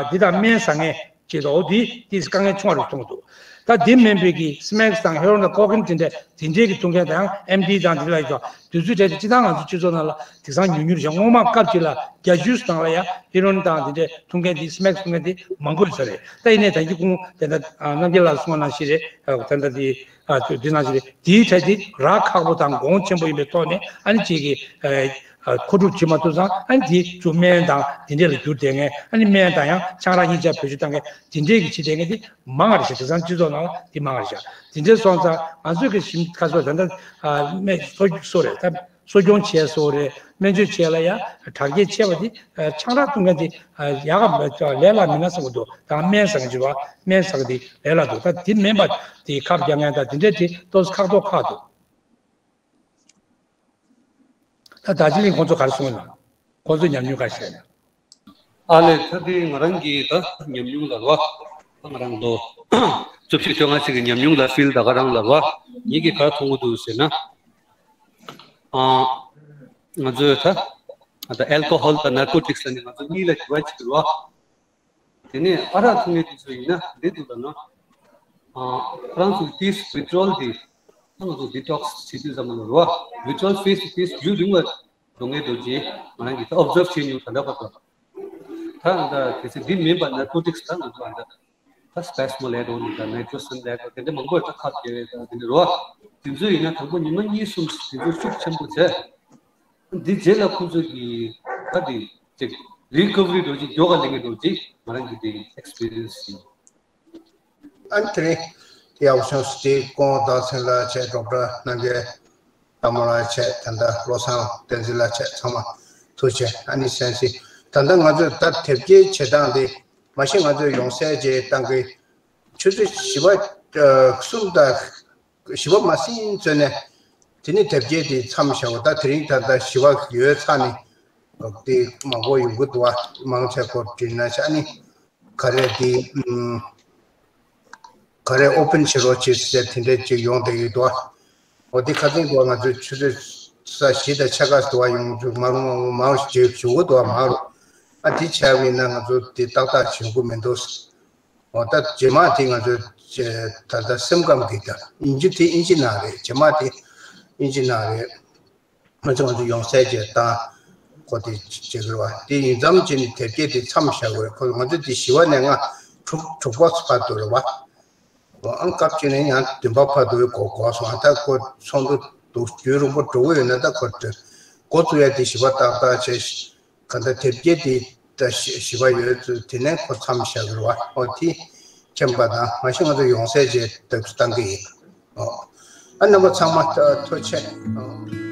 འདི་དང་སྨན་ཟ་མཁན་ཅིག་འོ་དེ་ཏི་སི་དཀའ་ངལ་ཆུང་བ་རེད་མཐོང་གི་འདུག་ད་འདི་མིན་པའི་གི་སི་མེག་སི་དང་ཧེ་རོ་ཨིན་དང་ཀོ་ཀེན་དེ་འདྲས་དེ་འདྲས་ཀྱི་བཏུང་མཁན་དང་ཨེམ་ཌི་དང་དེ་ལ་ཡོད་དུས་ཚོད་དེ་སྤྱི་བཏང་ང་ཚོ་སྤྱི་ཚོགས་ནང་ལ་དེང་སང་ཉུང་ཉུང་རེད་ཤག་སྔོན་མ་སྐབས་ཅིག་ལ་རྒྱ་ཆུ་ནང་ལ་ཡ་ཧེ་རོ་ཨིན་དང་དེ་འདྲས་འཐུང་མཁན་དེ་སི་མེག་སི་འཐུང་མཁན་དེ་མང་པོ་ཡོད་ས་རེད། ད་ཡིན་ནའི་ད་གིན་ཁོང་དེ་འདྲ་རྣམ་རྒྱལ་ལགས་གསུངས་པ་ནང་བཞིན་རེད། ད་ལྟ་དེ་ཨ་ཅོ་འདི་ནང་བཞིན་རེད། དེའི་གྲས་དེ་རག་ཁག་པོ་དང་གོང་ཆེན་པོ་ཡིན་པའི་ཐོག་ནས་ཨ་ནི་ཅིག་གི་ཨ་མཁོ་སྒྲུབ་བྱེད་མ་ཐུབ་ཙང་ཨ་ནི་དེ་ཚུར་སྨན་དང་དེ་འདྲས་ལ་བསྒྱུར་བསྡད་མཁན། ཨ་ནི་སྨན་དང་ཡང་ཆང་རག་གཉིས་ཆ་བེད་སྤྱོད་བཏང་མཁན་དེ་འདྲས་ཀྱི་བྱེད་བསྡད་མཁན་དེ་མང་བ་རེད་ཤག་དེང་སང་སྤྱི་ཚོགས་ནང་ལ་དེ་མང་བ་རེད་ཤག་དེ་འདྲས་སོང་ཙང་ང་ཚོས་ཀྱི་ཞིམ་ཁ་སོ་ད་ལྟ་ཨ་སྨན་གསོ་གསོ་རེད། ད་གསོ་སྐྱོང་བྱས་སོ་རེད། སྨན་བཅོས་བྱས་ལ་ཡང་དྲག་སྐྱེད་ཆེ་བ་དེ་ཆང་རག་འཐུང་མཁན་དེ་ཡག་ག་ལས་སླ་མིན་ན་བསམ་གྱི་འདུག་དང་སྨན་ཟ་མཁན་ཅིག་རེད་བ། སྨན་ཟ་མཁན་དེ་ལས་སླ་འདུག་ད་དེ་མིན་པ་དེ་ཁབ་རྒྱག་མཁན་དང་དེ་འདྲས་དེ་ཏོག་ཙམ་ཁག་ཏོག་ཁག་འདུག་ད་རྡོ་རྗེ་གླིང་ཁོང་ཚོ་ག་རེ་གསུངས་ཡོད་ན། ཁོང་ཚོ་ཉམས་མྱོང་ག་རེ་བཤད་ན། ཨ་ལས། ད་དེ་ང་རང་གི་ད་ཉམས་མྱོང་ལ་རོ། ད་ང་རང་ལོ་བཅུ་བཞི་བཅོ་ལྔ་ཞིག་གི་ཉམས་མྱོང་ལ་ཕིལ་ད་ག་རང་ལ་རོ། ངེད་ཀྱིས་ག་རེ་མཐོང་གི་འདུག་ཟེར་ན། ཨ། ང་ཚོས་ད་ད་ཨལ་ཀོ་ཧོལ་དང་ནར་ཀོ་ཊིག་སི་ལ་ནི་ང་ཚོ་གཉིས་ལ་འགྱུར་བ་ཅིག་རོ། དེ་ནས་ཨ་རག་འཐུང་མཁན་དེ་ཚོ་ཡིན་ན་འདི་འདུག་ལ་ན། ཨ། ཁོ་རང་ཚོའི་ཏིས་ཝི་ཏྲོལ་དེ་ད་ང་ཚོ་ཌི་ཊོག་སི་བྱེད་དུས་ཙམ་ལ་རོ། ཝི་ཏྲོལ་ཕེ་སི་དེ་ཏིས་རྒྱུན་རིང་བ་འགྲོ་མཁན་འདུག་ཅེས་ང་རང་གིས་ད་ཨོབ་ཛརབ་བྱས་མྱོང་། ད་ལྟ་བར་དུ། ད་ད་གལ་སྲིད་འདི་མིན་པ་ནར་ཀོ་ཊིག་སི་ད་ང་ཚོ་ཨ་ད་ད་སི་པེ་སི་མོ་ལབ་དོ་ནི་ད་ནའི་ཊྲོ་སན་ལབ་དོ་དེ་འདྲ་མང་པོ་ད་ཁབ་རྒྱག་ཡས་ད་དེ་འདྲ་རོ། དེ་ཚོ་ཡིན་ན་དང་པོ་ཉི་མ་གཉིས་གསུམ་དེ་ཚོ་ཤུགས་ཆེན་པོ་བྱས། འདི་རྗེས་ལ་ཁོང་ཚོ་གི་ད་དེ་ཅིག་རི་ཀོ་བ་རི་འདྲ་ཅིག་མགྱོགས་ག་ལེན་གི་འདྲ་ཅིག་ང་རང་གི་དེ་ཨེག་སི་པི་རི་ཡན་སི་ཡིན། ཨ་ནི་དེ་རིང་དེ་ཡག་པོ་བྱུང་སོང་། དེ་སྐུ་ངོ་རྡོ་རྗེ་ལགས་བྱས། ཌོག་ཊར་རྣམ་རྒྱལ་ལྷ་མོ་ལགས་བྱས། ད་ལྟ་བློ་བཟང་བསྟན་འཛིན་ལགས་བྱས། ཚང་མ་ཐུགས་རྗེ་ཆེ། ཨ་ནི་སན་སི་ད་ལྟ་ང་ཚོས་ད་དེབ་སྐྱེལ་བྱེད་སྟངས་དེ་མ་གཞི་ང་ཚོས་ཡོང་གསལ་བྱེད་སྟངས་ཀྱི་ཆུ་ཚོད་བཞི་པ་ཨ་གསུམ་དང་བཞི་པ་མ་ཟིན་ཚོད་ནས་དེ་ནི་དེབ་སྐྱེལ་དེ་མཚམས་བཞག་གོ། ད་དེ་རིང་ད་ལྟ་བཞི་པ་ཡོལ་ཚར་ནས་དེ་མང་པོ་ཡོང་གི་འདུག་བ། མང་ཆེ་སྐོར་བྲིས་ན་ཆ་ནི་ག་རེ་དེ་ཨམ་ག་རེ་ཨོ་པན་བྱེད་རོགས་བྱེད་ཟེར་དེ་འདྲས་ཅིག་ཡོང་བསྡད་ཡོད་འདུག་བ། འོ་དེ་ཁ་སང་འདུག་བ། ང་ཚོའི་ཆུ་ཚོད་ས་བཞི་དང་ཕྱེད་ཀ་འདུག་བ། ཡོང་མང་མང་མང་ཞིག་བྱེད་བྱུང་གི་འདུག་བ། མང་རུ་ཨ་དེ་བྱས་པ་ཡིན་ན་ང་ཚོ་དེ་ཏག་ཏག་བྱེད་དགོས་མི་འདུག་འོ་ད་རྗེས་མ་དེ་ང་ཚོ་ད་ལྟ་སེམས་ཁམས་ཀྱི་ད་དབྱིན་ཇི་དེ་དབྱིན་ཇི་ནང་རེད། རྗེས་མ་དེ་དབྱིན་ཇི་ནང་རེད། ང་ཚོ་ང་ཚོ་ཡོང་གསལ་བྱས་བཏང་གོ། དེ་བྱེད་དགོས་རེད་བ། དེ་ཡིན་ཙམ་བྱས་ནས་དེབ་སྐྱེལ་དེ་མཚམས་བཞག་དགོས་རེད། ཁོ་ང་ཚོ་དེ་བཞི་པ་ནས་ལྔ་དྲུག་དྲུག་པ་བར་དུ་རེད་བ། འོ་ཨང་སྐབས་གཅིག་ནས་ཡང་བདུན་པ་བར་དུ་གོ་གོ་སོང་། ཨ་ད་ཁོ་ཚོགས་འདུ་འདུག་རྒྱུན་རིང་པོ་འགྲོ་གི་ཡོད་ན་ད་ཁོ་འགོ་བཙུགས་ཡ་དེ་བཞི་པ་ཏག་ཏག་བྱས། ག་འདྲ་དེབ་སྐྱེལ་དེ་ད་བཞི་བཞི་པ་ཡོད་ཚུལ་དེ་ནས་ཁོ་མཚམས་བཞག་གི་རེད་བ། ཨོ་དེ་མཁྱེན་པ་དང་མ་གཞི་ང་ཚོ་ཡོང་གསལ་བྱས་དེབ་བཏང་གི་ཡིན། ཨོ་ཨ་རྣམ་པ་ཚང་མ་ཐུགས་རྗེ་ཆེ། ཨོ།